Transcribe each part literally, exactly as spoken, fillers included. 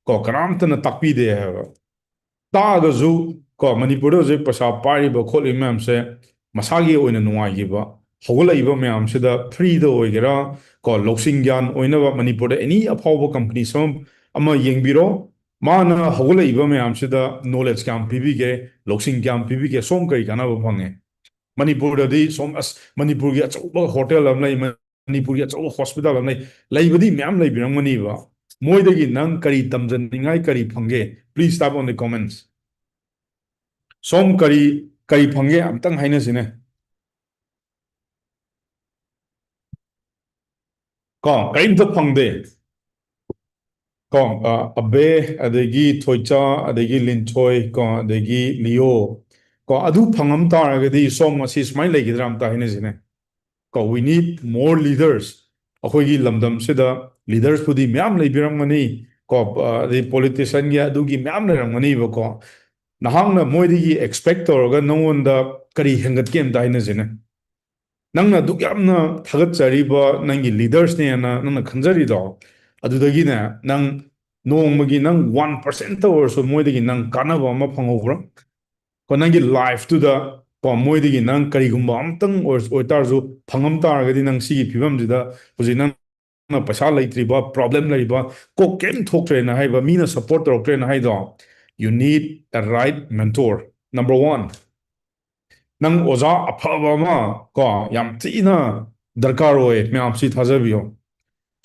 ꯀꯣ, ꯀꯅꯥꯝꯇꯅ ꯇꯥꯛꯄꯤꯗꯦ ꯍꯥꯏꯕ꯫ ꯇꯥꯛꯑꯒꯁꯨ ꯀꯣ, ꯃꯅꯤꯄꯨꯔꯗ ꯍꯧꯖꯤꯛ ꯄꯩꯁꯥ ꯄꯥꯏꯔꯤꯕ ꯈꯣꯠꯂꯤꯕ ꯃꯌꯥꯝꯁꯦ ꯃꯁꯥꯒꯤ ꯑꯣꯏꯅ ꯅꯨꯡꯉꯥꯏꯈꯤꯕ, ꯍꯧꯒꯠꯂꯛꯏꯕ ꯃꯌꯥꯝꯁꯤꯗ free ꯗ ꯑꯣꯏꯒꯦꯔꯥ ꯀꯣ, ꯂꯧꯁꯤꯡ ꯒ꯭ꯌꯥꯟ ꯑꯣꯏꯅꯕ ꯃꯅꯤꯄꯨꯔꯗ any ꯑꯐꯥꯎꯕ company ꯁꯨꯝ ꯑꯃ ꯌꯦꯡꯕꯤꯔꯣ꯫ ꯃꯥꯅ ꯍꯧꯒꯠꯂꯛꯏꯕ ꯃꯌꯥꯝꯁꯤꯗ knowledge ꯀꯌꯥꯝ ꯄꯤꯕꯤꯒꯦ, ꯂꯧꯁꯤꯡ ꯀꯌꯥꯝ ꯄꯤꯕꯤꯒꯦ, ꯁꯣꯝ ꯀꯔꯤ ꯀꯥꯟꯅꯕ ꯐꯪꯉꯦ? ꯃꯅꯤꯄꯨꯔꯗꯗꯤ ꯁꯣꯝ, ꯑꯁ, ꯃꯅꯤꯄꯨꯔꯒꯤ ꯑꯆꯧꯕ ꯍꯣꯇꯦꯜ ꯑꯃ ꯂꯩ, ꯃꯅꯤꯄꯨꯔꯒꯤ ꯑꯆꯧꯕ ꯍꯣꯁꯄꯤꯇꯥꯜ ꯑꯃ ꯂꯩ, ꯂꯩꯕꯗꯤ ꯃꯌꯥꯝ ꯂꯩꯕꯤꯔꯝꯒꯅꯤꯕ꯫ ꯃꯣꯏꯗꯒꯤ ꯅꯪ ꯀꯔꯤ ꯇꯝꯖꯅꯤꯡꯉꯥꯏ, ꯀꯔꯤ ꯐꯪꯒꯦ? Please type on the comments. ꯁꯣꯝ ꯀꯔꯤ, ꯀꯔꯤ ꯐꯪꯒꯦ ꯑꯝꯇꯪ ꯍꯥꯏꯅꯁꯤꯅꯦ꯫ ꯀꯣ, ꯀꯔꯤꯝꯇ ꯐꯪꯗꯦ꯫ ꯀꯣ, ꯑ, ꯑꯕꯦ, ꯑꯗꯒꯤ ꯊꯣꯏꯆꯥ, ꯑꯗꯒꯤ ꯂꯤꯟꯊꯣꯏ, ꯀꯣ, ꯑꯗꯒꯤ ꯂꯤꯌꯣ, ꯀꯣ, ꯑꯗꯨ ꯐꯪꯉꯝ ꯇꯥꯔꯒꯗꯤ ꯁꯣꯝ ꯉꯁꯤ ꯁꯨꯃꯥꯏꯅ ꯂꯩꯒꯗ꯭ꯔꯥ ꯑꯝꯇ ꯍꯥꯏꯅꯁꯤꯅꯦ꯫ ꯀꯣ, we need more leaders. ꯑꯩꯈꯣꯏꯒꯤ ꯂꯝꯗꯝꯁꯤꯗ leadersꯄꯨꯗꯤ ꯃꯌꯥꯝ ꯂꯩꯕꯤꯔꯝꯒꯅꯤ, ꯀꯣ, ꯑ, ꯑꯗꯩ politicianꯒꯤ ꯑꯗꯨꯒꯤ ꯃꯌꯥꯝ ꯂꯩꯔꯝꯒꯅꯤꯕꯀꯣ꯫ ꯅꯍꯥꯛꯅ ꯃꯣꯏꯗꯒꯤ expect ꯇꯧꯔꯒ ꯅꯉꯣꯟꯗ ꯀꯔꯤ ꯍꯦꯟꯒꯠꯀꯦ ꯑꯝꯇ ꯍꯥꯏꯅꯁꯤꯅꯦ꯫ ꯅꯪꯅ ꯑꯗꯨꯛ ꯌꯥꯝꯅ ꯊꯥꯒꯠꯆꯔꯤꯕ ꯅꯪꯒꯤ leadersꯅꯦꯅ ꯅꯪꯅ ꯈꯟꯖꯔꯤꯗꯣ, ꯑꯗꯨꯗꯒꯤꯅꯦ, ꯅꯪ ꯅꯣꯡꯃꯒꯤ ꯅꯪ one percentꯇ ꯑꯣꯏꯔꯁꯨ ꯃꯣꯏꯗꯒꯤ ꯅꯪ ꯀꯥꯟꯅꯕ ꯑꯃ ꯐꯪꯍꯧꯕ꯭ꯔꯥ? ꯀꯣ, ꯅꯪꯒꯤ lifeꯇꯨꯗ, ꯀꯣ, ꯃꯣꯏꯗꯒꯤ ꯅꯪ ꯀꯔꯤꯒꯨꯝꯕ ꯑꯝꯇꯪ ꯑꯣꯏꯔ-, ꯑꯣꯏꯇꯥꯔꯁꯨ ꯐꯪꯉꯝ ꯇꯥꯔꯒꯗꯤ, ꯅꯪ ꯁꯤꯒꯤ ꯐꯤꯕꯝꯁꯤꯗ ꯍꯧꯖꯤꯛ ꯅꯪꯅ ꯄꯩꯁꯥ ꯂꯩꯇ꯭ꯔꯤꯕ, problem ꯂꯩꯔꯤꯕ, ꯀꯣꯛ ꯀꯩꯝ ꯊꯣꯛꯇ꯭ꯔꯦꯅ ꯍꯥꯏꯕ, ꯃꯤꯅ support ꯇꯧꯔꯛꯇ꯭ꯔꯦꯅ ꯍꯥꯏꯗꯣ, you need a right mentor. Number one, ꯅꯪ ꯑꯣꯖꯥ ꯑꯐꯕ ꯑꯃ, ꯀꯣ, ꯌꯥꯝ ꯊꯤꯅ ꯗꯔꯀꯥꯔ ꯑꯣꯏ, ꯃꯌꯥꯝꯁꯤ ꯊꯥꯖꯕꯤꯌꯣ꯫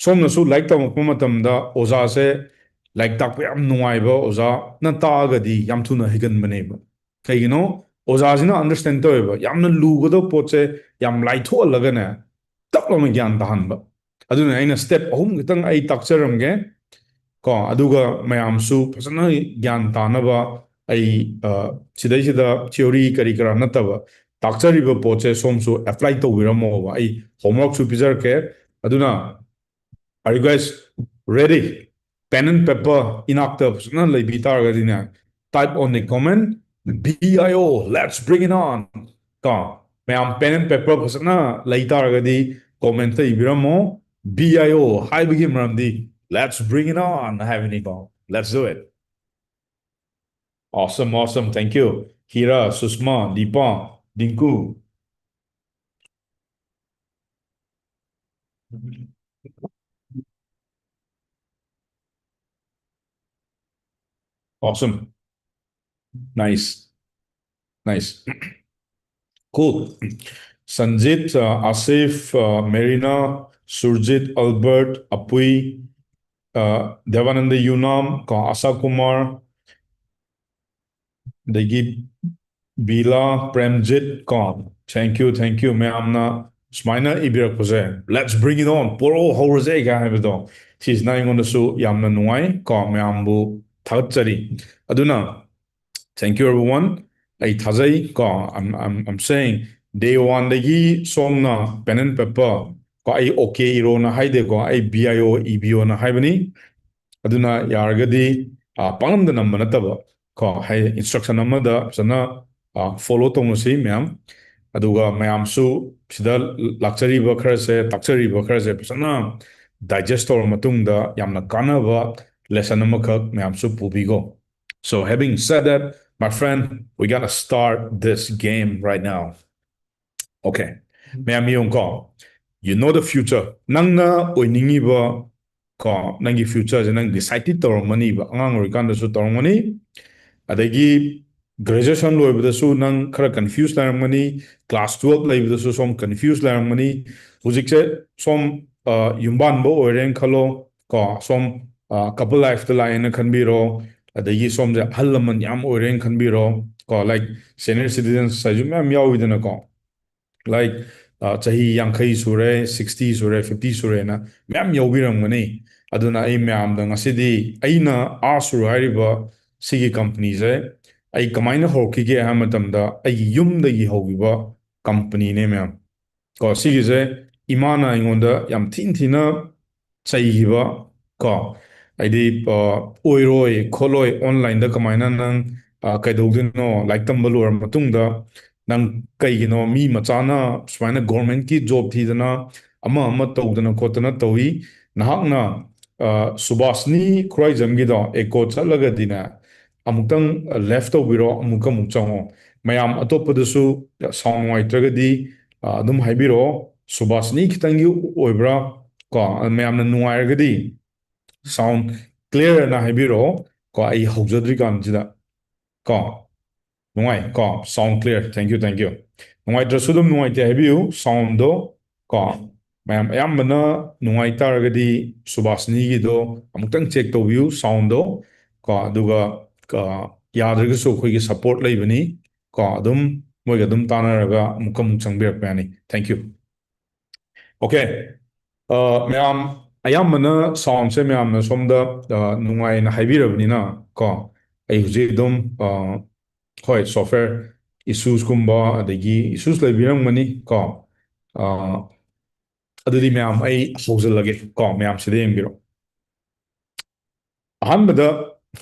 ꯁꯣꯝꯅꯁꯨ ꯂꯥꯏꯔꯤꯛ ꯇꯝꯃꯛꯄ ꯃꯇꯝꯗ ꯑꯣꯖꯥꯁꯦ, ꯂꯥꯏꯔꯤꯛ ꯇꯥꯛꯄ ꯌꯥꯝ ꯅꯨꯡꯉꯥꯏꯕ ꯑꯣꯖꯥꯅ ꯇꯥꯛꯑꯒꯗꯤ ꯌꯥꯝ ꯊꯨꯅ ꯍꯩꯒꯟꯕꯅꯦꯕ꯫ ꯀꯩꯒꯤꯅꯣ? ꯑꯣꯖꯥꯁꯤꯅ understand ꯇꯧꯋꯦꯕ, ꯌꯥꯝꯅ ꯂꯨꯒꯗꯕ ꯄꯣꯠꯁꯦ ꯌꯥꯝ ꯂꯥꯏꯊꯣꯛꯍꯜꯂꯒꯅꯦ, ꯇꯞ ꯂꯥꯎꯅ ꯒ꯭ꯌꯥꯟ ꯇꯥꯍꯟꯕ꯫ ꯑꯗꯨꯅ ꯑꯩꯅ step ꯑꯍꯨꯝ ꯈꯤꯇꯪ ꯑꯩ ꯇꯥꯛꯆꯔꯝꯒꯦ, ꯀꯣ, ꯑꯗꯨꯒ ꯃꯌꯥꯝꯁꯨ ꯐꯖꯅ ꯒ꯭ꯌꯥꯟ ꯇꯥꯅꯕ ꯑꯩ, ꯑ, ꯁꯤꯗꯩꯁꯤꯗ theory ꯀꯔꯤ ꯀꯔꯥ ꯅꯠꯇꯕ, ꯇꯥꯛꯆꯔꯤꯕ ꯄꯣꯠꯁꯦ ꯁꯣꯝꯁꯨ apply ꯇꯧꯕꯤꯔꯝꯃꯣꯕ꯫ ꯑꯩ homeworkꯁꯨ ꯄꯤꯖꯔꯛꯀꯦ꯫ ꯑꯗꯨꯅ, are you guys ready? Pen and paper ꯏꯅꯥꯛꯇ ꯐꯖꯅ ꯂꯩꯕꯤ ꯇꯥꯔꯒꯗꯤꯅꯦ, type on the comment, B I O, let's bring it on. ꯀꯣ, ꯃꯌꯥꯝ pen and paper ꯐꯖꯅ ꯂꯩ ꯇꯥꯔꯒꯗꯤ commentꯇ ꯏꯕꯤꯔꯝꯃꯣ꯫ B I O ꯍꯥꯏꯕꯒꯤ ꯃꯔꯝꯗꯤ let's bring it on ꯍꯥꯏꯕꯅꯤꯀꯣ꯫ Let's do it. Awesome, awesome. Thank you. Hira, Susma, Deepa, Dinku. Awesome. Nice. Nice. Cool. Sanjit, uh, Asif, uh, Merina, Surjit, Albert, Apui, uh, Devananda Yunam, ꯀꯣ, Asha Kumar, ꯑꯗꯒꯤ ꯕꯤꯂꯥ, ꯄ꯭ꯔꯦꯝꯖꯤꯠ, ꯀꯣ, thank you, thank you ꯃꯌꯥꯝꯅ ꯁꯨꯃꯥꯏꯅ ꯏꯕꯤꯔꯛꯄꯁꯦ, "Let's bring it on, ꯄꯣꯔꯛꯑꯣ, ꯍꯧꯔꯁꯦ" ꯀꯥꯏ ꯍꯥꯏꯕꯗꯣ, ꯁꯤꯁꯤꯅ ꯑꯩꯉꯣꯟꯗꯁꯨ ꯌꯥꯝꯅ ꯅꯨꯡꯉꯥꯏ, ꯀꯣ, ꯃꯌꯥꯝꯕꯨ ꯊꯥꯒꯠꯆꯔꯤ꯫ ꯑꯗꯨꯅ thank you everyone, ꯑꯩ ꯊꯥꯖꯩ, ꯀꯣ, I'm, I'm, I'm saying day one ꯗꯒꯤ ꯁꯣꯝꯅ pen and paper, ꯀꯣ, ꯑꯩ okay ꯏꯔꯣꯅ ꯍꯥꯏꯗꯦꯀꯣ, ꯑꯩ B I O E B O ꯅ ꯍꯥꯏꯕꯅꯤ꯫ ꯑꯗꯨꯅ ꯌꯥꯔꯒꯗꯤ, ꯑ, ꯄꯪꯅꯝꯗ ꯅꯝꯕ ꯅꯠꯇꯕ, ꯀꯣ, ꯍꯥꯏ instruction ꯑꯃꯗ ꯐꯖꯅ, ꯑ, follow ꯇꯧꯅꯁꯤ ꯃꯌꯥꯝ꯫ ꯑꯗꯨꯒ ꯃꯌꯥꯝꯁꯨ ꯁꯤꯗ ꯂꯥꯛꯆꯔꯤꯕ ꯈꯔꯁꯦ, ꯇꯥꯛꯆꯔꯤꯕ ꯈꯔꯁꯦ ꯐꯖꯅ digest ꯇꯧꯔ ꯃꯇꯨꯡꯗ ꯌꯥꯝꯅ ꯀꯥꯟꯅꯕ lesson ꯑꯃꯈꯛ ꯃꯌꯥꯝꯁꯨ ꯄꯨꯕꯤꯒꯣ꯫ So having said that, my friend, we gotta start this game right now. Okay. ꯃꯌꯥꯝ ꯌꯦꯡꯉꯨꯀꯣ꯫ You know the future. ꯅꯪꯅ ꯑꯣꯏꯅꯤꯡꯉꯤꯕ, ꯀꯣ, ꯅꯪꯒꯤ future ꯁꯦ ꯅꯪ decide ꯇꯧꯔꯝꯃꯅꯤꯕ꯫ ꯑꯉꯥꯡ ꯑꯣꯏꯔꯤꯀꯥꯟꯗꯁꯨ ꯇꯧꯔꯝꯒꯅꯤ꯫ ꯑꯗꯒꯤ graduation ꯂꯣꯏꯕꯗꯁꯨ ꯅꯪ ꯈꯔ confuse ꯂꯩꯔꯝꯒꯅꯤ꯫ Class twelve ꯂꯩꯕꯗꯁꯨ ꯁꯣꯝ confuse ꯂꯩꯔꯝꯒꯅꯤ꯫ ꯍꯧꯖꯤꯛꯁꯦ ꯁꯣꯝ, ꯑ, ꯌꯨꯝꯕꯥꯟꯕ ꯑꯣꯏꯔꯦꯅ ꯈꯜꯂꯣ, ꯀꯣ, ꯁꯣꯝ, ꯑ, couple life ꯇ ꯂꯥꯛꯑꯦꯅ ꯈꯟꯕꯤꯔꯣ꯫ ꯑꯗꯒꯤ ꯁꯣꯝꯁꯦ ꯑꯍꯜ ꯂꯃꯟ ꯌꯥꯝ ꯑꯣꯏꯔꯦꯅ ꯈꯟꯕꯤꯔꯣ, ꯀꯣ, like senior citizens ꯍꯥꯏꯁꯨ ꯃꯌꯥꯝ ꯌꯥꯎꯋꯤꯗꯅꯀꯣ꯫ Like, ꯑ, ꯆꯍꯤ ꯌꯥꯡꯈꯩ ꯁꯨꯔꯦ, sixty ꯁꯨꯔꯦ, fifty ꯁꯨꯔꯦꯅ ꯃꯌꯥꯝ ꯌꯥꯎꯕꯤꯔꯝꯒꯅꯤ꯫ ꯑꯗꯨꯅ ꯑꯩ ꯃꯌꯥꯝꯗ ꯉꯁꯤꯗꯤ ꯑꯩꯅ ꯑꯥ ꯁꯨꯔ ꯍꯥꯏꯔꯤꯕ ꯁꯤꯒꯤ company ꯁꯦ ꯑꯩ ꯀꯃꯥꯏꯅ ꯍꯧꯔꯛꯈꯤꯒꯦ ꯍꯥꯏꯕ ꯃꯇꯝꯗ, ꯑꯩꯒꯤ ꯌꯨꯝꯗꯒꯤ ꯍꯧꯈꯤꯕ company ꯅꯦ ꯃꯌꯥꯝ꯫ ꯀꯣ, ꯁꯤꯒꯤꯁꯦ ꯏꯃꯥꯅ ꯑꯩꯉꯣꯟꯗ ꯌꯥꯝ ꯊꯤꯅ ꯊꯤꯅ ꯆꯩꯈꯤꯕ, ꯀꯣ, ꯍꯥꯏꯗꯤ, ꯑ, ꯑꯣꯏꯔꯣꯏ ꯈꯣꯠꯂꯣꯏ, online ꯗ ꯀꯃꯥꯏꯅ ꯅꯪ, ꯑ, ꯀꯩꯗꯧꯗꯣꯏꯅꯣ, ꯂꯥꯏꯔꯤꯛ ꯇꯝꯕ ꯂꯣꯏꯔ ꯃꯇꯨꯡꯗ ꯅꯪ ꯀꯩꯒꯤꯅꯣ ꯃꯤ ꯃꯆꯥꯅ ꯁꯨꯃꯥꯏꯅ government ꯀꯤ job ꯊꯤꯗꯅ ꯑꯃ ꯑꯃ ꯇꯧꯗꯅ ꯈꯣꯠꯇꯅ ꯇꯧꯏ, ꯅꯍꯥꯛꯅ, ꯁꯨꯕꯥꯁꯅꯤ ꯈꯨꯔꯥꯏꯖꯝꯒꯤꯗꯣ echo ꯆꯠꯂꯒꯗꯤꯅꯦ, ꯑꯃꯨꯛꯇꯪ left ꯇꯧꯕꯤꯔꯣ, ꯑꯃꯨꯛꯀ ꯑꯃꯨꯛ ꯆꯪꯉꯣ꯫ ꯃꯌꯥꯝ ꯑꯇꯣꯞꯄꯗꯁꯨ sound ꯅꯨꯡꯉꯥꯏꯇ꯭ꯔꯒꯗꯤ ꯑꯗꯨꯝ ꯍꯥꯏꯕꯤꯔꯛꯑꯣ꯫ ꯁꯨꯕꯥꯁꯅꯤ ꯈꯤꯇꯪꯒꯤ ꯑꯣꯏꯕ꯭ꯔꯥ? ꯀꯣ, ꯃꯌꯥꯝꯅ ꯅꯨꯡꯉꯥꯏꯔꯒꯗꯤ sound clear ꯑꯅ ꯍꯥꯏꯕꯤꯔꯛꯑꯣ꯫ ꯀꯣ, ꯑꯩ ꯍꯧꯖꯗ꯭ꯔꯤꯀꯥꯟꯁꯤꯗ꯫ ꯀꯣ, ꯅꯨꯡꯉꯥꯏ꯫ ꯀꯣ, sound clear, thank you, thank you꯫ ꯅꯨꯡꯉꯥꯏꯇ꯭ꯔꯁꯨ ꯑꯗꯨꯝ ꯅꯨꯡꯉꯥꯏꯇꯦ ꯍꯥꯏꯕꯤꯌꯨ꯫ Sound ꯗꯣ, ꯀꯣ, ꯃꯌꯥꯝ ꯑꯌꯥꯝꯕꯅ ꯅꯨꯡꯉꯥꯏ ꯇꯥꯔꯒꯗꯤ ꯁꯨꯕꯥꯁꯅꯤꯒꯤꯗꯣ ꯑꯃꯨꯛꯇꯪ check ꯇꯧꯕꯤꯌꯨ, sound ꯗꯣ꯫ ꯀꯣ, ꯑꯗꯨꯒ, ꯀꯣ, ꯌꯥꯗ꯭ꯔꯒꯁꯨ ꯑꯩꯈꯣꯏꯒꯤ support ꯂꯩꯕꯅꯤ꯫ ꯀꯣ, ꯑꯗꯨꯝ ꯃꯣꯏꯒ ꯑꯗꯨꯝ ꯇꯥꯟꯅꯔꯒ ꯑꯃꯨꯛꯀ ꯑꯃꯨꯛ ꯆꯪꯕꯤꯔꯛꯄ ꯌꯥꯅꯤ꯫ Thank you꯫ Okay꯫ ꯑ, ꯃꯌꯥꯝ, ꯑꯌꯥꯝꯕꯅ sound ꯁꯦ ꯃꯌꯥꯝꯅ ꯁꯣꯝꯗ, ꯑ, ꯅꯨꯡꯉꯥꯏꯅ ꯍꯥꯏꯕꯤꯔꯕꯅꯤꯅ, ꯀꯣ, ꯑꯩ ꯍꯧꯖꯤꯛ ꯑꯗꯨꯝ, ꯑ, ꯍꯣꯏ, software issues ꯀꯨꯝꯕ, ꯑꯗꯒꯤ issues ꯂꯩꯕꯤꯔꯝꯒꯅꯤ, ꯀꯣ꯫ ꯑ, ꯑꯗꯨꯗꯤ ꯃꯌꯥꯝ, ꯑꯩ ꯍꯧꯖꯤꯜꯂꯒꯦ, ꯀꯣ, ꯃꯌꯥꯝ ꯁꯤꯗ ꯌꯦꯡꯕꯤꯔꯣ꯫ ꯑꯍꯥꯟꯕꯗ,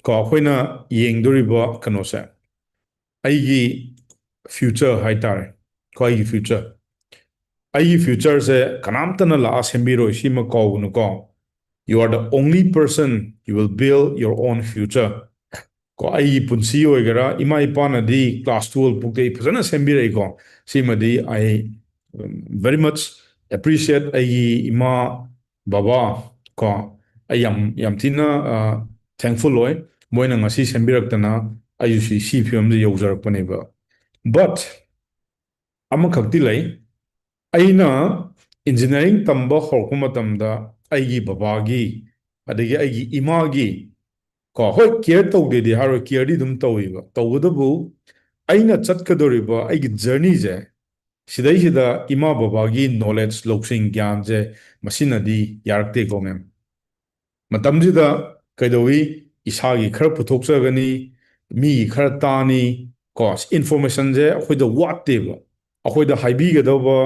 ꯀꯣ, ꯑꯩꯈꯣꯏꯅ ꯌꯦꯡꯗꯣꯔꯤꯕ ꯀꯩꯅꯣꯁꯦ, ꯑꯩꯒꯤ future ꯍꯥꯏꯇꯥꯔꯦ, ꯀꯣ, ꯑꯩꯒꯤ future꯫ ꯑꯩꯒꯤ future ꯁꯦ ꯀꯅꯥꯝꯇꯅ ꯂꯥꯛꯑ ꯁꯦꯝꯕꯤꯔꯣꯏ, ꯁꯤꯃ ꯀꯥꯎꯒꯅꯨꯀꯣ꯫ You are the only person, you will build your own future꯫ ꯀꯣ, ꯑꯩꯒꯤ ꯄꯨꯟꯁꯤ ꯑꯣꯏꯒꯦꯔꯥ, ꯏꯃꯥ ꯏꯄꯥꯅꯗꯤ class twelve ꯐꯥꯎꯗꯤ ꯑꯩ ꯐꯖꯅ ꯁꯦꯝꯕꯤꯔꯛꯏꯀꯣ꯫ ꯁꯤꯃꯗꯤ I, um, very much appreciate ꯑꯩꯒꯤ ꯏꯃꯥ, ꯕꯕꯥ, ꯀꯣ, ꯑꯩ ꯌꯥꯝ, ꯌꯥꯝ ꯊꯤꯅ, ꯑ, thankful ꯑꯣꯏ꯫ ꯃꯣꯏꯅ ꯉꯁꯤ ꯁꯦꯝꯕꯤꯔꯛꯇꯅ ꯑꯩꯁꯨ ꯁꯤ, ꯁꯤ ꯐꯤꯕꯝꯁꯤ ꯌꯧꯖꯔꯛꯄꯅꯦꯕ꯫ But ꯑꯃꯈꯛꯇꯤ ꯂꯩ, ꯑꯩꯅ engineering ꯇꯝꯕ ꯍꯧꯔꯛꯄ ꯃꯇꯝꯗ ꯑꯩꯒꯤ ꯕꯕꯥꯒꯤ, ꯑꯗꯒꯤ ꯑꯩꯒꯤ ꯏꯃꯥꯒꯤ, ꯀꯣ, ꯍꯣꯏ, care ꯇꯧꯗꯦꯗꯤ ꯍꯥꯏꯔꯣꯏ, care ꯗꯤ ꯑꯗꯨꯝ ꯇꯧꯋꯦꯕ꯫ ꯇꯧꯕꯇꯕꯨ ꯑꯩꯅ ꯆꯠꯀꯗꯧꯔꯤꯕ ꯑꯩꯒꯤ journey ꯁꯦ, ꯁꯤꯗꯩꯁꯤꯗ ꯏꯃꯥ ꯕꯕꯥꯒꯤ knowledge, ꯂꯧꯁꯤꯡ, ꯒ꯭ꯌꯥꯟꯁꯦ ꯃꯁꯤꯅꯗꯤ ꯌꯥꯔꯛꯇꯦꯀꯣ, ꯃꯦꯝ꯫ ꯃꯇꯝꯁꯤꯗ ꯀꯩꯗꯧꯏ? ꯏꯁꯥꯒꯤ ꯈꯔ ꯄꯨꯊꯣꯛꯆꯒꯅꯤ, ꯃꯤꯒꯤ ꯈꯔ ꯇꯥꯅꯤ, ꯀꯣ, information ꯁꯦ ꯑꯩꯈꯣꯏꯗ ꯋꯥꯠꯇꯦꯕ꯫ ꯑꯩꯈꯣꯏꯗ ꯍꯥꯏꯕꯤꯒꯗꯧꯕ,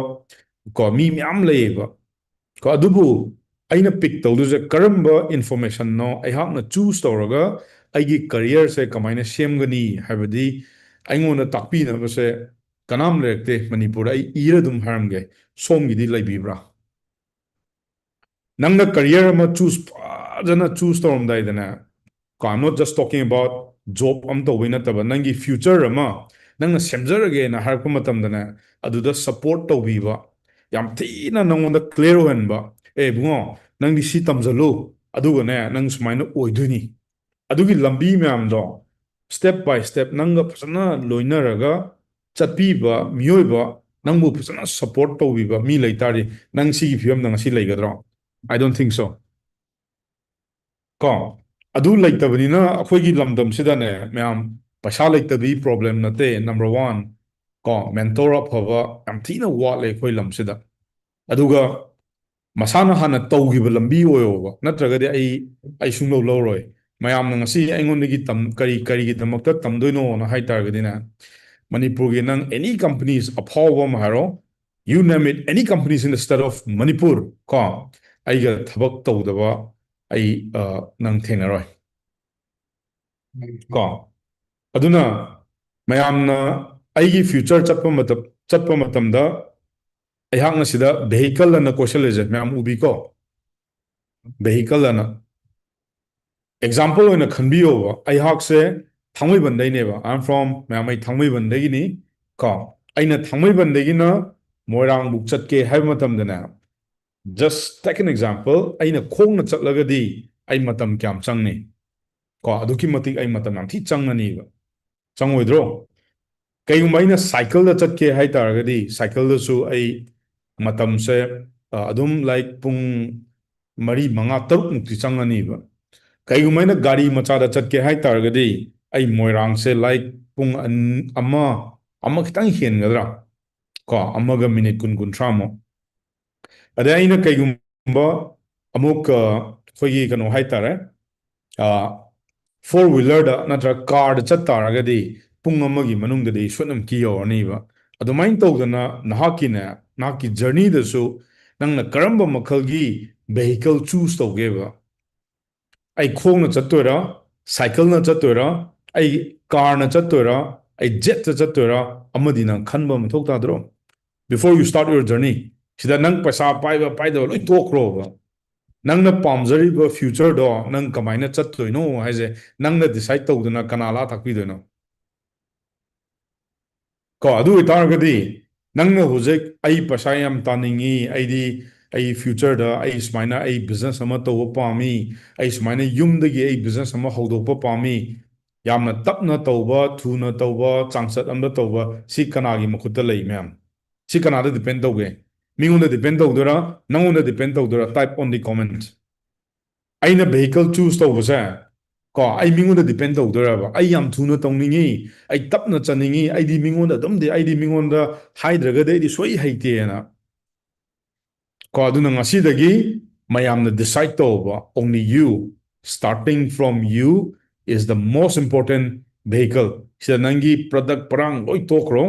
ꯀꯣ, ꯃꯤ ꯃꯌꯥꯝ ꯂꯩꯌꯦꯕ꯫ ꯀꯣ, ꯑꯗꯨꯕꯨ ꯑꯩꯅ pick ꯇꯧꯗꯣꯏꯁꯦ ꯀꯔꯝꯕ information ꯅꯣ, ꯑꯩꯍꯥꯛꯅ choose ꯇꯧꯔꯒ ꯑꯩꯒꯤ career ꯁꯦ ꯀꯃꯥꯏꯅ ꯁꯦꯝꯒꯅꯤ ꯍꯥꯏꯕꯗꯤ ꯑꯩꯉꯣꯟꯗ ꯇꯥꯛꯄꯤꯅꯕꯁꯦ ꯀꯅꯥꯝ ꯂꯩꯔꯛꯇꯦ ꯃꯅꯤꯄꯨꯔꯗ꯫ ꯑꯩ ꯏꯔ ꯑꯗꯨꯝ ꯍꯥꯏꯔꯝꯒꯦ, ꯁꯣꯝꯒꯤꯗꯤ ꯂꯩꯕꯤꯕ꯭ꯔꯥ? ꯅꯪꯅ career ꯑꯃ choose ꯐ-, ꯐꯖꯅ ꯆꯨꯁ ꯇꯧꯔꯝꯗꯥꯏꯗꯅꯦ, ꯀꯣ, I'm not just talking about job ꯑꯃ ꯇꯧꯕꯩ ꯅꯠꯇꯕ, ꯅꯪꯒꯤ ꯐ꯭ꯌꯨꯆꯔ ꯑꯃ ꯅꯪꯅ ꯁꯦꯝꯖꯔꯒꯦꯅ ꯍꯥꯏꯔꯛꯄ ꯃꯇꯝꯗꯅꯦ, ꯑꯗꯨꯗ ꯁꯞꯄꯣꯔꯠ ꯇꯧꯕꯤꯕ, ꯌꯥꯝ ꯊꯤꯅ ꯅꯪꯉꯣꯟꯗ ꯀ꯭ꯂꯤꯌꯥꯔ ꯑꯣꯏꯍꯟꯕ, "ꯑꯦ ꯏꯕꯨꯡꯉꯣ, ꯅꯪꯗꯤ ꯁꯤ ꯇꯝꯁꯤꯜꯂꯨ, ꯑꯗꯨꯒꯅꯦ ꯅꯪ ꯁꯨꯃꯥꯏꯅ ꯑꯣꯏꯗꯣꯏꯅꯤ", ꯑꯗꯨꯒꯤ ꯂꯝꯕꯤ ꯃꯌꯥꯝꯗꯣ, ꯁ꯭ꯇꯦꯞ ꯕꯥꯏ ꯁ꯭ꯇꯦꯞ ꯅꯪꯒ ꯐꯖꯅ ꯂꯣꯏꯅꯔꯒ ꯆꯠꯄꯤꯕ ꯃꯤꯑꯣꯏꯕ, ꯅꯪꯕꯨ ꯐꯖꯅ ꯁꯞꯄꯣꯔꯠ ꯇꯧꯕꯤꯕ ꯃꯤ ꯂꯩ ꯇꯥꯔꯗꯤ, ꯅꯪ ꯁꯤꯒꯤ ꯐꯤꯕꯝꯗ ꯉꯁꯤ ꯂꯩꯒꯗ꯭ꯔꯣ? I don't think so. ꯀꯣ, ꯑꯗꯨ ꯂꯩꯇꯕꯅꯤꯅ ꯑꯩꯈꯣꯏꯒꯤ ꯂꯝꯗꯝꯁꯤꯗꯅꯦ ꯃꯌꯥꯝ, ꯄꯩꯁꯥ ꯂꯩꯇꯕꯤ ꯄ꯭ꯔꯣꯕ꯭ꯂꯦꯝ ꯅꯠꯇꯦ, ꯅꯝꯕꯔ ꯋꯥꯟ꯫ ꯀꯣ, ꯃꯦꯟꯇꯣꯔ ꯑꯐꯕ ꯌꯥꯝ ꯊꯤꯅ ꯋꯥꯠꯂꯦ ꯑꯩꯈꯣꯏ ꯂꯝꯁꯤꯗ꯫ ꯑꯗꯨꯒ ꯃꯁꯥꯅ ꯍꯥꯟꯅ ꯇꯧꯈꯤꯕ ꯂꯝꯕꯤ ꯑꯣꯏꯌꯣꯕ, ꯅꯠꯇ꯭ꯔꯒꯗꯤ ꯑꯩ, ꯑꯩ ꯁꯨꯡꯂꯧ ꯂꯧꯔꯣꯏ꯫ ꯃꯌꯥꯝꯅ ꯉꯁꯤ ꯑꯩꯉꯣꯟꯗꯒꯤ ꯇꯝ-, ꯀꯔꯤ, ꯀꯔꯤꯒꯤꯗꯃꯛꯇ ꯇꯝꯗꯣꯏꯅꯣꯅ ꯍꯥꯏ ꯇꯥꯔꯒꯗꯤꯅꯦ, ꯃꯅꯤꯄꯨꯔꯒꯤ ꯅꯪ any companies ꯑꯐꯥꯎꯕ ꯑꯃ ꯍꯥꯏꯔꯣ, you name it, any companies in the state of Manipur, ꯀꯣ, ꯑꯩꯒ ꯊꯕꯛ ꯇꯧꯗꯕ ꯑꯩ, ꯑ, ꯅꯪ ꯊꯦꯡꯅꯔꯣꯏ꯫ ꯀꯣ, ꯑꯗꯨꯅ ꯃꯌꯥꯝꯅ ꯑꯩꯒꯤ ꯐ꯭ꯌꯨꯆꯔ ꯆꯠꯄ ꯃꯇꯝ, ꯆꯠꯄ ꯃꯇꯝꯗ ꯑꯩꯍꯥꯛꯅ ꯁꯤꯗ ꯚꯦꯍꯤꯀꯜ ꯑꯅ ꯀꯣꯏꯁꯜꯂꯤꯁꯦ ꯃꯌꯥꯝ ꯎꯕꯤꯀꯣ, ꯚꯦꯍꯤꯀꯜ ꯑꯅ꯫ ꯑꯦꯛꯖꯥꯝꯄꯜ ꯑꯣꯏꯅ ꯈꯟꯕꯤꯌꯣꯕ, ꯑꯩꯍꯥꯛꯁꯦ ꯊꯥꯡꯃꯩꯕꯟꯗꯩꯅꯦꯕ, I'm from, ꯃꯌꯥꯝ, ꯑꯩ ꯊꯥꯡꯃꯩꯕꯟꯗꯒꯤꯅꯤ꯫ ꯀꯣ, ꯑꯩꯅ ꯊꯥꯡꯃꯩꯕꯟꯗꯒꯤꯅ ꯃꯣꯏꯔꯥꯡꯕꯨꯛ ꯆꯠꯀꯦ ꯍꯥꯏꯕ ꯃꯇꯝꯗꯅꯦ, just take an example, ꯑꯩꯅ ꯈꯣꯡꯅ ꯆꯠꯂꯒꯗꯤ ꯑꯩ ꯃꯇꯝ ꯀꯌꯥꯝ ꯆꯪꯅꯤ? ꯀꯣ, ꯑꯗꯨꯛꯀꯤ ꯃꯇꯤꯛ ꯑꯩ ꯃꯇꯝ ꯌꯥꯝ ꯊꯤ ꯆꯪꯉꯅꯤꯕ, ꯆꯪꯉꯣꯏꯗ꯭ꯔꯣ? ꯀꯩꯒꯨꯝꯕ ꯑꯩꯅ ꯁꯥꯏꯀꯜꯗ ꯆꯠꯀꯦ ꯍꯥꯏ ꯇꯥꯔꯒꯗꯤ, ꯁꯥꯏꯀꯜꯗꯁꯨ ꯑꯩ ꯃꯇꯝꯁꯦ, ꯑ, ꯑꯗꯨꯝ, like, ꯄꯨꯡ ꯃꯔꯤ, ꯃꯉꯥ, ꯇꯔꯨꯛ ꯃꯨꯛꯇꯤ ꯆꯪꯉꯅꯤꯕ꯫ ꯀꯩꯒꯨꯝꯕ ꯑꯩꯅ ꯒꯥꯔꯤ ꯃꯆꯥꯗ ꯆꯠꯀꯦ ꯍꯥꯏ ꯇꯥꯔꯒꯗꯤ, ꯑꯩ ꯃꯣꯏꯔꯥꯡꯁꯦ, like, ꯄꯨꯡ ꯑꯟ-, ꯑꯃ, ꯑꯃ ꯈꯤꯇꯪ ꯍꯦꯟꯒꯗ꯭ꯔꯥ? ꯀꯣ, ꯑꯃꯒ ꯃꯤꯅꯤꯠ ꯀꯨꯟ, ꯀꯨꯟꯊ꯭ꯔꯥꯃꯨꯛ꯫ ꯑꯗꯩ ꯑꯩꯅ ꯀꯩꯒꯨꯝꯕ ꯑꯃꯨꯛ, ꯑ, ꯑꯩꯈꯣꯏꯒꯤ ꯀꯩꯅꯣ ꯍꯥꯏ ꯇꯥꯔꯦ, ꯑ, ꯐꯣꯔ ꯋꯤꯂꯔꯗ ꯅꯠꯇ꯭ꯔꯒ ꯀꯥꯔꯗ ꯆꯠ ꯇꯥꯔꯒꯗꯤ ꯄꯨꯡ ꯑꯃꯒꯤ ꯃꯅꯨꯡꯗꯗꯤ ꯁꯣꯏꯗꯅꯃꯛꯀꯤ ꯌꯧꯔꯅꯤꯕ꯫ ꯑꯗꯨꯃꯥꯏꯅ ꯇꯧꯗꯅ ꯅꯍꯥꯛꯀꯤꯅꯦ, ꯅꯍꯥꯛꯀꯤ ꯖꯔꯅꯤꯗꯁꯨ ꯅꯪꯅ ꯀꯔꯝꯕ ꯃꯈꯜꯒꯤ ꯚꯦꯍꯤꯀꯜ ꯆꯨꯁ ꯇꯧꯒꯦꯕ? ꯑꯩ ꯈꯣꯡꯅ ꯆꯠꯇꯣꯏꯔꯥ, ꯁꯥꯏꯀꯜꯅ ꯆꯠꯇꯣꯏꯔꯥ, ꯑꯩ ꯀꯥꯔꯅ ꯆꯠꯇꯣꯏꯔꯥ, ꯑꯩ ꯖꯦꯠꯇ ꯆꯠꯇꯣꯏꯔꯥ, ꯑꯃꯗꯤ ꯅꯪ ꯈꯟꯕ ꯑꯃ ꯃꯊꯧ ꯇꯥꯗ꯭ꯔꯣ? Before you start your journey, ꯁꯤꯗ ꯅꯪ ꯄꯩꯁꯥ ꯄꯥꯏꯕ ꯄꯥꯏꯗꯕ ꯂꯣꯏ ꯇꯣꯛꯈ꯭ꯔꯣꯕ꯫ ꯅꯪꯅ ꯄꯥꯝꯖꯔꯤꯕ future ꯗꯣ ꯅꯪ ꯀꯃꯥꯏꯅ ꯆꯠꯇꯣꯏꯅꯣ ꯍꯥꯏꯁꯦ ꯅꯪꯅ decide ꯇꯧꯗꯅ ꯀꯅꯥ ꯂꯥꯛ ꯇꯥꯛꯄꯤꯗꯣꯏꯅꯣ? ꯀꯣ, ꯑꯗꯨ ꯑꯣꯏꯇꯥꯔꯒꯗꯤ ꯅꯪꯅ ꯍꯧꯖꯤꯛ "ꯑꯩ ꯄꯩꯁꯥ ꯌꯥꯝ ꯇꯥꯅꯤꯡꯉꯤ, ꯑꯩꯗꯤ ꯑꯩ future ꯗ ꯑꯩ ꯁꯨꯃꯥꯏꯅ ꯑꯩ business ꯑꯃ ꯇꯧꯕ ꯄꯥꯝꯃꯤ, ꯑꯩ ꯁꯨꯃꯥꯏꯅ ꯌꯨꯝꯗꯒꯤ ꯑꯩ business ꯑꯃ ꯍꯧꯗꯣꯛꯄ ꯄꯥꯝꯃꯤ, ꯌꯥꯝꯅ ꯇꯞꯅ ꯇꯧꯕ, ꯊꯨꯅ ꯇꯧꯕ, ꯆꯥꯡꯆꯠ ꯑꯃꯗ ꯇꯧꯕ", ꯁꯤ ꯀꯅꯥꯒꯤ ꯃꯈꯨꯠꯇ ꯂꯩ, ꯃꯌꯥꯝ? ꯁꯤ ꯀꯅꯥꯗ depend ꯇꯧꯒꯦ? ꯃꯤꯉꯣꯟꯗ depend ꯇꯧꯗꯣꯏꯔꯥ, ꯅꯪꯉꯣꯟꯗ depend ꯇꯧꯗꯣꯏꯔꯥ? Type on the comment. ꯑꯩꯅ vehicle choose ꯇꯧꯕꯁꯦ, ꯀꯣ, ꯑꯩ ꯃꯤꯉꯣꯟꯗ depend ꯇꯧꯗꯣꯏꯔꯕ? "ꯑꯩ ꯌꯥꯝ ꯊꯨꯅ ꯇꯧꯅꯤꯡꯉꯤ, ꯑꯩ ꯇꯞꯅ ꯆꯠꯅꯤꯡꯉꯤ, ꯑꯩꯗꯤ ꯃꯤꯉꯣꯟꯗ ꯑꯗꯨꯝꯗꯤ, ꯑꯩꯗꯤ ꯃꯤꯉꯣꯟꯗ ꯍꯥꯏꯗ꯭ꯔꯒꯗꯤ ꯑꯩꯗꯤ ꯁꯣꯏ ꯍꯩꯇꯦꯅ"? ꯀꯣ, ꯑꯗꯨꯅ ꯉꯁꯤꯗꯒꯤ ꯃꯌꯥꯝꯅ decide ꯇꯧꯕ, only you, starting from you is the most important vehicle. ꯁꯤꯗ ꯅꯪꯒꯤ product ꯄꯔꯥꯡ ꯂꯣꯏ ꯇꯣꯛꯈ꯭ꯔꯣ꯫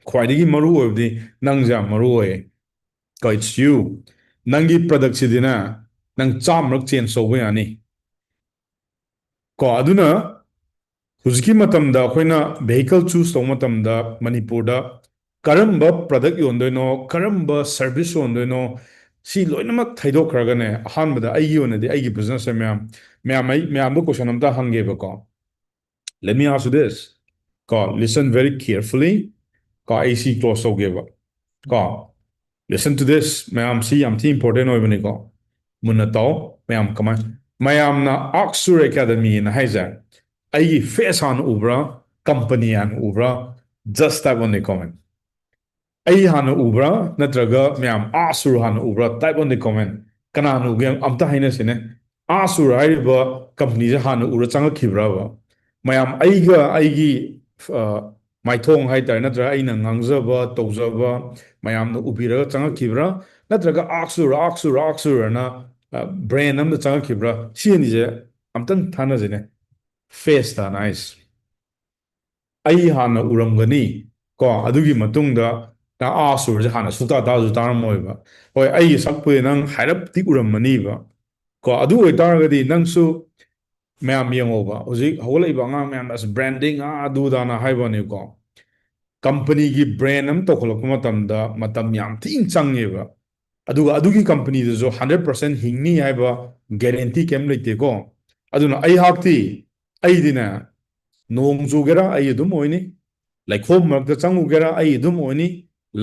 ꯈ꯭ꯋꯥꯏꯗꯒꯤ ꯃꯔꯨ ꯑꯣꯏꯕꯗꯤ ꯅꯪꯁꯦ ꯌꯥꯝ ꯃꯔꯨ ꯑꯣꯏ꯫ ꯀꯣ, it's you. ꯅꯪꯒꯤ product ꯁꯤꯗꯤꯅꯦ, ꯅꯪ ꯆꯥꯝꯃꯔꯛ change ꯇꯧꯕ ꯌꯥꯅꯤ꯫ ꯀꯣ, ꯑꯗꯨꯅ ꯍꯧꯖꯤꯛꯀꯤ ꯃꯇꯝꯗ ꯑꯩꯈꯣꯏꯅ vehicle choose ꯇꯧꯕ ꯃꯇꯝꯗ ꯃꯅꯤꯄꯨꯔꯗ ꯀꯔꯝꯕ product ꯌꯣꯟꯗꯣꯏꯅꯣ, ꯀꯔꯝꯕ service ꯌꯣꯟꯗꯣꯏꯅꯣ, ꯁꯤ ꯂꯣꯏꯅꯃꯛ ꯊꯩꯗꯣꯛꯈ꯭ꯔꯒꯅꯦ, ꯑꯍꯥꯟꯕꯗ ꯑꯩꯒꯤ ꯑꯣꯏꯅꯗꯤ ꯑꯩꯒꯤ business ꯁꯦ ꯃꯌꯥꯝ, ꯃꯌꯥꯝ, ꯑꯩ ꯃꯌꯥꯝꯗ question ꯑꯝꯇ ꯍꯪꯒꯦꯕꯀꯣ꯫ Let me ask you this. ꯀꯣ, listen very carefully. ꯀꯣ, ꯑꯩ ꯁꯤ close ꯇꯧꯒꯦꯕ꯫ ꯀꯣ, listen to this. ꯃꯌꯥꯝ, ꯁꯤ ꯌꯥꯝ ꯊꯤ important ꯑꯣꯏꯕꯅꯤꯀꯣ꯫ ꯃꯨꯟꯅ ꯇꯥꯎ꯫ ꯃꯌꯥꯝ ꯀꯃꯥꯏ-, ꯃꯌꯥꯝꯅ Aksur Academy ꯅ ꯍꯥꯏꯁꯦ, ꯑꯩꯒꯤ face ꯍꯥꯟꯅ ꯎꯕ꯭ꯔꯥ, company ꯍꯥꯟꯅ ꯎꯕ꯭ꯔꯥ? Just type on the comment. ꯑꯩ ꯍꯥꯟꯅ ꯎꯕ꯭ꯔꯥ, ꯅꯠꯇ꯭ꯔꯒ ꯃꯌꯥꯝ Aksur ꯍꯥꯟꯅ ꯎꯕ꯭ꯔꯥ? Type on the comment. ꯀꯅꯥꯅ ꯎꯒꯦ? ꯑꯝꯇ ꯍꯥꯏꯅꯁꯤꯅꯦ꯫ Aksur ꯍꯥꯏꯔꯤꯕ company ꯁꯦ ꯍꯥꯟꯅ ꯎꯔ ꯆꯪꯉꯛꯈꯤꯕ꯭ꯔꯕ? ꯃꯌꯥꯝ, ꯑꯩꯒ ꯑꯩꯒꯤ, ꯑ, ꯃꯥꯏꯊꯣꯡ ꯍꯥꯏꯇꯥꯔꯦ, ꯅꯠꯇ꯭ꯔꯒ ꯑꯩꯅ ꯉꯥꯡꯖꯕ, ꯇꯧꯖꯕ ꯃꯌꯥꯝꯅ ꯎꯕꯤꯔꯒ ꯆꯪꯉꯛꯈꯤꯕ꯭ꯔꯥ? ꯅꯠꯇ꯭ꯔꯒ Aksur, Aksur, Aksur ꯍꯥꯏꯅ, ꯑ, brand ꯑꯝꯗ ꯆꯪꯉꯛꯈꯤꯕ꯭ꯔꯥ? ꯁꯤ ꯑꯅꯤꯁꯦ ꯑꯝꯇꯪ ꯊꯥꯅꯁꯤꯅꯦ꯫ Face ꯇ nice. ꯑꯩ ꯍꯥꯟꯅ ꯎꯔꯝꯒꯅꯤ ꯀꯣ, ꯑꯗꯨꯒꯤ ꯃꯇꯨꯡꯗ ꯅꯪ Aksur ꯁꯦ ꯍꯥꯟꯅ ꯁꯨꯛꯇꯥ ꯇꯥꯁꯨ ꯇꯥꯔꯝꯃꯣꯏꯕ꯫ ꯍꯣꯏ, ꯑꯩꯒꯤ ꯁꯛꯄꯨꯗꯤ ꯅꯪ ꯍꯥꯏꯔꯞꯇꯤ ꯎꯔꯝꯃꯅꯤꯕ ꯀꯣ꯫ ꯑꯗꯨ ꯑꯣꯏꯇꯥꯔꯒꯗꯤ ꯅꯪꯁꯨ, ꯃꯌꯥꯝ ꯌꯦꯡꯉꯣꯕ, ꯍꯧꯖꯤꯛ ꯍꯧꯒꯠꯂꯛꯏꯕ ꯑꯉꯥꯡ ꯃꯌꯥꯝꯅ ꯑꯁ branding ꯑꯥ ꯑꯗꯨꯗꯥꯅ ꯍꯥꯏꯕꯅꯦꯀꯣ꯫ Company ꯒꯤ brand ꯑꯃ ꯇꯧꯈꯠꯂꯛꯄ ꯃꯇꯝꯗ ꯃꯇꯝ ꯌꯥꯝ ꯊꯤꯅ ꯆꯪꯉꯦꯕ꯫ ꯑꯗꯨꯒ ꯑꯗꯨꯒꯤ ꯀꯝꯄꯅꯤꯗꯨꯁꯨ ꯍꯟꯗ꯭ꯔꯦꯠ ꯄꯥꯔꯁꯦꯟ ꯍꯤꯡꯅꯤ ꯍꯥꯏꯕ ꯒꯦꯔꯦꯟꯇꯤ ꯀꯩꯝ ꯂꯩꯇꯦꯀꯣ꯫ ꯑꯗꯨꯅ ꯑꯩꯍꯥꯛꯇꯤ, ꯑꯩꯗꯤꯅꯦ, ꯅꯣꯡ ꯆꯨꯒꯦꯔꯥ ꯑꯩ ꯑꯗꯨꯝ ꯑꯣꯏꯅꯤ, ꯂꯩꯈꯣꯝ ꯃꯔꯛꯇ ꯆꯪꯉꯨꯒꯦꯔꯥ ꯑꯩ ꯑꯗꯨꯝ ꯑꯣꯏꯅꯤ,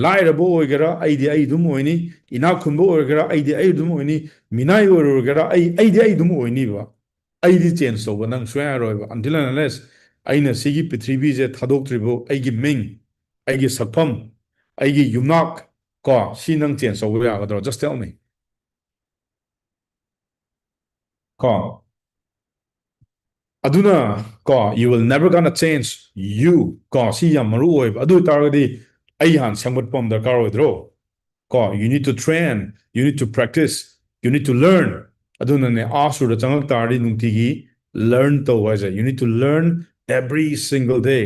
ꯂꯥꯏꯔꯕ ꯑꯣꯏꯒꯦꯔꯥ ꯑꯩꯗꯤ ꯑꯩ ꯑꯗꯨꯝ ꯑꯣꯏꯅꯤ, ꯏꯅꯥꯛ ꯈꯨꯟꯕ ꯑꯣꯏꯒꯦꯔꯥ ꯑꯩꯗꯤ ꯑꯩ ꯑꯗꯨꯝ ꯑꯣꯏꯅꯤ, ꯃꯤꯅꯥꯏ ꯑꯣꯏꯔꯨꯔꯒꯦꯔꯥ ꯑꯩ, ꯑꯩꯗꯤ ꯑꯩ ꯑꯗꯨꯝ ꯑꯣꯏꯅꯤꯕ꯫ ꯑꯩꯗꯤ ꯆꯦꯟꯖ ꯇꯧꯕ ꯅꯪ ꯁꯨꯡꯌꯥ ꯌꯥꯔꯣꯏꯕ, until and unless ꯑꯩꯅ ꯁꯤꯒꯤ ꯄ꯭ꯔꯤꯊꯤꯕꯤꯁꯦ ꯊꯥꯗꯣꯛꯇ꯭ꯔꯤꯕꯧ꯫ ꯑꯩꯒꯤ ꯃꯤꯡ, ꯑꯩꯒꯤ ꯁꯛꯐꯝ, ꯑꯩꯒꯤ ꯌꯨꯝꯅꯥꯛ, ꯀꯣ, ꯁꯤ ꯅꯪ ꯆꯦꯟꯖ ꯇꯧꯕ ꯌꯥꯒꯗ꯭ꯔꯣ? Just tell me. ꯀꯣ, ꯑꯗꯨꯅ, ꯀꯣ, you will never gonna change you, ꯀꯣ, ꯁꯤ ꯌꯥꯝ ꯃꯔꯨ ꯑꯣꯏꯕ꯫ ꯑꯗꯨ ꯑꯣꯏꯇꯥꯔꯒꯗꯤ ꯑꯩ ꯍꯥꯟꯅ ꯁꯦꯝꯒꯠꯄ ꯑꯃ ꯗꯔꯀꯥꯔ ꯑꯣꯏꯗ꯭ꯔꯣ? ꯀꯣ, you need to train, you need to practice, you need to learn. ꯑꯗꯨꯅꯅꯦ, ꯑꯥ ꯁꯨꯔꯗ ꯆꯪꯉꯛ ꯇꯥꯔꯗꯤ ꯅꯨꯡꯇꯤꯒꯤ learn ꯇꯧ ꯍꯥꯏꯁꯦ, you need to learn every single day.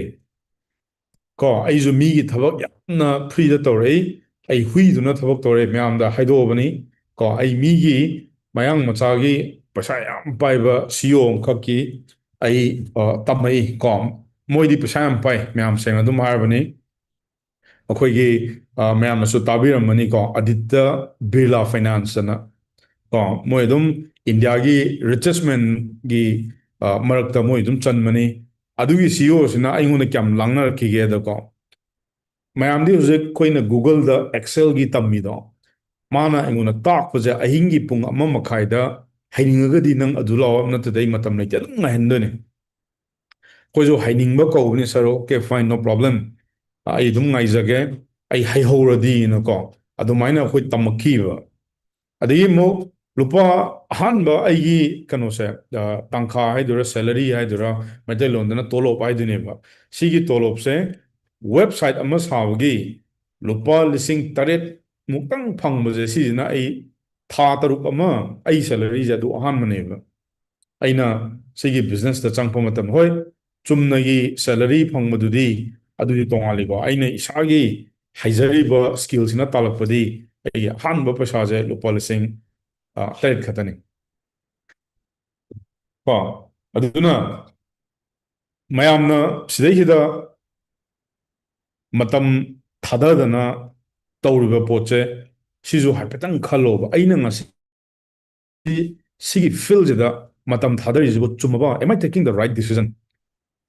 ꯀꯣ, ꯑꯩꯁꯨ ꯃꯤꯒꯤ ꯊꯕꯛ ꯌꯥꯝꯅ ꯐ꯭ꯔꯤꯗ ꯇꯧꯔꯛꯏ꯫ ꯑꯩ ꯍꯨꯏꯗꯨꯅ ꯊꯕꯛ ꯇꯧꯔꯛꯏ, ꯃꯌꯥꯝꯗ ꯍꯥꯏꯗꯣꯛꯑꯕꯅꯤ꯫ ꯀꯣ, ꯑꯩ ꯃꯤꯒꯤ ꯃꯌꯥꯡ ꯃꯆꯥꯒꯤ ꯄꯩꯁꯥ ꯌꯥꯝ ꯄꯥꯏꯕ ꯁꯤ ꯏ ꯑꯣ ꯑꯃꯈꯛꯀꯤ ꯑꯩ, ꯑ, ꯇꯝꯃꯛꯏ꯫ ꯀꯣ, ꯃꯣꯏꯗꯤ ꯄꯩꯁꯥ ꯌꯥꯝ ꯄꯥꯏ, ꯃꯌꯥꯝ ꯁꯦꯡꯅ ꯑꯗꯨꯝ ꯍꯥꯏꯔꯕꯅꯤ꯫ ꯑꯩꯈꯣꯏꯒꯤ, ꯑ, ꯃꯌꯥꯝꯅꯁꯨ ꯇꯥꯕꯤꯔꯝꯃꯅꯤꯀꯣ, ꯑꯗꯤꯇ꯭ꯌ ꯕꯤꯔꯂꯥ ꯐꯥꯏꯅꯥꯟꯁ ꯑꯅ꯫ ꯀꯣ, ꯃꯣꯏ ꯑꯗꯨꯝ ꯏꯟꯗꯤꯌꯥꯒꯤ richest man-ꯒꯤ, ꯑ, ꯃꯔꯛꯇ ꯃꯣꯏ ꯑꯗꯨꯝ ꯆꯟꯕꯅꯤ꯫ ꯑꯗꯨꯒꯤ ꯁꯤ ꯏ ꯑꯣ ꯁꯤꯅ ꯑꯩꯉꯣꯟꯗ ꯀꯌꯥꯝ ꯂꯥꯡꯅꯔꯛꯈꯤꯒꯦꯗꯀꯣ, ꯃꯌꯥꯝꯗꯤ ꯍꯧꯖꯤꯛ ꯑꯩꯈꯣꯏꯅ Google-ꯗ Excel-ꯒꯤ ꯇꯝꯃꯤꯗꯣ, ꯃꯥꯅ ꯑꯩꯉꯣꯟꯗ ꯇꯥꯛꯄꯁꯦ ꯑꯍꯤꯡꯒꯤ ꯄꯨꯡ ꯑꯃ ꯃꯈꯥꯏꯗ, "ꯍꯩꯅꯤꯡꯉꯒꯗꯤ ꯅꯪ ꯑꯗꯨ ꯂꯥꯛꯑꯣ, ꯅꯠꯇ꯭ꯔꯗꯤ ꯑꯩ ꯃꯇꯝ ꯂꯩꯇꯦ", ꯑꯗꯨꯝ ꯉꯥꯏꯍꯟꯗꯣꯏꯅꯦ꯫ ꯑꯩꯈꯣꯏꯁꯨ ꯍꯩꯅꯤꯡꯕ ꯀꯧꯕꯅꯤ, "Sir, okay, fine, no problem, ꯑꯩ ꯑꯗꯨꯝ ꯉꯥꯏꯖꯒꯦ, ꯑꯩ ꯍꯩꯍꯧꯔꯗꯤꯅꯀꯣ", ꯑꯗꯨꯃꯥꯏꯅ ꯑꯩꯈꯣꯏ ꯇꯝꯃꯛꯈꯤꯕ꯫ ꯑꯗꯒꯤ ꯑꯃꯨꯛ ꯂꯨꯄꯥ, ꯑꯍꯥꯟꯕ ꯑꯩꯒꯤ ꯀꯩꯅꯣꯁꯦ, ꯑ, ꯇꯥꯡꯈꯥ ꯍꯥꯏꯗꯣꯏꯔꯥ, salary ꯍꯥꯏꯗꯣꯏꯔꯥ, ꯃꯩꯇꯩꯂꯣꯟꯗꯅ ꯇꯣꯂꯣꯞ ꯍꯥꯏꯗꯣꯏꯅꯦꯕ꯫ ꯁꯤꯒꯤ ꯇꯣꯂꯣꯞꯁꯦ website ꯑꯃ ꯁꯥꯕꯒꯤ ꯂꯨꯄꯥ ꯂꯤꯁꯤꯡ ꯇꯔꯦꯠ ꯃꯨꯛꯇꯪ ꯐꯪꯕꯁꯦ, ꯁꯤꯁꯤꯅ ꯑꯩ ꯊꯥ ꯇꯔꯨꯛ ꯑꯃ ꯑꯩ salary-ꯁꯦ ꯑꯗꯨ ꯑꯍꯥꯟꯕꯅꯦꯕ꯫ ꯑꯩꯅ ꯁꯤꯒꯤ business-ꯇ ꯆꯪꯉꯛꯄ ꯃꯇꯝ, ꯍꯣꯏ, ꯆꯨꯝꯅꯒꯤ salary ꯐꯪꯕꯗꯨꯗꯤ ꯑꯗꯨꯗꯤ ꯇꯣꯉꯥꯜꯂꯤꯀꯣ꯫ ꯑꯩꯅ ꯏꯁꯥꯒꯤ ꯍꯩꯖꯔꯤꯕ skill-ꯁꯤꯅ ꯇꯥꯜꯂꯛꯄꯗꯤ ꯑꯩꯒꯤ ꯑꯍꯥꯟꯕ ꯄꯩꯁꯥꯁꯦ ꯂꯨꯄꯥ ꯂꯤꯁꯤꯡ, ꯑ, ꯇꯔꯦꯠ ꯈꯛꯇꯅꯤ꯫ ꯀꯣ, ꯑꯗꯨꯅ ꯃꯌꯥꯝꯅ ꯁꯤꯗꯩꯁꯤꯗ ꯃꯇꯝ ꯊꯥꯗꯗꯅ ꯇꯧꯔꯤꯕ ꯄꯣꯠꯁꯦ, ꯁꯤꯁꯨ ꯍꯥꯏꯐꯦꯠꯇꯪ ꯈꯜꯂꯣꯕ꯫ ꯑꯩꯅ ꯉꯁꯤ ꯁꯤꯒꯤ ꯐꯤꯜꯁꯤꯗ ꯃꯇꯝ ꯊꯥꯗꯔꯤꯁꯤꯕꯨ ꯆꯨꯝꯃꯕ? Am I taking the right decision?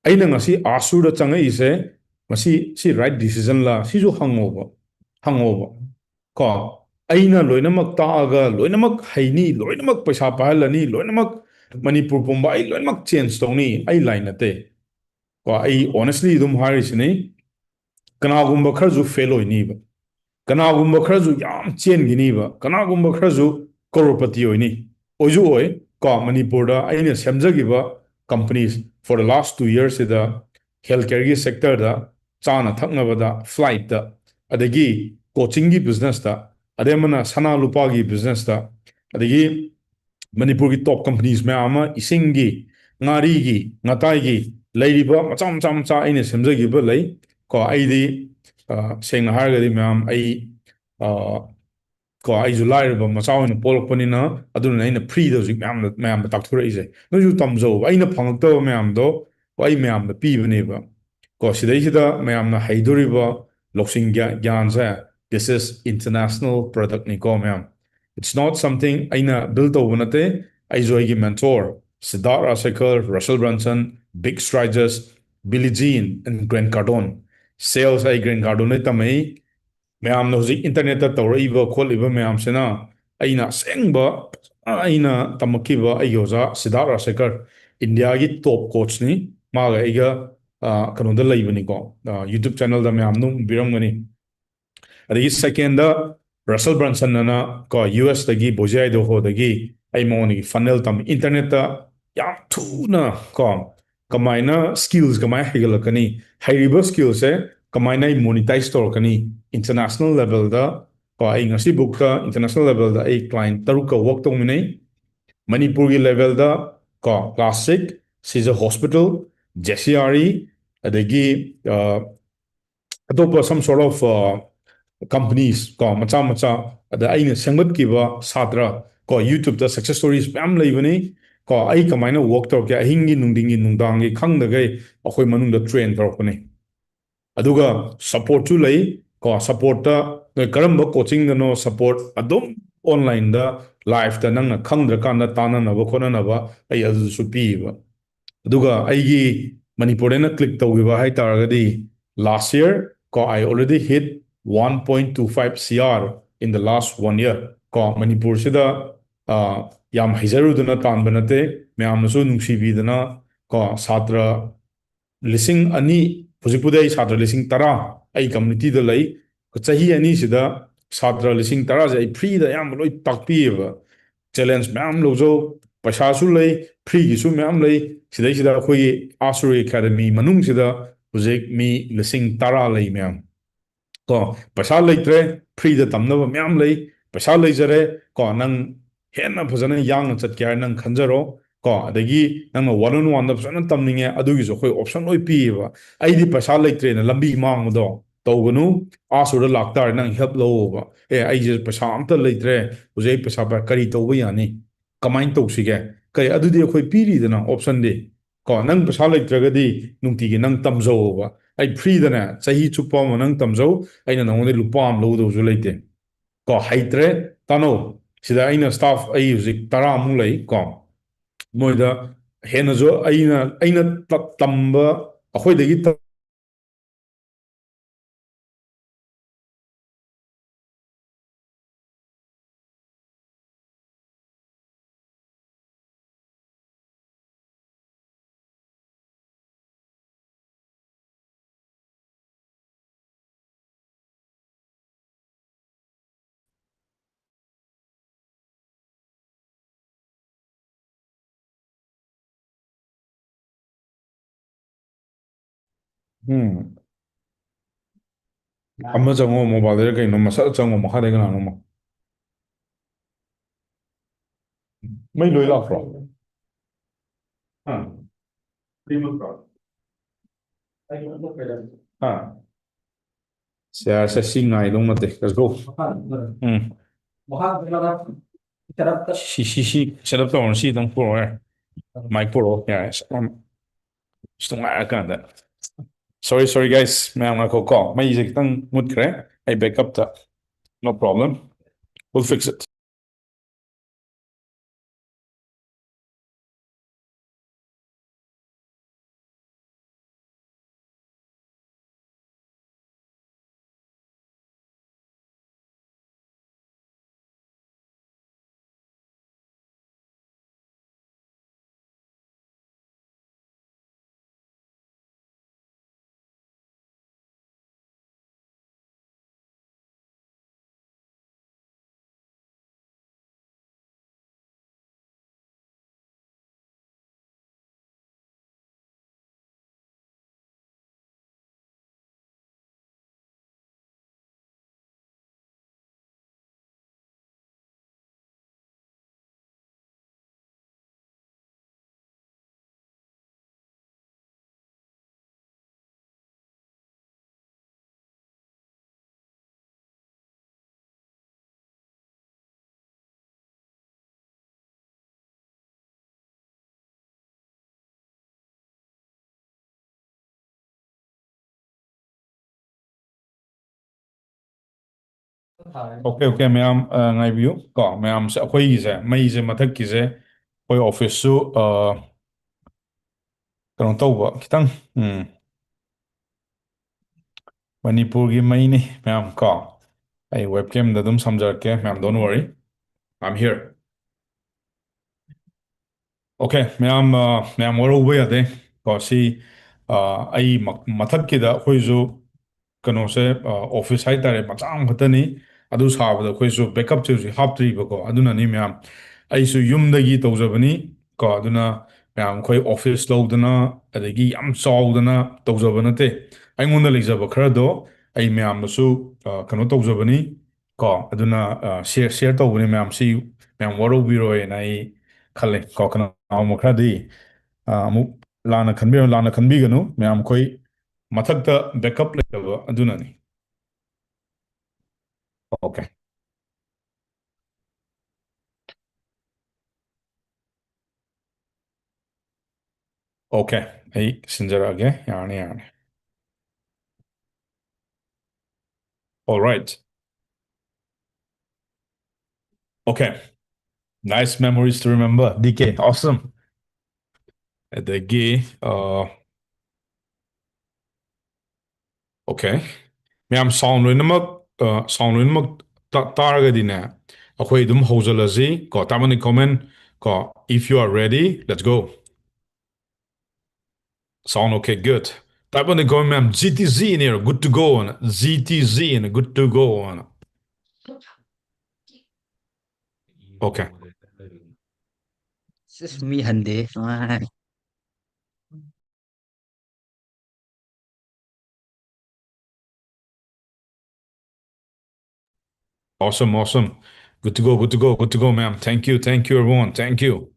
ꯑꯩꯅ ꯉꯁꯤ ꯑꯥꯁꯨꯔꯗ ꯆꯪꯉꯛꯏꯁꯦ, ꯃꯁꯤ ꯁꯤ ꯔꯥꯏꯠ ꯗꯤꯁꯤꯖꯟꯂ? ꯁꯤꯁꯨ ꯍꯪꯉꯣꯕ, ꯍꯪꯉꯣꯕ꯫ ꯀꯣ, ꯑꯩꯅ ꯂꯣꯏꯅꯃꯛ ꯇꯥꯛꯑꯒ ꯂꯣꯏꯅꯃꯛ ꯍꯩꯅꯤ, ꯂꯣꯏꯅꯃꯛ ꯄꯩꯁꯥ ꯄꯥꯏꯍꯜꯂꯅꯤ, ꯂꯣꯏꯅꯃꯛ ꯃꯅꯤꯄꯨꯔ ꯄꯨꯝꯕ ꯑꯩ ꯂꯣꯏꯅꯃꯛ ꯆꯦꯟꯖ ꯇꯧꯅꯤ, ꯑꯩ ꯂꯥꯏ ꯅꯠꯇꯦ꯫ ꯀꯣ, ꯑꯩ ꯑꯣꯅꯦꯁꯂꯤ ꯑꯗꯨꯝ ꯍꯥꯏꯔꯤꯁꯤꯅꯤ, ꯀꯅꯥꯒꯨꯝꯕ ꯈꯔꯁꯨ ꯐꯦꯜ ꯑꯣꯏꯅꯤꯕ, ꯀꯅꯥꯒꯨꯝꯕ ꯈꯔꯁꯨ ꯌꯥꯝ ꯆꯦꯟꯈꯤꯅꯤꯕ, ꯀꯅꯥꯒꯨꯝꯕ ꯈꯔꯁꯨ ꯀꯔꯣꯔꯄꯇꯤ ꯑꯣꯏꯅꯤ꯫ ꯑꯣꯏꯁꯨ ꯑꯣꯏ꯫ ꯀꯣ, ꯃꯅꯤꯄꯨꯔꯗ ꯑꯩꯅ ꯁꯦꯝꯖꯈꯤꯕ companies for the last two yearsꯁꯤꯗ health careꯒꯤ sectorꯗ, ꯆꯥꯅ ꯊꯛꯅꯕꯗ, flightꯇ, ꯑꯗꯒꯤ coachingꯒꯤ businessꯇ, ꯑꯗꯩ ꯑꯃꯅ ꯁꯅꯥ ꯂꯨꯄꯥꯒꯤ businessꯇ, ꯑꯗꯒꯤ ꯃꯅꯤꯄꯨꯔꯒꯤ top companies ꯃꯌꯥꯝ ꯑꯃ, ꯏꯁꯤꯡꯒꯤ, ꯉꯥꯔꯤꯒꯤ, ꯉꯥꯇꯥꯏꯒꯤ, ꯂꯩꯔꯤꯕ ꯃꯆꯥ ꯃꯆꯥ ꯃꯆꯥ ꯑꯩꯅ ꯁꯦꯝꯖꯈꯤꯕ ꯂꯩ꯫ ꯀꯣ, ꯑꯩꯗꯤ, ꯑ, ꯁꯦꯡꯅ ꯍꯥꯏꯔꯒꯗꯤ ꯃꯌꯥꯝ, ꯑꯩ, ꯑ, ꯀꯣ, ꯑꯩꯁꯨ ꯂꯥꯏꯔꯕ ꯃꯆꯥ ꯑꯣꯏꯅ ꯄꯣꯛꯂꯛꯄꯅꯤꯅ, ꯑꯗꯨꯅ ꯑꯩꯅ freeꯗ ꯍꯧꯖꯤꯛ ꯃꯌꯥꯝꯅ, ꯃꯌꯥꯝꯗ ꯇꯥꯛꯊꯣꯔꯛꯏꯁꯦ꯫ ꯅꯣꯏꯁꯨ ꯇꯝꯖꯧꯕ꯫ ꯑꯩꯅ ꯐꯪꯉꯛꯇꯕ ꯃꯌꯥꯝꯗꯣ, ꯀꯣ, ꯑꯩ ꯃꯌꯥꯝꯗ ꯄꯤꯕꯅꯦꯕ꯫ ꯀꯣ, ꯁꯤꯗꯩꯁꯤꯗ ꯃꯌꯥꯝꯅ ꯍꯩꯗꯣꯔꯤꯕ ꯂꯧꯁꯤꯡ ꯒ꯭ꯌꯥ-, ꯒ꯭ꯌꯥꯟꯁꯦ, this is international productꯅꯤꯀꯣ, ꯃꯌꯥꯝ꯫ It's not something ꯑꯩꯅ build ꯇꯧꯕ ꯅꯠꯇꯦ꯫ ꯑꯩꯁꯨ ꯑꯩꯒꯤ mentor, Siddharth Rajshekhar, Russell Brunson, Big Striders, Billie Jean, and Grant Cardone, sales ꯑꯩ Grant Cardoneꯗꯩ ꯇꯝꯃꯛꯏ꯫ ꯃꯌꯥꯝꯅ ꯍꯧꯖꯤꯛ internetꯇ ꯇꯧꯔꯛꯏꯕ ꯈꯣꯠꯂꯤꯕ ꯃꯌꯥꯝꯁꯤꯅ ꯑꯩꯅ ꯑꯁꯦꯡꯕ, ꯑꯩꯅ ꯇꯝꯃꯛꯈꯤꯕ ꯑꯩꯒꯤ ꯑꯣꯖꯥ ꯁꯤꯗꯥꯔꯠ ꯔꯥꯖꯁꯦꯈꯔ, ꯏꯟꯗꯤꯌꯥꯒꯤ top coachꯅꯤ꯫ ꯃꯥꯒ ꯑꯩꯒ, ꯑ, ꯀꯩꯅꯣꯗ ꯂꯩꯕꯅꯤꯀꯣ, ꯑ, YouTube channelꯗ ꯃꯌꯥꯝ ꯑꯗꯨꯝ ꯎꯕꯤꯔꯝꯒꯅꯤ꯫ ꯑꯗꯒꯤ secondꯗ Russell Brunsonꯑꯅ ꯀꯣ, USꯇꯒꯤ, Boise Idahoꯗꯒꯤ ꯑꯩ ꯃꯉꯣꯟꯗꯒꯤ funnel ꯇꯝꯃꯤ꯫ Internetꯇ ꯌꯥꯝ ꯊꯨꯅ ꯀꯣ, ꯀꯃꯥꯏꯅ skills ꯀꯃꯥꯏꯅ ꯍꯩꯒꯠꯂꯛꯀꯅꯤ, ꯍꯩꯔꯤꯕ skillꯁꯦ ꯀꯃꯥꯏꯅ ꯑꯩ monetize ꯇꯧꯔꯛꯀꯅꯤ, international levelꯗ ꯀꯣ, ꯑꯩ ꯉꯁꯤꯕꯨꯛꯇ international levelꯗ ꯑꯩ client ꯇꯔꯨꯛꯀ work ꯇꯧꯃꯤꯟꯅꯩ꯫ ꯃꯅꯤꯄꯨꯔꯒꯤ levelꯗ ꯀꯣ, Classic, Caesar Hospital, J C R E, ꯑꯗꯒꯤ, ꯑ, ꯑꯇꯣꯞꯄ some sort of, ꯑ, companies ꯀꯣ, ꯃꯆꯥ ꯃꯆꯥ, ꯑꯗ ꯑꯩꯅ ꯁꯦꯝꯒꯠꯈꯤꯕ ꯁꯥꯇ꯭ꯔ ꯀꯣ, YouTubeꯇ success stories ꯃꯌꯥꯝ ꯂꯩꯕꯅꯤ ꯀꯣ꯫ ꯑꯩ ꯀꯃꯥꯏꯅ work ꯇꯧꯔꯛꯀꯦ, ꯑꯍꯤꯡꯒꯤ, ꯅꯨꯡꯊꯤꯟꯒꯤ, ꯅꯨꯡꯗꯥꯡꯒꯤ ꯈꯪꯗꯈꯩ ꯑꯩꯈꯣꯏ ꯃꯅꯨꯡꯗ train ꯇꯧꯔꯛꯄꯅꯤ꯫ ꯑꯗꯨꯒ supportꯁꯨ ꯂꯩ ꯀꯣ꯫ Supportꯇ ꯅꯣꯏ ꯀꯔꯝꯕ ꯀꯣꯆꯤꯡꯗꯅꯣ ꯁꯄꯣꯔꯠ ꯑꯗꯨꯝ ꯑꯣꯟꯂꯥꯏꯟꯗ ꯂꯥꯏꯐꯇ ꯅꯪꯅ ꯈꯪꯗ꯭ꯔꯀꯥꯟꯗ ꯇꯥꯟꯅꯅꯕ ꯈꯣꯠꯅꯅꯕ ꯑꯩ ꯑꯗꯨꯁꯨ ꯄꯤꯌꯦꯕ꯫ ꯑꯗꯨꯒ ꯑꯩꯒꯤ ꯃꯅꯤꯄꯨꯔꯗ ꯑꯩꯅ ꯀ꯭ꯂꯤꯛ ꯇꯧꯈꯤꯕ ꯍꯥꯏ ꯇꯥꯔꯒꯗꯤ, last year ꯀꯣ, I already hit one point two five C R in the last one year ꯀꯣ꯫ ꯃꯅꯤꯄꯨꯔꯁꯤꯗ, ꯑ, ꯌꯥꯝ ꯍꯩꯖꯔꯨꯗꯅ ꯇꯥꯟꯕ ꯅꯠꯇꯦ, ꯃꯌꯥꯝꯅꯁꯨ ꯅꯨꯡꯁꯤꯕꯤꯗꯅ ꯀꯣ, ꯁꯥꯇ꯭ꯔ ꯂꯤꯁꯤꯡ ꯑꯅꯤ, ꯍꯧꯖꯤꯛꯄꯨꯗꯤ ꯑꯩ ꯁꯥꯇ꯭ꯔ ꯂꯤꯁꯤꯡ ꯇꯔꯥ ꯑꯩ ꯀꯝꯃ꯭ꯌꯨꯅꯤꯇꯤꯗ ꯂꯩ꯫ ꯆꯍꯤ ꯑꯅꯤꯁꯤꯗ ꯁꯥꯇ꯭ꯔ ꯂꯤꯁꯤꯡ ꯇꯔꯥꯁꯦ ꯑꯩ ꯐ꯭ꯔꯤꯗ ꯑꯌꯥꯝꯕ ꯂꯣꯏ ꯇꯥꯛꯄꯤꯌꯦꯕ꯫ ꯆꯦꯂꯦꯟꯖ ꯃꯌꯥꯝ ꯂꯧꯖꯧ, ꯄꯩꯁꯥꯁꯨ ꯂꯩ, ꯐ꯭ꯔꯤꯒꯤꯁꯨ ꯃꯌꯥꯝ ꯂꯩ꯫ ꯁꯤꯗꯩꯁꯤꯗ ꯑꯩꯈꯣꯏꯒꯤ ꯑꯥ ꯁꯨꯔ ꯑꯦꯀꯥꯗꯃꯤ ꯃꯅꯨꯡꯁꯤꯗ ꯍꯧꯖꯤꯛ ꯃꯤ ꯂꯤꯁꯤꯡ ꯇꯔꯥ ꯂꯩ ꯃꯌꯥꯝ꯫ ꯀꯣ, ꯄꯩꯁꯥ ꯂꯩꯇ꯭ꯔꯦ, ꯐ꯭ꯔꯤꯗ ꯇꯝꯅꯕ ꯃꯌꯥꯝ ꯂꯩ꯫ ꯄꯩꯁꯥ ꯂꯩꯖꯔꯦ, ꯀꯣ, ꯅꯪ ꯍꯦꯟꯅ ꯐꯖꯅ ꯌꯥꯡꯅ ꯆꯠꯀꯦ ꯍꯥꯏꯅ ꯅꯪ ꯈꯟꯖꯔꯣ꯫ ꯀꯣ, ꯑꯗꯒꯤ ꯅꯪꯅ one on one ꯗ ꯐꯖꯅ ꯇꯝꯅꯤꯡꯉꯦ, ꯑꯗꯨꯒꯤꯁꯨ ꯑꯩꯈꯣꯏ ꯑꯣꯞꯁꯟ ꯂꯣꯏ ꯄꯤꯌꯦꯕ꯫ ꯑꯩꯗꯤ ꯄꯩꯁꯥ ꯂꯩꯇ꯭ꯔꯦꯅ ꯂꯝꯕꯤ ꯃꯥꯡꯕꯗꯣ ꯇꯧꯒꯅꯨ꯫ ꯑꯥ ꯁꯨꯔꯗ ꯂꯥꯛꯇꯥꯔꯦ, ꯅꯪ ꯍꯦꯜꯞ ꯂꯧꯑꯣꯕ꯫ "ꯑꯦ, ꯑꯩꯁꯦ ꯄꯩꯁꯥ ꯑꯝꯇ ꯂꯩꯇ꯭ꯔꯦ, ꯍꯧꯖꯤꯛ ꯑꯩ ꯄꯩꯁꯥ ꯄꯥꯏ-, ꯀꯔꯤ ꯇꯧꯕ ꯌꯥꯅꯤ? ꯀꯃꯥꯏꯅ ꯇꯧꯁꯤꯒꯦ?" ꯀꯩ, ꯑꯗꯨꯗꯤ ꯑꯩꯈꯣꯏ ꯄꯤꯔꯤꯗꯅ ꯑꯣꯞꯁꯟꯗꯤ꯫ ꯀꯣ, ꯅꯪ ꯄꯩꯁꯥ ꯂꯩꯇ꯭ꯔꯒꯗꯤ ꯅꯨꯡꯇꯤꯒꯤ ꯅꯪ ꯇꯝꯖꯧꯑꯣꯕ꯫ ꯑꯩ ꯐ꯭ꯔꯤꯗꯅꯦ ꯆꯍꯤ ꯆꯨꯞꯄ ꯑꯃ ꯅꯪ ꯇꯝꯖꯧ, ꯑꯩꯅ ꯅꯉꯣꯟꯗꯩ ꯂꯨꯄꯥ ꯑꯃ ꯂꯧꯒꯗꯧꯁꯨ ꯂꯩꯇꯦ꯫ ꯀꯣ, ꯍꯩꯇ꯭ꯔꯦ, ꯇꯥꯅꯧ꯫ ꯁꯤꯗ ꯑꯩꯅ ꯁ꯭ꯇꯥꯐ ꯑꯩ ꯍꯧꯖꯤꯛ ꯇꯔꯥꯃꯨꯛ ꯂꯩ, ꯀꯣ꯫ ꯃꯣꯏꯗ ꯍꯦꯟꯅꯁꯨ ꯑꯩꯅ, ꯑꯩꯅ ꯇ-, ꯇꯝꯕ, ꯑꯩꯈꯣꯏꯗꯒꯤ ꯇ-, ꯎꯝ꯫ ꯑꯃ ꯆꯪꯉꯣ, ꯃꯣꯕꯥꯏꯜꯗꯔ ꯀꯩꯅꯣ, ꯃꯁꯥ ꯆꯪꯉꯣ, ꯃꯈꯥꯗ ꯀꯅꯥꯅꯣꯝꯃ꯫ ꯃꯩ ꯂꯣꯏ ꯂꯥꯛꯄ꯭ꯔꯣ? ꯍꯥ? ꯃꯩ ꯃꯨꯠꯄ꯭ꯔꯣ? ꯑꯩ ꯃꯨꯠꯈ꯭ꯔꯦ꯫ ꯍꯥ? ꯁꯦ, ꯁꯦ, ꯁꯤ ꯉꯥꯏꯗꯧ ꯅꯠꯇꯦ꯫ Let's go. ꯃꯈꯥ ꯎꯝ꯫ ꯃꯈꯥ ꯁꯤ, ꯁꯤ, ꯁꯤ set up ꯇꯧꯔꯣ, ꯁꯤ ꯑꯗꯨꯝ ꯄꯨꯔꯛꯑꯣ ꯌꯥꯔꯦ꯫ ꯃꯥꯏꯛ ꯄꯨꯔꯛꯑꯣ ꯌꯥꯔꯦ꯫ ꯑꯁ, ꯅꯨꯡꯉꯥꯏꯔꯀꯥꯟꯗ꯫ Sorry, sorry, guys. ꯃꯌꯥꯝ ꯉꯥꯏꯈꯣ ꯀꯣ꯫ ꯃꯩꯁꯦ ꯈꯤꯇꯪ ꯃꯨꯠꯈ꯭ꯔꯦ꯫ ꯑꯩ backupꯇ, no problem, we'll fix it. Okay, okay, ꯃꯌꯥꯝ, ꯑ, ꯉꯥꯏꯕꯤꯌꯨ ꯀꯣ꯫ ꯃꯌꯥꯝꯁꯦ, ꯑꯩꯈꯣꯏꯒꯤꯁꯦ, ꯃꯩꯁꯦ, ꯃꯊꯛꯀꯤꯁꯦ, ꯑꯩꯈꯣꯏ officeꯁꯨ, ꯑ, ꯀꯩꯅꯣ ꯇꯧꯕ ꯈꯤꯇꯪ, ꯎꯝ, ꯃꯅꯤꯄꯨꯔꯒꯤ ꯃꯩꯅꯤ ꯃꯌꯥꯝ ꯀꯣ꯫ ꯑꯩ webcamꯗ ꯑꯗꯨꯝ ꯁꯝꯖꯔꯛꯀꯦ ꯃꯌꯥꯝ, don't worry, I'm here. Okay, ꯃꯌꯥꯝ, ꯑ, ꯃꯌꯥꯝ ꯋꯥꯔꯧꯕ ꯌꯥꯗꯦ ꯀꯣ꯫ ꯁꯤ, ꯑ, ꯑꯩ ꯃ-, ꯃꯊꯛꯀꯤꯗ ꯑꯩꯈꯣꯏꯁꯨ ꯀꯩꯅꯣꯁꯦ, ꯑ, office ꯍꯥꯏꯇꯥꯔꯦ, ꯃꯆꯥ ꯑꯃꯈꯛꯇꯅꯤ꯫ ꯑꯗꯨ ꯁꯥꯕꯗ ꯑꯩꯈꯣꯏꯁꯨ backupꯁꯦ ꯍꯧꯖꯤꯛ ꯍꯥꯞꯇ꯭ꯔꯤꯕꯀꯣ꯫ ꯑꯗꯨꯅꯅꯤ ꯃꯌꯥꯝ, ꯑꯩꯁꯨ ꯌꯨꯝꯗꯒꯤ ꯇꯧꯖꯕꯅꯤ ꯀꯣ꯫ ꯑꯗꯨꯅ ꯃꯌꯥꯝ, ꯑꯩꯈꯣꯏ office ꯂꯧꯗꯅ, ꯑꯗꯒꯤ ꯌꯥꯝ ꯆꯥꯎꯗꯅ ꯇꯧꯖꯕ ꯅꯠꯇꯦ꯫ ꯑꯩꯉꯣꯟꯗ ꯂꯩꯖꯕ ꯈꯔꯗꯣ ꯑꯩ ꯃꯌꯥꯝꯗꯁꯨ, ꯑ, ꯀꯩꯅꯣ ꯇꯧꯖꯕꯅꯤ ꯀꯣ꯫ ꯑꯗꯨꯅ, ꯑ, share, share ꯇꯧꯕꯅꯤ ꯃꯌꯥꯝ꯫ ꯁꯤ ꯃꯌꯥꯝ ꯋꯥꯔꯧꯕꯤꯔꯣꯏꯅ ꯑꯩ ꯈꯜꯂꯦ ꯀꯣ꯫ ꯀꯅꯥꯒꯨꯝꯕ ꯈꯔꯗꯤ, ꯑ, ꯑꯃꯨꯛ ꯂꯥꯟꯅ ꯈꯟꯕꯤꯔꯣ, ꯂꯥꯟꯅ ꯈꯟꯕꯤꯒꯅꯨ ꯃꯌꯥꯝ꯫ ꯑꯩꯈꯣꯏ ꯃꯊꯛꯇ backup ꯂꯩꯇꯕ ꯑꯗꯨꯅꯅꯤ꯫ Okay꯫ Okay, ꯑꯩ ꯁꯤꯟꯖꯔꯛꯑꯒꯦ꯫ ꯌꯥꯔꯅꯤ, ꯌꯥꯔꯅꯤ꯫ All right. Okay. Nice memories to remember, D K. Awesome. ꯑꯗꯒꯤ, uh, okay. ꯃꯌꯥꯝ sound ꯂꯣꯏꯅꯃꯛ, uh, sound ꯂꯣꯏꯅꯃꯛ ꯇꯥ-, ꯇꯥꯔꯒꯗꯤꯅꯦ, ꯑꯩꯈꯣꯏ ꯑꯗꯨꯝ ꯍꯧꯖꯤꯜꯂꯁꯤ ꯀꯣ. Type on the comment ꯀꯣ. If you are ready, let's go. Sound okay, good. Type on the comment, ꯃꯌꯥꯝ, G T Z ꯅꯦ, good to go ꯅ, G T Z ꯅ, good to go ꯅ. Okay. ꯁꯤꯁ, ꯃꯤ ꯍꯟꯗꯦ꯫ ꯅꯨꯡꯉꯥꯏ꯫ Awesome, awesome. Good to go, good to go, good to go, ma'am. Thank you, thank you, everyone. Thank you.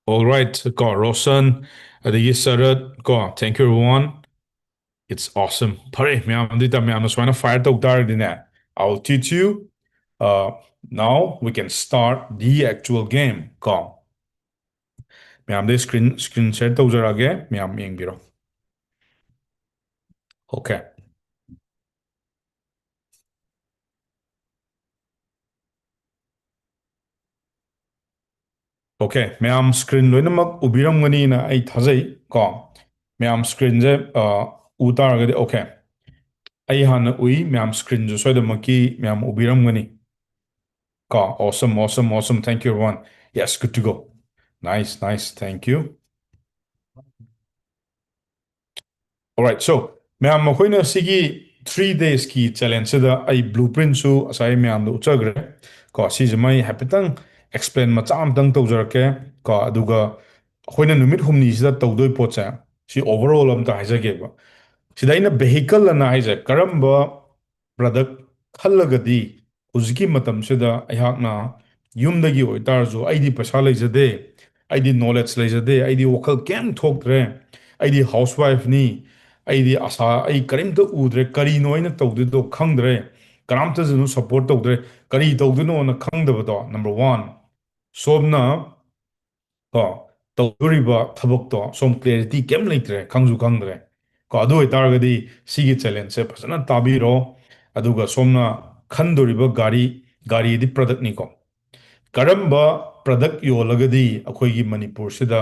All right, ꯀꯣ, Roshan, ꯑꯗꯒꯤ ꯁꯔꯠ, ꯀꯣ, thank you, everyone. It's awesome. ꯐꯔꯦ, ꯃꯌꯥꯝ, ꯑꯗꯨ ꯑꯣꯏꯇꯥ ꯃꯌꯥꯝꯅ ꯁꯨꯃꯥꯏꯅ fire ꯇꯧ ꯇꯥꯔꯗꯤꯅꯦ, I'll teach you. Uh, now we can start the actual game, ꯀꯣ. ꯃꯌꯥꯝꯗ screen, screen share ꯇꯧꯖꯔꯛꯑꯒꯦ, ꯃꯌꯥꯝ ꯌꯦꯡꯕꯤꯔꯣ꯫ Okay. Okay, ꯃꯌꯥꯝ screen ꯂꯣꯏꯅꯃꯛ ꯎꯕꯤꯔꯝꯒꯅꯤꯅ ꯑꯩ ꯊꯥꯖꯩ ꯀꯣ꯫ ꯃꯌꯥꯝ screen ꯁꯦ, ꯑ, ꯎ ꯇꯥꯔꯒꯗꯤ, okay. ꯑꯩ ꯍꯥꯟꯅ ꯎꯏ, ꯃꯌꯥꯝ screen ꯁꯨ ꯁꯣꯏꯗꯅꯃꯛꯀꯤ ꯃꯌꯥꯝ ꯎꯕꯤꯔꯝꯒꯅꯤ ꯀꯣ꯫ Awesome, awesome, awesome. Thank you, everyone. Yes, good to go. Nice, nice. Thank you. Alright, so, ꯃꯌꯥꯝ, ꯃꯈꯣꯏꯅ ꯁꯤꯒꯤ three days ꯀꯤ challenge ꯁꯤꯗ ꯑꯩ blueprint ꯁꯨ ꯉꯁꯥꯏ ꯃꯌꯥꯝꯗ ꯎꯠꯆꯈ꯭ꯔꯦ ꯀꯣ꯫ ꯁꯤꯁꯤꯃ ꯑꯩ ꯍꯥꯏꯐꯦꯠꯇꯪ explain ꯃꯆꯥ ꯑꯃꯇꯪ ꯇꯧꯖꯔꯛꯀꯦ ꯀꯣ꯫ ꯑꯗꯨꯒ ꯑꯩꯈꯣꯏꯅ ꯅꯨꯃꯤꯠ ꯍꯨꯝꯅꯤꯁꯤꯗ ꯇꯧꯗꯣꯏ ꯄꯣꯠꯁꯦ, ꯁꯤ overall ꯑꯝꯇ ꯍꯥꯏꯖꯒꯦꯕ꯫ ꯁꯤꯗ ꯑꯩꯅ vehicle ꯑꯅ ꯍꯥꯏꯁꯦ ꯀꯔꯝꯕ product ꯈꯜꯂꯒꯗꯤ ꯍꯧꯖꯤꯛꯀꯤ ꯃꯇꯝꯁꯤꯗ ꯑꯩꯍꯥꯛꯅ ꯌꯨꯝꯗꯒꯤ ꯑꯣꯏꯇꯥꯔꯁꯨ, "ꯑꯩꯗꯤ ꯄꯩꯁꯥ ꯂꯩꯖꯗꯦ, ꯑꯩꯗꯤ knowledge ꯂꯩꯖꯗꯦ, ꯑꯩꯗꯤ ꯋꯥꯈꯜ ꯀꯩꯝ ꯊꯣꯛꯇ꯭ꯔꯦ, ꯑꯩꯗꯤ housewife ꯅꯤ, ꯑꯩꯗꯤ ꯑꯁꯥ, ꯑꯩ ꯀꯔꯤꯝꯇ ꯎꯗ꯭ꯔꯦ, ꯀꯔꯤꯅꯣ ꯑꯩꯅ ꯇꯧꯗꯣꯏꯗꯣ ꯈꯪꯗ꯭ꯔꯦ, ꯀꯅꯥꯝꯇꯁꯨ ꯑꯗꯨꯝ support ꯇꯧꯗ꯭ꯔꯦ, ꯀꯔꯤ ꯇꯧꯗꯣꯏꯅꯣꯅ ꯈꯪꯗꯕꯗꯣ", number one꯫ ꯁꯣꯝꯅ ꯀꯣ, ꯇꯧꯗꯣꯔꯤꯕ ꯊꯕꯛꯇꯣ ꯁꯣꯝ clarity ꯀꯩꯝ ꯂꯩꯇ꯭ꯔꯦ, ꯈꯪꯁꯨ ꯈꯪꯗ꯭ꯔꯦ ꯀꯣ꯫ ꯑꯗꯨ ꯑꯣꯏꯇꯥꯔꯒꯗꯤ ꯁꯤꯒꯤ challenge ꯁꯦ ꯐꯖꯅ ꯇꯥꯕꯤꯔꯣ꯫ ꯑꯗꯨꯒ ꯁꯣꯝꯅ ꯈꯟꯗꯣꯔꯤꯕ ꯒꯥꯔꯤ, ꯒꯥꯔꯤꯗꯤ product ꯅꯤꯀꯣ꯫ ꯀꯔꯝꯕ product ꯌꯣꯜꯂꯒꯗꯤ ꯑꯩꯈꯣꯏꯒꯤ ꯃꯅꯤꯄꯨꯔꯁꯤꯗ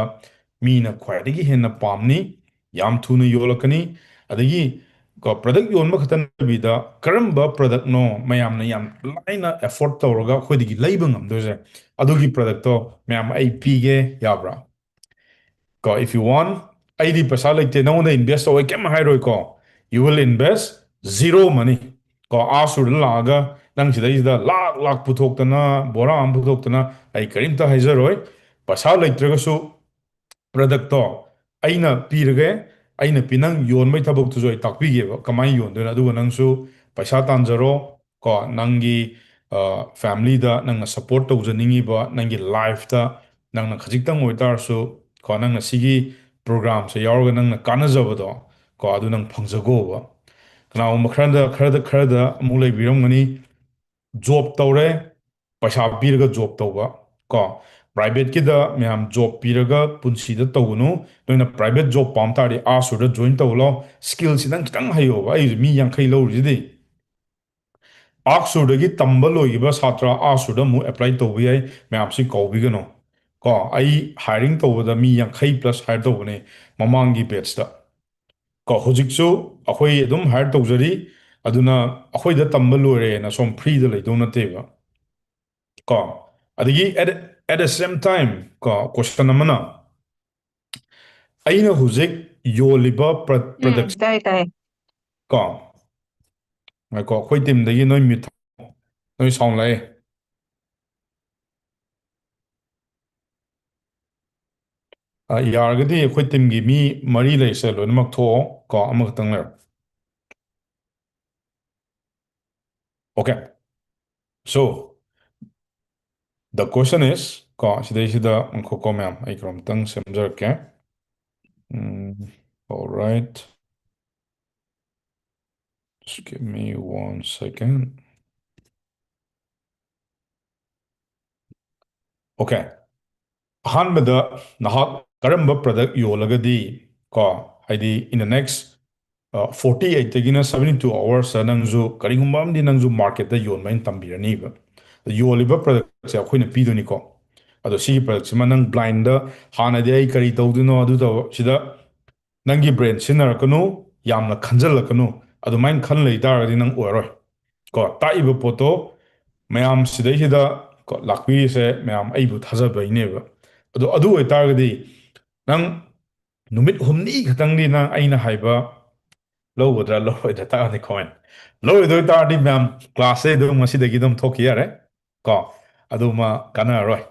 ꯃꯤꯅ ꯈ꯭ꯋꯥꯏꯗꯒꯤ ꯍꯦꯟꯅ ꯄꯥꯝꯅꯤ, ꯌꯥꯝ ꯊꯨꯅ ꯌꯣꯜꯂꯛꯀꯅꯤ, ꯑꯗꯒꯤ ꯀꯣ, product ꯌꯣꯟꯕ ꯈꯛꯇ ꯅꯠꯇꯕꯤꯗ ꯀꯔꯝꯕ product ꯅꯣ ꯃꯌꯥꯝꯅ ꯌꯥꯝ ꯂꯥꯏꯅ afford ꯇꯧꯔꯒ ꯑꯩꯈꯣꯏꯗꯒꯤ ꯂꯩꯕ ꯉꯝꯗꯣꯏꯁꯦ, ꯑꯗꯨꯒꯤ product ꯇꯣ ꯃꯌꯥꯝ ꯑꯩ ꯄꯤꯒꯦ, ꯌꯥꯕ꯭ꯔꯥ? ꯀꯣ, if you want, ꯑꯩꯗꯤ ꯄꯩꯁꯥ ꯂꯩꯇꯦ, ꯅꯉꯣꯟꯗ invest ꯇꯧꯋꯦ ꯀꯩꯝ ꯍꯥꯏꯔꯣꯏꯀꯣ, you will invest zero money꯫ ꯀꯣ, ꯑꯥ ꯁꯨꯔꯗ ꯂꯥꯛꯑꯒ ꯅꯪ ꯁꯤꯗꯩꯁꯤꯗ ꯂꯥꯛ ꯂꯥꯛ ꯄꯨꯊꯣꯛꯇꯅ, ꯕꯣꯔꯥ ꯑꯃ ꯄꯨꯊꯣꯛꯇꯅ, ꯑꯩ ꯀꯔꯤꯝꯇ ꯍꯥꯏꯖꯔꯣꯏ꯫ ꯄꯩꯁꯥ ꯂꯩꯇ꯭ꯔꯒꯁꯨ product ꯇꯣ ꯑꯩꯅ ꯄꯤꯔꯒꯦ, ꯑꯩꯅ ꯄꯤ-, ꯅꯪ ꯌꯣꯟꯕꯩ ꯊꯕꯛꯇꯨꯁꯨ ꯑꯩ ꯇꯥꯛꯄꯤꯒꯦꯕ, ꯀꯃꯥꯏꯅ ꯌꯣꯟꯗꯣꯏꯅꯣ, ꯑꯗꯨꯒ ꯅꯪꯁꯨ ꯄꯩꯁꯥ ꯇꯥꯟꯖꯔꯣ꯫ ꯀꯣ, ꯅꯪꯒꯤ, ꯑ, family ꯗ ꯅꯪꯅ support ꯇꯧꯖꯅꯤꯡꯉꯤꯕ, ꯅꯪꯒꯤ life ꯇ ꯅꯪꯅ ꯈꯖꯤꯛꯇꯪ ꯑꯣꯏꯇꯥꯔꯁꯨ, ꯀꯣ, ꯅꯪꯅ ꯁꯤꯒꯤ program ꯁꯦ ꯌꯥꯎꯔꯒ ꯅꯪꯅ ꯀꯥꯟꯅꯖꯕꯗꯣ, ꯀꯣ, ꯑꯗꯨ ꯅꯪ ꯐꯪꯖꯒꯣꯕ꯫ ꯀꯅꯥꯒꯨꯝꯕ ꯈꯔꯗ, ꯈꯔꯗ, ꯈꯔꯗ ꯑꯃꯨꯛ ꯂꯩꯕꯤꯔꯝꯒꯅꯤ, job ꯇꯧꯔꯦ, ꯄꯩꯁꯥ ꯄꯤꯔꯒ job ꯇꯧꯕ, ꯀꯣ, private ꯀꯤꯗ ꯃꯌꯥꯝ job ꯄꯤꯔꯒ ꯄꯨꯟꯁꯤꯗ ꯇꯧꯒꯅꯨ꯫ ꯅꯣꯏꯅ private job ꯄꯥꯝ ꯇꯥꯔꯗꯤ ꯑꯥ ꯁꯨꯔꯗ join ꯇꯧ ꯂꯥꯎ, skill ꯁꯤꯗꯪ ꯈꯤꯇꯪ ꯍꯩꯌꯣꯕ꯫ ꯑꯩ ꯃꯤ ꯌꯥꯡꯈꯩ ꯂꯧꯔꯤꯁꯤꯗꯤ꯫ ꯑꯥꯛꯁꯨꯔꯗꯒꯤ ꯇꯝꯕ ꯂꯣꯏꯈꯤꯕ ꯁꯥꯇ꯭ꯔ ꯑꯥꯁꯨꯔꯗ ꯑꯃꯨꯛ apply ꯇꯧꯕ ꯌꯥꯏ꯫ ꯃꯌꯥꯝꯁꯤ ꯀꯥꯎꯕꯤꯒꯅꯨ꯫ ꯀꯣ, ꯑꯩ hiring ꯇꯧꯕꯗ ꯃꯤ ꯌꯥꯡꯈꯩ plus hire ꯇꯧꯕꯅꯦ ꯃꯃꯥꯡꯒꯤ batch ꯇ꯫ ꯀꯣ, ꯍꯧꯖꯤꯛꯁꯨ ꯑꯩꯈꯣꯏ ꯑꯗꯨꯝ hire ꯇꯧꯖꯔꯤ꯫ ꯑꯗꯨꯅ ꯑꯩꯈꯣꯏꯗ ꯇꯝꯕ ꯂꯣꯏꯔꯦꯅ ꯁꯣꯝ free ꯗ ꯂꯩꯗꯧ ꯅꯠꯇꯦꯕ꯫ ꯀꯣ, ꯑꯗꯒꯤ at, at the same time, ꯀꯣ, question ꯑꯃꯅ, ꯑꯩꯅ ꯍꯧꯖꯤꯛ ꯌꯣꯜꯂꯤꯕ ꯄ꯭ꯔ-, ꯎꯝ, product ꯇꯥꯏ, ꯇꯥꯏ꯫ ꯀꯣ, ꯉꯥꯏꯈꯣ, ꯑꯩꯈꯣꯏ team ꯗꯒꯤ ꯅꯣꯏ mute, ꯅꯣꯏ sound ꯂꯥꯛꯑꯦ꯫ ꯑ, ꯌꯥꯔꯒꯗꯤ ꯑꯩꯈꯣꯏ team ꯒꯤ ꯃꯤ ꯃꯔꯤ ꯂꯩꯔꯤꯁꯦ ꯂꯣꯏꯅꯃꯛ ꯊꯣꯛꯑꯣ, ꯀꯣ, ꯑꯃꯈꯛꯇꯪ ꯂꯩꯔꯣ꯫ Okay. So, the question is, ꯀꯣ, ꯁꯤꯗꯩꯁꯤꯗ ꯉꯥꯏꯈꯣꯀꯣ ꯃꯌꯥꯝ, ꯑꯩ ꯀꯩꯅꯣꯝꯇꯪ ꯁꯦꯝꯖꯔꯛꯀꯦ꯫ ꯎꯝ, all right. Just give me one second. Okay. ꯑꯍꯥꯟꯕꯗ ꯅꯍꯥꯛ ꯀꯔꯝꯕ product ꯌꯣꯜꯂꯒꯗꯤ, ꯀꯣ, ꯍꯥꯏꯗꯤ in the next ꯐꯣꯔꯇꯤ ꯑꯩꯠꯇꯒꯤꯅ ꯁꯕꯦꯟꯇꯤ ꯇꯨ ꯑꯋꯥꯔꯁꯇ ꯅꯪꯁꯨ ꯀꯔꯤꯒꯨꯝꯕ ꯑꯃꯗꯤ ꯅꯪꯁꯨ ꯃꯥꯔꯀꯦꯠꯇ ꯌꯣꯟꯕ ꯑꯩꯅ ꯇꯝꯕꯤꯔꯅꯤꯕ꯫ ꯌꯣꯜꯂꯤꯕ ꯄ꯭ꯔꯗꯛꯁꯦ ꯑꯩꯈꯣꯏꯅ ꯄꯤꯗꯣꯏꯅꯤꯀꯣ꯫ ꯑꯗꯣ ꯁꯤꯒꯤ ꯄ꯭ꯔꯗꯛꯁꯤꯃ ꯅꯪ ꯕ꯭ꯂꯥꯏꯟꯗ ꯍꯥꯟꯅꯗꯤ ꯑꯩ ꯀꯔꯤ ꯇꯧꯗꯣꯏꯅꯣ ꯑꯗꯨ ꯇꯧ ꯁꯤꯗ ꯅꯪꯒꯤ ꯕ꯭ꯔꯦꯟ ꯁꯤꯖꯤꯟꯅꯔꯛꯀꯅꯨ, ꯌꯥꯝꯅ ꯈꯟꯖꯜꯂꯛꯀꯅꯨ꯫ ꯑꯗꯨꯃꯥꯏꯅ ꯈꯟ ꯂꯩ ꯇꯥꯔꯒꯗꯤ ꯅꯪ ꯑꯣꯏꯔꯣꯏ꯫ ꯀꯣ, ꯇꯥꯛꯏꯕ ꯄꯣꯠꯇꯣ ꯃꯌꯥꯝ ꯁꯤꯗꯩꯁꯤꯗ ꯀꯣ, ꯂꯥꯛꯄꯤꯔꯤꯁꯦ ꯃꯌꯥꯝ ꯑꯩꯕꯨ ꯊꯥꯖꯕꯩꯅꯦꯕ꯫ ꯑꯗꯣ ꯑꯗꯨ ꯑꯣꯏꯇꯥꯔꯒꯗꯤ ꯅꯪ ꯅꯨꯃꯤꯠ ꯍꯨꯝꯅꯤ ꯈꯛꯇꯪꯗꯤ ꯅꯪ ꯑꯩꯅ ꯍꯥꯏꯕ ꯂꯧꯒꯗ꯭ꯔꯥ ꯂꯧꯔꯣꯏꯗ꯭ꯔꯥ ꯇꯥꯔꯗꯤ ꯀꯃꯥꯏꯅ? ꯂꯧꯔꯣꯏꯗꯣꯏ ꯇꯥꯔꯗꯤ ꯃꯌꯥꯝ ꯀ꯭ꯂꯥꯁꯁꯦ ꯑꯗꯨꯝ ꯉꯁꯤꯗꯒꯤ ꯑꯗꯨꯝ ꯊꯣꯛꯈꯤ ꯌꯥꯔꯦ꯫ ꯀꯣ, ꯑꯗꯨꯃ ꯀꯥꯟꯅꯔꯔꯣꯏ꯫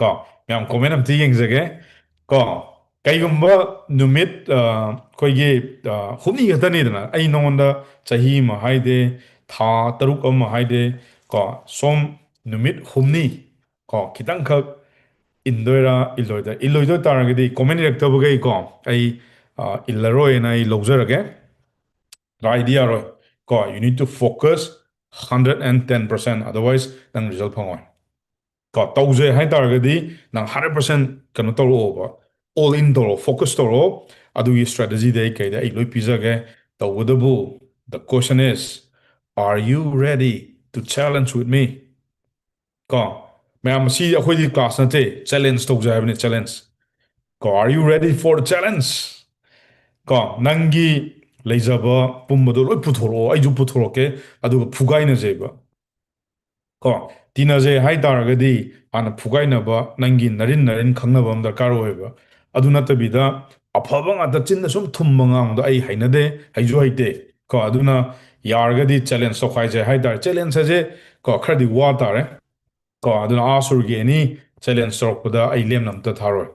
ꯀꯣ, ꯃꯌꯥꯝ ꯀꯣꯃꯦꯟ ꯑꯝꯇ ꯌꯦꯡꯖꯒꯦ꯫ ꯀꯣ, ꯀꯩꯒꯨꯝꯕ ꯅꯨꯃꯤꯠ ꯑ, ꯑꯩꯈꯣꯏꯒꯤ ꯑ, ꯍꯨꯝꯅꯤ ꯈꯛꯇꯅꯤꯗꯅ, ꯑꯩ ꯅꯉꯣꯟꯗ ꯆꯍꯤ ꯑꯃ ꯍꯥꯏꯗꯦ, ꯊꯥ ꯇꯔꯨꯛ ꯑꯃ ꯍꯥꯏꯗꯦ꯫ ꯀꯣ, ꯁꯣꯝ ꯅꯨꯃꯤꯠ ꯍꯨꯝꯅꯤ ꯀꯣ, ꯈꯤꯇꯪꯈꯛ ꯏꯟꯗꯣꯏꯔꯥ ꯏꯜꯂꯣꯏꯗꯣꯏꯔꯥ? ꯏꯜꯂꯣꯏꯗꯣꯏ ꯇꯥꯔꯒꯗꯤ ꯀꯣꯃꯦꯟ ꯏꯔꯛꯇꯕꯈꯩ ꯀꯣ, ꯑꯩ ꯑ, ꯏꯜꯂꯔꯣꯏꯅ ꯑꯩ ꯂꯧꯖꯔꯒꯦ꯫ ꯂꯥꯏꯗꯤ ꯌꯥꯔꯣꯏ꯫ ꯀꯣ, you need to focus hundred and ten percent, otherwise ꯅꯪ ꯔꯤꯖꯜ ꯐꯪꯉꯣꯏ꯫ ꯀꯣ, ꯇꯧꯖꯩ ꯍꯥꯏ ꯇꯥꯔꯒꯗꯤ ꯅꯪ ꯍꯟꯗ꯭ꯔꯦꯠ ꯄꯥꯔꯁꯦꯟ ꯀꯩꯅꯣ ꯇꯧꯔꯛꯑꯣꯕ, ꯑꯣꯜ ꯏꯟ ꯇꯧꯔꯛꯑꯣ, ꯐꯣꯀꯁ ꯇꯧꯔꯛꯑꯣ꯫ ꯑꯗꯨꯒꯤ ꯁ꯭ꯇ꯭ꯔꯦꯇꯦꯖꯤꯗꯤ ꯑꯩ ꯀꯩꯗ ꯑꯩ ꯂꯣꯏ ꯄꯤꯖꯒꯦ꯫ ꯇꯧꯕꯇꯕꯨ, the question is, are you ready to challenge with me? ꯀꯣ, ꯃꯌꯥꯝ, ꯁꯤ ꯑꯩꯈꯣꯏꯗꯤ ꯀ꯭ꯂꯥꯁ ꯅꯠꯇꯦ, ꯆꯦꯂꯦꯟꯖ ꯇꯧꯖꯩ ꯍꯥꯏꯕꯅꯤ, ꯆꯦꯂꯦꯟꯖ꯫ ꯀꯣ, are you ready for the challenge? ꯀꯣ, ꯅꯪꯒꯤ ꯂꯩꯖꯕ ꯄꯨꯝꯕꯗꯣ ꯂꯣꯏ ꯄꯨꯊꯣꯔꯛꯑꯣ, ꯑꯩꯁꯨ ꯄꯨꯊꯣꯔꯛꯀꯦ, ꯑꯗꯨꯒ ꯐꯨꯒꯥꯏꯅꯖꯦꯕ꯫ ꯀꯣ, ꯇꯤꯟꯅꯖꯦ ꯍꯥꯏ ꯇꯥꯔꯒꯗꯤ ꯍꯥꯟꯅ ꯐꯨꯒꯥꯏꯅꯕ, ꯅꯪꯒꯤ ꯅꯔꯤꯟ ꯅꯔꯤꯟ ꯈꯪꯅꯕ ꯑꯃ ꯗꯔꯀꯥꯔ ꯑꯣꯏꯌꯦꯕ꯫ ꯑꯗꯨ ꯅꯠꯇꯕꯤꯗ ꯑꯐꯕ ꯉꯥꯛꯇ ꯆꯤꯟꯗ ꯁꯨꯝ ꯊꯨꯝꯕ ꯉꯥꯡꯕꯗꯣ ꯑꯩ ꯍꯩꯅꯗꯦ, ꯍꯩꯁꯨ ꯍꯩꯇꯦ꯫ ꯀꯣ, ꯑꯗꯨꯅ ꯌꯥꯔꯒꯗꯤ ꯆꯦꯂꯦꯟꯖ ꯇꯧꯈꯥꯏꯁꯦ ꯍꯥꯏ ꯇꯥꯔꯦ꯫ ꯆꯦꯂꯦꯟꯖ ꯍꯥꯏꯁꯦ, ꯀꯣ, ꯈꯔꯗꯤ ꯋꯥ ꯇꯥꯔꯦ꯫ ꯀꯣ, ꯑꯗꯨꯅ ꯑꯥ ꯁꯨꯔꯒꯤ ꯑꯦꯅꯤ ꯆꯦꯂꯦꯟꯖ ꯇꯧꯔꯛꯄꯗ ꯑꯩ ꯂꯦꯝꯅ ꯑꯝꯇ ꯊꯥꯔꯣꯏ꯫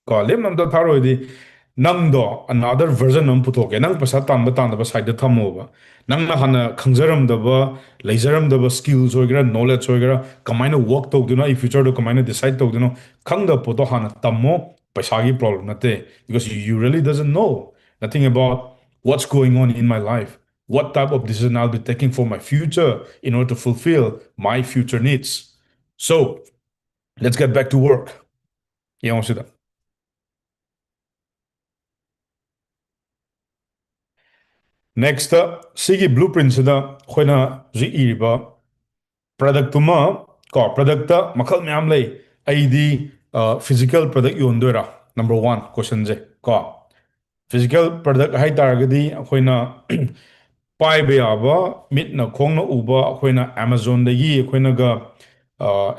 ꯀꯣ, ꯂꯦꯝꯅ ꯑꯝꯇ ꯊꯥꯔꯣꯏꯗꯤ ꯅꯪꯗꯣ another version ꯑꯃ ꯄꯨꯊꯣꯛꯀꯦ꯫ ꯅꯪ ꯄꯩꯁꯥ ꯇꯥꯟꯕ ꯇꯥꯟꯗꯕ ꯁꯥꯏꯗ ꯊꯝꯃꯣꯕ꯫ ꯅꯪꯅ ꯍꯥꯟꯅ ꯈꯪꯖꯔꯝꯗꯕ, ꯂꯩꯖꯔꯝꯗꯕ ꯁ꯭ꯀꯤꯜꯁ ꯑꯣꯏꯒꯦꯔꯥ, ꯅꯣꯂꯦꯖ ꯑꯣꯏꯒꯦꯔꯥ, ꯀꯃꯥꯏꯅ ꯋꯔꯛ ꯇꯧꯗꯣꯏꯅꯣ, ꯑꯩ ꯐ꯭ꯌꯨꯆꯔꯗꯣ ꯀꯃꯥꯏꯅ ꯗꯤꯁꯥꯏꯗ ꯇꯧꯗꯣꯏꯅꯣ, ꯈꯪꯗꯕ ꯄꯣꯠꯇꯣ ꯍꯥꯟꯅ ꯇꯝꯃꯣ꯫ ꯄꯩꯁꯥꯒꯤ ꯄ꯭ꯔꯣꯕ꯭ꯂꯦꯝ ꯅꯠꯇꯦ, because you really doesn't know nothing about what's going on in my life, what type of decision I'll be taking for my future in order to fulfill my future needs. So, let's get back to work. ꯌꯦꯡꯉꯣ ꯁꯤꯗ꯫ Next, ꯁꯤꯒꯤ blueprintꯁꯤꯗ ꯑꯩꯈꯣꯏꯅ ꯍꯧꯖꯤꯛ ꯏꯔꯤꯕ productꯇꯨꯃ, ꯀꯣ, productꯇ ꯃꯈꯜ ꯃꯌꯥꯝ ꯂꯩ꯫ ꯑꯩꯗꯤ physical product ꯌꯣꯟꯗꯣꯏꯔꯥ? Number one questionꯁꯦ, ꯀꯣ, physical product ꯍꯥꯏ ꯇꯥꯔꯒꯗꯤ ꯑꯩꯈꯣꯏꯅ ꯄꯥꯏꯕ ꯌꯥꯕ, ꯃꯤꯠꯅ ꯈꯣꯡꯅ ꯎꯕ, ꯑꯩꯈꯣꯏꯅ Amazonꯗꯒꯤ ꯑꯩꯈꯣꯏꯅꯒ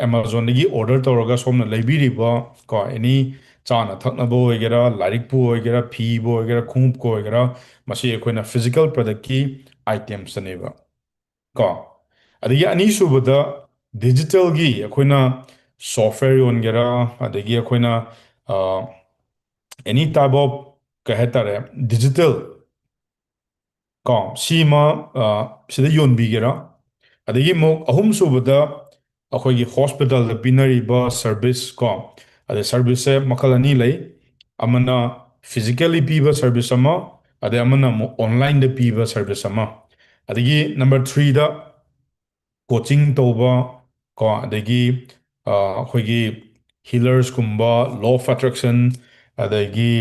Amazonꯗꯒꯤ order ꯇꯧꯔꯒ ꯁꯣꯝꯅ ꯂꯩꯕꯤꯔꯤꯕ, ꯀꯣ, any ꯆꯥꯅ ꯊꯛꯅꯕ ꯑꯣꯏꯒꯦꯔꯥ, ꯂꯥꯏꯔꯤꯛꯄꯨ ꯑꯣꯏꯒꯦꯔꯥ, ꯐꯤꯕꯨ ꯑꯣꯏꯒꯦꯔꯥ, ꯈꯣꯡꯎꯞꯄꯨ ꯑꯣꯏꯒꯦꯔꯥ, ꯃꯁꯤ ꯑꯩꯈꯣꯏꯅ physical productꯀꯤ itemsꯇꯅꯦꯕ, ꯀꯣ꯫ ꯑꯗꯒꯤ ꯑꯅꯤꯁꯨꯕꯗ digitalꯒꯤ ꯑꯩꯈꯣꯏꯅ software ꯌꯣꯟꯒꯦꯔꯥ, ꯑꯗꯒꯤ ꯑꯩꯈꯣꯏꯅ any type of, ꯀꯩ ꯍꯥꯏꯇꯥꯔꯦ, digital, ꯀꯣ, ꯁꯤꯃ ꯁꯤꯗ ꯌꯣꯟꯕꯤꯒꯦꯔꯥ? ꯑꯗꯒꯤ ꯑꯃꯨꯛ ꯑꯍꯨꯝꯁꯨꯕꯗ ꯑꯩꯈꯣꯏꯒꯤ hospitalꯗ ꯄꯤꯅꯔꯤꯕ service, ꯀꯣ, ꯑꯗꯩ serviceꯁꯦ ꯃꯈꯜ ꯑꯅꯤ ꯂꯩ꯫ ꯑꯃꯅ physically ꯄꯤꯕ service ꯑꯃ, ꯑꯗꯩ ꯑꯃꯅ ꯑꯃꯨꯛ onlineꯗ ꯄꯤꯕ service ꯑꯃ꯫ ꯑꯗꯒꯤ number threeꯗ coaching ꯇꯧꯕ, ꯀꯣ, ꯑꯗꯒꯤ ꯑꯩꯈꯣꯏꯒꯤ healersꯀꯨꯝꯕ, law of attraction, ꯑꯗꯒꯤ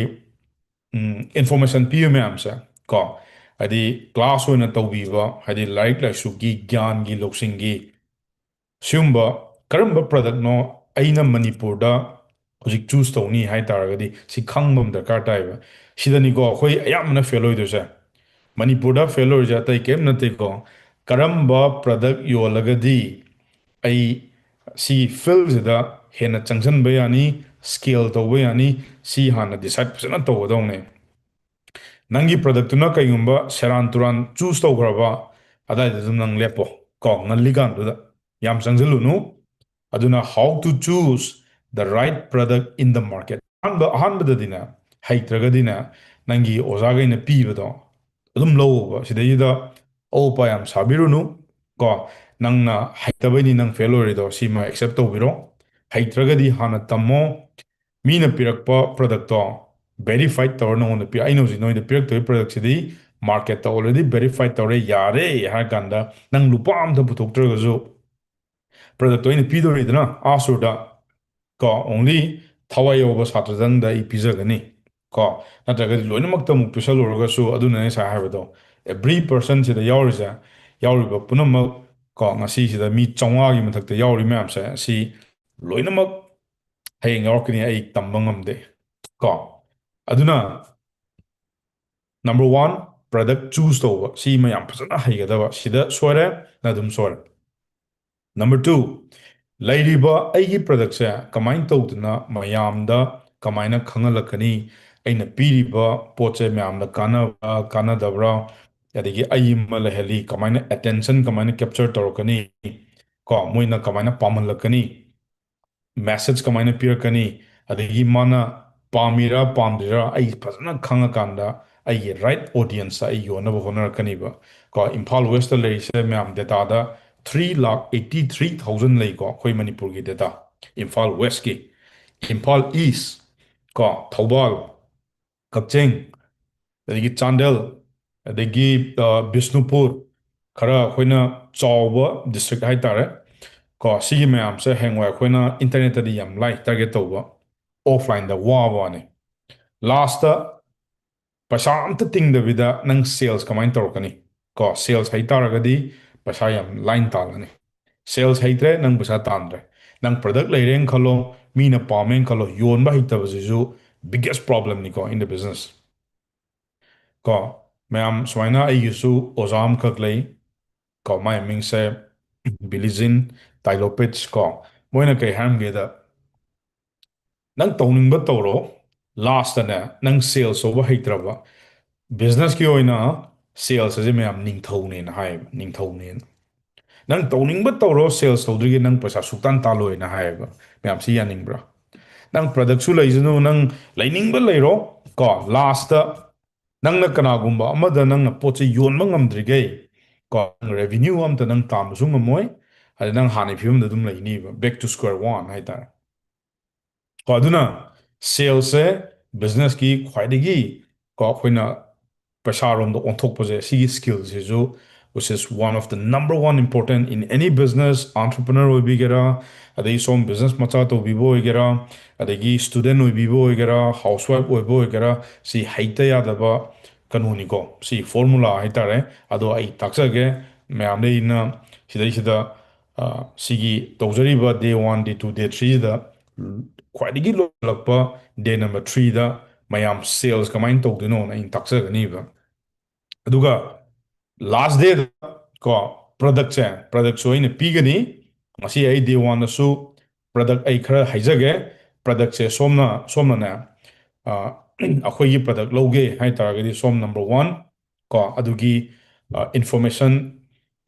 information ꯄꯤꯕ ꯃꯌꯥꯝꯁꯦ, ꯀꯣ, ꯍꯥꯏꯗꯤ class ꯑꯣꯏꯅ ꯇꯧꯕꯤꯕ, ꯍꯥꯏꯗꯤ ꯂꯥꯏꯔꯤꯛ ꯂꯥꯏꯁꯨꯒꯤ, ꯒ꯭ꯌꯥꯟꯒꯤ, ꯂꯧꯁꯤꯡꯒꯤ, ꯁꯤꯒꯨꯝꯕ ꯀꯔꯝꯕ productꯅꯣ ꯑꯩꯅ ꯃꯅꯤꯄꯨꯔꯗ ꯍꯧꯖꯤꯛ choose ꯇꯧꯅꯤ ꯍꯥꯏ ꯇꯥꯔꯒꯗꯤ, ꯁꯤ ꯈꯪꯕ ꯑꯃ ꯗꯔꯀꯥꯔ ꯇꯥꯏꯕ꯫ ꯁꯤꯗꯅꯤꯀꯣ ꯑꯩꯈꯣꯏ ꯑꯌꯥꯝꯕꯅ fail ꯑꯣꯏꯗꯣꯏꯁꯦ꯫ ꯃꯅꯤꯄꯨꯔꯗ fail ꯑꯣꯏꯔꯤꯁꯦ ꯑꯇꯩ ꯀꯔꯤꯝ ꯅꯠꯇꯦꯀꯣ, ꯀꯔꯝꯕ product ꯌꯣꯜꯂꯒꯗꯤ ꯑꯩ ꯁꯤ fieldꯁꯤꯗ ꯍꯦꯟꯅ ꯆꯪꯁꯤꯟꯕ ꯌꯥꯅꯤ, scale ꯇꯧꯕ ꯌꯥꯅꯤ, ꯁꯤ ꯍꯥꯟꯅ decide ꯐꯖꯅ ꯇꯧꯒꯗꯧꯅꯦ꯫ ꯅꯪꯒꯤ productꯇꯨꯅ ꯀꯩꯒꯨꯝꯕ ꯁꯦꯔꯥꯟ ꯇꯨꯔꯥꯟ choose ꯇꯧꯈ꯭ꯔꯕ, ꯑꯗꯥꯏꯗ ꯑꯗꯨꯝ ꯅꯪ ꯂꯦꯞꯄꯣ, ꯀꯣ, ꯉꯜꯂꯤꯀꯥꯟꯗꯨꯗ꯫ ꯌꯥꯝ ꯆꯪꯁꯤꯜꯂꯨꯅꯨ꯫ ꯑꯗꯨꯅ how to choose the right product in the market꯫ ꯑꯍꯥꯟꯕ, ꯑꯍꯥꯟꯕꯗꯗꯤꯅꯦ, ꯍꯩꯇ꯭ꯔꯒꯗꯤꯅꯦ, ꯅꯪꯒꯤ ꯑꯣꯖꯥꯈꯩꯅ ꯄꯤꯕꯗꯣ ꯑꯗꯨꯝ ꯂꯧꯑꯣꯕ꯫ ꯁꯤꯗꯩꯁꯤꯗ ꯑꯑꯣꯄ ꯌꯥꯝ ꯁꯥꯕꯤꯔꯨꯅꯨ, ꯀꯣ꯫ ꯅꯪꯅ ꯍꯩꯇꯕꯩꯅꯤ ꯅꯪ fail ꯑꯣꯏꯔꯤꯗꯣ, ꯁꯤꯃ accept ꯇꯧꯕꯤꯔꯣ꯫ ꯍꯩꯇ꯭ꯔꯒꯗꯤ ꯍꯥꯟꯅ ꯇꯝꯃꯣ꯫ ꯃꯤꯅ ꯄꯤꯔꯛꯄ productꯇꯣ verified ꯇꯧꯔ ꯅꯉꯣꯟꯗ ꯄꯤ-, ꯑꯩꯅ ꯍꯧꯖꯤꯛ ꯅꯣꯏꯗ ꯄꯤꯔꯛꯇꯣꯏ productꯁꯤꯗꯤ marketꯇ already verified ꯇꯧꯔꯦ, ꯌꯥꯔꯦ ꯍꯥꯏꯔ ꯀꯥꯟꯗ ꯅꯪ ꯂꯨꯄꯥ ꯑꯝꯇ ꯄꯨꯊꯣꯛꯇ꯭ꯔꯒꯁꯨ productꯇꯣ ꯑꯩꯅ ꯄꯤꯗꯣꯔꯤꯗꯅ ꯑꯥ ꯁꯨꯔꯗ, ꯀꯣ, only ꯊꯋꯥꯏ ꯌꯥꯎꯕ ꯁꯥꯇ꯭ꯔꯗꯪꯗ ꯑꯩ ꯄꯤꯖꯒꯅꯤ, ꯀꯣ꯫ ꯅꯠꯇ꯭ꯔꯒꯗꯤ ꯂꯣꯏꯅꯃꯛꯇ ꯑꯃꯨꯛ ꯄꯤꯁꯜꯂꯨꯔꯒꯁꯨ, ꯑꯗꯨꯅ ꯑꯩ ꯉꯁꯥꯏ ꯍꯥꯏꯕꯗꯣ, Every person ꯁꯤꯗ ꯌꯥꯎꯔꯤꯁꯦ, ꯌꯥꯎꯔꯤꯕ ꯄꯨꯝꯅꯃꯛ, ꯀꯣ, ꯉꯁꯤꯁꯤꯗ ꯃꯤ ꯆꯥꯝꯃꯉꯥꯒꯤ ꯃꯊꯛꯇ ꯌꯥꯎꯔꯤ ꯃꯌꯥꯝꯁꯦ, ꯁꯤ ꯂꯣꯏꯅꯃꯛ ꯍꯌꯦꯡ ꯌꯥꯎꯔꯛꯀꯅꯤ, ꯑꯩ ꯇꯝꯕ ꯉꯝꯗꯦ꯫ ꯀꯣ, ꯑꯗꯨꯅ number one, product choose ꯇꯧꯕ, ꯁꯤ ꯃꯌꯥꯝ ꯐꯖꯅ ꯍꯩꯒꯗꯕ꯫ ꯁꯤꯗ ꯁꯣꯏꯔꯦ, ꯅ ꯑꯗꯨꯝ ꯁꯣꯏꯔꯦ꯫ Number two, ꯂꯩꯔꯤꯕ ꯑꯩꯒꯤ product ꯁꯦ ꯀꯃꯥꯏꯅ ꯇꯧꯗꯅ ꯃꯌꯥꯝꯗ ꯀꯃꯥꯏꯅ ꯈꯪꯍꯜꯂꯛꯀꯅꯤ? ꯑꯩꯅ ꯄꯤꯔꯤꯕ ꯄꯣꯠꯁꯦ ꯃꯌꯥꯝꯗ ꯀꯥꯟꯅꯕ꯭ꯔꯥ, ꯀꯥꯟꯅꯗꯕ꯭ꯔꯥ? ꯑꯗꯒꯤ ꯑꯩ ꯑꯃ ꯂꯩꯍꯜꯂꯤ, ꯀꯃꯥꯏꯅ attention ꯀꯃꯥꯏꯅ capture ꯇꯧꯔꯛꯀꯅꯤ? ꯀꯣ, ꯃꯣꯏꯅ ꯀꯃꯥꯏꯅ ꯄꯥꯝꯍꯜꯂꯛꯀꯅꯤ? Message ꯀꯃꯥꯏꯅ ꯄꯤꯔꯛꯀꯅꯤ? ꯑꯗꯒꯤ ꯃꯥꯅ ꯄꯥꯝꯃꯤꯔꯥ ꯄꯥꯝꯗ꯭ꯔꯤꯔꯥ ꯑꯩ ꯐꯖꯅ ꯈꯪꯉꯀꯥꯟꯗ ꯑꯩꯒꯤ right audience ꯑꯩ ꯌꯣꯟꯅꯕ ꯍꯣꯠꯅꯔꯛꯀꯅꯤꯕ꯫ ꯀꯣ, ꯏꯝꯐꯥꯜ West ꯇ ꯂꯩꯔꯤꯁꯦ ꯃꯌꯥꯝ data ꯗ three lakh eighty three thousand ꯂꯩꯀꯣ, ꯑꯩꯈꯣꯏ ꯃꯅꯤꯄꯨꯔꯒꯤ data꯫ ꯏꯝꯐꯥꯜ West ꯀꯤ, ꯏꯝꯐꯥꯜ East, ꯀꯣ, ꯊꯧꯕꯥꯜ, ꯀꯛꯆꯤꯡ, ꯑꯗꯒꯤ ꯆꯥꯟꯗꯦꯜ, ꯑꯗꯒꯤ, ꯑ, ꯕꯤꯁꯅꯨꯄꯨꯔ, ꯈꯔ ꯑꯩꯈꯣꯏꯅ ꯆꯥꯎꯕ district ꯍꯥꯏꯇꯥꯔꯦ꯫ ꯀꯣ, ꯁꯤꯒꯤ ꯃꯌꯥꯝꯁꯦ ꯍꯌꯦꯡꯋꯥꯏ ꯑꯩꯈꯣꯏꯅ internet ꯇꯗꯤ ꯌꯥꯝ ꯂꯥꯏ target ꯇꯧꯕ, offline ꯗ ꯋꯥꯕ ꯋꯥꯅꯤ꯫ Last ꯇ ꯄꯩꯁꯥ ꯑꯝꯇ ꯇꯤꯡꯗꯕꯤꯗ ꯅꯪ sales ꯀꯃꯥꯏꯅ ꯇꯧꯔꯛꯀꯅꯤ? ꯀꯣ, sales ꯍꯩ ꯇꯥꯔꯒꯗꯤ ꯄꯩꯁꯥ ꯌꯥꯝ ꯂꯥꯏꯅ ꯇꯥꯜꯂꯅꯤ꯫ Sales ꯍꯩꯇ꯭ꯔꯦ, ꯅꯪ ꯄꯩꯁꯥ ꯇꯥꯟꯗ꯭ꯔꯦ꯫ ꯅꯪ product ꯂꯩꯔꯦꯅ ꯈꯜꯂꯣ, ꯃꯤꯅ ꯄꯥꯝꯃꯦꯅ ꯈꯜꯂꯣ, ꯌꯣꯟꯕ ꯍꯩꯇꯕꯁꯤꯁꯨ biggest problem ꯅꯤꯀꯣ in the business꯫ ꯀꯣ, ꯃꯌꯥꯝ ꯁꯨꯃꯥꯏꯅ ꯑꯩꯒꯤꯁꯨ ꯑꯣꯖꯥ ꯑꯃꯈꯛ ꯂꯩ꯫ ꯀꯣ, ꯃꯥꯏ ꯃꯃꯤꯡꯁꯦ Billie Jean Tylopitch꯫ ꯀꯣ, ꯃꯣꯏꯅ ꯀꯩ ꯍꯥꯏꯔꯝꯒꯦꯗ, ꯅꯪ ꯇꯧꯅꯤꯡꯕ ꯇꯧꯔꯣ, last ꯇꯅꯦ ꯅꯪ sales ꯇꯧꯕ ꯍꯩꯇ꯭ꯔꯕ, business ꯀꯤ ꯑꯣꯏꯅ sales ꯑꯁꯦ ꯃꯌꯥꯝ ꯅꯤꯡꯊꯧꯅꯦꯅ ꯍꯥꯏꯌꯦꯕ, ꯅꯤꯡꯊꯧꯅꯦꯅ꯫ ꯅꯪ ꯇꯧꯅꯤꯡꯕ ꯇꯧꯔꯣ, sales ꯇꯧꯗ꯭ꯔꯤꯒꯩ ꯅꯪ ꯄꯩꯁꯥ ꯁꯨꯛꯇꯥꯟ ꯇꯥꯜꯂꯣꯏꯅ ꯍꯥꯏꯌꯦꯕ꯫ ꯃꯌꯥꯝ ꯁꯤ ꯌꯥꯅꯤꯡꯕ꯭ꯔꯥ? ꯅꯪ product ꯁꯨ ꯂꯩꯁꯅꯨ, ꯅꯪ ꯂꯩꯅꯤꯡꯕ ꯂꯩꯔꯣ, ꯀꯣ, last ꯇ ꯅꯪꯅ ꯀꯅꯥꯒꯨꯝꯕ ꯑꯃꯗ ꯅꯪꯅ ꯄꯣꯠꯁꯦ ꯌꯣꯟꯕ ꯉꯝꯗ꯭ꯔꯤꯈꯩ, ꯀꯣ, ꯅꯪ revenue ꯑꯝꯇ ꯅꯪ ꯇꯥꯟꯕꯁꯨ ꯉꯝꯃꯣꯏ, ꯑꯗ ꯅꯪ ꯍꯥꯟꯅꯒꯤ ꯐꯤꯕꯝꯗ ꯑꯗꯨꯝ ꯂꯩꯅꯤꯕ, back to square one ꯍꯥꯏꯇꯥꯔꯦ꯫ ꯀꯣ, ꯑꯗꯨꯅ sales ꯁꯦ business ꯀꯤ ꯈ꯭ꯋꯥꯏꯗꯒꯤ, ꯀꯣ, ꯑꯩꯈꯣꯏꯅ ꯄꯩꯁꯥꯔꯣꯝꯗ ꯑꯣꯟꯊꯣꯛꯄꯁꯦ, ꯁꯤꯒꯤ skill ꯁꯤꯁꯨ, which is one of the number one important in any business, entrepreneur ꯑꯣꯏꯕꯤꯒꯦꯔꯥ, ꯑꯗꯒꯤ ꯁꯣꯝ business ꯃꯆꯥ ꯇꯧꯕꯤꯕ ꯑꯣꯏꯒꯦꯔꯥ, ꯑꯗꯒꯤ student ꯑꯣꯏꯕꯤꯕ ꯑꯣꯏꯒꯦꯔꯥ, housewife ꯑꯣꯏꯕ ꯑꯣꯏꯒꯦꯔꯥ, ꯁꯤ ꯍꯩꯇ ꯌꯥꯗꯕ ꯀꯩꯅꯣꯅꯤꯀꯣ, ꯁꯤ formula ꯍꯥꯏꯇꯥꯔꯦ꯫ ꯑꯗꯣ ꯑꯩ ꯇꯥꯛꯆꯒꯦ ꯃꯌꯥꯝꯗ, ꯑꯩꯅ ꯁꯤꯗꯩꯁꯤꯗ, ꯑ, ꯁꯤꯒꯤ ꯇꯧꯖꯔꯤꯕ day one, day two, day three ꯁꯤꯗ ꯈ꯭ꯋꯥꯏꯗꯒꯤ ꯂꯣꯏꯔꯛꯄ day number three ꯗ ꯃꯌꯥꯝ sales ꯀꯃꯥꯏꯅ ꯇꯧꯗꯣꯏꯅꯣꯅ ꯑꯩꯅ ꯇꯥꯛꯆꯒꯅꯤꯕ꯫ ꯑꯗꯨꯒ last day ꯗ ꯀꯣ, product ꯁꯦ, product ꯁꯨ ꯑꯩꯅ ꯄꯤꯒꯅꯤ꯫ ꯉꯁꯤ ꯑꯩ day one ꯗꯁꯨ product ꯑꯩ ꯈꯔ ꯍꯥꯏꯖꯒꯦ꯫ Product ꯁꯦ ꯁꯣꯝꯅ, ꯁꯣꯝꯅꯅꯦ, ꯑ, ꯑꯩꯈꯣꯏꯒꯤ product ꯂꯧꯒꯦ ꯍꯥꯏꯇꯥꯔꯒꯗꯤ ꯁꯣꯝ number one ꯀꯣ, ꯑꯗꯨꯒꯤ, ꯑ, information,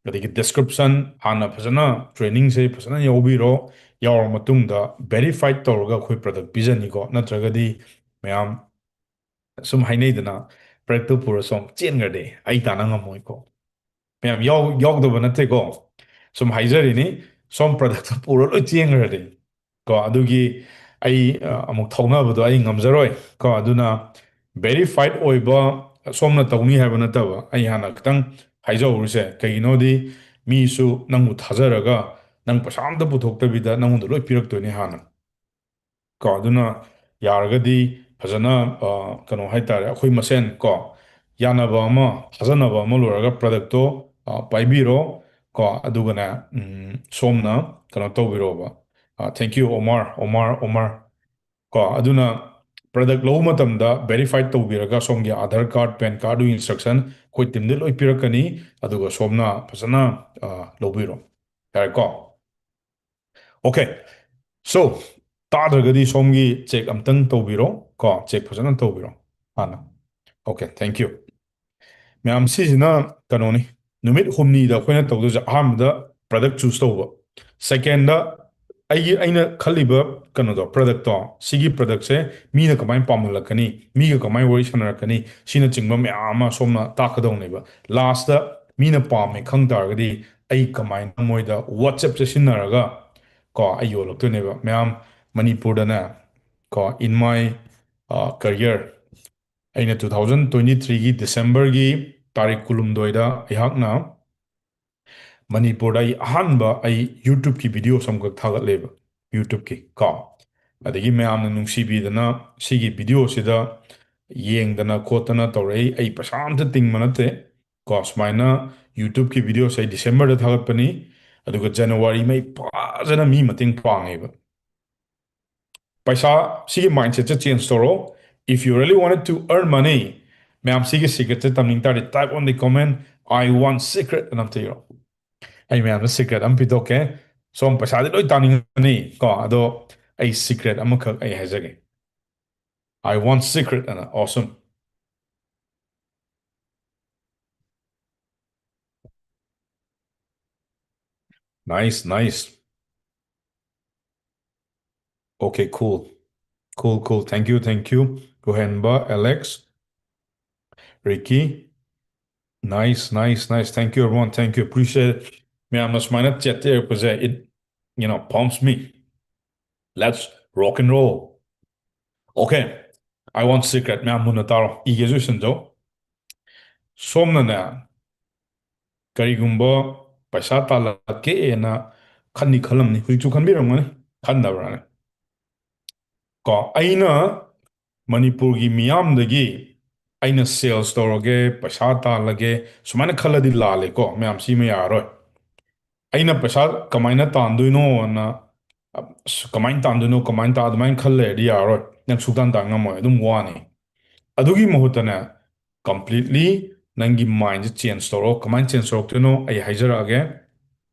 ꯑꯗꯒꯤ description ꯍꯥꯟꯅ ꯐꯖꯅ training ꯁꯦ ꯐꯖꯅ ꯌꯥꯎꯕꯤꯔꯣ꯫ ꯌꯥꯎꯔ ꯃꯇꯨꯡꯗ verified ꯇꯧꯔꯒ ꯑꯩꯈꯣꯏ product ꯄꯤꯖꯅꯤꯀꯣ꯫ ꯅꯠꯇ꯭ꯔꯒꯗꯤ ꯃꯌꯥꯝ ꯁꯨꯝ ꯍꯥꯏꯅꯩꯗꯅ, product ꯇꯨ ꯄꯨꯔ ꯁꯣꯝ ꯆꯦꯟꯈ꯭ꯔꯗꯤ ꯑꯩ ꯇꯥꯅ ꯉꯝꯃꯣꯏꯀꯣ꯫ ꯃꯌꯥꯝ ꯌꯥꯎ-, ꯌꯥꯎꯗꯕ ꯅꯠꯇꯦꯀꯣ꯫ ꯁꯨꯝ ꯍꯥꯏꯖꯔꯤꯅꯤ, ꯁꯣꯝ product ꯇꯨ ꯄꯨꯔ ꯂꯣꯏ ꯆꯦꯟꯈ꯭ꯔꯗꯤ꯫ ꯀꯣ, ꯑꯗꯨꯒꯤ ꯑꯩ, ꯑ, ꯑꯃꯨꯛ ꯊꯧꯅꯕꯗꯣ ꯑꯩ ꯉꯝꯖꯔꯣꯏ꯫ ꯀꯣ, ꯑꯗꯨꯅ verified ꯑꯣꯏꯕ ꯁꯣꯝꯅ ꯇꯧꯅꯤ ꯍꯥꯏꯕ ꯅꯠꯇꯕ, ꯑꯩ ꯍꯥꯟꯅ ꯈꯤꯇꯪ ꯍꯥꯏꯖꯍꯧꯔꯤꯁꯦ꯫ ꯀꯩꯒꯤꯅꯣꯗꯤ ꯃꯤꯁꯨ ꯅꯪꯕꯨ ꯊꯥꯖꯔꯒ ꯅꯪ ꯄꯩꯁꯥ ꯑꯝꯇ ꯄꯨꯊꯣꯛꯇꯕꯤꯗ ꯅꯪꯉꯣꯟꯗ ꯂꯣꯏ ꯄꯤꯔꯛꯇꯣꯏꯅꯦ ꯍꯥꯟꯅ꯫ ꯀꯣ, ꯑꯗꯨꯅ ꯌꯥꯔꯒꯗꯤ ꯐꯖꯅ, ꯑ, ꯀꯩꯅꯣ ꯍꯥꯏꯇꯥꯔꯦ, ꯑꯩꯈꯣꯏ ꯃꯁꯦꯟ ꯀꯣ, ꯌꯥꯅꯕ ꯑꯃ, ꯊꯥꯖꯅꯕ ꯑꯃ ꯂꯣꯏꯔꯒ product ꯇꯣ, ꯑ, ꯄꯥꯏꯕꯤꯔꯣ꯫ ꯀꯣ, ꯑꯗꯨꯒꯅꯦ, ꯎꯝ, ꯁꯣꯝꯅ ꯀꯩꯅꯣ ꯇꯧꯕꯤꯔꯣꯕ꯫ ꯑ, thank you, ꯑꯣꯃꯥꯔ, ꯑꯣꯃꯥꯔ, ꯑꯣꯃꯥꯔ꯫ ꯀꯣ, ꯑꯗꯨꯅ product ꯂꯧꯕ ꯃꯇꯝꯗ verified ꯇꯧꯕꯤꯔꯒ ꯁꯣꯝꯒꯤ Aadhaar card, PAN card ꯗꯨꯒꯤ instruction ꯑꯩꯈꯣꯏ team ꯗ ꯂꯣꯏ ꯄꯤꯔꯛꯀꯅꯤ꯫ ꯑꯗꯨꯒ ꯁꯣꯝꯅ ꯐꯖꯅ, ꯑ, ꯂꯧꯕꯤꯔꯣ꯫ ꯌꯥꯔꯦꯀꯣ? Okay, so, ꯇꯥꯗ꯭ꯔꯒꯗꯤ ꯁꯣꯝꯒꯤ check ꯑꯝꯇꯪ ꯇꯧꯕꯤꯔꯣ ꯀꯣ, check ꯐꯖꯅ ꯇꯧꯕꯤꯔꯣ ꯍꯥꯟꯅ꯫ Okay, thank you꯫ ꯃꯌꯥꯝ, ꯁꯤꯁꯤꯅ ꯀꯩꯅꯣꯅꯤ, ꯅꯨꯃꯤꯠ ꯍꯨꯝꯅꯤꯗ ꯑꯩꯈꯣꯏꯅ ꯇꯧꯗꯣꯏꯁꯦ꯫ ꯑꯍꯥꯟꯕꯗ product choose ꯇꯧꯕ, second ꯗ ꯑꯩꯒꯤ, ꯑꯩꯅ ꯈꯜꯂꯤꯕ ꯀꯩꯅꯣꯗꯣ, product ꯇꯣ, ꯁꯤꯒꯤ product ꯁꯦ ꯃꯤꯅ ꯀꯃꯥꯏꯅ ꯄꯥꯝꯍꯜꯂꯛꯀꯅꯤ, ꯃꯤꯒ ꯀꯃꯥꯏꯅ ꯋꯥꯔꯤ ꯁꯥꯟꯅꯔꯛꯀꯅꯤ, ꯁꯤꯅꯆꯤꯡꯕ ꯃꯌꯥꯝ ꯑꯃ ꯁꯣꯝꯅ ꯇꯥꯛꯀꯗꯧꯅꯦꯕ꯫ Last ꯇ ꯃꯤꯅ ꯄꯥꯝꯃꯦ ꯈꯪ ꯇꯥꯔꯒꯗꯤ ꯑꯩ ꯀꯃꯥꯏꯅ ꯃꯣꯏꯗ WhatsApp ꯁꯦ ꯁꯤꯖꯤꯟꯅꯔꯒ ꯀꯣ, ꯑꯩ ꯌꯣꯜꯂꯛꯇꯣꯏꯅꯦꯕ꯫ ꯃꯌꯥꯝ, ꯃꯅꯤꯄꯨꯔꯗꯅꯦ ꯀꯣ, in my, ꯑ, career, ꯑꯩꯅ two thousand twenty three ꯒꯤ December ꯒꯤ ꯇꯥꯔꯤꯛ ꯀꯨꯟꯍꯨꯝꯗꯣꯏꯗ ꯑꯩꯍꯥꯛꯅ ꯃꯅꯤꯄꯨꯔꯗ ꯑꯩ ꯑꯍꯥꯟꯕ ꯑꯩ YouTube ꯀꯤ video ꯁꯦ ꯑꯃꯈꯛ ꯊꯥꯒꯠꯂꯦꯕ, YouTube ꯀꯤ ꯀꯣ꯫ ꯑꯗꯒꯤ ꯃꯌꯥꯝꯅ ꯅꯨꯡꯁꯤꯕꯤꯗꯅ ꯁꯤꯒꯤ video ꯁꯤꯗ ꯌꯦꯡꯗꯅ ꯈꯣꯠꯇꯅ ꯇꯧꯔꯛꯏ꯫ ꯑꯩ ꯄꯩꯁꯥ ꯑꯝꯇ ꯇꯤꯡꯕ ꯅꯠꯇꯦ꯫ ꯀꯣ, ꯁꯨꯃꯥꯏꯅ YouTubeꯀꯤ videoꯁꯦ ꯑꯩ Decemberꯗ ꯊꯥꯒꯠꯄꯅꯤ, ꯑꯗꯨꯒ January ꯃꯩ ꯐꯖꯅ ꯃꯤ ꯃꯇꯦꯡ ꯄꯥꯡꯉꯦꯕ꯫ ꯄꯩꯁꯥ, ꯁꯤꯒꯤ mindsetꯁꯦ change ꯇꯧꯔꯣ꯫ If you really wanted to earn money, ꯃꯌꯥꯝ ꯁꯤꯒꯤ secretꯁꯦ ꯇꯝꯅꯤꯡ ꯇꯥꯔꯗꯤ, type on the comment, "I want secret" ꯑꯅ ꯑꯝꯇ ꯏꯔꯣ꯫ ꯑꯩ ꯃꯌꯥꯝꯗ secret ꯑꯃ ꯄꯤꯊꯣꯛꯀꯦ꯫ ꯁꯣꯝ ꯄꯩꯁꯥꯗꯤ ꯂꯣꯏ ꯇꯥꯅꯤꯡꯉꯅꯤ ꯀꯣ, ꯑꯗꯣ ꯑꯩ secret ꯑꯃꯈꯛ ꯑꯩ ꯍꯥꯏꯖꯒꯦ꯫ "I want secret" ꯑꯅ꯫ Awesome. Nice, nice. Okay, cool. Cool, cool. Thank you, thank you. Gohenba, Alex, Ricky. Nice, nice, nice. Thank you, everyone. Thank you. Appreciate it. ꯃꯌꯥꯝꯅ ꯁꯨꯃꯥꯏꯅ chat ꯇ ꯏꯔꯛꯄꯁꯦ, it, you know, pumps me. Let's rock and roll. Okay. "I want secret" ꯃꯌꯥꯝ ꯃꯨꯟꯅ ꯇꯥꯔꯣ꯫ ꯏꯒꯦꯁꯨ ꯏꯁꯟꯖꯧ꯫ ꯁꯣꯝꯅꯅꯦ, ꯀꯔꯤꯒꯨꯝꯕ ꯄꯩꯁꯥ ꯇꯥꯜꯂꯛꯀꯦꯅ ꯈꯟꯅꯤ ꯈꯜꯂꯝꯅꯤ, ꯍꯧꯖꯤꯛꯁꯨ ꯈꯟꯕꯤꯔꯝꯒꯅꯤ, ꯈꯟꯗꯕ꯭ꯔꯥꯅꯦ? ꯀꯣ, ꯑꯩꯅ ꯃꯅꯤꯄꯨꯔꯒꯤ ꯃꯤꯌꯥꯝꯗꯒꯤ ꯑꯩꯅ sales ꯇꯧꯔꯒꯦ, ꯄꯩꯁꯥ ꯇꯥꯜꯂꯒꯦ, ꯁꯨꯃꯥꯏꯅ ꯈꯜꯂꯗꯤ ꯂꯥꯜꯂꯦꯀꯣ, ꯃꯌꯥꯝ, ꯁꯤꯃ ꯌꯥꯔꯔꯣꯏ꯫ ꯑꯩꯅ ꯄꯩꯁꯥ ꯀꯃꯥꯏꯅ ꯇꯥꯟꯗꯣꯏꯅꯣꯅ, ꯑꯁ, ꯀꯃꯥꯏꯅ ꯇꯥꯟꯗꯣꯏꯅꯣ, ꯀꯃꯥꯏꯅ ꯇꯥ-, ꯑꯗꯨꯃꯥꯏꯅ ꯈꯜ ꯂꯩꯔꯗꯤ ꯌꯥꯔꯔꯣꯏ, ꯅꯪ ꯁꯨꯛꯇꯥꯟ ꯇꯥꯟ ꯉꯝꯃꯣꯏ, ꯑꯗꯨꯝ ꯋꯥꯅꯤ꯫ ꯑꯗꯨꯒꯤ ꯃꯍꯨꯠꯇꯅꯦ, completely ꯅꯪꯒꯤ mindꯁꯦ change ꯇꯧꯔꯣ꯫ ꯀꯃꯥꯏꯅ change ꯇꯧꯔꯛꯇꯣꯏꯅꯣ ꯑꯩ ꯍꯥꯏꯖꯔꯛꯑꯒꯦ꯫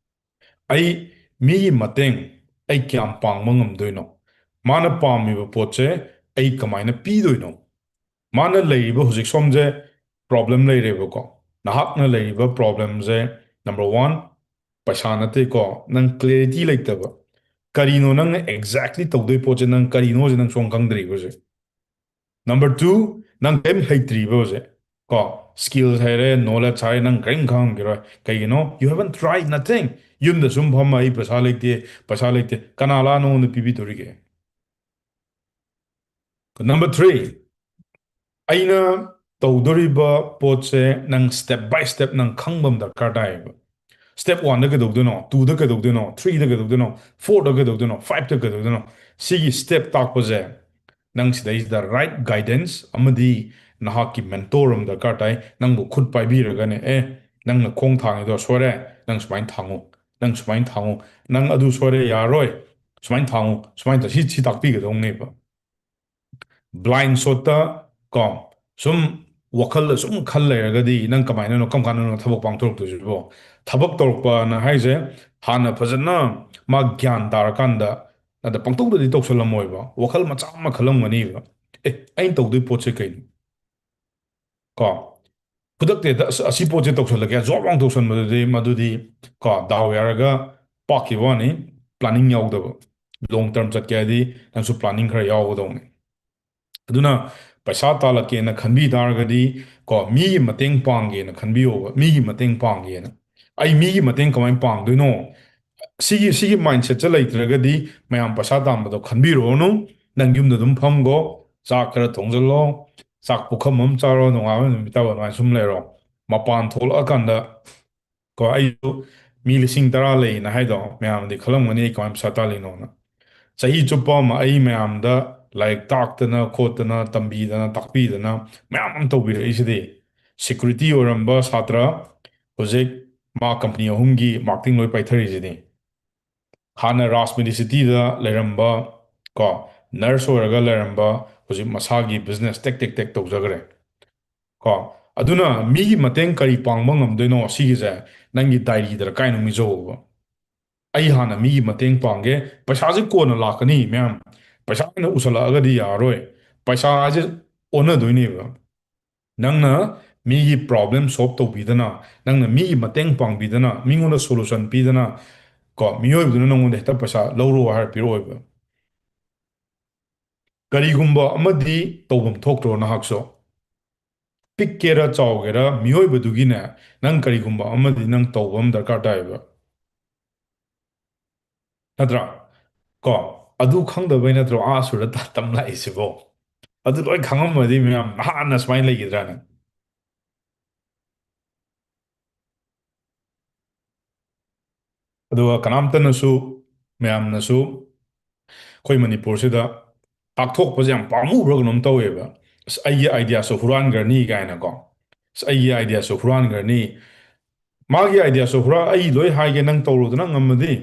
ꯑꯩ ꯃꯤꯒꯤ ꯃꯇꯦꯡ ꯑꯩ ꯀꯌꯥꯝ ꯄꯥꯡꯕ ꯉꯝꯗꯣꯏꯅꯣ? ꯃꯥꯅ ꯄꯥꯝꯃꯤꯕ ꯄꯣꯠꯁꯦ ꯑꯩ ꯀꯃꯥꯏꯅ ꯄꯤꯗꯣꯏꯅꯣ? ꯃꯥꯅ ꯂꯩꯔꯤꯕ ꯍꯧꯖꯤꯛ ꯁꯣꯝꯁꯦ problem ꯂꯩꯔꯦꯕꯀꯣ꯫ ꯅꯍꯥꯛꯅ ꯂꯩꯔꯤꯕ problemꯁꯦ, number one, ꯄꯩꯁꯥ ꯅꯠꯇꯦꯀꯣ, ꯅꯪ clarity ꯂꯩꯇꯕ꯫ ꯀꯔꯤꯅꯣ ꯅꯪꯅ exactly ꯇꯧꯗꯣꯏ ꯄꯣꯠꯁꯦ, ꯅꯪ ꯀꯔꯤꯅꯣꯁꯦ ꯅꯪ ꯁꯣꯝ ꯈꯪꯗ꯭ꯔꯤꯕꯁꯦ꯫ Number two, ꯅꯪ ꯀꯔꯤꯝ ꯍꯩꯇ꯭ꯔꯤꯕ ꯍꯧꯖꯤꯛ ꯀꯣ, skills ꯍꯩꯔꯦ, knowledge ꯍꯩꯔꯦ, ꯅꯪ ꯀꯔꯤꯝ ꯈꯪꯉꯝꯈꯤꯔꯣꯏ꯫ ꯀꯩꯒꯤꯅꯣ? You haven't tried nothing. ꯌꯨꯝꯗ ꯁꯨꯝ ꯐꯝꯃ "ꯑꯩ ꯄꯩꯁꯥ ꯂꯩꯇꯦ, ꯄꯩꯁꯥ ꯂꯩꯇꯦ"꯫ ꯀꯅꯥ ꯂꯥꯛꯑ ꯅꯉꯣꯟꯗ ꯄꯤꯕꯤꯗꯣꯔꯤꯒꯦ? Number three, ꯑꯩꯅ ꯇꯧꯗꯣꯔꯤꯕ ꯄꯣꯠꯁꯦ ꯅꯪ step by step ꯅꯪ ꯈꯪꯕ ꯑꯃ ꯗꯔꯀꯥꯔ ꯇꯥꯏꯌꯦꯕ꯫ Step oneꯗ ꯀꯩꯗꯧꯗꯣꯏꯅꯣ, twoꯗ ꯀꯩꯗꯧꯗꯣꯏꯅꯣ, threeꯗ ꯀꯩꯗꯧꯗꯣꯏꯅꯣ, fourꯗ ꯀꯩꯗꯧꯗꯣꯏꯅꯣ, fiveꯇ ꯀꯩꯗꯧꯗꯣꯏꯅꯣ? ꯁꯤꯒꯤ step ꯇꯥꯛꯄꯁꯦ ꯅꯪ ꯁꯤꯗꯩꯁꯤꯗ right guidance ꯑꯃꯗꯤ ꯅꯍꯥꯛꯀꯤ mentor ꯑꯃ ꯗꯔꯀꯥꯔ ꯇꯥꯏ꯫ ꯅꯪꯕꯨ ꯈꯨꯠ ꯄꯥꯏꯕꯤꯔꯒꯅꯦ, "ꯑꯦ, ꯅꯪꯅ ꯈꯣꯡ ꯊꯥꯡꯉꯤꯗꯣ ꯁꯣꯏꯔꯦ, ꯅꯪ ꯁꯨꯃꯥꯏꯅ ꯊꯥꯡꯉꯨ, ꯅꯪ ꯁꯨꯃꯥꯏꯅ ꯊꯥꯡꯉꯨ, ꯅꯪ ꯑꯗꯨ ꯁꯣꯏꯔꯦ, ꯌꯥꯔꯣꯏ, ꯁꯨꯃꯥꯏꯅ ꯊꯥꯡꯉꯨ, ꯁꯨꯃꯥꯏꯅ ꯇꯧ-," ꯁꯤ, ꯁꯤ ꯇꯥꯛꯄꯤꯒꯗꯧꯅꯦꯕ꯫ Blind shot ꯇ ꯀꯣ, ꯁꯨꯝ ꯋꯥꯈꯜꯗ ꯁꯨꯝ ꯈꯜ ꯂꯩꯔꯒꯗꯤ ꯅꯪ ꯀꯃꯥꯏꯅꯅꯣ, ꯀꯔꯝ ꯀꯥꯟꯗꯅꯣ ꯊꯕꯛ ꯄꯥꯡꯊꯣꯔꯛꯇꯣꯏꯁꯤꯕꯣ? ꯊꯕꯛ ꯇꯧꯔꯛꯄꯅ ꯍꯥꯏꯁꯦ ꯍꯥꯟꯅ ꯐꯖꯅ ꯃꯥ ꯒ꯭ꯌꯥꯟ ꯇꯥꯔꯀꯥꯟꯗ, ꯑꯗ ꯄꯪꯇꯧꯗꯗꯤ ꯇꯧꯁꯜꯂꯝꯃꯣꯏꯕ꯫ ꯋꯥꯈꯜ ꯃꯆꯥ ꯑꯃ ꯈꯜꯂꯝꯒꯅꯤꯕ, "ꯑꯦ, ꯑꯩꯅ ꯇꯧꯗꯣꯏ ꯄꯣꯠꯁꯦ ꯀꯩꯅꯣ?" ꯀꯣ, ꯈꯨꯗꯛꯇ ꯍꯦꯛꯇ ꯑꯁ, ꯑꯁꯤ ꯄꯣꯠꯁꯦ ꯇꯧꯁꯜꯂꯒꯦ, ꯖꯣꯕ ꯂꯥꯎ ꯇꯧꯁꯟꯕꯗꯨꯗꯤ, ꯃꯗꯨꯗꯤ ꯀꯣ, ꯗꯥꯎ ꯌꯥꯔꯒ ꯄꯥꯛꯈꯤꯕ ꯋꯥꯅꯤ, planning ꯌꯥꯎꯗꯕ꯫ Long term ꯆꯠꯀꯦ ꯍꯥꯏꯗꯤ ꯅꯪꯁꯨ planning ꯈꯔ ꯌꯥꯎꯒꯗꯧꯅꯤ꯫ ꯑꯗꯨꯅ ꯄꯩꯁꯥ ꯇꯥꯜꯂꯛꯀꯦꯅ ꯈꯟꯕꯤ ꯇꯥꯔꯒꯗꯤ ꯀꯣ, ꯃꯤꯒꯤ ꯃꯇꯦꯡ ꯄꯥꯡꯒꯦꯅ ꯈꯟꯕꯤꯌꯣꯕ, ꯃꯤꯒꯤ ꯃꯇꯦꯡ ꯄꯥꯡꯒꯦꯅ꯫ "ꯑꯩ ꯃꯤꯒꯤ ꯃꯇꯦꯡ ꯀꯃꯥꯏꯅ ꯄꯥꯡꯗꯣꯏꯅꯣ?" ꯁꯤꯒꯤ, ꯁꯤꯒꯤ mindset ꯁꯦ ꯂꯩꯇ꯭ꯔꯒꯗꯤ ꯃꯌꯥꯝ ꯄꯩꯁꯥ ꯇꯥꯟꯕꯗꯣ ꯈꯟꯕꯤꯔꯨꯔꯅꯨ꯫ ꯅꯪ ꯌꯨꯝꯗ ꯑꯗꯨꯝ ꯐꯝꯒꯣ, ꯆꯥꯛ ꯈꯔ ꯊꯣꯡꯖꯜꯂꯣ, ꯆꯥꯛ ꯄꯨꯈꯝ ꯑꯃ ꯆꯥꯔꯣ, ꯅꯣꯡꯉꯥꯟꯕ ꯅꯨꯃꯤꯠ ꯇꯥꯕ ꯑꯗꯨꯃꯥꯏꯅ ꯁꯨꯝ ꯂꯩꯔꯣ꯫ ꯃꯄꯥꯟ ꯊꯣꯛꯂꯛꯑꯀꯥꯟꯗ ꯀꯣ, ꯑꯩꯁꯨ ꯃꯤ ꯂꯤꯁꯤꯡ ꯇꯔꯥ ꯂꯩꯅ ꯍꯥꯏꯗꯣ ꯃꯌꯥꯝꯗꯤ ꯈꯜꯂꯝꯒꯅꯤ ꯑꯩ ꯀꯃꯥꯏꯅ ꯄꯩꯁꯥ ꯇꯥꯜꯂꯤꯅꯣꯅ꯫ ꯆꯍꯤ ꯆꯨꯞꯄ ꯑꯃ ꯑꯩ ꯃꯌꯥꯝꯗ ꯂꯥꯏꯔꯤꯛ ꯇꯥꯛꯇꯅ ꯈꯣꯠꯇꯅ, ꯇꯝꯕꯤꯗꯅ ꯇꯥꯛꯄꯤꯗꯅ ꯃꯌꯥꯝ ꯑꯃ ꯇꯧꯕꯤꯔꯛꯏꯁꯤꯗꯤ꯫ Security ꯑꯣꯏꯔꯝꯕ ꯁꯥꯇ꯭ꯔ ꯍꯧꯖꯤꯛ ꯃꯥ company ꯑꯍꯨꯝꯒꯤ marketing ꯂꯣꯏ ꯄꯥꯏꯊꯔꯤꯁꯤꯗꯤ꯫ ꯍꯥꯟꯅ ꯔꯥꯖ ꯃꯦꯗꯤꯁꯤꯇꯤꯗ ꯂꯩꯔꯝꯕ ꯀꯣ, nurse ꯑꯣꯏꯔꯒ ꯂꯩꯔꯝꯕ ꯍꯧꯖꯤꯛ ꯃꯁꯥꯒꯤ business ꯇꯦꯛ ꯇꯦꯛ ꯇꯦꯛ ꯇꯧꯖꯈ꯭ꯔꯦ꯫ ꯀꯣ, ꯑꯗꯨꯅ ꯃꯤꯒꯤ ꯃꯇꯦꯡ ꯀꯔꯤ ꯄꯥꯡꯕ ꯉꯝꯗꯣꯏꯅꯣ ꯁꯤꯒꯤꯁꯦ ꯅꯪꯒꯤ diary ꯗꯔꯀꯥꯔ ꯅꯨꯃꯤꯠ ꯌꯧꯕ꯫ "ꯑꯩ ꯍꯥꯟꯅ ꯃꯤꯒꯤ ꯃꯇꯦꯡ ꯄꯥꯡꯒꯦ, ꯄꯩꯁꯥꯁꯦ ꯀꯣꯟꯅ ꯂꯥꯛꯀꯅꯤ ꯃꯌꯥꯝ, ꯄꯩꯁꯥ ꯑꯣꯏꯅ ꯎꯁꯜꯂꯛꯑꯒꯗꯤ ꯌꯥꯔꯔꯣꯏ, ꯄꯩꯁꯥ ꯍꯥꯏꯁꯦ ꯑꯣꯟꯅꯗꯣꯏꯅꯦꯕ꯫ ꯅꯪꯅ ꯃꯤꯒꯤ problem solve ꯇꯧꯕꯤꯗꯅ, ꯅꯪꯅ ꯃꯤꯒꯤ ꯃꯇꯦꯡ ꯄꯥꯡꯕꯤꯗꯅ, ꯃꯤꯉꯣꯟꯗ solution ꯄꯤꯗꯅ ꯀꯣ, ꯃꯤꯑꯣꯏꯕꯗꯨꯅ ꯅꯪꯉꯣꯟꯗ ꯍꯦꯛꯇ ꯄꯩꯁꯥ ꯂꯧꯔꯣ ꯍꯥꯏꯔ ꯄꯤꯔꯛꯑꯣꯏꯕ꯫ ꯀꯔꯤꯒꯨꯝꯕ ꯑꯃꯗꯤ ꯇꯧꯐꯝ ꯊꯣꯛꯇ꯭ꯔꯣ ꯅꯍꯥꯛꯁꯨ? ꯄꯤꯛꯀꯦꯔꯥ ꯆꯥꯎꯒꯦꯔꯥ, ꯃꯤꯑꯣꯏꯕꯗꯨꯒꯤꯅꯦ, ꯅꯪ ꯀꯔꯤꯒꯨꯝꯕ ꯑꯃꯗꯤ ꯅꯪ ꯇꯧꯕ ꯑꯃ ꯗꯔꯀꯥꯔ ꯇꯥꯏꯌꯦꯕ꯫ ꯅꯠꯇ꯭ꯔꯥ? ꯀꯣ, ꯑꯗꯨ ꯈꯪꯗꯕꯩ ꯅꯠꯇ꯭ꯔꯣ ꯑꯥ ꯁꯨꯔ ꯇ-, ꯇꯝ ꯂꯥꯛꯏꯁꯤꯕꯣ? ꯑꯗꯨ ꯂꯣꯏ ꯈꯪꯉꯝꯃꯗꯤ ꯃꯌꯥꯝ ꯅꯍꯥꯟꯅ ꯁꯨꯃꯥꯏꯅ ꯂꯩꯈꯤꯗ꯭ꯔꯥꯅꯦ? ꯑꯗꯨꯒ ꯀꯅꯥꯝꯇꯅꯁꯨ, ꯃꯌꯥꯝꯅꯁꯨ ꯑꯩꯈꯣꯏ ꯃꯅꯤꯄꯨꯔꯁꯤꯗ ꯇꯥꯛꯊꯣꯛꯄꯁꯦ ꯌꯥꯝ ꯄꯥꯝꯃꯨꯕ꯭ꯔꯥ ꯀꯩꯅꯣꯝ ꯇꯧꯋꯦꯕ꯫ "ꯑꯁ, ꯑꯩꯒꯤ ideaꯁꯨ ꯍꯨꯔꯥꯟꯈ꯭ꯔꯅꯤ" ꯀꯥꯏꯅꯀꯣ꯫ "ꯑꯁ, ꯑꯩꯒꯤ ideaꯁꯨ ꯍꯨꯔꯥꯟꯈ꯭ꯔꯅꯤ, ꯃꯥꯒꯤ ideaꯁꯨ ꯍꯨꯔꯥꯟ, ꯑꯩ ꯂꯣꯏ ꯍꯥꯏꯒꯦ, ꯅꯪ ꯇꯧꯔꯣꯗꯅ ꯉꯝꯃꯗꯤ꯫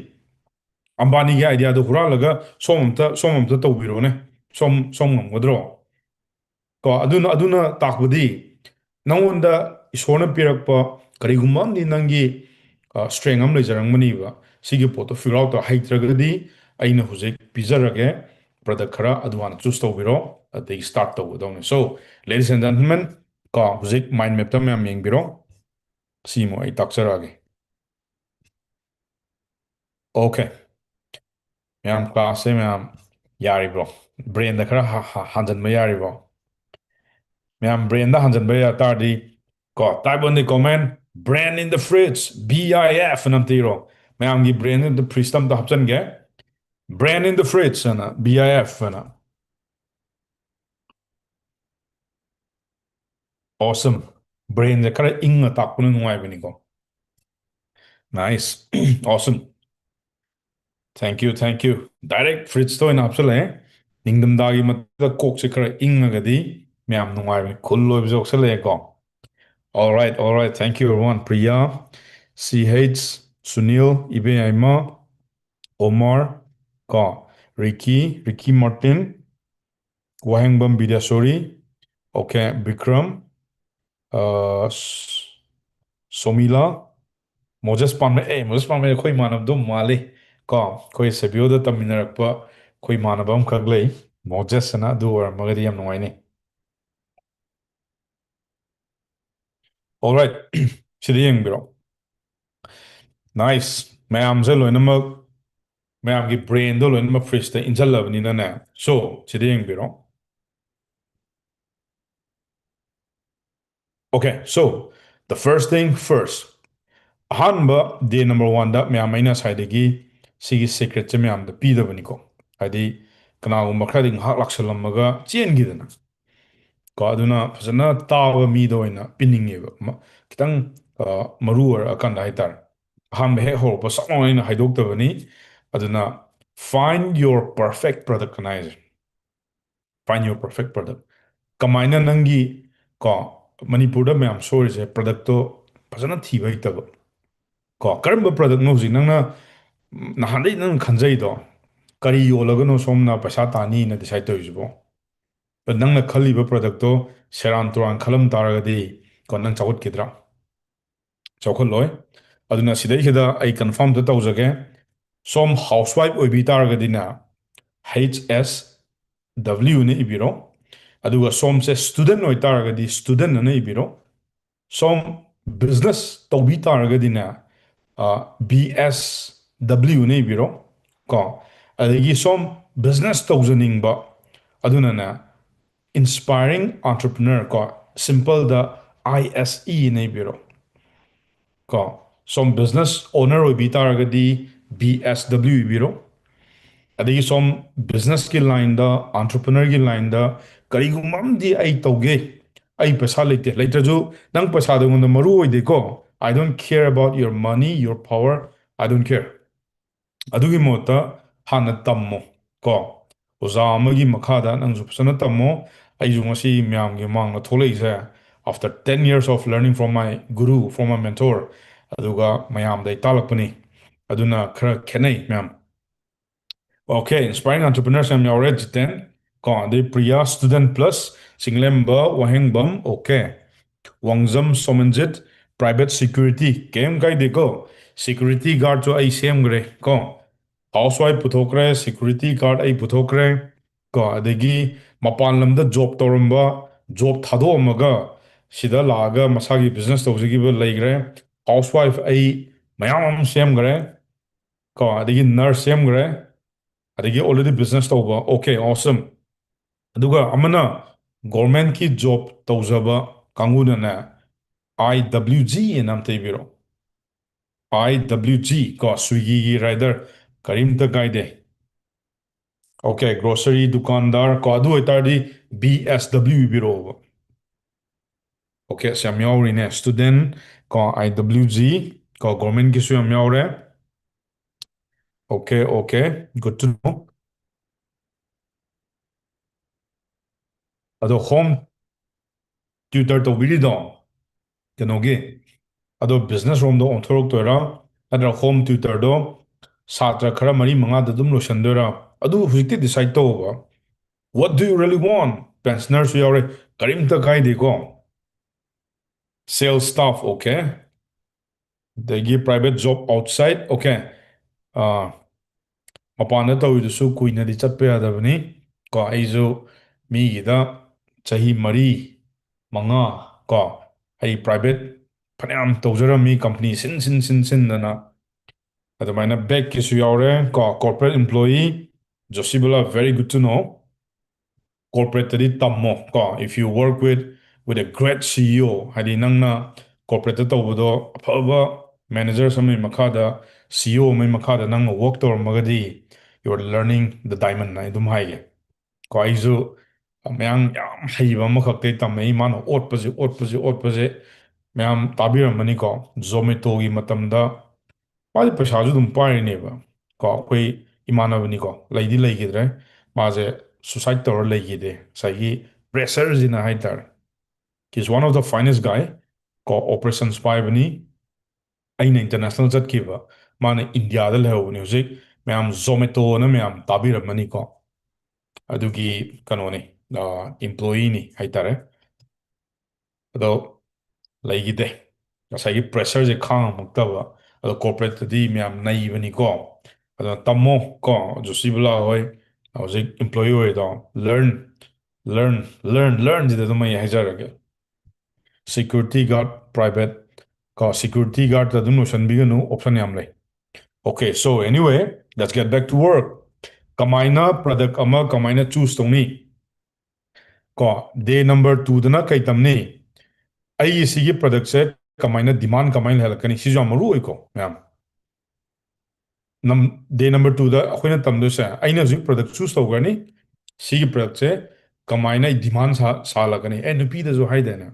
ꯑꯝꯕꯥꯅꯤꯒꯤ ideaꯗꯣ ꯍꯨꯔꯥꯜꯂꯒ ꯁꯣꯝ ꯑꯝꯇ, ꯁꯣꯝ ꯑꯝꯇ ꯇꯧꯕꯤꯔꯣꯅꯦ, ꯁꯣꯝ, ꯁꯣꯝ ꯉꯝꯒꯗ꯭ꯔꯣ?" ꯀꯣ, ꯑꯗꯨꯅ, ꯑꯗꯨꯅ ꯇꯥꯛꯄꯗꯤ ꯅꯪꯉꯣꯟꯗ ꯏꯁꯣꯔꯅ ꯄꯤꯔꯛꯄ ꯀꯔꯤꯒꯨꯝꯕ ꯑꯃꯗꯤ ꯅꯪꯒꯤ, ꯑ, strength ꯑꯃ ꯂꯩꯖꯔꯝꯒꯅꯤꯕ꯫ ꯁꯤꯒꯤ ꯄꯣꯠꯇꯣ figure out ꯇꯧ ꯍꯩꯇ꯭ꯔꯒꯗꯤ ꯑꯩꯅ ꯍꯧꯖꯤꯛ ꯄꯤꯖꯔꯒꯦ product ꯈꯔ, ꯑꯗꯨ ꯍꯥꯟꯅ choose ꯇꯧꯕꯤꯔꯣ, ꯑꯗꯒꯤ start ꯇꯧꯒꯗꯧꯅꯤ꯫ So, ladies and gentlemen, ꯀꯣ, ꯍꯧꯖꯤꯛ mind mapꯇ ꯃꯌꯥꯝ ꯌꯦꯡꯕꯤꯔꯣ꯫ ꯁꯤꯃꯨꯛ ꯑꯩ ꯇꯥꯛꯆꯔꯛꯑꯒꯦ꯫ Okay꯫ ꯃꯌꯥꯝ classꯁꯦ ꯃꯌꯥꯝ ꯌꯥꯔꯤꯕ꯭ꯔꯣ? Brainꯗ ꯈꯔ ꯍ-, ꯍ-, ꯍꯟꯖꯟꯕ ꯌꯥꯔꯤꯕ꯭ꯔꯣ? ꯃꯌꯥꯝ brainꯗ ꯍꯟꯖꯟꯕ ꯌꯥ ꯇꯥꯔꯗꯤ, ꯀꯣ, type on the comment, "Brain in the fridge, B I F" ꯑꯅ ꯑꯝꯇ ꯏꯔꯣ꯫ ꯃꯌꯥꯝꯒꯤ brain in the fridgeꯇ ꯑꯝꯇ ꯍꯥꯞꯆꯤꯟꯒꯦ꯫ "Brain in the fridge" ꯑꯅ, B I F ꯑꯅ꯫ Awesome. Brainꯁꯦ ꯈꯔ ꯏꯪꯅ ꯇꯥꯛꯄꯅ ꯅꯨꯡꯉꯥꯏꯕꯅꯤꯀꯣ꯫ Nice. Awesome. Thank you, thank you. Direct fridgeꯇ ꯑꯣꯏꯅ ꯍꯥꯞꯆꯜꯂꯛꯑꯦ꯫ ꯅꯤꯡꯊꯝꯊꯥꯒꯤ ꯃꯇꯝꯗ ꯀꯣꯛꯁꯦ ꯈꯔ ꯏꯪꯉꯒꯗꯤ ꯃꯌꯥꯝ ꯅꯨꯡꯉꯥꯏꯕꯅꯤ꯫ Cool ꯑꯣꯏꯕꯁꯨ ꯌꯥꯎꯁꯜꯂꯛꯑꯦꯀꯣ꯫ All right, all right. Thank you, everyone. Priya, C H, Sunil, ꯏꯕꯦꯌꯥꯏꯃ, Omar, ꯀꯣ, Ricky, Ricky Martin, ꯋꯥꯍꯦꯡꯕꯝ ꯕꯤꯗ꯭ꯌꯥꯁꯣꯔꯤ, okay, ꯕꯤꯀ꯭ꯔꯝ, ꯑ, ꯁ-, ꯁꯣꯃꯤꯂꯥ, ꯃꯣꯖꯦꯁ ꯄꯥꯟꯕ, ꯑꯦ, ꯃꯣꯖꯦꯁ ꯄꯥꯟꯕ ꯑꯩꯈꯣꯏ ꯏꯃꯥꯟꯅꯕꯗꯣ ꯃꯥꯜꯂꯤ꯫ ꯀꯣ, ꯑꯩꯈꯣꯏ ꯁꯦꯕꯤꯌꯣꯗ ꯇꯝꯃꯤꯟꯅꯔꯛꯄ ꯑꯩꯈꯣꯏ ꯏꯃꯥꯟꯅꯕ ꯑꯃꯈꯛ ꯂꯩ, ꯃꯣꯖꯦꯁ ꯑꯅ, ꯑꯗꯨ ꯑꯣꯏꯔꯝꯃꯒꯗꯤ ꯌꯥꯝ ꯅꯨꯡꯉꯥꯏꯅꯤ꯫ All right, ꯁꯤꯗ ꯌꯦꯡꯕꯤꯔꯣ꯫ Nice. ꯃꯌꯥꯝꯁꯦ ꯂꯣꯏꯅꯃꯛ, ꯃꯌꯥꯝꯒꯤ brainꯗꯣ ꯂꯣꯏꯅꯃꯛ fridgeꯇ ꯏꯟꯁꯤꯜꯂꯕꯅꯤꯅꯅꯦ꯫ So, ꯁꯤꯗ ꯌꯦꯡꯕꯤꯔꯣ꯫ Okay, so, the first thing first. ꯑꯍꯥꯟꯕ day number oneꯗ ꯃꯌꯥꯝ ꯑꯩꯅ ꯉꯁꯥꯏꯗꯒꯤ ꯁꯤꯒꯤ secretꯁꯦ ꯃꯌꯥꯝꯗ ꯄꯤꯗꯕꯅꯤꯀꯣ꯫ ꯍꯥꯏꯗꯤ, ꯀꯅꯥꯒꯨꯝꯕ ꯈꯔꯗꯤ ꯉꯥꯏꯍꯥꯛ ꯂꯥꯛꯁꯜꯂꯝꯃꯒ ꯆꯦꯟꯈꯤꯗꯅ꯫ ꯀꯣ, ꯑꯗꯨꯅ ꯐꯖꯅ ꯇꯥꯕ ꯃꯤꯗ ꯑꯣꯏꯅ ꯄꯤꯅꯤꯡꯉꯦꯕ꯫ ꯃ-, ꯈꯤꯇꯪ, ꯑ, ꯃꯔꯨ ꯑꯣꯏꯔꯛꯑꯀꯥꯟꯗ ꯍꯥꯏꯇꯥꯔꯦ꯫ ꯑꯍꯥꯟꯕ ꯍꯦꯛ ꯍꯧꯔꯛꯄ ꯁꯠ ꯂꯥꯎꯅ ꯑꯩꯅ ꯍꯥꯏꯗꯣꯛꯇꯕꯅꯤ꯫ ꯑꯗꯨꯅ find your perfect product ꯀꯅꯥ ꯍꯥꯏꯁꯦ꯫ Find your perfect product. ꯀꯃꯥꯏꯅ ꯅꯪꯒꯤ, ꯀꯣ, ꯃꯅꯤꯄꯨꯔꯗ ꯃꯌꯥꯝ ꯁꯣꯏꯔꯤꯁꯦ product ꯇꯣ ꯐꯖꯅ ꯊꯤꯕ ꯍꯩꯇꯕ꯫ ꯀꯣ, ꯀꯔꯝꯕ product ꯅꯣ ꯍꯧꯖꯤꯛ ꯅꯪꯅ, ꯎꯝ, ꯅꯍꯥꯟꯗꯩ ꯅꯪ ꯈꯟꯖꯩꯗꯣ? ꯀꯔꯤ ꯌꯣꯜꯂꯒꯅꯣ ꯁꯣꯝꯅ ꯄꯩꯁꯥ ꯇꯥꯅꯤꯅ decide ꯇꯧꯔꯤꯁꯤꯕꯣ? ꯑꯗꯣ ꯅꯪꯅ ꯈꯜꯂꯤꯕ product ꯇꯣ ꯁꯦꯔꯥꯟ ꯇꯨꯔꯥꯟ ꯈꯜꯂꯝ ꯇꯥꯔꯒꯗꯤ, ꯀꯣ, ꯅꯪ ꯆꯥꯎꯈꯠꯈꯤꯗ꯭ꯔꯥ? ꯆꯥꯎꯈꯠꯂꯣꯏ꯫ ꯑꯗꯨꯅ ꯁꯤꯗꯩꯁꯤꯗ ꯑꯩ confirm ꯇ ꯇꯧꯖꯒꯦ, ꯁꯣꯝ housewife ꯑꯣꯏꯕꯤ ꯇꯥꯔꯒꯗꯤꯅꯦ, H S W ꯅ ꯏꯕꯤꯔꯣ꯫ ꯑꯗꯨꯒ ꯁꯣꯝꯁꯦ student ꯑꯣꯏꯇꯥꯔꯒꯗꯤ student ꯑꯅ ꯏꯕꯤꯔꯣ꯫ ꯁꯣꯝ business ꯇꯧꯕꯤ ꯇꯥꯔꯒꯗꯤꯅꯦ, ꯑ, B S W ꯅ ꯏꯕꯤꯔꯣ꯫ ꯀꯣ, ꯑꯗꯒꯤ ꯁꯣꯝ business ꯇꯧꯖꯅꯤꯡꯕ ꯑꯗꯨꯅꯅꯦ, inspiring entrepreneur, ꯀꯣ, simple the I S E ꯅ ꯏꯕꯤꯔꯣ꯫ ꯀꯣ, ꯁꯣꯝ business owner ꯑꯣꯏꯕꯤ ꯇꯥꯔꯒꯗꯤ B S W ꯏꯕꯤꯔꯣ꯫ ꯑꯗꯒꯤ ꯁꯣꯝ business ꯀꯤ line ꯗ, entrepreneur ꯒꯤ line ꯗ ꯀꯔꯤꯒꯨꯝꯕ ꯑꯃꯗꯤ ꯑꯩ ꯇꯧꯒꯦ, ꯑꯩ ꯄꯩꯁꯥ ꯂꯩꯇꯦ, ꯂꯩꯇ꯭ꯔꯁꯨ ꯅꯪ ꯄꯩꯁꯥꯗꯣ ꯑꯩꯉꯣꯟꯗ ꯃꯔꯨ ꯑꯣꯏꯗꯦꯀꯣ, I don't care about your money, your power, I don't care꯫ ꯑꯗꯨꯒꯤ ꯃꯍꯨꯠꯇ ꯍꯥꯟꯅ ꯇꯝꯃꯣ, ꯀꯣ, ꯑꯣꯖꯥ ꯑꯃꯒꯤ ꯃꯈꯥꯗ ꯅꯪꯁꯨ ꯐꯖꯅ ꯇꯝꯃꯣ꯫ ꯑꯩꯁꯨ ꯉꯁꯤ ꯃꯌꯥꯝꯒꯤ ꯃꯃꯥꯡꯗ ꯊꯣꯛꯂꯛꯏꯁꯦ, after ten years of learning from my guru, from my mentor, ꯑꯗꯨꯒ ꯃꯌꯥꯝꯗ ꯑꯩ ꯇꯥꯛꯂꯛꯄꯅꯤ꯫ ꯑꯗꯨꯅ ꯈꯔ ꯈꯦꯠꯅꯩ ꯃꯌꯥꯝ꯫ Okay, inspiring entrepreneurs ꯌꯥꯝ ꯌꯥꯎꯔꯦ, ꯖꯤꯇꯦꯟ, ꯀꯣ, ꯑꯗꯩ ꯄ꯭ꯔꯤꯌꯥ, student plus, ꯆꯤꯡꯂꯦꯝꯕ, ꯋꯥꯍꯦꯡꯕꯝ, okay, ꯋꯥꯡꯖꯝ ꯁꯣꯃꯟꯖꯤꯠ, private security, ꯀꯩꯝ ꯀꯥꯏꯗꯦꯀꯣ, security guard ꯁꯨ ꯑꯩ ꯁꯦꯝꯈ꯭ꯔꯦ ꯀꯣ, housewife ꯄꯨꯊꯣꯛꯈ꯭ꯔꯦ, security guard ꯑꯩ ꯄꯨꯊꯣꯛꯈ꯭ꯔꯦ ꯀꯣ, ꯑꯗꯒꯤ ꯃꯄꯥꯟ ꯂꯝꯗ job ꯇꯧꯔꯝꯕ, job ꯊꯥꯗꯣꯛꯑꯝꯃꯒ ꯁꯤꯗ ꯂꯥꯛꯑꯒ ꯃꯁꯥꯒꯤ business ꯇꯧꯖꯈꯤꯕ ꯂꯩꯈ꯭ꯔꯦ, housewife ꯑꯩ ꯃꯌꯥꯝ ꯑꯃ ꯁꯦꯝꯈ꯭ꯔꯦ ꯀꯣ, ꯑꯗꯒꯤ nurse ꯁꯦꯝꯈ꯭ꯔꯦ, ꯑꯗꯒꯤ already business ꯇꯧꯕ, okay, awesome꯫ ꯑꯗꯨꯒ ꯑꯃꯅ government ꯀꯤ job ꯇꯧꯖꯕ ꯀꯥꯡꯕꯨꯅꯅꯦ, I W G ꯑꯅ ꯑꯝꯇ ꯏꯕꯤꯔꯣ꯫ I W G, ꯀꯣ, Swiggy ꯒꯤ rider, ꯀꯔꯤꯝꯇ ꯀꯥꯏꯗꯦ꯫ Okay, grocery ꯗꯨꯀꯥꯟꯗꯥꯔ, ꯀꯣ, ꯑꯗꯨ ꯑꯣꯏꯇꯥꯔꯗꯤ B S W ꯏꯕꯤꯔꯛꯑꯣꯕ꯫ Okay, ꯑꯁ, ꯌꯥꯝ ꯌꯥꯎꯔꯤꯅꯦ, student, ꯀꯣ, I W G, ꯀꯣ, government ꯀꯤꯁꯨ ꯌꯥꯝ ꯌꯥꯎꯔꯦ꯫ Okay, okay, good to know꯫ ꯑꯗꯣ home tutor ꯇꯧꯕꯤꯔꯤꯗꯣ ꯀꯩꯅꯣꯒꯤ, ꯑꯗꯣ business ꯔꯣꯝꯗ ꯑꯣꯟꯊꯣꯔꯛꯇꯣꯏꯔꯥ, ꯅꯠꯇ꯭ꯔꯒ home tutor ꯗꯣ ꯁꯥꯇ꯭ꯔ ꯈꯔ ꯃꯔꯤ ꯃꯉꯥꯗ ꯑꯗꯨꯝ ꯂꯣꯏꯁꯤꯟꯗꯣꯏꯔꯥ? ꯑꯗꯨ ꯍꯧꯖꯤꯛꯇꯤ decide ꯇꯧꯕ꯫ What do you really want? Pensioner ꯁꯨ ꯌꯥꯎꯔꯦ, ꯀꯔꯤꯝꯇ ꯀꯥꯏꯗꯦꯀꯣ꯫ Sales staff, okay꯫ ꯑꯗꯒꯤ private job outside, okay꯫ ꯑꯥ, ꯃꯄꯥꯟꯗ ꯇꯧꯔꯤꯗꯨꯁꯨ ꯀꯨꯏꯅꯗꯤ ꯆꯠꯄ ꯌꯥꯗꯕꯅꯤ ꯀꯣ꯫ ꯑꯩꯁꯨ ꯃꯤꯒꯤꯗ ꯆꯍꯤ ꯃꯔꯤ, ꯃꯉꯥ ꯀꯣ, ꯑꯩ private ꯐꯅꯌꯥꯝ ꯇꯧꯖꯔꯝꯃꯤ, company ꯁꯤꯟ ꯁꯤꯟ ꯁꯤꯟ ꯁꯤꯟꯗꯅ꯫ ꯑꯗꯨꯃꯥꯏꯅ bank ꯀꯤꯁꯨ ꯌꯥꯎꯔꯦ ꯀꯣ, corporate employee, ꯖꯣꯁꯤꯕꯨꯂꯥ, very good to know꯫ Corporate ꯇꯗꯤ ꯇꯝꯃꯣ ꯀꯣ, if you work with, with a great C E O, ꯍꯥꯏꯗꯤ ꯅꯪꯅ corporate ꯇ ꯇꯧꯕꯗꯣ ꯑꯐꯕ managers ꯑꯃꯒꯤ ꯃꯈꯥꯗ, C E O ꯑꯃꯒꯤ ꯃꯈꯥꯗ ꯅꯪꯅ work ꯇꯧꯔꯝꯃꯒꯗꯤ, you are learning the diamond ꯍꯥꯏ ꯑꯗꯨꯝ ꯍꯥꯏꯒꯦ ꯀꯣ꯫ ꯑꯩꯁꯨ ꯃꯌꯥꯝ ꯌꯥꯝ ꯍꯩꯕ ꯑꯃꯈꯛꯇꯩ ꯇꯝꯃꯛꯏ, ꯃꯥꯅ ꯑꯣꯠꯄꯁꯦ, ꯑꯣꯠꯄꯁꯦ, ꯑꯣꯠꯄꯁꯦ꯫ ꯃꯌꯥꯝ ꯇꯥꯕꯤꯔꯝꯃꯅꯤꯀꯣ, Zomato ꯒꯤ ꯃꯇꯝꯗ ꯃꯥꯗꯤ ꯄꯩꯁꯥꯁꯨ ꯑꯗꯨꯝ ꯄꯥꯏꯔꯤꯅꯦꯕ ꯀꯣ꯫ ꯑꯩꯈꯣꯏ ꯏꯃꯥꯟꯅꯕꯅꯤꯀꯣ, ꯂꯩꯗꯤ ꯂꯩꯈꯤꯗ꯭ꯔꯦ, ꯃꯥꯁꯦ suicide ꯇꯧꯔ ꯂꯩꯈꯤꯗꯦ, ꯉꯁꯥꯏꯒꯤ pressure ꯁꯤꯅ ꯍꯥꯏꯇꯥꯔꯦ꯫ He is one of the finest guy ꯀꯣ, operations ꯄꯥꯏꯕꯅꯤ꯫ ꯑꯩꯅ international ꯆꯠꯈꯤꯕ, ꯃꯥꯅ India ꯗ ꯂꯩꯍꯧꯕꯅꯤ꯫ ꯍꯧꯖꯤꯛ ꯃꯌꯥꯝ Zomato ꯅ ꯃꯌꯥꯝ ꯇꯥꯕꯤꯔꯝꯃꯅꯤꯀꯣ, ꯑꯗꯨꯒꯤ ꯀꯩꯅꯣꯅꯤ, employee ꯅꯤ ꯍꯥꯏꯇꯥꯔꯦ꯫ ꯑꯗꯣ ꯂꯩꯈꯤꯗꯦ, ꯉꯁꯥꯏꯒꯤ pressure ꯁꯦ ꯈꯥꯡꯉꯝꯃꯛꯇꯕ꯫ ꯑꯗꯣ corporate ꯇꯗꯤ ꯃꯌꯥꯝ ꯅꯩꯕꯅꯤꯀꯣ꯫ ꯑꯗꯣ ꯇꯝꯃꯣ ꯀꯣ, ꯖꯣꯁꯤꯕꯨꯂꯥ ꯍꯣꯏ ꯍꯧꯖꯤꯛ employee ꯑꯣꯏꯔꯤꯗꯣ, learn, learn, learn, learn ꯁꯤꯗ ꯑꯗꯨꯝ ꯑꯩ ꯍꯥꯏꯖꯔꯒꯦ꯫ Security guard, private ꯀꯣ, security guard ꯇ ꯑꯗꯨꯝ ꯂꯣꯏꯁꯤꯟꯕꯤꯒꯅꯨ, option ꯌꯥꯝ ꯂꯩ꯫ Okay, so anyway, let's get back to work. ꯀꯃꯥꯏꯅ product ꯑꯃ ꯀꯃꯥꯏꯅ choose ꯇꯧꯅꯤ ꯀꯣ? Day number two ꯗꯅ ꯀꯩ ꯇꯝꯅꯤ? ꯑꯩꯒꯤ ꯁꯤꯒꯤ product ꯁꯦ ꯀꯃꯥꯏꯅ demand ꯀꯃꯥꯏꯅ ꯂꯩꯍꯜꯂꯛꯀꯅꯤ? ꯁꯤꯁꯨ ꯌꯥꯝ ꯃꯔꯨ ꯑꯣꯏꯀꯣ ꯃꯌꯥꯝ꯫ ꯅꯝ-, day number two ꯗ ꯑꯩꯈꯣꯏꯅ ꯇꯝꯗꯣꯏꯁꯦ, ꯑꯩꯅ ꯍꯧꯖꯤꯛ product choose ꯇꯧꯈ꯭ꯔꯅꯤ, ꯁꯤꯒꯤ product ꯁꯦ ꯀꯃꯥꯏꯅ ꯑꯩ demand ꯁꯥ-, ꯁꯥꯍꯜꯂꯛꯀꯅꯤ? ꯑꯦ, ꯅꯨꯄꯤꯗꯁꯨ ꯍꯥꯏꯗꯥꯏꯅꯦ,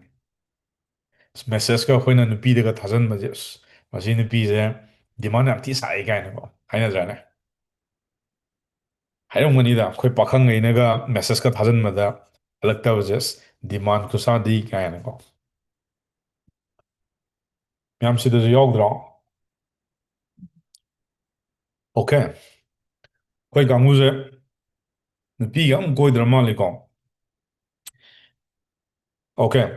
message ꯀ ꯑꯩꯈꯣꯏꯅ ꯅꯨꯄꯤꯗꯒ ꯊꯥꯖꯟꯕꯁꯦ, "ꯑꯁ, ꯃꯁꯤ ꯅꯨꯄꯤꯁꯦ demand ꯌꯥꯝ ꯊꯤ ꯁꯥꯏ" ꯀꯥꯏꯅꯀꯣ ꯍꯥꯏꯅꯗ꯭ꯔꯥꯅꯦ? ꯍꯥꯏꯔꯝꯒꯅꯤꯗ, ꯑꯩꯈꯣꯏ ꯄꯥꯈꯪꯈꯩꯅꯒ message ꯀ ꯊꯥꯖꯟꯕꯗ, ꯍꯜꯂꯛꯇꯕꯁꯦ ꯑꯁ ꯗꯤꯃꯥꯟ ꯈꯨꯁꯥꯗꯤ ꯀꯥꯏꯅꯀꯣ꯫ ꯃꯌꯥꯝ ꯁꯤꯗꯁꯨ ꯌꯥꯎꯗ꯭ꯔꯣ? Okay, ꯑꯩꯈꯣꯏ ꯀꯥꯡꯕꯨꯁꯦ ꯅꯨꯄꯤꯒ ꯑꯝ ꯀꯣꯏꯗ꯭ꯔ ꯃꯥꯜꯂꯦꯀꯣ꯫ Okay,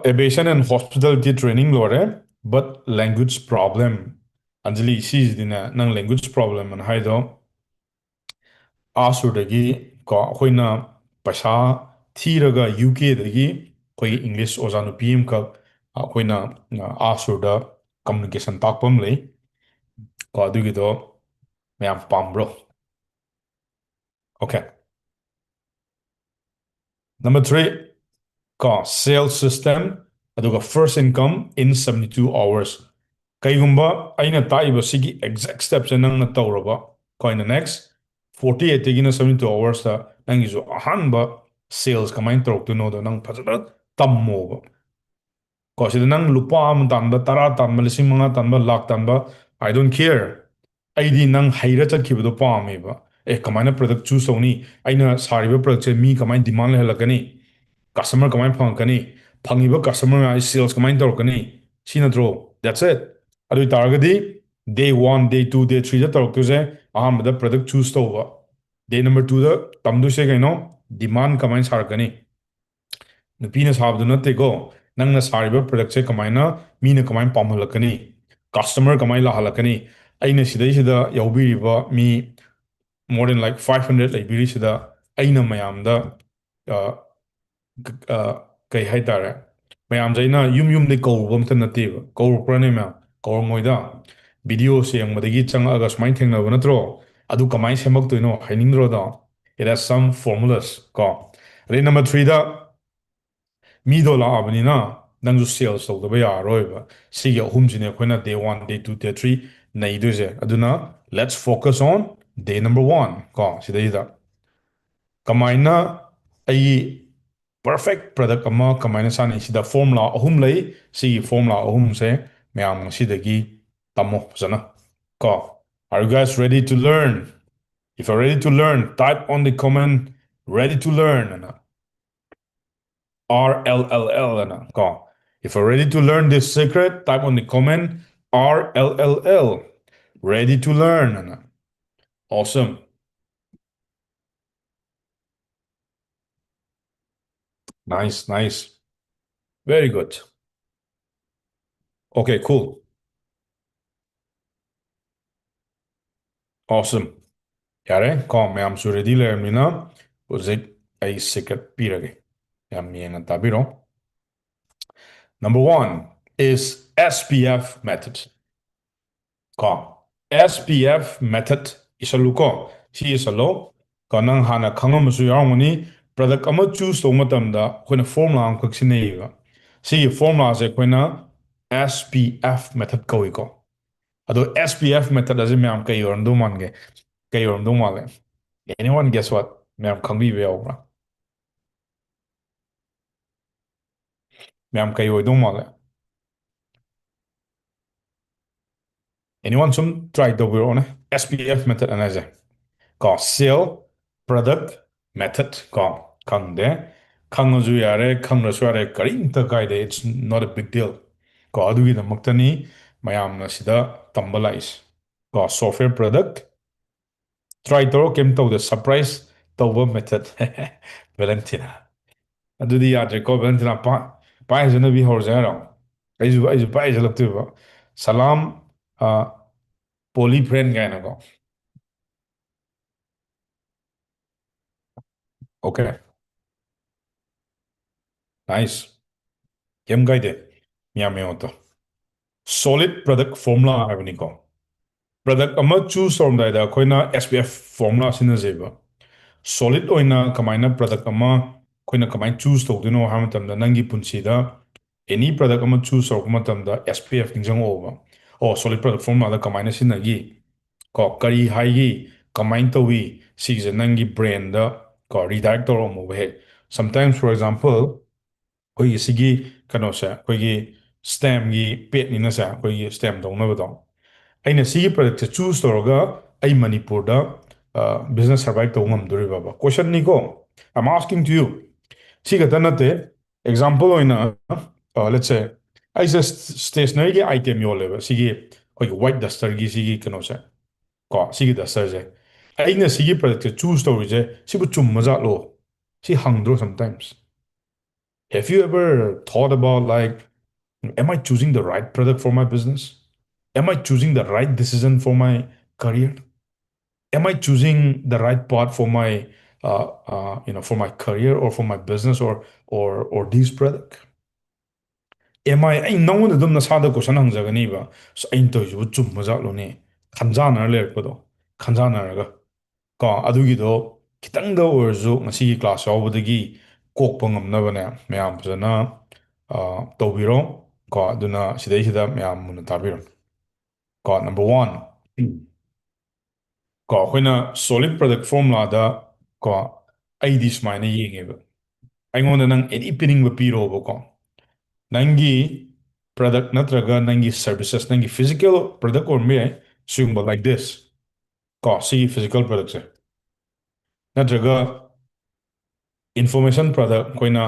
aviation and hospitality training ꯂꯣꯏꯔꯦ, but language problem. ꯑꯟꯖꯂꯤ, ꯁꯤꯁꯤꯗꯤꯅꯦ, ꯅꯪ language problem ꯑꯅ ꯍꯥꯏꯗꯣ ꯑꯥ ꯁꯨꯔꯗꯒꯤ ꯀꯣ ꯑꯩꯈꯣꯏꯅ ꯄꯩꯁꯥ ꯊꯤꯔꯒ ꯌꯨ ꯀꯦꯗꯒꯤ ꯑꯩꯈꯣꯏꯒꯤ ꯏꯪꯂꯤꯁ ꯑꯣꯖꯥ ꯅꯨꯄꯤ ꯑꯃꯈꯛ ꯑꯩꯈꯣꯏꯅ ꯑꯥ ꯁꯨꯔꯗ communication ꯇꯥꯛꯄ ꯑꯃ ꯂꯩ ꯀꯣ꯫ ꯑꯗꯨꯒꯤꯗꯣ ꯃꯌꯥꯝ ꯄꯥꯝꯕ꯭ꯔꯣ? Okay. Number three, ꯀꯣ, sales system, ꯑꯗꯨꯒ first income in seventy two hours. ꯀꯩꯒꯨꯝꯕ ꯑꯩꯅ ꯇꯥꯛꯏꯕ ꯁꯤꯒꯤ exact stepꯁꯦ ꯅꯪꯅ ꯇꯧꯔꯕ, ꯀꯣ, in the next forty eight ꯇꯒꯤꯅ seventy two hoursꯇ ꯅꯪꯒꯤꯁꯨ ꯑꯍꯥꯟꯕ sales ꯀꯃꯥꯏꯅ ꯇꯧꯔꯛꯇꯣꯏꯅꯣꯗꯣ ꯅꯪ ꯐꯖꯅ ꯇꯝꯃꯣꯕ꯫ ꯀꯣ, ꯁꯤꯗ ꯅꯪ ꯂꯨꯄꯥ ꯑꯃ ꯇꯥꯟꯕ, ꯇꯔꯥ ꯇꯥꯟꯕ, ꯂꯤꯁꯤꯡ ꯃꯉꯥ ꯇꯥꯟꯕ, ꯂꯥꯛ ꯇꯥꯟꯕ, I don't care. ꯑꯩꯗꯤ ꯅꯪ ꯍꯩꯔ ꯆꯠꯈꯤꯕꯗꯣ ꯄꯥꯝꯃꯦꯕ꯫ ꯑꯦ, ꯀꯃꯥꯏꯅ product choose ꯇꯧꯅꯤ? ꯑꯩꯅ ꯁꯥꯔꯤꯕ productꯁꯦ ꯃꯤ ꯀꯃꯥꯏꯅ demand ꯂꯩꯍꯜꯂꯛꯀꯅꯤ? Customer ꯀꯃꯥꯏꯅ ꯐꯪꯉꯛꯀꯅꯤ? ꯐꯪꯉꯤꯕ customer ꯃꯌꯥꯝꯁꯤ sales ꯀꯃꯥꯏꯅ ꯇꯧꯔꯛꯀꯅꯤ? ꯁꯤ ꯅꯠꯇ꯭ꯔꯣ? That's it. ꯑꯗꯨ ꯑꯣꯏ ꯇꯥꯔꯒꯗꯤ day one, day two, day threeꯗ ꯇꯧꯔꯛꯇꯣꯏꯁꯦ, ꯑꯍꯥꯟꯕꯗ product choose ꯇꯧꯕ, day number twoꯗ ꯇꯝꯗꯣꯏꯁꯦ ꯀꯩꯅꯣ? Demand ꯀꯃꯥꯏꯅ ꯁꯥꯔꯛꯀꯅꯤ? ꯅꯨꯄꯤꯅ ꯁꯥꯕꯗꯨ ꯅꯠꯇꯦꯀꯣ, ꯅꯪꯅ ꯁꯥꯔꯤꯕ productꯁꯦ ꯀꯃꯥꯏꯅ, ꯃꯤꯅ ꯀꯃꯥꯏꯅ ꯄꯥꯝꯍꯜꯂꯛꯀꯅꯤ, customer ꯀꯃꯥꯏꯅ ꯂꯥꯛꯍꯜꯂꯛꯀꯅꯤ? ꯑꯩꯅ ꯁꯤꯗꯩꯁꯤꯗ ꯌꯥꯎꯕꯤꯔꯤꯕ ꯃꯤ more than like five hundred ꯂꯩꯕꯤꯔꯤꯁꯤꯗ ꯑꯩꯅ ꯃꯌꯥꯝꯗ, ꯑ, ꯀ-, ꯑ, ꯀꯩ ꯍꯥꯏꯇꯥꯔꯦ, ꯃꯌꯥꯝꯁꯦ ꯑꯩꯅ ꯌꯨꯝ ꯌꯨꯝꯗꯩ ꯀꯧꯔꯨꯕ ꯑꯝꯇ ꯅꯠꯇꯦꯕ꯫ ꯀꯧꯔꯛꯄ꯭ꯔꯅꯦ ꯃꯌꯥꯝ? ꯀꯧꯔꯝꯃꯣꯏꯗ꯫ Videoꯁꯦ ꯌꯦꯡꯕꯗꯒꯤ ꯆꯪꯉꯛꯑꯒ ꯁꯨꯃꯥꯏꯅ ꯊꯦꯡꯅꯕ ꯅꯠꯇ꯭ꯔꯣ? ꯑꯗꯨ ꯀꯃꯥꯏꯅ ꯁꯦꯝꯃꯛꯇꯣꯏꯅꯣ? ꯍꯥꯏꯅꯤꯡꯗ꯭ꯔꯣꯗꯣ? It has some formulas ꯀꯣ꯫ ꯑꯗꯩ number threeꯗ ꯃꯤꯗꯣ ꯂꯥꯛꯑꯕꯅꯤꯅ ꯅꯪꯁꯨ sales ꯇꯧꯗꯕ ꯌꯥꯔꯔꯣꯏꯕ꯫ ꯁꯤꯒꯤ ꯑꯍꯨꯝꯁꯤꯅꯦ ꯑꯩꯈꯣꯏꯅ day one, day two, day three ꯅꯩꯗꯣꯏꯁꯦ꯫ ꯑꯗꯨꯅ let's focus on day number one ꯀꯣ꯫ ꯁꯤꯗꯩꯁꯤꯗ ꯀꯃꯥꯏꯅ ꯑꯩꯒꯤ perfect product ꯑꯃ ꯀꯃꯥꯏꯅ ꯁꯥꯅꯤ? ꯁꯤꯗ formula ꯑꯍꯨꯝ ꯂꯩ꯫ ꯁꯤꯒꯤ formula ꯑꯍꯨꯝꯁꯦ ꯃꯌꯥꯝ ꯉꯁꯤꯗꯒꯤ ꯇꯝꯃꯣ ꯐꯖꯅ ꯀꯣ꯫ Are you guys ready to learn? If you're ready to learn, type on the comment, "Ready to learn" ꯑꯅ꯫ R L L L ꯑꯅ ꯀꯣ. If you're ready to learn this secret, type on the comment R L L L, ready to learn ꯑꯅ. Awesome. Nice, nice. Very good. Okay, cool. Awesome. ꯌꯥꯔꯦ ꯀꯣ, ꯃꯌꯥꯝꯁꯨ ready ꯂꯩꯔꯕꯅꯤꯅ ꯍꯧꯖꯤꯛ ꯑꯩ secret ꯄꯤꯔꯒꯦ, ꯌꯥꯝ ꯌꯦꯡꯅ ꯇꯥꯕꯤꯔꯣ. Number one is S P F method. ꯀꯣ, S P F method ꯏꯁꯜꯂꯨꯀꯣ, ꯁꯤ ꯏꯁꯜꯂꯣ꯫ ꯀꯣ, ꯅꯪ ꯍꯥꯟꯅ ꯈꯪꯉꯝꯕꯁꯨ ꯌꯥꯎꯔꯝꯒꯅꯤ, product ꯑꯃ choose ꯇꯧꯕ ꯃꯇꯝꯗ ꯑꯩꯈꯣꯏꯅ formula ꯑꯃꯈꯛ ꯁꯤꯖꯤꯟꯅꯩꯌꯦꯕ꯫ ꯁꯤꯒꯤ formulaꯁꯦ ꯑꯩꯈꯣꯏꯅ S P F method ꯀꯧꯏꯀꯣ꯫ ꯑꯗꯣ S P F method ꯑꯁꯤ ꯃꯌꯥꯝ ꯀꯩ ꯑꯣꯏꯔꯝꯗꯧ ꯃꯥꯟꯒꯦ? ꯀꯩ ꯑꯣꯏꯔꯝꯗꯧ ꯃꯥꯜꯂꯦ? Anyone guess what? ꯃꯌꯥꯝ ꯈꯪꯕꯤꯕ ꯌꯥꯎꯕ꯭ꯔꯥ? ꯃꯌꯥꯝ ꯀꯩ ꯑꯣꯏꯗꯧ ꯃꯥꯜꯂꯦ? Anyone ꯁꯨꯝ try ꯇꯧꯕꯤꯔꯛꯑꯣꯅꯦ, S P F method ꯑꯅ ꯍꯥꯏꯁꯦ꯫ ꯀꯣ, sell, product, method ꯀꯣ, ꯈꯪꯗꯦ꯫ ꯈꯪꯉꯁꯨ ꯌꯥꯔꯦ, ꯈꯪꯗ꯭ꯔꯁꯨ ꯌꯥꯔꯦ, ꯀꯔꯤꯝꯇ ꯀꯥꯏꯗꯦ, it's not a big deal꯫ ꯀꯣ, ꯑꯗꯨꯒꯤꯗꯃꯛꯇꯅꯤ ꯃꯌꯥꯝꯅ ꯁꯤꯗ ꯇꯝꯕ ꯂꯥꯛꯏꯁꯦ꯫ ꯀꯣ, software product, try ꯇꯧꯔꯣ, ꯀꯩꯝ ꯇꯧꯗꯦ, surprise ꯇꯧꯕ method꯫ Valentina꯫ ꯑꯗꯨꯗꯤ ꯌꯥꯗ꯭ꯔꯦꯀꯣ, Valentina꯫ ꯄꯥꯏ-, ꯄꯥꯏꯖꯅꯕꯤ ꯍꯧꯔꯁꯦ ꯍꯥꯏꯔꯣ? ꯑꯩꯁꯨ, ꯑꯩꯁꯨ ꯄꯥꯏꯖꯜꯂꯛꯇꯣꯏꯕ꯫ Salam, ꯑ, Poly friend ꯀꯥꯏꯅꯀꯣ꯫ Okay. Nice. ꯀꯩꯝ ꯀꯥꯏꯗꯦ꯫ ꯃꯌꯥꯝ ꯌꯦꯡꯉꯣ ꯇꯣ꯫ Solid product formula ꯍꯥꯏꯕꯅꯤꯀꯣ꯫ Product ꯑꯃ choose ꯇꯧꯔꯝꯗꯥꯏꯗ ꯑꯩꯈꯣꯏꯅ S P F formula ꯁꯤꯖꯤꯟꯅꯖꯩꯕ꯫ Solid ꯑꯣꯏꯅ ꯀꯃꯥꯏꯅ product ꯑꯃ ꯑꯩꯈꯣꯏꯅ ꯀꯃꯥꯏꯅ choose ꯇꯧꯗꯣꯏꯅꯣ ꯍꯥꯏꯕ ꯃꯇꯝꯗ, ꯅꯪꯒꯤ ꯄꯨꯟꯁꯤꯗ any product ꯑꯃ choose ꯇꯧꯔꯛꯄ ꯃꯇꯝꯗ S P F ꯅꯤꯡꯁꯤꯡꯉꯛꯑꯣꯕ꯫ ꯑꯣ, solid product formula ꯗ ꯀꯃꯥꯏꯅ ꯁꯤꯖꯤꯟꯅꯈꯤ? ꯀꯣ, ꯀꯔꯤ ꯍꯥꯏꯒꯤ? ꯀꯃꯥꯏꯅ ꯇꯧꯏ? ꯁꯤꯒꯤꯁꯦ ꯅꯪꯒꯤ brain ꯗ, ꯀꯣ, redirect ꯇꯧꯔꯛꯑꯝꯃꯣꯕ ꯍꯦꯛ꯫ Sometimes, for example, ꯑꯩꯈꯣꯏꯒꯤ ꯁꯤꯒꯤ ꯀꯩꯅꯣꯁꯦ, ꯑꯩꯈꯣꯏꯒꯤ stamp ꯀꯤ pad ꯅꯤꯅꯁꯦ, ꯑꯩꯈꯣꯏꯒꯤ stamp ꯇꯧꯅꯕꯗꯣ, ꯑꯩꯅ ꯁꯤꯒꯤ product ꯁꯦ choose ꯇꯧꯔꯒ ꯑꯩ ꯃꯅꯤꯄꯨꯔꯗ, ꯑ, business survive ꯇꯧꯕ ꯉꯝꯗꯣꯔꯤꯕꯕ? Question ꯅꯤꯀꯣ, I'm asking to you꯫ ꯁꯤ ꯈꯛꯇ ꯅꯠꯇꯦ, Example ꯑꯣꯏꯅ, let's say, ꯑꯩꯁꯦ stationeryꯒꯤ item ꯌꯣꯜꯂꯦꯕ, ꯁꯤꯒꯤ ꯑꯩꯈꯣꯏꯒꯤ white dusterꯒꯤ ꯁꯤꯒꯤ ꯀꯩꯅꯣꯁꯦ, ꯀꯣ, ꯁꯤꯒꯤ dusterꯁꯦ꯫ ꯑꯩꯅ ꯁꯤꯒꯤ productꯁꯦ choose ꯇꯧꯔꯤꯁꯦ, ꯁꯤꯕꯨ ꯆꯨꯝꯕ ꯖꯥꯠꯂꯣ? ꯁꯤ ꯍꯪꯗ꯭ꯔꯣ sometimes? Have you ever thought about, like, am I choosing the right product for my business? Am I choosing the right decision for my career? Am I choosing the right path for my, uh, uh, you know, for my career or for my business or or or this product? Am I, ꯑꯩ ꯅꯪꯉꯣꯟꯗ ꯑꯗꯨꯝ ꯅꯁꯥꯗ question ꯍꯪꯖꯒꯅꯤꯕ, "ꯑꯁ, ꯑꯩꯅ ꯇꯧꯔꯤꯁꯤꯕꯨ ꯆꯨꯝꯕ ꯖꯥꯠꯂꯣꯅꯦ?" ꯈꯟꯖꯥꯟꯅꯔ ꯂꯩꯔꯛꯄꯗꯣ, ꯈꯟꯖꯥꯟꯅꯔꯒ꯫ ꯀꯣ, ꯑꯗꯨꯒꯤꯗꯣ ꯈꯤꯇꯪꯗ ꯑꯣꯏꯔꯁꯨ ꯉꯁꯤꯒꯤ class ꯌꯥꯎꯕꯗꯒꯤ ꯀꯣꯛꯄ ꯉꯝꯅꯕꯅꯦ, ꯃꯌꯥꯝ ꯐꯖꯅ, ꯑ, ꯇꯧꯕꯤꯔꯣ꯫ ꯀꯣ, ꯑꯗꯨꯅ ꯁꯤꯗꯩꯁꯤꯗ ꯃꯌꯥꯝ ꯃꯨꯟꯅ ꯇꯥꯕꯤꯔꯣ꯫ ꯀꯣ, number one꯫ ꯀꯣ, ꯑꯩꯈꯣꯏꯅ solid product formulaꯗ, ꯀꯣ, ꯑꯩꯗꯤ ꯁꯨꯃꯥꯏꯅ ꯌꯦꯡꯉꯦꯕ꯫ ꯑꯩꯉꯣꯟꯗ ꯅꯪ any ꯄꯤꯅꯤꯡꯕ ꯄꯤꯔꯣꯕꯀꯣ꯫ ꯅꯪꯒꯤ product ꯅꯠꯇ꯭ꯔꯒ ꯅꯪꯒꯤ services, ꯅꯪꯒꯤ physical product ꯑꯣꯏꯔꯝꯕ ꯌꯥꯏ, ꯁꯤꯒꯨꯝꯕ like this꯫ ꯀꯣ, ꯁꯤꯒꯤ physical productꯁꯦ꯫ ꯅꯠꯇ꯭ꯔꯒ information product, ꯑꯩꯈꯣꯏꯅ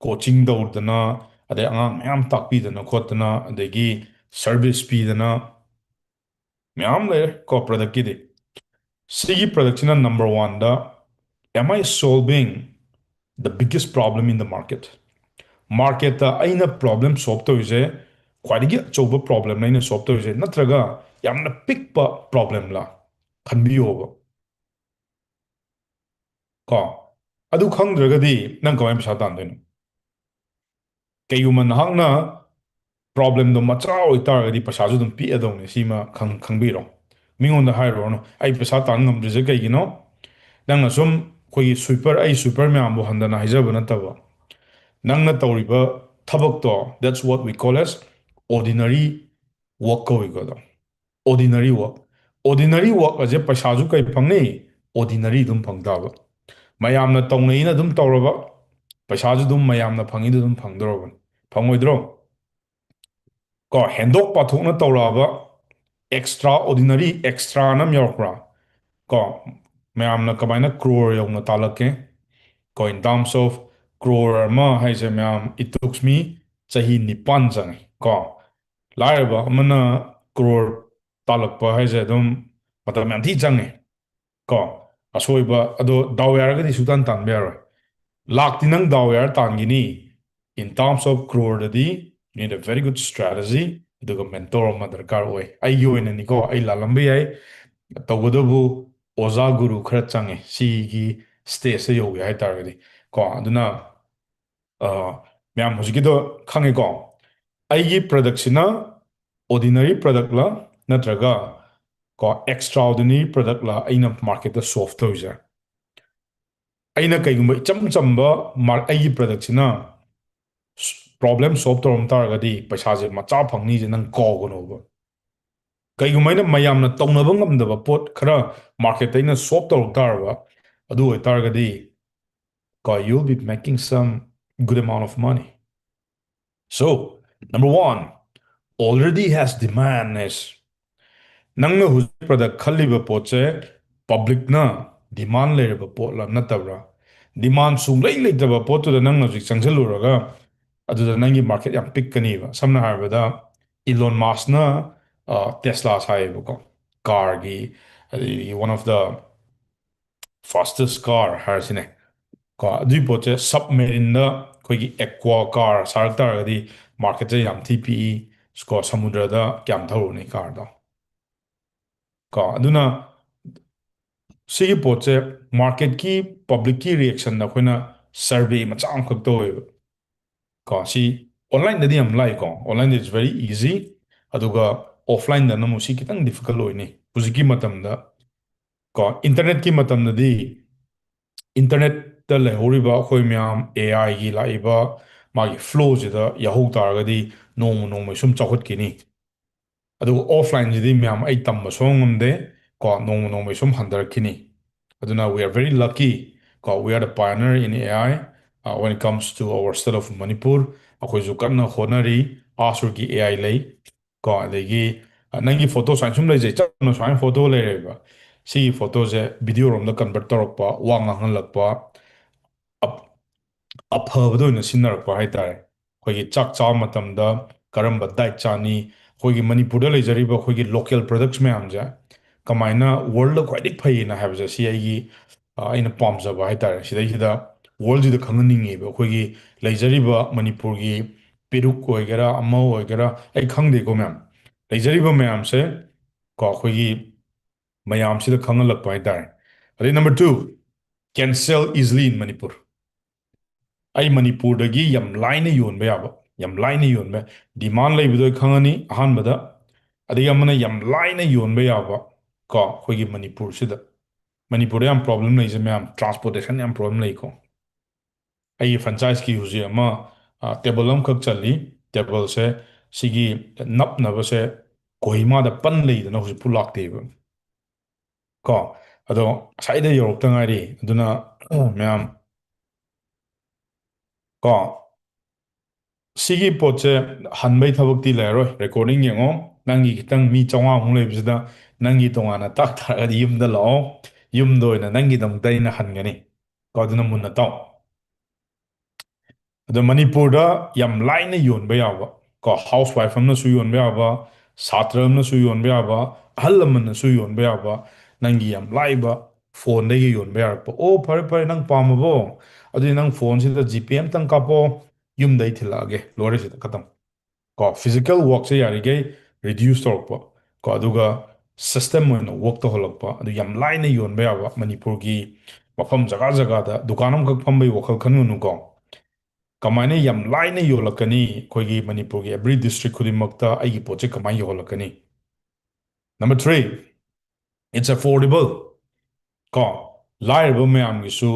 coaching ꯇꯧꯗꯅ, ꯑꯗꯩ ꯑꯉꯥꯡ ꯃꯌꯥꯝ ꯇꯥꯛꯄꯤꯗꯅ ꯈꯣꯠꯇꯅ, ꯑꯗꯒꯤ service ꯄꯤꯗꯅ ꯃꯌꯥꯝ ꯂꯩꯔꯦ ꯀꯣ productꯀꯤꯗꯤ꯫ ꯁꯤꯒꯤ productꯁꯤꯅ number oneꯗ, am I solving the biggest problem in the market? Marketꯇ ꯑꯩꯅ problem solve ꯇꯧꯔꯤꯁꯦ ꯈ꯭ꯋꯥꯏꯗꯒꯤ ꯑꯆꯧꯕ problemꯂ ꯑꯩꯅ solve ꯇꯧꯔꯤꯁꯦ, ꯅꯠꯇ꯭ꯔꯒ ꯌꯥꯝꯅ ꯄꯤꯛꯄ problemꯂ? ꯈꯟꯕꯤꯌꯣꯕ꯫ ꯀꯣ, ꯑꯗꯨ ꯈꯪꯗ꯭ꯔꯒꯗꯤ ꯅꯪ ꯀꯃꯥꯏꯅ ꯄꯩꯁꯥ ꯇꯥꯟꯗꯣꯏꯅꯣ? ꯀꯩꯒꯨꯝꯕ ꯅꯍꯥꯛꯅ problemꯗꯣ ꯃꯆꯥ ꯑꯣꯏꯇꯥꯔꯒꯗꯤ ꯄꯩꯁꯥꯁꯨ ꯑꯗꯨꯝ ꯄꯤꯛꯑꯗꯧꯅꯦ, ꯁꯤꯃ ꯈꯪ-, ꯈꯪꯕꯤꯔꯣ꯫ ꯃꯤꯉꯣꯟꯗ ꯍꯥꯏꯔꯨꯔꯅꯨ, "ꯑꯩ ꯄꯩꯁꯥ ꯇꯥꯟ ꯉꯝꯗ꯭ꯔꯤꯁꯦ ꯀꯩꯒꯤꯅꯣ?" ꯅꯪꯅ ꯁꯨꯝ, ꯑꯩꯈꯣꯏꯒꯤ sweeper, ꯑꯩ sweeper ꯃꯌꯥꯝꯕꯨ ꯍꯟꯗꯅ ꯍꯥꯏꯖꯕ ꯅꯠꯇꯕ, ꯅꯪꯅ ꯇꯧꯔꯤꯕ ꯊꯕꯛꯇꯣ, that's what we call as ordinary work ꯀꯧꯏꯀꯣ ꯑꯗꯣ꯫ Ordinary work꯫ Ordinary work ꯑꯁꯦ ꯄꯩꯁꯥꯁꯨ ꯀꯩ ꯐꯪꯅꯤ? Ordinary ꯑꯗꯨꯝ ꯐꯪ ꯇꯥꯕ꯫ ꯃꯌꯥꯝꯅ ꯇꯧꯅꯩꯅ ꯑꯗꯨꯝ ꯇꯧꯔꯕ, ꯄꯩꯁꯥꯁꯨ ꯑꯗꯨꯝ ꯃꯌꯥꯝꯅ ꯐꯪꯉꯤꯗ ꯑꯗꯨꯝ ꯐꯪꯗꯧꯔꯕꯅꯤ꯫ ꯐꯪꯉꯣꯏꯗ꯭ꯔꯣ? ꯀꯣ, ꯍꯦꯟꯗꯣꯛ ꯄꯥꯊꯣꯛꯅ ꯇꯧꯔꯛꯑꯕ, extraordinary, extraꯅ ꯑꯃ ꯌꯥꯎꯔꯛꯄ꯭ꯔꯥ? ꯀꯣ, ꯃꯌꯥꯝꯅ ꯀꯃꯥꯏꯅ crore ꯌꯧꯅ ꯇꯥꯜꯂꯛꯀꯦ? ꯀꯣ, in terms of ꯀ꯭ꯔꯣꯔ ꯑꯃ ꯍꯥꯏꯁꯦ ꯃꯌꯥꯝ, it took me ꯆꯍꯤ ꯅꯤꯄꯥꯟ ꯆꯪꯉꯦ ꯀꯣ꯫ ꯂꯥꯏꯔꯕ ꯑꯃꯅ ꯀ꯭ꯔꯣꯔ ꯇꯥꯜꯂꯛꯄ ꯍꯥꯏꯁꯦ ꯑꯗꯨꯝ ꯃꯇꯝ ꯌꯥꯝ ꯊꯤ ꯆꯪꯉꯦ ꯀꯣ꯫ ꯑꯁꯣꯏꯕ ꯑꯗꯣ ꯗꯥꯎ ꯌꯥꯔꯒꯗꯤ ꯁꯨꯛꯇꯥꯟ ꯇꯥꯟꯕ ꯌꯥꯔꯣꯏ꯫ ꯂꯥꯛꯇꯤ ꯅꯪ ꯗꯥꯎ ꯌꯥꯔ ꯇꯥꯟꯈꯤꯅꯤ꯫ In terms of ꯀ꯭ꯔꯣꯔꯗꯗꯤ you need a very good strategy ꯑꯗꯨꯒ ꯃꯦꯟꯇꯣꯔ ꯑꯃ ꯗꯔꯀꯥꯔ ꯑꯣꯏ꯫ ꯑꯩꯒꯤ ꯑꯣꯏꯅꯅꯤꯀꯣ, ꯑꯩ ꯂꯥꯜꯂꯝꯕ ꯌꯥꯏ꯫ ꯇꯧꯕꯇꯕꯨ ꯑꯣꯖꯥ ꯒꯨꯔꯨ ꯈꯔ ꯆꯪꯉꯦ ꯁꯤꯒꯤ ꯁ꯭ꯇꯦꯖꯇ ꯌꯧꯒꯦ ꯍꯥꯏ ꯇꯥꯔꯒꯗꯤ ꯀꯣ꯫ ꯑꯗꯨꯅ ꯑ, ꯃꯌꯥꯝ ꯍꯧꯖꯤꯛꯀꯤꯗꯣ ꯈꯪꯉꯦꯀꯣ? ꯑꯩꯒꯤ ꯄ꯭ꯔꯗꯛꯁꯤꯅ ꯑꯣꯔꯗꯤꯅꯔꯤ ꯄ꯭ꯔꯗꯛꯂ ꯅꯠꯇ꯭ꯔꯒ ꯀꯣ ꯑꯦꯛꯁꯇ꯭ꯔꯥ ꯑꯣꯔꯗꯤꯅꯔꯤ ꯄ꯭ꯔꯗꯛꯂ ꯑꯩꯅ ꯃꯥꯔꯀꯦꯠꯇ ꯁꯣꯜꯕ ꯇꯧꯔꯤꯁꯦ? ꯑꯩꯅ ꯀꯩꯒꯨꯝꯕ ꯏꯆꯝ ꯆꯝꯕ ꯃꯥꯔ ꯑꯩꯒꯤ ꯄ꯭ꯔꯗꯛꯁꯤꯅ ꯄ꯭ꯔꯣꯕ꯭ꯂꯦꯝ ꯁꯣꯜꯕ ꯇꯧꯔꯝ ꯇꯥꯔꯒꯗꯤ ꯄꯩꯁꯥꯁꯦ ꯃꯆꯥ ꯐꯪꯅꯤꯁꯦ ꯅꯪ ꯀꯥꯎꯒꯅꯣꯕ꯫ ꯀꯩꯒꯨꯝꯕ ꯑꯩꯅ ꯃꯌꯥꯝꯅ ꯇꯧꯅꯕ ꯉꯝꯗꯕ ꯄꯣꯠ ꯈꯔ ꯃꯥꯔꯀꯦꯠꯇ ꯑꯩꯅ ꯁꯣꯜꯕ ꯇꯧꯔꯛ ꯇꯥꯔꯕ, ꯑꯗꯨ ꯑꯣꯏꯇꯥꯔꯒꯗꯤ ꯀꯣ you will be making some good amount of money. So number one, already has demand is ꯅꯪꯅ ꯍꯧꯖꯤꯛ ꯄ꯭ꯔꯗꯛ ꯈꯜꯂꯤꯕ ꯄꯣꯠꯁꯦ ꯄꯕ꯭ꯂꯤꯛꯅ ꯗꯤꯃꯥꯟ ꯂꯩꯔꯕ ꯄꯣꯠꯂ ꯅꯠꯇꯕ꯭ꯔꯥ? ꯗꯤꯃꯥꯟ ꯁꯨꯡꯂꯩ ꯂꯩꯇꯕ ꯄꯣꯠꯇꯨꯗ ꯅꯪꯅ ꯍꯧꯖꯤꯛ ꯆꯪꯁꯤꯜꯂꯨꯔꯒ ꯑꯗꯨꯗ ꯅꯪꯒꯤ ꯃꯥꯔꯀꯦꯠ ꯌꯥꯝ ꯄꯤꯛꯀꯅꯤꯕ꯫ ꯁꯝꯅ ꯍꯥꯏꯔꯕꯗ ꯏꯂꯣꯟ ꯃꯥꯁꯅ ꯇꯦꯁꯂꯥ ꯁꯥꯏꯌꯦꯕꯀꯣ, ꯀꯥꯔꯒꯤ, ꯑꯗꯩꯗꯤ one of the fastest car ꯍꯥꯏꯔꯁꯤꯅꯦ ꯀꯣ꯫ ꯑꯗꯨꯒꯤ ꯄꯣꯠꯁꯦ ꯁꯕꯃꯦꯔꯤꯟꯗ ꯑꯩꯈꯣꯏꯒꯤ ꯑꯦꯀ꯭ꯋꯥ ꯀꯥꯔ ꯁꯥꯔꯛ ꯇꯥꯔꯒꯗꯤ ꯃꯥꯔꯀꯦꯠꯁꯦ ꯌꯥꯝ ꯊꯤ ꯄꯤꯛꯏ ꯀꯣ꯫ ꯁꯃꯨꯗ꯭ꯔꯗ ꯀꯌꯥꯝ ꯊꯧꯔꯨꯅꯤ ꯀꯥꯔꯗꯣ ꯀꯣ? ꯑꯗꯨꯅ ꯁꯤꯒꯤ ꯄꯣꯠꯁꯦ ꯃꯥꯔꯀꯦꯠꯀꯤ, ꯄꯕ꯭ꯂꯤꯛꯀꯤ ꯔꯤꯌꯦꯛꯁꯟꯗ ꯑꯩꯈꯣꯏꯅ ꯁꯔꯚꯦ ꯃꯆꯥ ꯑꯃꯈꯛ ꯇꯧꯋꯦꯕ ꯀꯣ꯫ ꯁꯤ ꯑꯣꯟꯂꯥꯏꯟꯗꯗꯤ ꯌꯥꯝ ꯂꯥꯏꯀꯣ, online is very easy꯫ ꯑꯗꯨꯒ ꯑꯣꯐꯂꯥꯏꯟꯗꯅ ꯑꯃꯨꯛ ꯁꯤ ꯈꯤꯇꯪ ꯗꯤꯐꯤꯀꯜ ꯑꯣꯏꯅꯤ ꯍꯧꯖꯤꯛꯀꯤ ꯃꯇꯝꯗ ꯀꯣ꯫ ꯏꯟꯇꯔꯅꯦꯠꯀꯤ ꯃꯇꯝꯗꯗꯤ ꯏꯟꯇꯔꯅꯦꯠꯇ ꯂꯩꯍꯧꯔꯤꯕ ꯑꯩꯈꯣꯏ ꯃꯌꯥꯝ ꯑꯦ ꯑꯥꯏꯒꯤ ꯂꯥꯛꯏꯕ ꯃꯥꯒꯤ ꯐ꯭ꯂꯣꯁꯤꯗ ꯌꯥꯍꯧ ꯇꯥꯔꯒꯗꯤ ꯅꯣꯡꯃ ꯅꯣꯡꯃꯒꯤ ꯁꯨꯝ ꯆꯥꯎꯈꯠꯈꯤꯅꯤ꯫ ꯑꯗꯨꯒ ꯑꯣꯐꯂꯥꯏꯟꯁꯤꯗꯤ ꯃꯌꯥꯝ ꯑꯩ ꯇꯝꯕ ꯁꯨꯡꯉꯝ ꯉꯝꯗꯦ ꯀꯣ, ꯅꯣꯡꯃ ꯅꯣꯡꯃꯒꯤ ꯁꯨꯝ ꯍꯟꯊꯔꯛꯈꯤꯅꯤ꯫ ꯑꯗꯨꯅ we are very lucky ꯀꯣ, we are the pioneer in A I, uh, when it comes to our state of Manipur꯫ ꯑꯩꯈꯣꯏꯁꯨ ꯀꯟꯅ ꯍꯣꯠꯅꯔꯤ, ꯑꯥꯁꯨꯔꯒꯤ ꯑꯦ ꯑꯥꯏ ꯂꯩ ꯀꯣ꯫ ꯑꯗꯒꯤ ꯑ, ꯅꯪꯒꯤ ꯐꯣꯇꯣ ꯁꯨꯃꯥꯏꯅ ꯁꯨꯝ ꯂꯩꯖꯩ, ꯆꯞ ꯃꯥꯟꯅ ꯁꯨꯃꯥꯏꯅ ꯐꯣꯇꯣ ꯂꯩꯔꯦꯕ꯫ ꯁꯤꯒꯤ ꯐꯣꯇꯣꯁꯦ ꯚꯤꯗꯤꯑꯣ ꯔꯣꯝꯗ ꯀꯟꯚꯔꯠ ꯇꯧꯔꯛꯄ, ꯋꯥ ꯉꯥꯡꯍꯜꯂꯛꯄ, ꯑꯞ-, ꯑꯐꯕꯗ ꯑꯣꯏꯅ ꯁꯤꯖꯤꯟꯅꯔꯛꯄ ꯍꯥꯏꯇꯥꯔꯦ꯫ ꯑꯩꯈꯣꯏꯒꯤ ꯆꯥꯛ ꯆꯥꯕ ꯃꯇꯝꯗ ꯀꯔꯝꯕ diet ꯆꯥꯅꯤ, ꯑꯩꯈꯣꯏꯒꯤ ꯃꯅꯤꯄꯨꯔꯗ ꯂꯩꯖꯔꯤꯕ ꯑꯩꯈꯣꯏꯒꯤ local products ꯃꯌꯥꯝꯁꯦ ꯀꯃꯥꯏꯅ worldꯗ ꯈ꯭ꯋꯥꯏꯗꯒꯤ ꯐꯩꯌꯦꯅ ꯍꯥꯏꯕꯁꯦ, ꯁꯤ ꯑꯩꯒꯤ, ꯑ, ꯑꯩꯅ ꯄꯥꯝꯖꯕ ꯍꯥꯏꯇꯥꯔꯦ꯫ ꯁꯤꯗꯩꯁꯤꯗ worldꯁꯤꯗ ꯈꯪꯍꯟꯅꯤꯡꯉꯦꯕ, ꯑꯩꯈꯣꯏꯒꯤ ꯂꯩꯖꯔꯤꯕ ꯃꯅꯤꯄꯨꯔꯒꯤ ꯄꯦꯔꯨꯛ ꯑꯣꯏꯒꯦꯔꯥ, ꯑꯃ ꯑꯣꯏꯒꯦꯔꯥ, ꯑꯩ ꯈꯪꯗꯦꯀꯣ ꯃꯌꯥꯝ, ꯂꯩꯖꯔꯤꯕ ꯃꯌꯥꯝꯁꯦ ꯀꯣ, ꯑꯩꯈꯣꯏꯒꯤ ꯃꯌꯥꯝꯁꯤꯗ ꯈꯪꯍꯜꯂꯛꯄ ꯍꯥꯏꯇꯥꯔꯦ꯫ ꯑꯗꯩ number two, can sell easily in Manipur꯫ ꯑꯩ ꯃꯅꯤꯄꯨꯔꯗꯒꯤ ꯌꯥꯝ ꯂꯥꯏꯅ ꯌꯣꯟꯕ ꯌꯥꯕ, ꯌꯥꯝ ꯂꯥꯏꯅ ꯌꯣꯟꯕ, demand ꯂꯩꯕꯗꯣ ꯑꯩ ꯈꯪꯉꯅꯤ ꯑꯍꯥꯟꯕꯗ꯫ ꯑꯗꯒꯤ ꯑꯃꯅ ꯌꯥꯝ ꯂꯥꯏꯅ ꯌꯣꯟꯕ ꯌꯥꯕ ꯀꯣ, ꯑꯩꯈꯣꯏꯒꯤ ꯃꯅꯤꯄꯨꯔꯁꯤꯗ, ꯃꯅꯤꯄꯨꯔꯗ ꯌꯥꯝ problem ꯂꯩꯁꯦ ꯃꯌꯥꯝ, transportation ꯌꯥꯝ problem ꯂꯩꯀꯣ꯫ ꯑꯩꯒꯤ franchiseꯀꯤ ꯍꯧꯖꯤꯛ ꯑꯃ, ꯑ, table ꯑꯃꯈꯛ ꯆꯜꯂꯤ꯫ Tableꯁꯦ ꯁꯤꯒꯤ ꯅꯞꯅꯕꯁꯦ ꯀꯣꯍꯤꯃꯥꯗ ꯄꯟ ꯂꯩꯗꯅ ꯍꯧꯖꯤꯛꯄꯨ ꯂꯥꯛꯇꯦꯕ ꯀꯣ꯫ ꯑꯗꯣ ꯉꯁꯥꯏꯗ ꯌꯧꯔꯛꯇ ꯉꯥꯏꯔꯤ꯫ ꯑꯗꯨꯅ ꯃꯌꯥꯝ ꯀꯣ, ꯁꯤꯒꯤ ꯄꯣꯠꯁꯦ ꯍꯟꯕꯩ ꯊꯕꯛꯇꯤ ꯂꯩꯔꯔꯣꯏ꯫ Recording ꯌꯦꯡꯉꯣ, ꯅꯪꯒꯤ ꯈꯤꯇꯪ ꯃꯤ ꯆꯥꯝꯃꯉꯥꯃꯨꯛ ꯂꯩꯕꯁꯤꯗ ꯅꯪꯒꯤ ꯇꯣꯉꯥꯟꯅ ꯇꯥꯛ ꯇꯥꯔꯒꯗꯤ ꯌꯨꯝꯗ ꯂꯥꯛꯑꯣ, ꯌꯨꯝꯗ ꯑꯣꯏꯅ ꯅꯪꯒꯤꯗꯃꯛꯇ ꯑꯩꯅ ꯍꯟꯒꯅꯤ ꯀꯣ꯫ ꯑꯗꯨꯅ ꯃꯨꯟꯅ ꯇꯥꯎ꯫ ꯑꯗꯣ ꯃꯅꯤꯄꯨꯔꯗ ꯌꯥꯝ ꯂꯥꯏꯅ ꯌꯣꯟꯕ ꯌꯥꯕ ꯀꯣ, housewife ꯑꯃꯅꯁꯨ ꯌꯣꯟꯕ ꯌꯥꯕ, ꯁꯥꯇ꯭ꯔ ꯑꯃꯅꯁꯨ ꯌꯣꯟꯕ ꯌꯥꯕ, ꯑꯍꯜ ꯂꯃꯟꯅꯁꯨ ꯌꯣꯟꯕ ꯌꯥꯕ, ꯅꯪꯒꯤ ꯌꯥꯝ ꯂꯥꯏꯕ phoneꯗꯒꯤ ꯌꯣꯟꯕ ꯌꯥꯔꯛꯄ꯫ ꯑꯣ, ꯐꯔꯦ ꯐꯔꯦ, ꯅꯪ ꯄꯥꯝꯃꯕꯣ? ꯑꯗꯨꯗꯤ ꯅꯪ phoneꯁꯤꯗ GPay ꯑꯝꯇꯪ ꯀꯥꯞꯄꯣ, ꯌꯨꯝꯗ ꯑꯩ ꯊꯤꯜꯂꯛꯑꯒꯦ, ꯂꯣꯏꯔꯦ ꯁꯤꯗ, ꯈꯇꯪ꯫ ꯀꯣ, physical workꯁꯦ ꯌꯥꯔꯤꯈꯩ reduce ꯇꯧꯔꯛꯄ ꯀꯣ, ꯑꯗꯨꯒ system ꯑꯣꯏꯅ work ꯇꯧꯍꯜꯂꯛꯄ, ꯑꯗꯨ ꯌꯥꯝ ꯂꯥꯏꯅ ꯌꯣꯟꯕ ꯌꯥꯕ꯫ ꯃꯅꯤꯄꯨꯔꯒꯤ ꯃꯐꯝ ꯖꯒꯥ ꯖꯒꯥꯗ ꯗꯨꯀꯥꯟ ꯑꯃꯈꯛ ꯐꯝꯕꯒꯤ ꯋꯥꯈꯜ ꯈꯟꯒꯅꯨꯀꯣ꯫ ꯀꯃꯥꯏꯅ ꯌꯥꯝ ꯂꯥꯏꯅ ꯌꯣꯜꯂꯛꯀꯅꯤ? ꯑꯩꯈꯣꯏꯒꯤ ꯃꯅꯤꯄꯨꯔꯒꯤ every district ꯈꯨꯗꯤꯡꯃꯛꯇ ꯑꯩꯒꯤ ꯄꯣꯠꯁꯦ ꯀꯃꯥꯏꯅ ꯌꯧꯍꯜꯂꯛꯀꯅꯤ? Number three, it's affordable ꯀꯣ꯫ ꯂꯥꯏꯔꯕ ꯃꯌꯥꯝꯒꯤꯁꯨ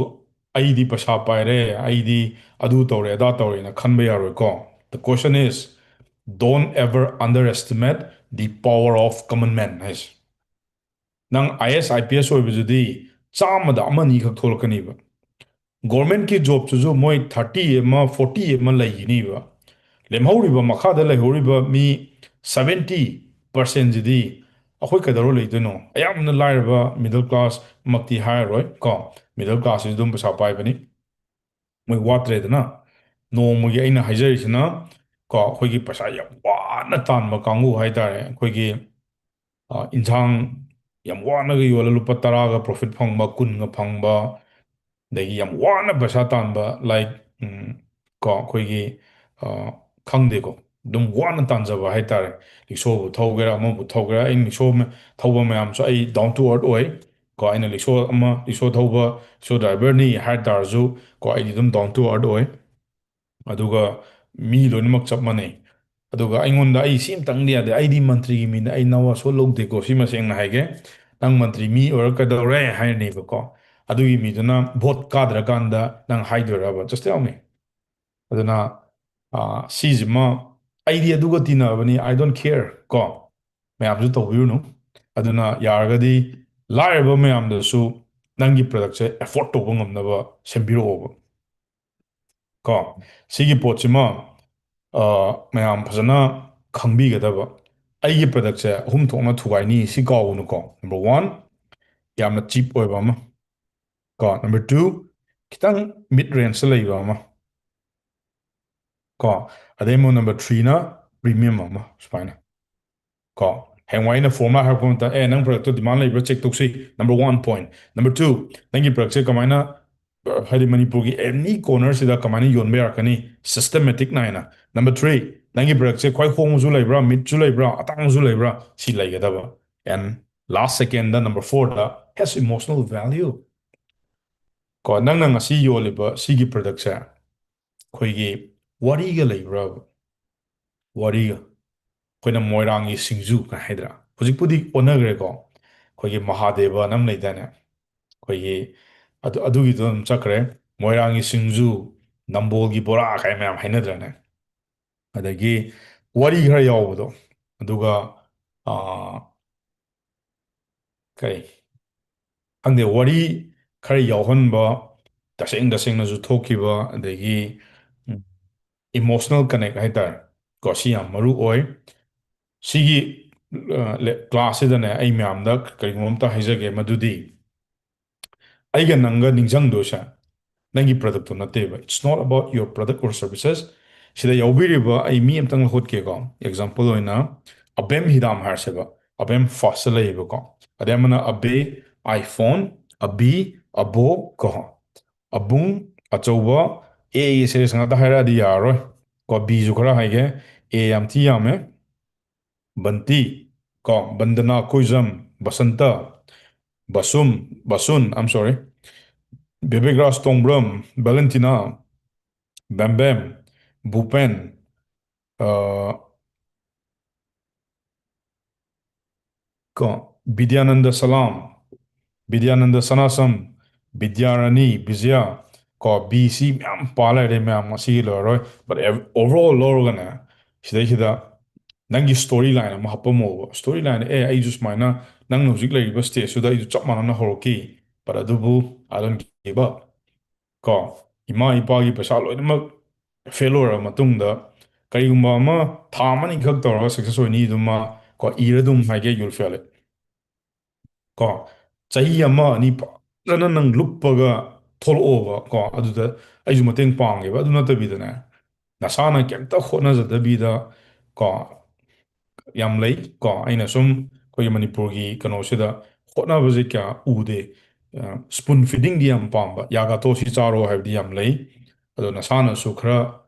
"ꯑꯩꯗꯤ ꯄꯩꯁꯥ ꯄꯥꯏꯔꯦ, ꯑꯩꯗꯤ ꯑꯗꯨ ꯇꯧꯔꯦ, ꯑꯗꯥ ꯇꯧꯔꯦꯅ" ꯈꯟꯕ ꯌꯥꯔꯣꯏꯀꯣ꯫ The question is, don't ever underestimate the power of common man ꯍꯥꯏꯁꯦ꯫ ꯅꯪ IAS IPS ꯑꯣꯏꯕꯗꯨꯗꯤ ꯆꯥꯝꯃꯗ ꯑꯃ ꯑꯅꯤꯈꯛ ꯊꯣꯛꯂꯛꯀꯅꯤꯕ꯫ Governmentꯀꯤ jobꯇꯨꯁꯨ ꯃꯣꯏ thirty ꯑꯃ, forty ꯑꯃ ꯂꯩꯈꯤꯅꯤꯕ꯫ ꯂꯦꯝꯍꯧꯔꯤꯕ, ꯃꯈꯥꯗ ꯂꯩꯍꯧꯔꯤꯕ ꯃꯤ seventy percentꯁꯤꯗꯤ ꯑꯩꯈꯣꯏ ꯀꯩꯗꯧꯔ ꯂꯩꯗꯣꯏꯅꯣ? ꯑꯌꯥꯝꯕꯅ ꯂꯥꯏꯔꯕ, middle class ꯃꯛꯇꯤ ꯍꯥꯏꯔꯔꯣꯏ ꯀꯣ, middle classꯁꯤꯁꯨ ꯑꯗꯨꯝ ꯄꯩꯁꯥ ꯄꯥꯏꯕꯅꯤ꯫ ꯃꯣꯏ ꯋꯥꯠꯇ꯭ꯔꯦꯗꯅ꯫ ꯅꯣꯡꯃꯒꯤ ꯑꯩꯅ ꯍꯥꯏꯖꯔꯤꯁꯤꯅ ꯀꯣ, ꯑꯩꯈꯣꯏꯒꯤ ꯄꯩꯁꯥ ꯌꯥꯝ ꯋꯥꯅ ꯇꯥꯟꯕ ꯀꯥꯡꯕꯨ ꯍꯥꯏꯇꯥꯔꯦ, ꯑꯩꯈꯣꯏꯒꯤ ꯑ, ꯏꯟꯁꯥꯡ ꯌꯥꯝ ꯋꯥꯅꯒ ꯌꯣꯜꯂ ꯂꯨꯄꯥ ꯇꯔꯥꯒ profit ꯐꯪꯕ, ꯀꯨꯟꯒ ꯐꯪꯕ, ꯑꯗꯒꯤ ꯌꯥꯝ ꯋꯥꯅ ꯄꯩꯁꯥ ꯇꯥꯟꯕ, like, ꯎꯝ, ꯀꯣ, ꯑꯩꯈꯣꯏꯒꯤ, ꯑ, ꯈꯪꯗꯦꯀꯣ, ꯑꯗꯨꯝ ꯋꯥꯅ ꯇꯥꯟꯖꯕ ꯍꯥꯏꯇꯥꯔꯦ꯫ ꯔꯤꯛꯁꯣꯕꯨ ꯊꯧꯒꯦꯔꯥ, ꯑꯃꯕꯨ ꯊꯧꯒꯦꯔꯥ, ꯑꯩꯅ ꯔꯤꯛꯁꯣ ꯑꯃ ꯊꯧꯕ ꯃꯌꯥꯝꯁꯨ ꯑꯩ down to earth ꯑꯣꯏ꯫ ꯀꯣ, ꯑꯩꯅ ꯔꯤꯛꯁꯣ ꯑꯃ, ꯔꯤꯛꯁꯣ ꯊꯧꯕ, ꯔꯤꯛꯁꯣ driverꯅꯤ ꯍꯥꯏ ꯇꯥꯔꯁꯨ, ꯀꯣ, ꯑꯩꯗꯤ ꯑꯗꯨꯝ down to earth ꯑꯣꯏ꯫ ꯑꯗꯨꯒ ꯃꯤ ꯂꯣꯏꯅꯃꯛ ꯆꯞ ꯃꯥꯟꯅꯩ꯫ ꯑꯗꯨꯒ ꯑꯩꯉꯣꯟꯗ, "ꯑꯩ ꯁꯤ ꯑꯃꯇꯪꯗꯤ ꯌꯥꯗꯦ, ꯑꯩꯗꯤ ꯃꯟꯇ꯭ꯔꯤꯒꯤ ꯃꯤꯗ ꯑꯩ ꯅꯋꯥ ꯁꯣ ꯂꯧꯗꯦꯀꯣ, ꯁꯤꯃ ꯁꯦꯡꯅ ꯍꯥꯏꯒꯦ꯫ ꯅꯪ ꯃꯟꯇ꯭ꯔꯤ ꯃꯤ ꯑꯣꯏꯔ ꯀꯩꯗꯧꯔꯦ?" ꯍꯥꯏꯔꯅꯦꯕꯀꯣ꯫ ꯑꯗꯨꯒꯤ ꯃꯤꯗꯨꯅ ꯚꯣꯠ ꯀꯥꯗ꯭ꯔꯀꯥꯟꯗ ꯅꯪ ꯍꯥꯏꯗꯣꯏꯔꯕ? Just tell me꯫ ꯑꯗꯨꯅ, ꯑ, ꯁꯤꯁꯤꯃ ꯑꯩꯗꯤ ꯑꯗꯨꯒ ꯇꯤꯟꯅꯕꯅꯤ, I don't care ꯀꯣ꯫ ꯃꯌꯥꯝꯁꯨ ꯇꯧꯕꯤꯔꯨꯅꯨ꯫ ꯑꯗꯨꯅ ꯌꯥꯔꯒꯗꯤ ꯂꯥꯏꯔꯕ ꯃꯌꯥꯝꯗꯁꯨ ꯅꯪꯒꯤ productꯁꯦ afford ꯇꯧꯕ ꯉꯝꯅꯕ ꯁꯦꯝꯕꯤꯔꯛꯑꯣꯕ꯫ ꯀꯣ, ꯁꯤꯒꯤ ꯄꯣꯠꯁꯤꯃ, ꯑ, ꯃꯌꯥꯝ ꯐꯖꯅ ꯈꯪꯕꯤꯒꯗꯕ꯫ ꯑꯩꯒꯤ productꯁꯦ ꯑꯍꯨꯝ ꯊꯣꯛꯅ ꯊꯨꯒꯥꯏꯅꯤ, ꯁꯤ ꯀꯥꯎꯒꯅꯨꯀꯣ꯫ Number one, ꯌꯥꯝꯅ cheap ꯑꯣꯏꯕ ꯑꯃ꯫ ꯀꯣ, number two, ꯈꯤꯇꯪ mid rangeꯇ ꯂꯩꯕ ꯑꯃ꯫ ꯀꯣ, ꯑꯗꯩ ꯑꯃꯨꯛ number threeꯅ premium ꯑꯃ, ꯁꯨꯃꯥꯏꯅ꯫ ꯀꯣ, ꯍꯌꯦꯡꯋꯥꯏ ꯑꯩꯅ formula ꯍꯥꯏꯔꯛꯄ ꯃꯇꯝꯗ, "ꯑꯦ, ꯅꯪ productꯇꯣ demand ꯂꯩꯕ꯭ꯔꯥ check ꯇꯧꯁꯤ", number one point꯫ Number two, ꯅꯪꯒꯤ productꯁꯦ ꯀꯃꯥꯏꯅ, ꯍꯥꯏꯗꯤ ꯃꯅꯤꯄꯨꯔꯒꯤ any cornerꯁꯤꯗ ꯀꯃꯥꯏꯅ ꯌꯣꯟꯕ ꯌꯥꯔꯛꯀꯅꯤ systematic ꯅꯥꯏꯅ꯫ Number three, ꯅꯪꯒꯤ productꯁꯦ ꯈ꯭ꯋꯥꯏ ꯍꯣꯡꯕꯁꯨ ꯂꯩꯕ꯭ꯔꯥ, midꯁꯨ ꯂꯩꯕ꯭ꯔꯥ, ꯑꯇꯥꯡꯕꯁꯨ ꯂꯩꯕ꯭ꯔꯥ, ꯁꯤ ꯂꯩꯒꯗꯕ꯫ And last secondꯗ, number fourꯗ, has emotional value꯫ ꯀꯣ, ꯅꯪꯅ ꯉꯁꯤ ꯌꯣꯜꯂꯤꯕ ꯁꯤꯒꯤ productꯁꯦ ꯑꯩꯈꯣꯏꯒꯤ ꯋꯥꯔꯤꯒ ꯂꯩꯕ꯭ꯔꯕ? ꯋꯥꯔꯤꯒ꯫ ꯑꯩꯈꯣꯏꯅ ꯃꯣꯏꯔꯥꯡꯒꯤ ꯁꯤꯡꯖꯨ ꯀꯥꯏ ꯍꯥꯏꯗ꯭ꯔꯥ? ꯍꯧꯖꯤꯛꯄꯨꯗꯤ ꯑꯣꯟꯅꯈ꯭ꯔꯦꯀꯣ꯫ ꯑꯩꯈꯣꯏꯒꯤ ꯃꯍꯥꯗꯦꯕ ꯑꯃ ꯂꯩꯗꯥꯏꯅꯦ? ꯑꯩꯈꯣꯏꯒꯤ ꯑꯗꯨ, ꯑꯗꯨꯒꯤꯗꯣ ꯑꯗꯨꯝ ꯆꯠꯈ꯭ꯔꯦ꯫ ꯃꯣꯏꯔꯥꯡꯒꯤ ꯁꯤꯡꯖꯨ, ꯅꯝꯕꯣꯜꯒꯤ ꯕꯣꯔꯥ ꯀꯥꯏ ꯃꯌꯥꯝ ꯍꯥꯏꯅꯗ꯭ꯔꯅꯦ? ꯑꯗꯒꯤ ꯋꯥꯔꯤ ꯈꯔ ꯌꯥꯎꯕꯗꯣ꯫ ꯑꯗꯨꯒ, ꯑꯥ, ꯀꯩ, ꯈꯪꯗꯦ, ꯋꯥꯔꯤ ꯈꯔ ꯌꯥꯎꯍꯟꯕ, ꯇꯁꯦꯡ ꯇꯁꯦꯡꯅꯁꯨ ꯊꯣꯛꯈꯤꯕ, ꯑꯗꯒꯤ, ꯎꯝ, emotional connect ꯍꯥꯏꯇꯥꯔꯦ꯫ ꯀꯣ, ꯁꯤ ꯌꯥꯝ ꯃꯔꯨ ꯑꯣꯏ꯫ ꯁꯤꯒꯤ, ꯑ, ꯂꯦ-, classꯁꯤꯗꯅꯦ, ꯑꯩ ꯃꯌꯥꯝꯗ ꯀꯔꯤꯒꯨꯝꯕ ꯑꯝꯇ ꯍꯥꯏꯖꯒꯦ, ꯃꯗꯨꯗꯤ ꯑꯩꯒ ꯅꯪꯒ ꯅꯤꯡꯁꯤꯡꯗꯣꯏꯁꯦ ꯅꯪꯒꯤ productꯇꯣ ꯅꯠꯇꯦꯕ. It's not about your product or services. ꯁꯤꯗ ꯌꯥꯎꯕꯤꯔꯤꯕ ꯑꯩ ꯃꯤ ꯑꯝꯇꯪ ꯂꯧꯈꯠꯀꯦꯀꯣ. Example ꯑꯣꯏꯅ ꯑꯕꯦꯝ ꯍꯤꯗꯥꯝ ꯍꯥꯏꯔꯁꯦꯕ. ꯑꯕꯦꯝ firstꯇ ꯂꯩꯌꯦꯕꯀꯣ. ꯑꯗꯩ ꯑꯃꯅ ꯑꯕꯦ, iPhone, ꯑꯕꯤ, ꯑꯕꯣ ꯀꯣ. ꯑꯕꯨꯡ, ꯑꯆꯧꯕ, A ꯒꯤ series ꯉꯥꯛꯇ ꯍꯥꯏꯔꯛꯑꯗꯤ ꯌꯥꯔꯔꯣꯏ ꯀꯣ. Bꯁꯨ ꯈꯔ ꯍꯥꯏꯒꯦ. A ꯌꯥꯝ ꯊꯤ ꯌꯥꯝꯃꯦ. ꯕꯟꯇꯤ ꯀꯣ, ꯕꯟꯗꯅꯥ ꯀꯣꯏꯖꯝ, ꯕꯁꯟꯇ, ꯕꯁꯨꯝ, ꯕꯁꯨꯟ, I'm sorry, ꯕꯦꯕꯤꯛ ꯔꯥꯖ ꯇꯣꯡꯕ꯭ꯔꯝ, ꯚꯦꯂꯦꯟꯇꯤꯅꯥ, ꯕꯦꯝꯕꯦꯝ, ꯚꯨꯄꯦꯟ, ꯑ, ꯀꯣ, ꯕꯤꯗ꯭ꯌꯥꯅꯟꯗ ꯁꯂꯥꯝ, ꯕꯤꯗ꯭ꯌꯥꯅꯟꯗ ꯁꯅꯥꯁꯝ, ꯕꯤꯗ꯭ꯌꯥꯔꯥꯅꯤ, ꯕꯤꯖꯌꯥ ꯀꯣ. B C ꯃꯌꯥꯝ ꯄꯥ ꯂꯩꯔꯦ ꯃꯌꯥꯝ, ꯉꯁꯤꯒꯤ ꯂꯣꯏꯔꯔꯣꯏ. But ev- overall ꯂꯧꯔꯒꯅꯦ, ꯁꯤꯗꯩꯁꯤꯗ ꯅꯪꯒꯤ story line ꯑꯃ ꯍꯥꯞꯄꯝꯃꯣꯕ. Story line, ꯑꯦ, ꯑꯩꯁꯨ ꯁꯨꯃꯥꯏꯅ ꯅꯪꯅ ꯍꯧꯖꯤꯛ ꯂꯩꯔꯤꯕ stageꯇꯨꯗ ꯑꯩꯁꯨ ꯆꯞ ꯃꯥꯟꯅꯅ ꯍꯧꯔꯛꯈꯤ, but ꯑꯗꯨꯕꯨ I don't give up ꯀꯣ. ꯏꯃꯥ ꯏꯄꯥꯒꯤ ꯄꯩꯁꯥ ꯂꯣꯏꯅꯃꯛ fail ꯑꯣꯏꯔꯕ ꯃꯇꯨꯡꯗ ꯀꯔꯤꯒꯨꯝꯕ ꯑꯃ ꯊꯥ ꯑꯃꯅꯤꯈꯛ ꯇꯧꯔꯒ success ꯑꯣꯏꯅꯤ ꯑꯗꯨꯃ ꯀꯣ, ꯏꯔ ꯑꯗꯨꯝ ꯍꯥꯏꯒꯦ, you'll fail it ꯀꯣ. ꯆꯍꯤ ꯑꯃ ꯑꯅꯤ ꯐꯖꯅ ꯅꯪ ꯂꯨꯞꯄꯒ ꯊꯣꯛꯂꯛꯑꯣꯕ ꯀꯣ. ꯑꯗꯨꯗ ꯑꯩꯁꯨ ꯃꯇꯦꯡ ꯄꯥꯡꯒꯦꯕ. ꯑꯗꯨ ꯅꯠꯇꯕꯤꯗꯅꯦ, ꯅꯁꯥꯅ ꯀꯩꯝꯇ ꯍꯣꯠꯅꯖꯗꯕꯤꯗ ꯀꯣ, ꯌꯥꯝ ꯂꯩ ꯀꯣ. ꯑꯩꯅ ꯁꯨꯝ ꯑꯩꯈꯣꯏꯒꯤ ꯃꯅꯤꯄꯨꯔꯒꯤ ꯀꯩꯅꯣꯁꯤꯗ ꯍꯣꯠꯅꯕꯁꯦ ꯀꯌꯥ ꯎꯗꯦ. Spoon feedingꯗꯤ ꯌꯥꯝ ꯄꯥꯝꯕ, "ꯌꯥꯒꯥꯇꯣ, ꯁꯤ ꯆꯥꯔꯣ" ꯍꯥꯏꯕꯗꯤ ꯌꯥꯝ ꯂꯩ. ꯑꯗꯣ ꯅꯁꯥꯅꯁꯨ ꯈꯔ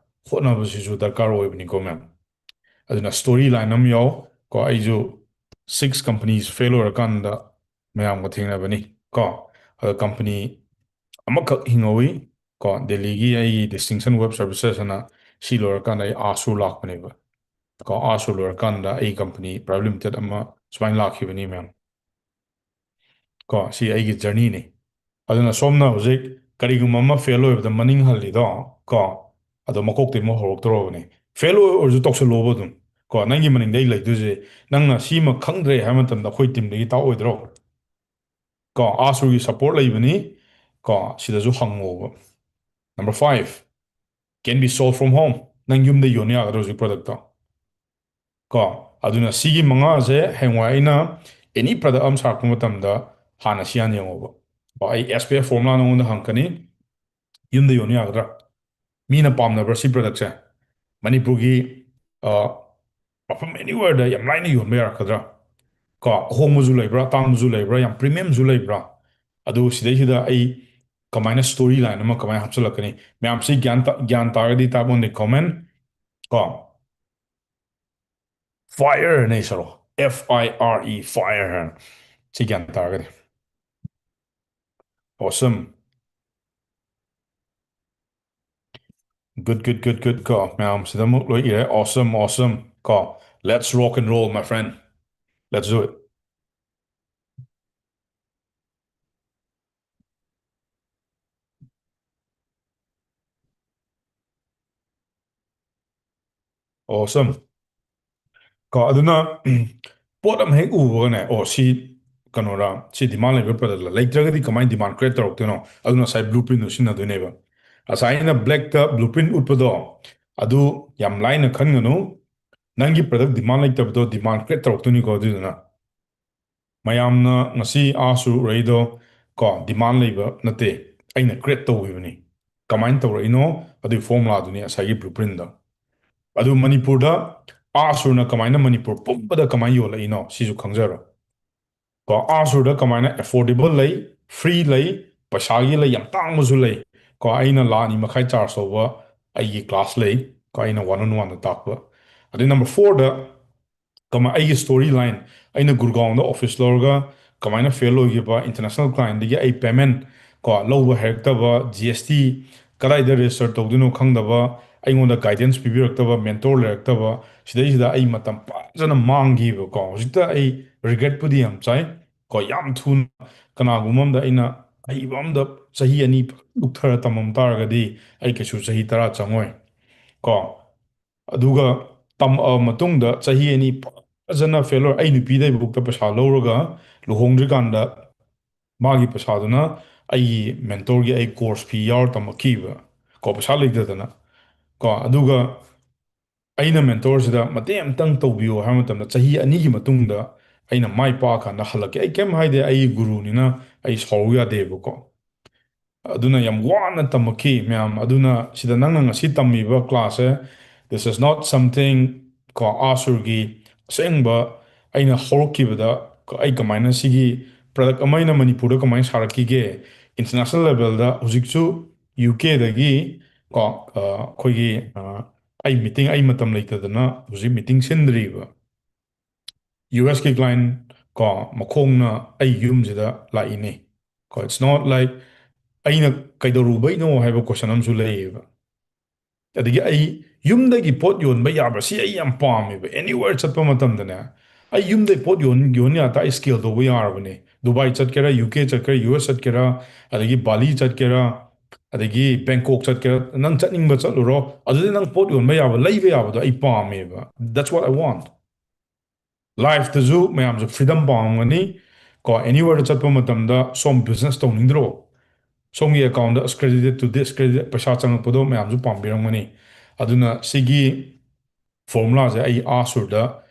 ꯍꯣꯠꯅꯕꯁꯤꯁꯨ ꯗꯔꯀꯥꯔ ꯑꯣꯏꯕꯅꯤꯀꯣ ꯃꯌꯥꯝ. ꯑꯗꯨꯅ story line ꯑꯃ ꯌꯥꯎ ꯀꯣ. ꯑꯩꯁꯨ six companies fail ꯑꯣꯏꯔꯀꯥꯟꯗ ꯃꯌꯥꯝꯒ ꯊꯦꯡꯅꯕꯅꯤ ꯀꯣ. ꯑꯗꯣ company ꯑꯃꯈꯛ ꯍꯤꯡꯍꯧꯋꯤ ꯀꯣ, ꯗꯦꯜꯂꯤꯒꯤ ꯑꯩꯒꯤ Distinction Web Services ꯑꯅ. ꯁꯤ ꯂꯣꯏꯔꯀꯥꯟꯗ ꯑꯩ ꯑꯥꯁꯨ ꯂꯥꯛꯄꯅꯦꯕ ꯀꯣ. ꯑꯥꯁꯨ ꯂꯣꯏꯔꯀꯥꯟꯗ ꯑꯩ company private limited ꯑꯃ ꯁꯨꯃꯥꯏꯅ ꯂꯥꯛꯈꯤꯕꯅꯤ ꯃꯌꯥꯝ ꯀꯣ. ꯁꯤ ꯑꯩꯒꯤ journeyꯅꯤ. ꯑꯗꯨꯅ ꯁꯣꯝꯅ ꯍꯧꯖꯤꯛ ꯀꯔꯤꯒꯨꯝꯕ ꯑꯃ fail ꯑꯣꯏꯕꯗ ꯃꯅꯤꯡ ꯍꯜꯂꯤꯗꯣ ꯀꯣ, ꯑꯗꯣ ꯃꯀꯣꯛꯇꯩ ꯑꯃꯨꯛ ꯍꯧꯔꯛꯇꯧꯔꯕꯅꯤ. Fail ꯑꯣꯏꯔꯁꯨ ꯇꯧꯁꯜꯂꯣꯕ ꯑꯗꯨꯝ ꯀꯣ. ꯅꯪꯒꯤ ꯃꯅꯤꯡꯗ ꯑꯩ ꯂꯩꯗꯣꯏꯁꯦ. ꯅꯪꯅ ꯁꯤꯃ ꯈꯪꯗ꯭ꯔꯦ ꯍꯥꯏꯕ ꯃꯇꯝꯗ ꯑꯩꯈꯣꯏ teamꯗꯒꯤ ꯇꯥꯛꯑꯣꯏꯗ꯭ꯔꯣ ꯀꯣ? ꯑꯥꯁꯨꯒꯤ support ꯂꯩꯕꯅꯤ ꯀꯣ. ꯁꯤꯗꯁꯨ ꯍꯪꯉꯣꯕ. Number five, can be sold from home. ꯅꯪ ꯌꯨꯝꯗ ꯌꯣꯟ ꯌꯥꯒꯗ꯭ꯔꯣ ꯍꯧꯖꯤꯛ productꯇꯣ ꯀꯣ? ꯑꯗꯨꯅ ꯁꯤꯒꯤ ꯃꯉꯥꯁꯦ ꯍꯌꯦꯡꯋꯥꯏ ꯑꯩꯅ any product ꯑꯃ ꯁꯥꯔꯛꯄ ꯃꯇꯝꯗ ꯍꯥꯟꯅ ꯁꯤ ꯍꯥꯟꯅ ꯌꯦꯡꯉꯣꯕ ꯀꯣ. ꯑꯩ S P F formula ꯅꯉꯣꯟꯗ ꯍꯪꯉꯛꯀꯅꯤ. ꯌꯨꯝꯗ ꯌꯣꯟꯕ ꯌꯥꯒꯗ꯭ꯔꯥ? ꯃꯤꯅ ꯄꯥꯝꯅꯕ꯭ꯔꯥ ꯁꯤ product ꯁꯦ? ꯃꯅꯤꯄꯨꯔꯒꯤ, ꯑ, ꯃꯐꯝ anywhere ꯗ ꯌꯥꯝ ꯂꯥꯏꯅ ꯌꯣꯟꯕ ꯌꯥꯔꯛꯀꯗ꯭ꯔꯥ? ꯀꯣ, ꯑꯍꯣꯡꯕꯁꯨ ꯂꯩꯕ꯭ꯔꯥ, ꯑꯇꯥꯡꯕꯁꯨ ꯂꯩꯕ꯭ꯔꯥ, ꯌꯥꯝ premium ꯁꯨ ꯂꯩꯕ꯭ꯔꯥ? ꯑꯗꯨ ꯁꯤꯗꯩꯁꯤꯗ ꯑꯩ ꯀꯃꯥꯏꯅ story line ꯑꯃ ꯀꯃꯥꯏꯅ ꯍꯥꯞꯆꯤꯜꯂꯛꯀꯅꯤ? ꯃꯌꯥꯝꯁꯤ ꯒ꯭ꯌꯥꯟ ꯇꯥ-, ꯒ꯭ꯌꯥꯟ ꯇꯥꯔꯒꯗꯤ type on the comment. ꯀꯣ, fire ꯅꯦ ꯁꯔꯣ, F I R E, fire ꯍꯥꯏꯅ꯫ ꯁꯤ ꯒ꯭ꯌꯥꯟ ꯇꯥꯔꯒꯗꯤ꯫ Awesome. Good, good, good, good. ꯀꯣ, ꯃꯌꯥꯝꯁꯤꯗ ꯑꯃꯨꯛ ꯂꯣꯏ ꯏꯔꯦ. Awesome, awesome. ꯀꯣ, let's rock and roll, my friend. Let's do it. Awesome. ꯀꯣ, ꯑꯗꯨꯅ, ꯄꯣꯠ ꯑꯃ ꯍꯦꯛ ꯎꯕꯒꯅꯦ, "ꯑꯣ, ꯁꯤ ꯀꯩꯅꯣꯔꯥ, ꯁꯤ demand ꯂꯩꯕ product ꯂ?" ꯂꯩꯇ꯭ꯔꯒꯗꯤ ꯀꯃꯥꯏꯅ demand create ꯇꯧꯔꯛꯇꯣꯏꯅꯣ? ꯑꯗꯨꯅ ꯉꯁꯥꯏ blueprint ꯗꯣ ꯁꯤꯖꯤꯟꯅꯗꯣꯏꯅꯦꯕ꯫ ꯉꯁꯥꯏ ꯑꯩꯅ black ꯇ blueprint ꯎꯠꯄꯗꯣ, ꯑꯗꯨ ꯌꯥꯝ ꯂꯥꯏꯅ ꯈꯟꯒꯅꯨ꯫ ꯅꯪꯒꯤ product demand ꯂꯩꯇꯕꯗꯣ demand create ꯇꯧꯔꯛꯇꯣꯏꯅꯤꯀꯣ꯫ ꯑꯗꯨꯗꯨꯅ ꯃꯌꯥꯝꯅ ꯉꯁꯤ ꯑꯥ ꯁꯨꯔ ꯎꯔꯛꯏꯗꯣ, ꯀꯣ, demand ꯂꯩꯕ ꯅꯠꯇꯦ, ꯑꯩꯅ create ꯇꯧꯈꯤꯕꯅꯤ꯫ ꯀꯃꯥꯏꯅ ꯇꯧꯔꯛꯏꯅꯣ? ꯑꯗꯨꯒꯤ formula ꯗꯨꯅꯤ ꯉꯁꯥꯏꯒꯤ blueprint ꯗꯣ꯫ ꯑꯗꯨ ꯃꯅꯤꯄꯨꯔꯗ ꯑꯥ ꯁꯨꯔꯅ ꯀꯃꯥꯏꯅ ꯃꯅꯤꯄꯨꯔ ꯄꯨꯝꯕꯗ ꯀꯃꯥꯏꯅ ꯌꯣꯜꯂꯛꯏꯅꯣ? ꯁꯤꯁꯨ ꯈꯪꯖꯔꯣ꯫ ꯀꯣ, ꯑꯥ ꯁꯨꯔꯗ ꯀꯃꯥꯏꯅ affordable ꯂꯩ, free ꯂꯩ, ꯄꯩꯁꯥꯒꯤ ꯂꯩ, ꯌꯥꯝ ꯇꯥꯡꯕꯁꯨ ꯂꯩ꯫ ꯀꯣ, ꯑꯩꯅ ꯂꯥꯈ ꯑꯅꯤ ꯃꯈꯥꯏ charge ꯇꯧꯕ ꯑꯩꯒꯤ class ꯂꯩ꯫ ꯀꯣ, ꯑꯩꯅ one on one ꯗ ꯇꯥꯛꯄ꯫ ꯑꯗꯩ number four ꯗ ꯀꯃꯥꯏ-, ꯑꯩꯒꯤ story line, ꯑꯩꯅ ꯒꯨꯔꯒꯥꯎꯟꯗ office ꯂꯧꯔꯒ ꯀꯃꯥꯏꯅ fail ꯑꯣꯏꯈꯤꯕ, international client ꯗꯒꯤ ꯑꯩ payment, ꯀꯣ, ꯂꯧꯕ ꯍꯩꯔꯛꯇꯕ, G S T ꯀꯗꯥꯏꯗ register ꯇꯧꯗꯣꯏꯅꯣ ꯈꯪꯗꯕ, ꯑꯩꯉꯣꯟꯗ guidance ꯄꯤꯕꯤꯔꯛꯇꯕ, mentor ꯂꯩꯔꯛꯇꯕ, ꯁꯤꯗꯩꯁꯤꯗ ꯑꯩ ꯃꯇꯝ ꯐꯖꯅ ꯃꯥꯡꯈꯤꯕꯀꯣ꯫ ꯍꯧꯖꯤꯛꯇ ꯑꯩ regret ꯄꯨꯗꯤ ꯌꯥꯝ ꯆꯥꯏ꯫ ꯀꯣ, ꯌꯥꯝ ꯊꯨꯅ ꯀꯅꯥꯒꯨꯝꯕ ꯑꯃꯗ ꯑꯩꯅ ꯑꯍꯩꯕ ꯑꯃꯗ ꯆꯍꯤ ꯑꯅꯤ ꯂꯨꯞꯊꯔ ꯇꯝꯃꯝ ꯇꯥꯔꯒꯗꯤ ꯑꯩ ꯀꯩꯁꯨ ꯆꯍꯤ ꯇꯔꯥ ꯆꯪꯉꯣꯏ꯫ ꯀꯣ, ꯑꯗꯨꯒ ꯇꯝꯃꯛꯑ ꯃꯇꯨꯡꯗ ꯆꯍꯤ ꯑꯅꯤ ꯐꯖꯅ failure, ꯑꯩ ꯅꯨꯄꯤꯗꯩꯕꯨꯛꯇ ꯄꯩꯁꯥ ꯂꯧꯔꯒ ꯂꯨꯍꯣꯡꯗ꯭ꯔꯤꯀꯥꯟꯗ ꯃꯥꯒꯤ ꯄꯩꯁꯥꯗꯨꯅ ꯑꯩꯒꯤ mentor ꯒꯤ ꯑꯩ course fee ꯌꯥꯎꯔ ꯇꯝꯃꯛꯈꯤꯕ꯫ ꯀꯣ, ꯄꯩꯁꯥ ꯂꯩꯇꯗꯅ꯫ ꯀꯣ, ꯑꯗꯨꯒ ꯑꯩꯅ mentor ꯁꯤꯗ ꯃꯇꯦꯡ ꯑꯝꯇꯪ ꯇꯧꯕꯤꯌꯣ ꯍꯥꯏꯕ ꯃꯇꯝꯗ ꯆꯍꯤ ꯑꯅꯤꯒꯤ ꯃꯇꯨꯡꯗ ꯑꯩꯅ ꯃꯥꯏ ꯄꯥꯛꯑꯀꯥꯟꯗ ꯍꯜꯂꯛꯀꯦ꯫ ꯑꯩ ꯀꯩꯝ ꯍꯥꯏꯗꯦ, ꯑꯩꯒꯤ ꯒꯨꯔꯨꯅꯤꯅ ꯑꯩ ꯁꯥꯎꯔꯨ ꯌꯥꯗꯦꯕꯀꯣ꯫ ꯑꯗꯨꯅ ꯌꯥꯝ ꯋꯥꯅ ꯇꯝꯃꯛꯈꯤ ꯃꯌꯥꯝ꯫ ꯑꯗꯨꯅ ꯁꯤꯗ ꯅꯪꯅ ꯉꯁꯤ ꯇꯝꯃꯤꯕ class say, this is not something, ꯀꯣ, ꯑꯥꯁꯨꯔꯒꯤ ꯑꯁꯦꯡꯕ ꯑꯩꯅ ꯍꯧꯔꯛꯈꯤꯕꯗ ꯀ-, ꯑꯩ ꯀꯃꯥꯏꯅ ꯁꯤꯒꯤ product ꯑꯃ ꯑꯩꯅ ꯃꯅꯤꯄꯨꯔꯗ ꯀꯃꯥꯏꯅ ꯁꯥꯔꯛꯈꯤꯒꯦ, international level ꯗ ꯍꯧꯖꯤꯛꯁꯨ ꯌꯨ ꯀꯦꯗꯒꯤ, ꯀꯣ, ꯑ, ꯑꯩꯈꯣꯏꯒꯤ, ꯑ, ꯑꯩ meeting, ꯑꯩ ꯃꯇꯝ ꯂꯩꯇꯗꯅ ꯍꯧꯖꯤꯛ meeting ꯁꯤꯟꯗ꯭ꯔꯤꯕ꯫ ꯌꯨ ꯑꯦꯁ ꯀꯤ client, ꯀꯣ, ꯃꯈꯣꯡꯅ ꯑꯩ ꯌꯨꯝꯁꯤꯗ ꯂꯥꯛꯏꯅꯦ꯫ ꯀꯣ, it's not like ꯑꯩꯅ ꯀꯩꯗꯧꯔꯨꯕꯩꯅꯣ ꯍꯥꯏꯕ question ꯑꯃꯁꯨ ꯂꯩꯌꯦꯕ꯫ ꯑꯗꯒꯤ ꯑꯩ ꯌꯨꯝꯗꯒꯤ ꯄꯣꯠ ꯌꯣꯟꯕ ꯌꯥꯕ, ꯁꯤ ꯑꯩ ꯌꯥꯝ ꯄꯥꯝꯃꯦꯕ꯫ Anywhere ꯆꯠꯄ ꯃꯇꯝꯗꯅꯦ, ꯑꯩ ꯌꯨꯝꯗꯩ ꯄꯣꯠ ꯌꯣꯟ-, ꯌꯣꯟ ꯌꯥ ꯇꯥ ꯑꯩ scale ꯇꯧꯕ ꯌꯥꯔꯕꯅꯦ꯫ ꯗꯨꯕꯥꯏ ꯆꯠꯀꯦꯔꯥ, ꯌꯨ ꯀꯦ ꯆꯠꯀꯦꯔꯥ, ꯌꯨ ꯑꯦꯁ ꯆꯠꯀꯦꯔꯥ, ꯑꯗꯒꯤ ꯕꯥꯂꯤ ꯆꯠꯀꯦꯔꯥ, ꯑꯗꯒꯤ ꯕꯦꯡꯀꯣꯛ ꯆꯠꯀꯦꯔꯥ, ꯅꯪ ꯆꯠꯅꯤꯡꯕ ꯆꯠꯂꯨꯔꯣ, ꯑꯗꯨꯗ ꯅꯪ ꯄꯣꯠ ꯌꯣꯟꯕ ꯌꯥꯕ, ꯂꯩꯕ ꯌꯥꯕꯗꯣ ꯑꯩ ꯄꯥꯝꯃꯦꯕ꯫ That's what I want. Life ꯇꯁꯨ ꯃꯌꯥꯝꯁꯨ freedom ꯄꯥꯝꯒꯅꯤ꯫ ꯀꯣ, anywhere ꯗ ꯆꯠꯄ ꯃꯇꯝꯗ ꯁꯣꯝ business ꯇꯧꯅꯤꯡꯗ꯭ꯔꯣ? ꯁꯣꯝꯒꯤ account ꯗ ꯑꯁ, credited to this, credit, ꯄꯩꯁꯥ ꯆꯪꯉꯛꯄꯗꯣ ꯃꯌꯥꯝꯁꯨ ꯄꯥꯝꯕꯤꯔꯝꯒꯅꯤ꯫ ꯑꯗꯨꯅ ꯁꯤꯒꯤ formula ꯁꯦ ꯑꯩ ꯑꯥꯁꯨꯔꯗ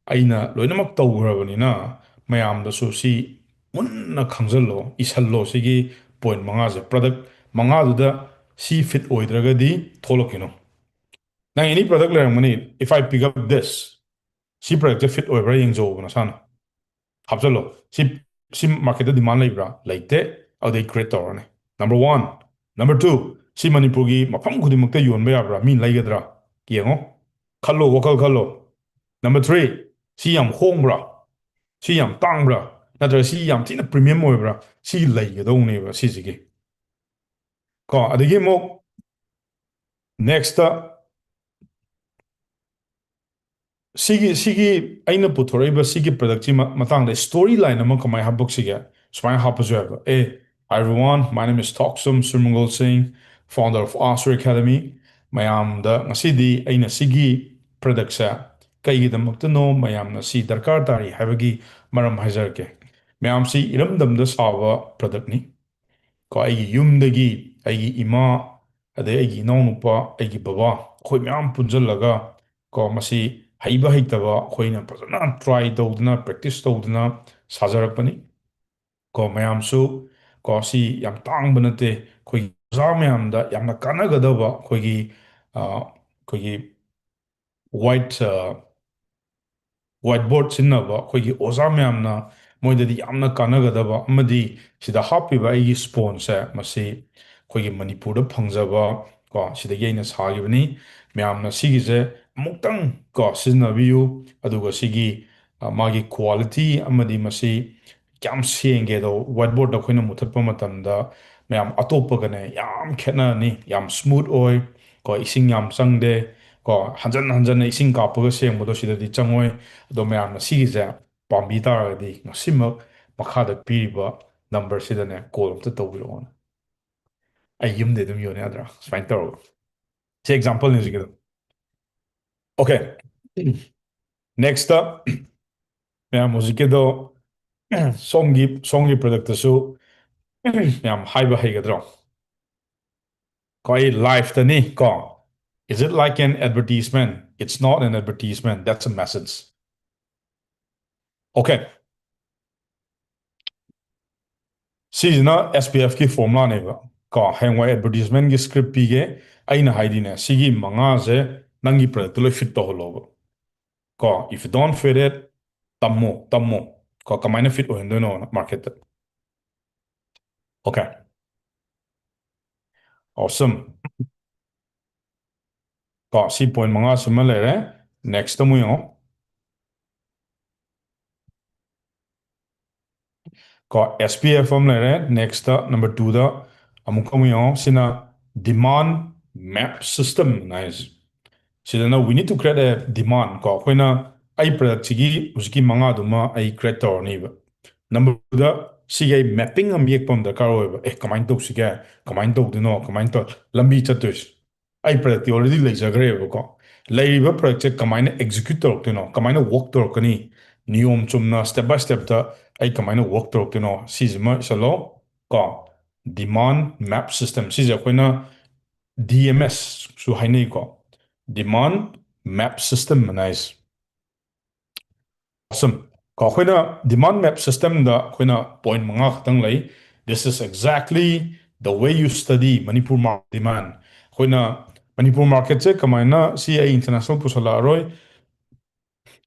ꯑꯩꯅ ꯂꯣꯏꯅꯃꯛ ꯇꯧꯈ꯭ꯔꯕꯅꯤꯅ ꯃꯌꯥꯝꯗꯁꯨ ꯁꯤ ꯃꯨꯟꯅ ꯈꯪꯖꯜꯂꯣ, ꯏꯁꯜꯂꯣ꯫ ꯁꯤꯒꯤ point ꯃꯉꯥꯁꯦ, product ꯃꯉꯥꯗꯨꯗ ꯁꯤ fit ꯑꯣꯏꯗ꯭ꯔꯒꯗꯤ ꯊꯣꯛꯂꯛꯈꯤꯅꯨ꯫ ꯅꯪ any product ꯂꯩꯔꯝꯒꯅꯤ, "If I pick up this, ꯁꯤ product ꯁꯦ fit ꯑꯣꯏꯕ꯭ꯔꯥ ꯌꯦꯡꯖꯧꯕ ꯅꯁꯥꯅ꯫ ꯍꯥꯞꯆꯜꯂꯣ꯫ ꯁꯤ, ꯁꯤ market ꯇ demand ꯂꯩꯕ꯭ꯔꯥ? ꯂꯩꯇꯦ꯫ ꯑꯗꯨꯗꯩ create ꯇꯧꯔꯅꯤ꯫ Number one꯫ Number two, ꯁꯤ ꯃꯅꯤꯄꯨꯔꯒꯤ ꯃꯐꯝ ꯈꯨꯗꯤꯡꯃꯛꯇ ꯌꯣꯟꯕ ꯌꯥꯕ꯭ꯔꯥ? ꯃꯤ ꯂꯩꯒꯗ꯭ꯔꯥ? ꯌꯦꯡꯉꯣ꯫ ꯈꯜꯂꯣ, ꯋꯥꯈꯜ ꯈꯜꯂꯣ꯫ Number three, ꯁꯤ ꯌꯥꯝ ꯍꯣꯡꯕ꯭ꯔꯥ? ꯁꯤ ꯌꯥꯝ ꯇꯥꯡꯕ꯭ꯔꯥ? ꯅꯠꯇ꯭ꯔꯒ ꯁꯤ ꯌꯥꯝ ꯊꯤꯅ premium ꯑꯣꯏꯕ꯭ꯔꯥ? ꯁꯤ ꯂꯩꯒꯗꯧꯅꯦꯕ ꯁꯤꯁꯤꯒꯤ꯫ ꯀꯣ, ꯑꯗꯒꯤ ꯑꯃꯨꯛ next ꯇ ꯁꯤꯒꯤ, ꯁꯤꯒꯤ ꯑꯩꯅ ꯄꯨꯊꯣꯔꯛꯏꯕ ꯁꯤꯒꯤ product ꯁꯤ ꯃ-, ꯃꯇꯥꯡꯗ story line ꯑꯃ ꯀꯃꯥꯏꯅ ꯍꯥꯞꯄꯛꯁꯤꯒꯦ? ꯁꯨꯃꯥꯏꯅ ꯍꯥꯞꯄꯁꯨ ꯌꯥꯏꯕ꯫ "Hey, hi everyone, my name is Thoksom Surmangol Singh, founder of Asur Academy." ꯃꯌꯥꯝꯗ ꯉꯁꯤꯗꯤ ꯑꯩꯅ ꯁꯤꯒꯤ product ꯁꯦ ꯀꯩꯒꯤꯗꯃꯛꯇꯅꯣ ꯃꯌꯥꯝꯅ ꯁꯤ ꯗꯔꯀꯥꯔ ꯇꯥꯔꯤ ꯍꯥꯏꯕꯒꯤ ꯃꯔꯝ ꯍꯥꯏꯖꯔꯛꯀꯦ꯫ ꯃꯌꯥꯝꯁꯤ ꯏꯔꯝꯗꯝꯗ ꯁꯥꯕ product ꯅꯤ꯫ ꯀꯣ, ꯑꯩꯒꯤ ꯌꯨꯝꯗꯒꯤ ꯑꯩꯒꯤ ꯏꯃꯥ, ꯑꯗꯩ ꯑꯩꯒꯤ ꯏꯅꯥꯎꯅꯨꯄꯥ, ꯑꯩꯒꯤ ꯕꯕꯥ, ꯑꯩꯈꯣꯏ ꯃꯌꯥꯝ ꯄꯨꯟꯁꯤꯜꯂꯒ, ꯀꯣ, ꯃꯁꯤ ꯍꯩꯕ ꯍꯩꯇꯕ ꯑꯩꯈꯣꯏꯅ ꯐꯖꯅ try ꯇꯧꯗꯅ, practice ꯇꯧꯗꯅ ꯁꯥꯖꯔꯛꯄꯅꯤ꯫ ꯀꯣ, ꯃꯌꯥꯝꯁꯨ ꯀꯣ, ꯁꯤ ꯌꯥꯝ ꯇꯥꯡꯕ ꯅꯠꯇꯦ꯫ ꯑꯩꯈꯣꯏꯒꯤ ꯑꯣꯖꯥ ꯃꯌꯥꯝꯗ ꯌꯥꯝꯅ ꯀꯥꯟꯅꯒꯗꯕ ꯑꯩꯈꯣꯏꯒꯤ, ꯑ, ꯑꯩꯈꯣꯏꯒꯤ white, ꯑ, whiteboard ꯁꯤꯖꯤꯟꯅꯕ ꯑꯩꯈꯣꯏꯒꯤ ꯑꯣꯖꯥ ꯃꯌꯥꯝꯅ ꯃꯣꯏꯗꯗꯤ ꯌꯥꯝꯅ ꯀꯥꯟꯅꯒꯗꯕ ꯑꯃꯗꯤ ꯁꯤꯗ ꯍꯥꯞꯄꯤꯕ ꯑꯩꯒꯤ sponge ꯁꯦ ꯃꯁꯤ ꯑꯩꯈꯣꯏꯒꯤ ꯃꯅꯤꯄꯨꯔꯗ ꯐꯪꯖꯕ ꯀꯣ, ꯁꯤꯗꯒꯤ ꯑꯩꯅ ꯁꯥꯈꯤꯕꯅꯤ꯫ ꯃꯌꯥꯝꯅ ꯁꯤꯒꯤꯁꯦ ꯑꯃꯨꯛꯇꯪ ꯀꯣ ꯁꯤꯖꯤꯟꯅꯕꯤꯌꯨ, ꯑꯗꯨꯒ ꯁꯤꯒꯤ, ꯑ, ꯃꯥꯒꯤ quality ꯑꯃꯗꯤ ꯃꯁꯤ ꯀꯌꯥꯝ ꯁꯦꯡꯒꯦꯗꯣ whiteboard ꯇ ꯑꯩꯈꯣꯏꯅ ꯃꯨꯊꯠꯄ ꯃꯇꯝꯗ ꯃꯌꯥꯝ ꯑꯇꯣꯞꯄꯒꯅꯦ ꯌꯥꯝ ꯈꯦꯠꯅꯔꯅꯤ, ꯌꯥꯝ smooth ꯑꯣꯏ ꯀꯣ, ꯏꯁꯤꯡ ꯌꯥꯝ ꯆꯪꯗꯦ ꯀꯣ, ꯍꯟꯖꯟ ꯍꯟꯖꯟꯅ ꯏꯁꯤꯡ ꯀꯥꯞꯄꯒ ꯁꯦꯡꯕꯗꯣ ꯁꯤꯗꯗꯤ ꯆꯪꯉꯣꯏ꯫ ꯑꯗꯣ ꯃꯌꯥꯝꯅ ꯁꯤꯒꯤꯁꯦ ꯄꯥꯝꯕꯤ ꯇꯥꯔꯒꯗꯤ ꯉꯁꯤꯃꯛ ꯃꯈꯥꯗ ꯄꯤꯔꯤꯕ number ꯁꯤꯗꯅꯦ call ꯑꯝꯇ ꯇꯧꯕꯤꯔꯛꯑꯣꯅ꯫ ꯑꯩ ꯌꯨꯝꯗ ꯑꯗꯨꯝ ꯌꯣꯟ ꯌꯥꯗ꯭ꯔꯥ? ꯁꯨꯃꯥꯏꯅ ꯇꯧꯔꯒ꯫ ꯁꯤ example ꯅꯤ ꯍꯧꯖꯤꯛꯀꯤꯗꯣ꯫ Okay꯫ Next ꯇ ꯃꯌꯥꯝ ꯍꯧꯖꯤꯛꯀꯤꯗꯣ ꯁꯣꯝꯒꯤ, ꯁꯣꯝꯒꯤ product ꯇꯁꯨ ꯃꯌꯥꯝ ꯍꯥꯏꯕ ꯍꯩꯒꯗ꯭ꯔꯣ? ꯀꯣ, ꯑꯩ live ꯇꯅꯤ ꯀꯣ꯫ Is it like an advertisement? It's not an advertisement. That's a message. Okay꯫ ꯁꯤꯁꯤꯅ S P F ꯀꯤ formula ꯅꯦꯕ ꯀꯣ꯫ ꯍꯌꯦꯡꯋꯥꯏ advertisement ꯀꯤ script ꯄꯤꯒꯦ꯫ ꯑꯩꯅ ꯍꯥꯏꯗꯤꯅꯦ, ꯁꯤꯒꯤ ꯃꯉꯥꯁꯦ ꯅꯪꯒꯤ product ꯇ ꯂꯣꯏ fit ꯇꯧꯍꯜꯂꯣꯕ ꯀꯣ꯫ If you don't fit it, ꯇꯝꯃꯣ, ꯇꯝꯃꯣ ꯀꯣ, ꯀꯃꯥꯏꯅ fit ꯑꯣꯏꯍꯟꯗꯣꯏꯅꯣꯅ market ꯇ꯫ Okay꯫ Awesome꯫ ꯀꯣ, ꯁꯤ point ꯃꯉꯥ ꯁꯤꯃ ꯂꯩꯔꯦ꯫ Next ꯑꯃꯨꯛ ꯌꯦꯡꯉꯣ꯫ ꯀꯣ, S P F ꯑꯃ ꯂꯩꯔꯦ꯫ Next number two ꯗ ꯑꯃꯨꯛꯀ ꯑꯃꯨꯛ ꯌꯦꯡꯉꯣ꯫ ꯁꯤꯅ demand map system ꯍꯥꯏꯁꯦ꯫ ꯁꯤꯗꯅ we need to create a demand ꯀꯣ꯫ ꯑꯩꯈꯣꯏꯅ ꯑꯩ product ꯁꯤꯒꯤ ꯍꯧꯖꯤꯛꯀꯤ ꯃꯉꯥꯗꯨꯃ ꯑꯩ create ꯇꯧꯔꯅꯤꯕ꯫ Number two ꯗ ꯁꯤꯒꯤ ꯑꯩ mapping ꯑꯃ ꯌꯦꯛꯄ ꯑꯃ ꯗꯔꯀꯥꯔ ꯑꯣꯏꯕ꯫ ꯑꯦ, ꯀꯃꯥꯏꯅ ꯇꯧꯁꯤꯒꯦ? ꯀꯃꯥꯏꯅ ꯇꯧꯗꯣꯏꯅꯣ? ꯀꯃꯥꯏꯅ ꯇꯧ-, ꯂꯝꯕꯤ ꯆꯠꯇꯣꯏꯁꯦ? ꯑꯩ product ꯇꯤ already ꯂꯩꯖꯈ꯭ꯔꯦꯕꯀꯣ꯫ ꯂꯩꯔꯤꯕ product ꯁꯦ ꯀꯃꯥꯏꯅ execute ꯇꯧꯔꯛꯇꯣꯏꯅꯣ? ꯀꯃꯥꯏꯅ work ꯇꯧꯔꯛꯀꯅꯤ? ꯅꯤꯌꯣꯝ ꯆꯨꯝꯅ step by step ꯇ ꯑꯩ ꯀꯃꯥꯏꯅ work ꯇꯧꯔꯛꯇꯣꯏꯅꯣ? ꯁꯤꯁꯤꯃ ꯏꯁꯜꯂꯣ ꯀꯣ꯫ Demand map system꯫ ꯁꯤꯁꯦ ꯑꯩꯈꯣꯏꯅ D M S ꯁꯨ ꯍꯥꯏꯅꯩꯀꯣ꯫ Demand map system ꯑꯅ ꯍꯥꯏꯁꯦ꯫ Awesome꯫ ꯀꯣ, ꯑꯩꯈꯣꯏꯅ demand map system ꯗ ꯑꯩꯈꯣꯏꯅ point ꯃꯉꯥ ꯈꯛꯇꯪ ꯂꯩ꯫ This is exactly the way you study Manipur market demand. ꯑꯩꯈꯣꯏꯅ ꯃꯅꯤꯄꯨꯔ ꯃꯥꯔꯀꯦꯠꯁꯦ ꯀꯃꯥꯏꯅ, ꯁꯤ ꯑꯩ ꯏꯟꯇꯔꯅꯦꯁꯅꯦꯜ ꯄꯨꯁꯜꯂꯛꯑꯔꯣꯏ,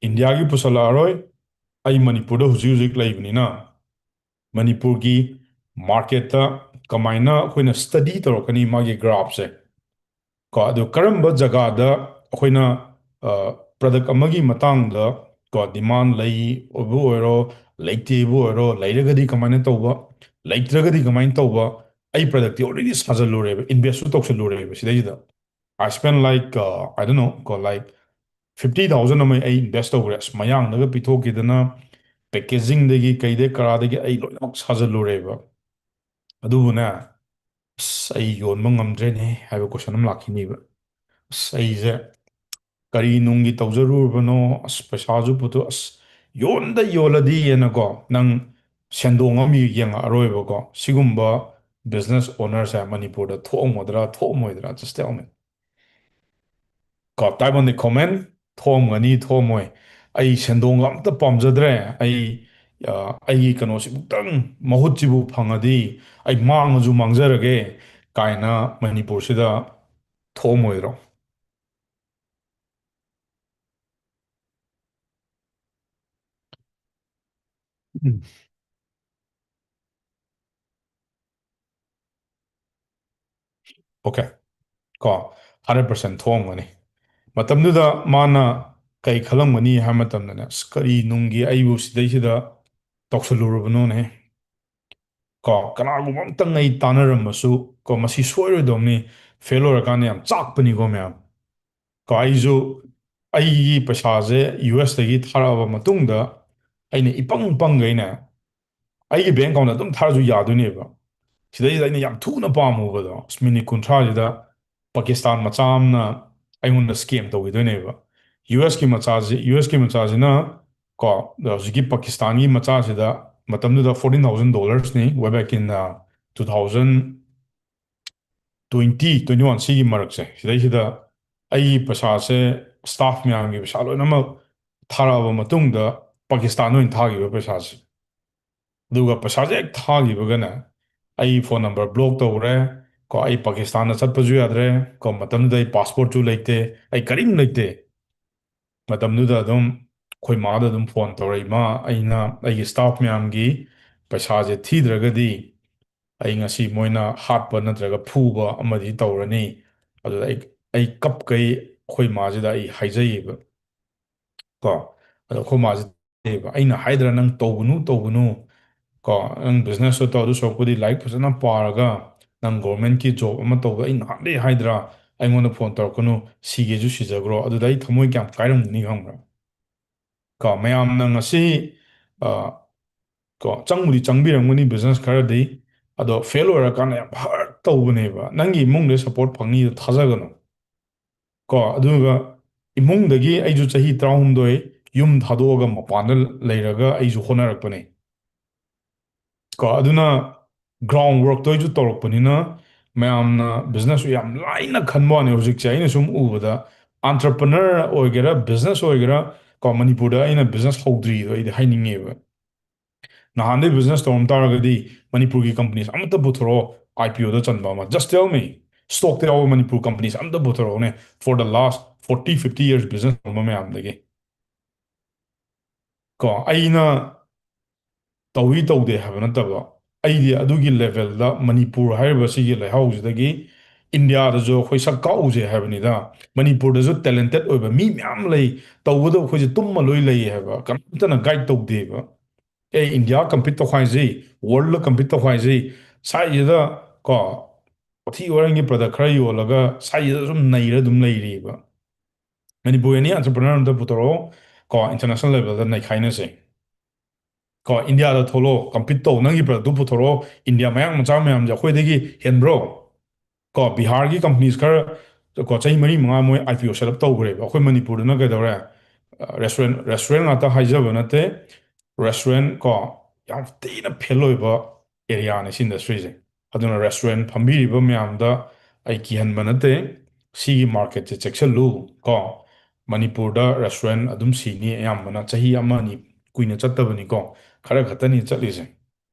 ꯏꯟꯗꯤꯌꯥꯒꯤ ꯄꯨꯁꯜꯂꯛꯑꯔꯣꯏ, ꯑꯩ ꯃꯅꯤꯄꯨꯔꯗ ꯍꯧꯖꯤꯛ ꯍꯧꯖꯤꯛ ꯂꯩꯕꯅꯤꯅ ꯃꯅꯤꯄꯨꯔꯒꯤ ꯃꯥꯔꯀꯦꯠꯇ ꯀꯃꯥꯏꯅ ꯑꯩꯈꯣꯏꯅ ꯁ꯭ꯇꯗꯤ ꯇꯧꯔꯛꯀꯅꯤ ꯃꯥꯒꯤ ꯒ꯭ꯔꯥꯐꯁꯦ꯫ ꯀꯣ, ꯑꯗꯣ ꯀꯔꯝꯕ ꯖꯒꯥꯗ ꯑꯩꯈꯣꯏꯅ ꯄ꯭ꯔꯗꯛ ꯑꯃꯒꯤ ꯃꯇꯥꯡꯗ, ꯀꯣ, ꯗꯤꯃꯥꯟ ꯂꯩꯕꯨ ꯑꯣꯏꯔꯣ, ꯂꯩꯇꯦꯕꯨ ꯑꯣꯏꯔꯣ, ꯂꯩꯔꯒꯗꯤ ꯀꯃꯥꯏꯅ ꯇꯧꯕ, ꯂꯩꯇ꯭ꯔꯒꯗꯤ ꯀꯃꯥꯏꯅ ꯇꯧꯕ, ꯑꯩ ꯄ꯭ꯔꯗꯛꯇꯤ ꯑꯣꯜꯔꯦꯗꯤ ꯁꯥꯖꯜꯂꯨꯔꯦꯕ, ꯏꯟꯚꯦꯁꯁꯨ ꯇꯧꯁꯜꯂꯨꯔꯦꯕ ꯁꯤꯗꯩꯁꯤꯗ꯫ I spend like, uh, I don't know, ꯀꯣ, like fifty thousand ꯑꯃ ꯑꯩ ꯏꯟꯚꯦꯁ ꯇꯧꯈ꯭ꯔꯦ꯫ ꯑꯁ, ꯃꯌꯥꯡꯗꯒ ꯄꯤꯊꯣꯛꯈꯤꯗꯅ, ꯄꯦꯀꯦꯖꯤꯡꯗꯒꯤ ꯀꯩꯗꯩ ꯀꯔꯥꯗꯒꯤ ꯑꯩ ꯂꯣꯏꯅꯃꯛ ꯁꯥꯖꯜꯂꯨꯔꯦꯕ꯫ ꯑꯗꯨꯕꯨꯅꯦ, ꯑꯁ, ꯑꯩ ꯌꯣꯟꯕ ꯉꯝꯗ꯭ꯔꯦꯅꯦ ꯍꯥꯏꯕ ꯀꯣꯏꯁꯟ ꯑꯃ ꯂꯥꯛꯈꯤꯅꯤꯕ꯫ ꯑꯁ, ꯑꯩꯁꯦ ꯀꯔꯤ ꯅꯨꯡꯒꯤ ꯇꯧꯖꯔꯨꯔꯕꯅꯣ? ꯑꯁ, ꯄꯩꯁꯥꯁꯨ ꯄꯨꯊꯣꯛ, ꯑꯁ, ꯌꯣꯟꯗ ꯌꯣꯜꯂꯗꯤꯅꯀꯣ, ꯅꯪ ꯁꯦꯟꯗꯣꯡ ꯑꯃ ꯌꯦꯡꯉꯛꯑꯔꯣꯏꯕꯀꯣ꯫ ꯁꯤꯒꯨꯝꯕ ꯕꯤꯖꯤꯅꯦꯁ ꯑꯣꯅꯔꯁꯦ ꯃꯅꯤꯄꯨꯔꯗ ꯊꯣꯛꯑꯝꯒꯗ꯭ꯔꯥ, ꯊꯣꯛꯑꯝꯃꯣꯏꯗ꯭ꯔꯥ? Just tell me. ꯀꯣ, type on the comment, ꯊꯣꯛꯑꯝꯒꯅꯤ, ꯊꯣꯛꯑꯝꯃꯣꯏ꯫ ꯑꯩ ꯁꯦꯟꯗꯣꯡꯒ ꯑꯝꯇ ꯄꯥꯝꯖꯗ꯭ꯔꯦ꯫ ꯑꯩ, ꯑ, ꯑꯩꯒꯤ ꯀꯩꯅꯣꯁꯤꯕꯨꯛꯇꯪ, ꯃꯍꯨꯠꯁꯤꯕꯨ ꯐꯪꯉꯗꯤ ꯑꯩ ꯃꯥꯡꯉꯁꯨ ꯃꯥꯡꯖꯔꯒꯦ ꯀꯥꯏꯅ ꯃꯅꯤꯄꯨꯔꯁꯤꯗ ꯊꯣꯛꯑꯝꯃꯣꯏꯗ꯭ꯔꯣ? ꯎꯝ꯫ Okay. ꯀꯣ, hundred percent ꯊꯣꯛꯑꯝꯒꯅꯤ꯫ ꯃꯇꯝꯗꯨꯗ ꯃꯥꯅ ꯀꯩ ꯈꯜꯂꯝꯒꯅꯤ ꯍꯥꯏꯕ ꯃꯇꯝꯗꯅꯦ, "ꯑꯁ, ꯀꯔꯤ ꯅꯨꯡꯒꯤ ꯑꯩꯕꯨ ꯁꯤꯗꯩꯁꯤꯗ ꯇꯧꯁꯜꯂꯨꯔꯕꯅꯣꯅꯦ?" ꯀꯣ, ꯀꯅꯥꯒꯨꯝꯕ ꯑꯝꯇꯪ ꯑꯩ ꯇꯥꯟꯅꯔꯝꯃꯁꯨ, ꯀꯣ, ꯃꯁꯤ ꯁꯣꯏꯔꯣꯏꯗꯕꯅꯤ, ꯐꯦꯜ ꯑꯣꯏꯔꯀꯥꯟꯗ ꯌꯥꯝ ꯆꯥꯛꯄꯅꯤꯀꯣ ꯃꯌꯥꯝ꯫ ꯀꯣ, ꯑꯩꯁꯨ ꯑꯩꯒꯤ ꯄꯩꯁꯥꯁꯦ ꯌꯨ ꯑꯦꯁꯇꯒꯤ ꯊꯥꯔꯛꯑꯕ ꯃꯇꯨꯡꯗ ꯑꯩꯅ ꯏꯄꯪ ꯄꯪꯒꯩꯅꯦ, ꯑꯩꯒꯤ ꯕꯦꯡ ꯑꯦꯀꯥꯎꯟꯗ ꯑꯗꯨꯝ ꯊꯥꯔꯁꯨ ꯌꯥꯗꯣꯏꯅꯦꯕ꯫ ꯁꯤꯗꯩꯁꯤꯗ ꯑꯩꯅ ꯌꯥꯝ ꯊꯨꯅ ꯄꯥꯝꯃꯨꯕꯗꯣ, ꯑꯁ, ꯃꯤꯅꯤꯠ ꯀꯨꯟꯊ꯭ꯔꯥꯁꯤꯗ ꯄꯥꯀꯤꯁꯇꯥꯟ ꯃꯆꯥ ꯑꯃꯅ ꯑꯩꯉꯣꯟꯗ ꯁ꯭ꯀꯦꯝ ꯇꯧꯈꯤꯗꯣꯏꯅꯦꯕ꯫ ꯌꯨ ꯑꯦꯁꯀꯤ ꯃꯆꯥꯁꯤ, ꯌꯨ ꯑꯦꯁꯀꯤ ꯃꯆꯥꯁꯤꯅ, ꯀꯣ, ꯍꯧꯖꯤꯛꯀꯤ ꯄꯥꯀꯤꯁꯇꯥꯟꯒꯤ ꯃꯆꯥꯁꯤꯗ ꯃꯇꯝꯗꯨꯗ fourteen thousand dollarsꯅꯤ, way back in, uh, two thousand twenty, twenty-one ꯁꯤꯒꯤ ꯃꯔꯛꯁꯦ꯫ ꯁꯤꯗꯩꯁꯤꯗ ꯑꯩꯒꯤ ꯄꯩꯁꯥꯁꯦ, ꯁ꯭ꯇꯥꯐ ꯃꯌꯥꯝꯒꯤ ꯄꯩꯁꯥ ꯂꯣꯏꯅꯃꯛ ꯊꯥꯔꯛꯑꯕ ꯃꯇꯨꯡꯗ ꯄꯥꯀꯤꯁꯇꯥꯟꯗ ꯑꯣꯏꯅ ꯊꯥꯈꯤꯕ ꯄꯩꯁꯥꯁꯦ꯫ ꯑꯗꯨꯒ ꯄꯩꯁꯥꯁꯦ ꯍꯦꯛ ꯊꯥꯈꯤꯕꯒꯅꯦ, ꯑꯩ ꯐꯣꯟ ꯅꯝꯕꯔ ꯕ꯭ꯂꯣꯛ ꯇꯧꯔꯦ꯫ ꯀꯣ, ꯑꯩ ꯄꯥꯀꯤꯁꯇꯥꯟꯗ ꯆꯠꯄꯁꯨ ꯌꯥꯗ꯭ꯔꯦ꯫ ꯀꯣ, ꯃꯇꯝꯗꯨꯗ ꯑꯩ ꯄꯥꯁꯄꯣꯔꯠꯁꯨ ꯂꯩꯇꯦ, ꯑꯩ ꯀꯔꯤꯝ ꯂꯩꯇꯦ꯫ ꯃꯇꯝꯗꯨꯗ ꯑꯗꯨꯝ ꯑꯩꯈꯣꯏ ꯃꯥꯗ ꯑꯗꯨꯝ ꯐꯣꯟ ꯇꯧꯔꯦ, "ꯏꯃꯥ, ꯑꯩꯅ ꯑꯩꯒꯤ ꯁ꯭ꯇꯥꯐ ꯃꯌꯥꯝꯒꯤ ꯄꯩꯁꯥꯁꯦ ꯊꯤꯗ꯭ꯔꯒꯗꯤ ꯑꯩ ꯉꯁꯤ ꯃꯣꯏꯅ ꯍꯥꯠꯄ ꯅꯠꯇ꯭ꯔꯒ ꯐꯨꯕ ꯑꯃꯗꯤ ꯇꯧꯔꯅꯤ"꯫ ꯑꯗꯨꯗ ꯑꯩ, ꯑꯩ ꯀꯞꯀꯩ ꯑꯩꯈꯣꯏ ꯃꯥꯁꯤꯗ ꯑꯩ ꯍꯥꯏꯖꯩꯌꯦꯕ꯫ ꯀꯣ, ꯑꯗꯣ ꯑꯩꯈꯣꯏ ꯃꯥꯁꯤꯗ, "ꯑꯩꯅ ꯍꯥꯏꯗ꯭ꯔꯥ ꯅꯪ ꯇꯧꯒꯅꯨ, ꯇꯧꯒꯅꯨ"? ꯀꯣ, "ꯅꯪ ꯕꯤꯖꯤꯅꯦꯁꯇꯣ ꯇꯧ, ꯑꯗꯨ ꯁꯔꯨꯛꯄꯨꯗꯤ ꯂꯥꯏꯔꯤꯛ ꯐꯖꯅ ꯄꯥꯔꯒ ꯅꯪ ꯒꯣꯔꯃꯦꯟꯠꯀꯤ ꯖꯣꯕ ꯑꯃ ꯇꯧꯕ, ꯑꯩ ꯅꯍꯥꯟꯗꯩ ꯍꯥꯏꯗ꯭ꯔꯥ, ꯑꯩꯉꯣꯟꯗ ꯐꯣꯟ ꯇꯧꯔꯛꯀꯅꯨ, ꯁꯤꯒꯦꯁꯨ ꯁꯤꯖꯈ꯭ꯔꯣ"? ꯑꯗꯨꯗ ꯑꯩ ꯊꯃꯣꯏ ꯀꯌꯥꯝ ꯀꯥꯏꯔꯝꯒꯅꯤ ꯈꯪꯕ꯭ꯔꯥ? ꯀꯣ, ꯃꯌꯥꯝꯅ ꯉꯁꯤ, ꯑ, ꯀꯣ, ꯆꯪꯕꯨꯗꯤ ꯆꯪꯕꯤꯔꯝꯒꯅꯤ ꯕꯤꯖꯤꯅꯦꯁ ꯈꯔꯗꯤ, ꯑꯗꯣ ꯐꯦꯜ ꯑꯣꯏꯔꯀꯥꯟꯗ ꯌꯥꯝ ꯍꯔꯠ ꯇꯧꯕꯅꯦꯕ꯫ ꯅꯪꯒꯤ ꯏꯃꯨꯡꯗ ꯁꯄꯣꯔꯠ ꯐꯪꯅꯤꯗꯣ ꯊꯥꯖꯒꯅꯨ꯫ ꯀꯣ, ꯑꯗꯨꯒ ꯏꯃꯨꯡꯗꯒꯤ ꯑꯩꯁꯨ ꯆꯍꯤ ꯇꯔꯥꯍꯨꯝꯗꯣꯏ ꯌꯨꯝ ꯊꯥꯗꯣꯛꯑꯒ ꯃꯄꯥꯟꯗ ꯂꯩꯔꯒ ꯑꯩꯁꯨ ꯍꯣꯠꯅꯔꯛꯄꯅꯦ꯫ ꯀꯣ, ꯑꯗꯨꯅ ꯒ꯭ꯔꯥꯎꯟ ꯋꯔꯛꯇꯣ ꯑꯩꯁꯨ ꯇꯧꯔꯛꯄꯅꯤꯅ ꯃꯌꯥꯝꯅ ꯕꯤꯖꯤꯅꯦꯁꯁꯨ ꯌꯥꯝ ꯂꯥꯏꯅ ꯈꯟꯕ ꯋꯥꯅꯤ꯫ ꯍꯧꯖꯤꯛꯁꯦ ꯑꯩꯅ ꯁꯨꯝ ꯎꯕꯗ, ꯑꯦꯟꯇꯔꯄ꯭ꯔꯦꯅꯔ ꯑꯣꯏꯒꯦꯔꯥ, ꯕꯤꯖꯤꯅꯦꯁ ꯑꯣꯏꯒꯦꯔꯥ, ꯀꯣ, ꯃꯅꯤꯄꯨꯔꯗ ꯑꯩꯅ ꯕꯤꯖꯤꯅꯦꯁ ꯍꯧꯗ꯭ꯔꯤꯗꯣ ꯑꯩꯗꯤ ꯍꯥꯏꯅꯤꯡꯉꯦꯕ꯫ ꯅꯍꯥꯟꯗꯩ ꯕꯤꯖꯤꯅꯦꯁ ꯇꯧꯔꯝ ꯇꯥꯔꯒꯗꯤ ꯃꯅꯤꯄꯨꯔꯒꯤ ꯀꯝꯄꯅꯤꯁ ꯑꯃꯠꯇ ꯄꯨꯊꯣꯔꯛꯑꯣ, ꯑꯥꯏ ꯄꯤ ꯑꯣꯗ ꯆꯟꯕ ꯑꯃ꯫ Just tell me, ꯁ꯭ꯇꯣꯛꯇ ꯌꯥꯎꯕ ꯃꯅꯤꯄꯨꯔ ꯀꯝꯄꯅꯤꯁ ꯑꯝꯇ ꯄꯨꯊꯣꯔꯛꯑꯣꯅꯦ, for the last forty, fifty years business ꯇꯧꯔꯝꯕ ꯃꯌꯥꯝꯗꯒꯤ꯫ ꯀꯣ, ꯑꯩꯅ ꯇꯧꯏ ꯇꯧꯗꯦ ꯍꯥꯏꯕ ꯅꯠꯇꯕ, ꯑꯩꯗꯤ ꯑꯗꯨꯒꯤ ꯂꯦꯚꯦꯜꯗ ꯃꯅꯤꯄꯨꯔ ꯍꯥꯏꯔꯤꯕ ꯁꯤꯒꯤ ꯂꯩꯍꯥꯎꯁꯤꯗꯒꯤ ꯏꯟꯗꯤꯌꯥꯗꯁꯨ ꯑꯩꯈꯣꯏ ꯁꯛ ꯀꯥꯛꯎꯁꯦ ꯍꯥꯏꯕꯅꯤꯗ꯫ ꯃꯅꯤꯄꯨꯔꯗꯁꯨ ꯇꯦꯂꯦꯟꯇꯦꯠ ꯑꯣꯏꯕ ꯃꯤ ꯃꯌꯥꯝ ꯂꯩ, ꯇꯧꯕꯗ ꯑꯩꯈꯣꯏꯁꯦ ꯇꯨꯝꯃ ꯂꯣꯏ ꯂꯩ ꯍꯥꯏꯕ, ꯀꯅꯥꯝꯇꯅ ꯒꯥꯏꯗ ꯇꯧꯗꯦꯕ꯫ ꯑꯦ, ꯏꯟꯗꯤꯌꯥ ꯀꯝꯄꯤꯠ ꯇꯧꯈꯥꯏꯁꯤ, ꯋꯥꯔꯜꯗ ꯀꯝꯄꯤꯠ ꯇꯧꯈꯥꯏꯁꯤ, ꯁ꯭ꯋꯥꯏꯁꯤꯗ, ꯀꯣ, ꯋꯥꯊꯤ ꯋꯥꯔꯦꯡꯒꯤ ꯄ꯭ꯔꯗꯛ ꯈꯔ ꯌꯣꯜꯂꯒ ꯁ꯭ꯋꯥꯏꯁꯤꯗ ꯁꯨꯝ ꯅꯩꯔ ꯑꯗꯨꯝ ꯂꯩꯔꯤꯕ꯫ ꯃꯅꯤꯄꯨꯔ ꯑꯦꯅꯤ ꯑꯦꯟꯇꯔꯄ꯭ꯔꯦꯅꯔ ꯑꯝꯇ ꯄꯨꯊꯣꯔꯛꯑꯣ, ꯀꯣ, ꯏꯟꯇꯔꯅꯦꯁꯅꯦꯜ ꯂꯦꯚꯦꯜꯗ ꯅꯩꯈꯥꯏꯅꯁꯦ꯫ ꯀꯣ, ꯏꯟꯗꯤꯌꯥꯗ ꯊꯣꯛꯂꯛꯑꯣ, ꯀꯝꯄꯤꯠ ꯇꯧ, ꯅꯪꯒꯤ ꯄ꯭ꯔꯗꯛꯇꯨ ꯄꯨꯊꯣꯔꯛꯑꯣ꯫ ꯏꯟꯗꯤꯌꯥ ꯃꯌꯥꯡ ꯃꯆꯥ ꯃꯌꯥꯝꯁꯦ ꯑꯩꯈꯣꯏꯗꯒꯤ ꯍꯦꯟꯕ꯭ꯔꯣ? ꯀꯣ, ꯕꯤꯍꯥꯔꯒꯤ ꯀꯝꯄꯅꯤꯁ ꯈꯔ, ꯀꯣ, ꯆꯍꯤ ꯃꯔꯤ ꯃꯉꯥ ꯃꯣꯏ ꯑꯥꯏ ꯄꯤ ꯑꯣ ꯁꯦꯠ ꯑꯞ ꯇꯧꯈ꯭ꯔꯦꯕ꯫ ꯑꯩꯈꯣꯏ ꯃꯅꯤꯄꯨꯔꯗꯅ ꯀꯩꯗꯧꯔꯦ? ꯔꯦꯁꯇꯨꯔꯦꯟ, ꯔꯦꯁꯇꯨꯔꯦꯟ ꯉꯥꯛꯇ ꯍꯥꯏꯖꯕ ꯅꯠꯇꯦ, ꯔꯦꯁꯇꯨꯔꯦꯟ, ꯀꯣ, ꯌꯥꯝ ꯊꯤꯅ ꯐꯦꯜ ꯑꯣꯏꯕ ꯑꯦꯔꯤꯌꯥꯅꯦ ꯁꯤ ꯏꯟꯗꯁꯇ꯭ꯔꯤꯁꯦ꯫ ꯑꯗꯨꯅ ꯔꯦꯁꯇꯨꯔꯦꯟ ꯐꯝꯕꯤꯔꯤꯕ ꯃꯌꯥꯝꯗ ꯑꯩ ꯀꯤꯍꯟꯕ ꯅꯠꯇꯦ, ꯁꯤꯒꯤ ꯃꯥꯔꯀꯦꯠꯁꯦ ꯆꯦꯛꯁꯤꯜꯂꯨ꯫ ꯀꯣ, ꯃꯅꯤꯄꯨꯔꯗ ꯔꯦꯁꯇꯨꯔꯦꯟ ꯑꯗꯨꯝ ꯁꯤꯅꯤ, ꯑꯌꯥꯝꯕꯅ ꯆꯍꯤ ꯑꯃ ꯑꯅꯤ ꯀꯨꯏꯅ ꯆꯠꯇꯕꯅꯤꯀꯣ, ꯈꯔ ꯈꯛꯇꯅꯤ ꯆꯠꯂꯤꯁꯦ꯫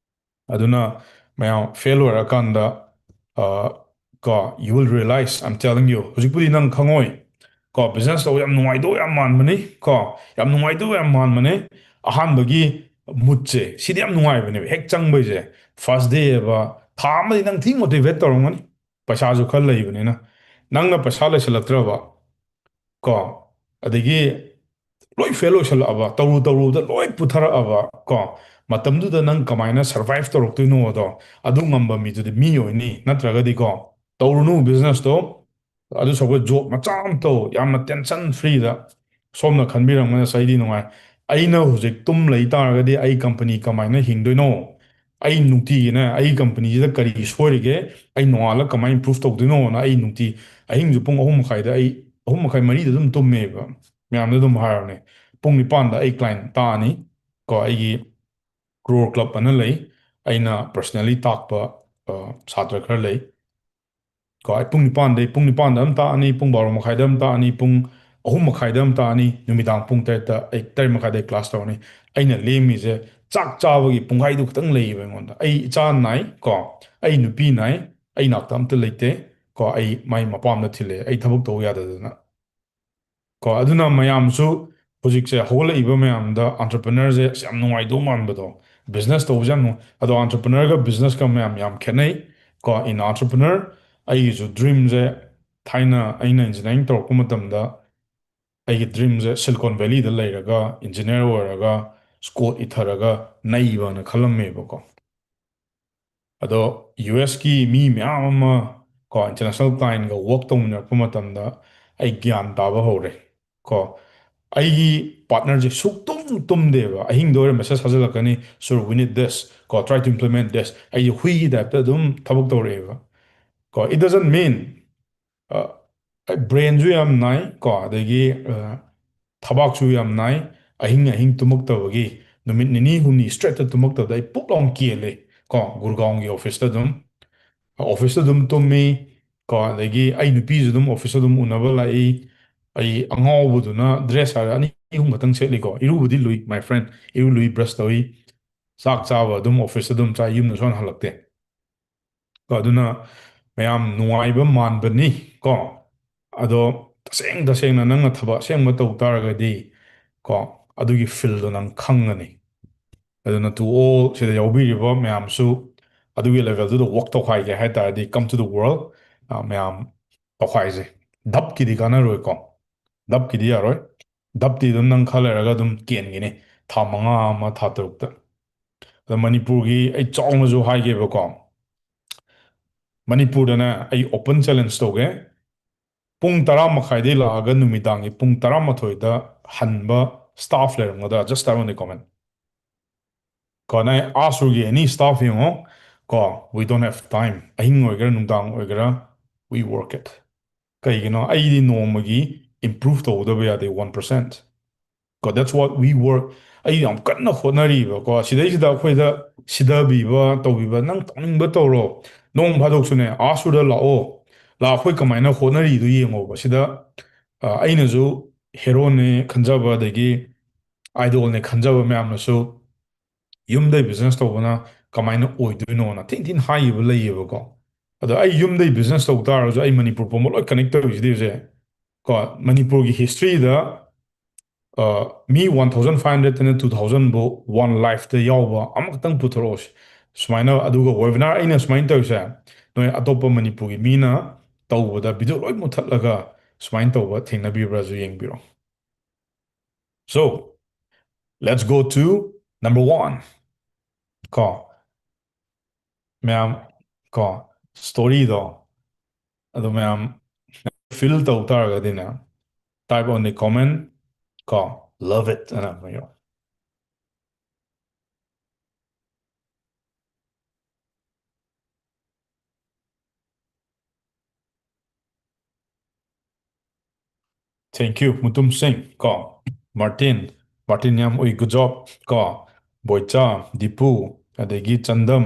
ꯑꯗꯨꯅ ꯃꯌꯥꯝ ꯐꯦꯜ ꯑꯣꯏꯔꯀꯥꯟꯗ, ꯑ, ꯀꯣ, you will realize, I'm telling you, ꯍꯧꯖꯤꯛꯄꯨꯗꯤ ꯅꯪ ꯈꯪꯉꯣꯏ꯫ ꯀꯣ, ꯕꯤꯖꯤꯅꯦꯁ ꯇꯧꯕ ꯌꯥꯝ ꯅꯨꯡꯉꯥꯏꯗꯧ ꯌꯥꯝ ꯃꯥꯟꯕꯅꯤ꯫ ꯀꯣ, ꯌꯥꯝ ꯅꯨꯡꯉꯥꯏꯗꯧ ꯌꯥꯝ ꯃꯥꯟꯕꯅꯦ꯫ ꯑꯍꯥꯟꯕꯒꯤ ꯃꯨꯠꯁꯦ, ꯁꯤꯗꯤ ꯌꯥꯝ ꯅꯨꯡꯉꯥꯏꯕꯅꯦꯕ꯫ ꯍꯦꯛ ꯆꯪꯕꯩꯁꯦ, ꯐꯥꯔꯁ ꯗꯦ ꯍꯥꯏꯕ, ꯊꯥ ꯑꯃꯗꯤ ꯅꯪ ꯊꯤ ꯃꯣꯇꯤꯚꯦꯠ ꯇꯧꯔꯝꯒꯅꯤ, ꯄꯩꯁꯥꯁꯨ ꯈꯔ ꯂꯩꯕꯅꯤꯅ꯫ ꯅꯪꯅ ꯄꯩꯁꯥ ꯂꯩꯁꯜꯂꯛꯇ꯭ꯔꯕ, ꯀꯣ, ꯑꯗꯒꯤ ꯂꯣꯏ ꯐꯦꯜ ꯑꯣꯏꯁꯜꯂꯛꯑꯕ, ꯇꯧꯔꯨ ꯇꯧꯔꯨꯕꯗ ꯂꯣꯏ ꯄꯨꯊꯔꯛꯑꯕ, ꯀꯣ, ꯃꯇꯝꯗꯨꯗ ꯅꯪ ꯀꯃꯥꯏꯅ ꯁꯔꯚꯥꯏꯚ ꯇꯧꯔꯛꯇꯣꯏꯅꯣꯗꯣ, ꯑꯗꯨ ꯉꯝꯕ ꯃꯤꯗꯨꯗꯤ ꯃꯤ ꯑꯣꯏꯅꯤ꯫ ꯅꯠꯇ꯭ꯔꯒꯗꯤꯀꯣ, ꯇꯧꯔꯨꯅꯨ ꯕꯤꯖꯤꯅꯦꯁꯇꯣ꯫ ꯑꯗꯨ ꯁꯔꯨꯛꯄꯨꯗꯤ ꯖꯣꯕ ꯃꯆꯥ ꯑꯃ ꯇꯧ, ꯌꯥꯝꯅ ꯇꯦꯟꯁꯟ ꯐ꯭ꯔꯤꯗ꯫ ꯁꯣꯝꯅ ꯈꯟꯕꯤꯔꯝꯒꯅꯤ, "ꯑꯁ, ꯑꯩꯗꯤ ꯅꯨꯡꯉꯥꯏ꯫ ꯑꯩꯅ ꯍꯧꯖꯤꯛ ꯇꯨꯝ ꯂꯩ ꯇꯥꯔꯒꯗꯤ ꯑꯩ ꯀꯝꯄꯅꯤ ꯀꯃꯥꯏꯅ ꯍꯤꯡꯗꯣꯏꯅꯣ? ꯑꯩ ꯅꯨꯡꯇꯤꯒꯤꯅꯦ, ꯑꯩ ꯀꯝꯄꯅꯤꯁꯤꯗ ꯀꯔꯤ ꯁꯣꯏꯔꯤꯒꯦ? ꯑꯩ ꯅꯣꯡꯉꯥꯜꯂꯒ ꯀꯃꯥꯏꯅ ꯏꯝꯄ꯭ꯔꯨꯚ ꯇꯧꯗꯣꯏꯅꯣꯅ?" ꯑꯩ ꯅꯨꯡꯇꯤ ꯑꯍꯤꯡꯁꯨ ꯄꯨꯡ ꯑꯍꯨꯝ ꯃꯈꯥꯏꯗ, ꯑꯩ ꯑꯍꯨꯝ ꯃꯈꯥꯏ, ꯃꯔꯤꯗ ꯑꯗꯨꯝ ꯇꯨꯝꯃꯦꯕ꯫ ꯃꯌꯥꯝꯗ ꯑꯗꯨꯝ ꯍꯥꯏꯔꯕꯅꯦ, ꯄꯨꯡ ꯅꯤꯄꯥꯟꯗ ꯑꯩ ꯀ꯭ꯂꯥꯏꯟ ꯇꯥꯛꯑꯅꯤ꯫ ꯀꯣ, ꯑꯩꯒꯤ ꯀ꯭ꯔꯣꯔ ꯀ꯭ꯂꯕ ꯑꯅ ꯂꯩ, ꯑꯩꯅ ꯄꯔꯁꯅꯦꯜꯂꯤ ꯇꯥꯛꯄ, ꯑ, ꯁꯥꯇ꯭ꯔ ꯈꯔ ꯂꯩ꯫ ꯀꯣ, ꯑꯩ ꯄꯨꯡ ꯅꯤꯄꯥꯟꯗꯩ, ꯄꯨꯡ ꯅꯤꯄꯥꯟꯗ ꯑꯃ ꯇꯥꯛꯑꯅꯤ, ꯄꯨꯡ ꯕꯥꯔꯣ ꯃꯈꯥꯏꯗ ꯑꯃ ꯇꯥꯛꯑꯅꯤ, ꯄꯨꯡ ꯑꯍꯨꯝ ꯃꯈꯥꯏꯗ ꯑꯃ ꯇꯥꯛꯑꯅꯤ, ꯅꯨꯃꯤꯗꯥꯡ ꯄꯨꯡ ꯇꯔꯦꯠꯇ, ꯑꯩ ꯇꯔꯦꯠ ꯃꯈꯥꯏꯗ ꯀ꯭ꯂꯥꯁ ꯇꯧꯔꯅꯤ꯫ ꯑꯩꯅ ꯂꯦꯝꯃꯤꯁꯦ ꯆꯥꯛ ꯆꯥꯕꯒꯤ ꯄꯨꯡꯈꯥꯏꯗꯨ ꯈꯛꯇꯪ ꯂꯩꯌꯦꯕ ꯑꯩꯉꯣꯟꯗ꯫ ꯑꯩ ꯏꯆꯥ ꯅꯥꯏ, ꯀꯣ, ꯑꯩ ꯅꯨꯄꯤ ꯅꯥꯏ, ꯑꯩ ꯅꯥꯛꯇ ꯑꯝꯇ ꯂꯩꯇꯦ꯫ ꯀꯣ, ꯑꯩ ꯃꯥꯏ ꯃꯄꯥꯝꯗ ꯊꯤꯜꯂꯦ, ꯑꯩ ꯊꯕꯛ ꯇꯧ ꯌꯥꯗꯗꯅ꯫ ꯀꯣ, ꯑꯗꯨꯅ ꯃꯌꯥꯝꯁꯨ ꯍꯧꯖꯤꯛꯁꯦ ꯍꯧꯒꯠꯂꯛꯏꯕ ꯃꯌꯥꯝꯗ entrepreneurꯁꯦ ꯑꯁ ꯌꯥꯝ ꯅꯨꯡꯉꯥꯏꯗꯧ ꯃꯥꯟꯕꯗꯣ, ꯕꯤꯖꯤꯅꯦꯁ ꯇꯧꯕꯁꯦ ꯌꯥꯝ ꯅꯨꯡꯉꯥꯏ꯫ ꯑꯗꯣ entrepreneurꯒ businessꯀ ꯃꯌꯥꯝ ꯌꯥꯝ ꯈꯦꯠꯅꯩ꯫ ꯀꯣ, in entrepreneur ꯑꯩꯒꯤꯁꯨ ꯗ꯭ꯔꯤꯝꯁꯦ, ꯊꯥꯏꯅ ꯑꯩꯅ ꯏꯟꯖꯤꯅꯤꯌꯥꯔꯤꯡ ꯇꯧꯔꯛꯄ ꯃꯇꯝꯗ ꯑꯩꯒꯤ ꯗ꯭ꯔꯤꯝꯁꯦ ꯁꯤꯂꯤꯀꯣꯟ ꯚꯦꯂꯤꯗ ꯂꯩꯔꯒ, ꯏꯟꯖꯤꯅꯤꯌꯥꯔ ꯑꯣꯏꯔꯒ, ꯁ꯭ꯀꯣꯠ ꯏꯊꯔꯒ ꯅꯩꯕꯅ ꯈꯜꯂꯝꯃꯦꯕꯀꯣ꯫ ꯑꯗꯣ ꯌꯨ ꯑꯦꯁꯀꯤ ꯃꯤ ꯃꯌꯥꯝ ꯑꯃ, ꯀꯣ, ꯏꯟꯇꯔꯅꯦꯁꯅꯦꯜ ꯀ꯭ꯂꯥꯏꯟꯒ ꯋꯔꯛ ꯇꯧꯃꯤꯟꯅꯔꯛꯄ ꯃꯇꯝꯗ ꯑꯩ ꯒ꯭ꯌꯥꯟ ꯇꯥꯕ ꯍꯧꯔꯦ꯫ ꯀꯣ, ꯑꯩꯒꯤ ꯄꯥꯔꯠꯅꯔꯁꯦ ꯁꯨꯛꯇꯨꯝ ꯇꯨꯝꯗꯦꯕ꯫ ꯑꯍꯤꯡꯗ ꯑꯣꯏꯔ message ꯊꯥꯖꯤꯜꯂꯛꯀꯅꯤ, "Sir, we need this." ꯀꯣ, "Try to implement this." ꯑꯩꯁꯦ ꯍꯨꯏꯒꯤ ꯇꯥꯏꯞꯇ ꯑꯗꯨꯝ ꯊꯕꯛ ꯇꯧꯔꯛꯑꯦꯕ꯫ ꯀꯣ, it doesn't mean, ꯑ, ꯕ꯭ꯔꯦꯟꯁꯨ ꯌꯥꯝ ꯅꯥꯏ, ꯀꯣ, ꯑꯗꯒꯤ, ꯑ, ꯊꯕꯥꯛꯁꯨ ꯌꯥꯝ ꯅꯥꯏ꯫ ꯑꯍꯤꯡ ꯑꯍꯤꯡ ꯇꯨꯝꯃꯛꯇꯕꯒꯤ, ꯅꯨꯃꯤꯠ ꯅꯤꯅꯤ ꯍꯨꯝꯅꯤ ꯁ꯭ꯇ꯭ꯔꯦꯠꯇ ꯇꯨꯝꯃꯛꯇꯕꯗ ꯑꯩ ꯄꯨꯛ ꯂꯥꯎꯅ ꯀꯦꯜꯂꯦ, ꯀꯣ, ꯒꯨꯔꯒꯥꯎꯟꯒꯤ ꯑꯣꯐꯤꯁꯇ ꯑꯗꯨꯝ꯫ ꯑꯣꯐꯤꯁꯇ ꯑꯗꯨꯝ ꯇꯨꯝꯃꯤ, ꯀꯣ, ꯑꯗꯒꯤ ꯑꯩ ꯅꯨꯄꯤꯁꯨ ꯑꯗꯨꯝ ꯑꯣꯐꯤꯁꯇ ꯑꯗꯨꯝ ꯎꯅꯕ ꯂꯥꯛꯏ꯫ ꯑꯩ ꯑꯉꯥꯎꯕꯗꯨꯅ ꯗ꯭ꯔꯦꯁ ꯍꯥꯏꯔ ꯑꯅꯤ ꯑꯍꯨꯝ ꯈꯛꯇꯪ ꯁꯦꯠꯂꯤꯀꯣ꯫ ꯏꯔꯨꯕꯨꯗꯤ ꯂꯨꯏ, my friend, ꯏꯔꯨ ꯂꯨꯏ, ꯕ꯭ꯔꯁ ꯇꯧꯏ꯫ ꯆꯥꯛ ꯆꯥꯕ ꯑꯗꯨꯝ ꯑꯣꯐꯤꯁꯇ ꯑꯗꯨꯝ ꯆꯥꯏ, ꯌꯨꯝꯗ ꯁꯨꯡꯍꯟ ꯍꯜꯂꯛꯇꯦ꯫ ꯀꯣ, ꯑꯗꯨꯅ ꯃꯌꯥꯝ ꯅꯨꯡꯉꯥꯏꯕ ꯃꯥꯟꯕꯅꯤ ꯀꯣ, ꯑꯗꯣ ꯇꯁꯦꯡ ꯇꯁꯦꯡꯅ ꯅꯪꯅ ꯊꯕꯛ ꯑꯁꯦꯡꯕ ꯇꯧ ꯇꯥꯔꯒꯗꯤ ꯀꯣ, ꯑꯗꯨꯒꯤ ꯐꯤꯜꯗꯣ ꯅꯪ ꯈꯪꯒꯅꯤ꯫ ꯑꯗꯨꯅ to all ꯁꯤꯗ ꯌꯥꯎꯕꯤꯔꯤꯕ ꯃꯌꯥꯝꯁꯨ ꯑꯗꯨꯒꯤ ꯂꯦꯚꯦꯜꯗꯨꯗ ꯋꯥꯛ ꯇꯧꯈꯥꯏꯒꯦ ꯍꯥꯏ ꯇꯥꯔꯗꯤ, come to the world, ꯑ, ꯃꯌꯥꯝ ꯇꯧꯈꯥꯏꯁꯦ꯫ ꯗꯞꯀꯤꯗꯤ ꯀꯥꯟꯅꯔꯣꯏꯀꯣ, ꯗꯞꯀꯤꯗꯤ ꯌꯥꯔꯣꯏ꯫ ꯗꯞꯇꯤ ꯑꯗꯨꯝ ꯅꯪ ꯈꯔ ꯂꯩꯔꯒ ꯑꯗꯨꯝ ꯀꯦꯟꯒꯤꯅꯤ, ꯊꯥ ꯃꯉꯥ ꯑꯃ, ꯊꯥ ꯇꯔꯨꯛꯇ꯫ ꯑꯗ ꯃꯅꯤꯄꯨꯔꯒꯤ ꯑꯩ ꯆꯥꯎꯅꯁꯨ ꯍꯥꯏꯒꯦꯕꯀꯣ, ꯃꯅꯤꯄꯨꯔꯗꯅꯦ ꯑꯩ ꯑꯣꯄꯟ ꯆꯦꯂꯦꯟꯖ ꯇꯧꯒꯦ, ꯄꯨꯡ ꯇꯔꯥ ꯃꯈꯥꯏꯗꯩ ꯂꯥꯛꯑꯒ ꯅꯨꯃꯤꯗꯥꯡꯒꯤ ꯄꯨꯡ ꯇꯔꯥꯃꯥꯊꯣꯏꯗ ꯍꯟꯕ staff ꯂꯩꯔꯝꯒꯗ꯭ꯔꯥ? Just type on the comment꯫ ꯀꯣ, ꯅꯪ ꯑꯥꯁꯨꯔꯒꯤ ꯑꯦꯅꯤ ꯁ꯭ꯇꯥꯐ ꯌꯦꯡꯉꯣ ꯀꯣ, we don't have time꯫ ꯑꯍꯤꯡ ꯑꯣꯏꯒꯦꯔꯥ, ꯅꯨꯡꯗꯥꯡ ꯑꯣꯏꯒꯦꯔꯥ, we work it꯫ ꯀꯩꯒꯤꯅꯣ? ꯑꯩꯗꯤ ꯅꯣꯡꯃꯒꯤ ꯏꯝꯄ꯭ꯔꯨꯚ ꯇꯧꯗꯕ ꯌꯥꯗꯦ, ꯋꯥꯟ ꯄꯔꯁꯦꯟꯠ꯫ ꯀꯣ, that's what we work꯫ ꯑꯩ ꯌꯥꯝ ꯀꯟꯅ ꯍꯣꯠꯅꯔꯤꯕꯀꯣ꯫ ꯁꯤꯗꯩꯁꯤꯗ ꯑꯩꯈꯣꯏꯗ ꯁꯤꯗꯕꯤꯕ, ꯇꯧꯕꯤꯕ, ꯅꯪ ꯇꯧꯅꯤꯡꯕ ꯇꯧꯔꯣ꯫ ꯅꯣꯡ ꯐꯥꯗꯣꯛꯁꯨꯅꯦ, ꯑꯥꯁꯨꯔꯗ ꯂꯥꯛꯑꯣ꯫ ꯂꯥꯛ-, ꯑꯩꯈꯣꯏ ꯀꯃꯥꯏꯅ ꯍꯣꯠꯅꯔꯤꯗꯣ ꯌꯦꯡꯉꯣꯕ꯫ ꯁꯤꯗ, ꯑ, ꯑꯩꯅꯁꯨ ꯍꯦꯔꯣꯅꯦ ꯈꯟꯖꯕ, ꯑꯗꯒꯤ ꯑꯥꯏꯗꯣꯜꯅꯦ ꯈꯟꯖꯕ ꯃꯌꯥꯝꯅꯁꯨ ꯌꯨꯝꯗꯩ ꯕꯤꯖꯤꯅꯦꯁ ꯇꯧꯕꯅ ꯀꯃꯥꯏꯅ ꯑꯣꯏꯗꯣꯏꯅꯣꯅ ꯊꯤꯟ ꯊꯤꯟ ꯍꯥꯏꯈꯤꯕ ꯂꯩꯌꯦꯕꯀꯣ꯫ ꯑꯗꯣ ꯑꯩ ꯌꯨꯝꯗꯩ ꯕꯤꯖꯤꯅꯦꯁ ꯇꯧ ꯇꯥꯔꯒꯁꯨ ꯑꯩ ꯃꯅꯤꯄꯨꯔ ꯄꯨꯝꯕ ꯂꯣꯏ ꯀꯅꯦꯛ ꯇꯧꯔꯤꯁꯤꯗꯤ ꯍꯧꯖꯤꯛ꯫ ꯀꯣ, ꯃꯅꯤꯄꯨꯔꯒꯤ ꯍꯤꯁꯇ꯭ꯔꯤꯗ, ꯑ, ꯃꯤ ꯋꯥꯟ ꯊꯥꯎꯖꯟ ꯐꯥꯏꯚ ꯍꯟꯗ꯭ꯔꯦꯗꯇꯩꯅ ꯇꯨ ꯊꯥꯎꯖꯟꯕꯨ ꯋꯥꯟ ꯂꯥꯏꯐꯇ ꯌꯥꯎꯕ ꯑꯃꯈꯛꯇꯪ ꯄꯨꯊꯣꯔꯛꯑꯣ ꯁꯤ-, ꯁꯨꯃꯥꯏꯅ꯫ ꯑꯗꯨꯒ ꯋꯦꯕꯤꯅꯥꯔ ꯑꯩꯅ ꯁꯨꯃꯥꯏꯅ ꯇꯧꯔꯤꯁꯦ, ꯅꯣꯏ ꯑꯇꯣꯞꯄ ꯃꯅꯤꯄꯨꯔꯒꯤ ꯃꯤꯅ ꯇꯧꯕꯗ ꯚꯤꯗꯤꯑꯣ ꯂꯣꯏ ꯃꯨꯠꯊꯠꯂꯒ ꯁꯨꯃꯥꯏꯅ ꯇꯧꯕ ꯊꯦꯡꯅꯕꯤꯕ꯭ꯔꯥꯁꯨ ꯌꯦꯡꯕꯤꯔꯣ꯫ So, let's go to number one꯫ ꯀꯣ, ꯃꯌꯥꯝ, ꯀꯣ, ꯁ꯭ꯇꯣꯔꯤꯗꯣ ꯑꯗꯨ ꯃꯌꯥꯝ ꯐꯤꯜ ꯇꯧ ꯇꯥꯔꯒꯗꯤꯅꯦ, type on the comment, ꯀꯣ, "Love it" ꯑꯅ ꯑꯃ ꯌꯥꯎ-, Thank you, ꯃꯨꯇꯨꯝ ꯁꯤꯡ, ꯀꯣ, ꯃꯥꯔꯇꯤꯟ, ꯃꯥꯔꯇꯤꯟ ꯌꯥꯝ ꯎꯏ, good job, ꯀꯣ, ꯕꯣꯏꯆꯥ, ꯗꯤꯄꯨ, ꯑꯗꯒꯤ ꯆꯟꯗꯝ,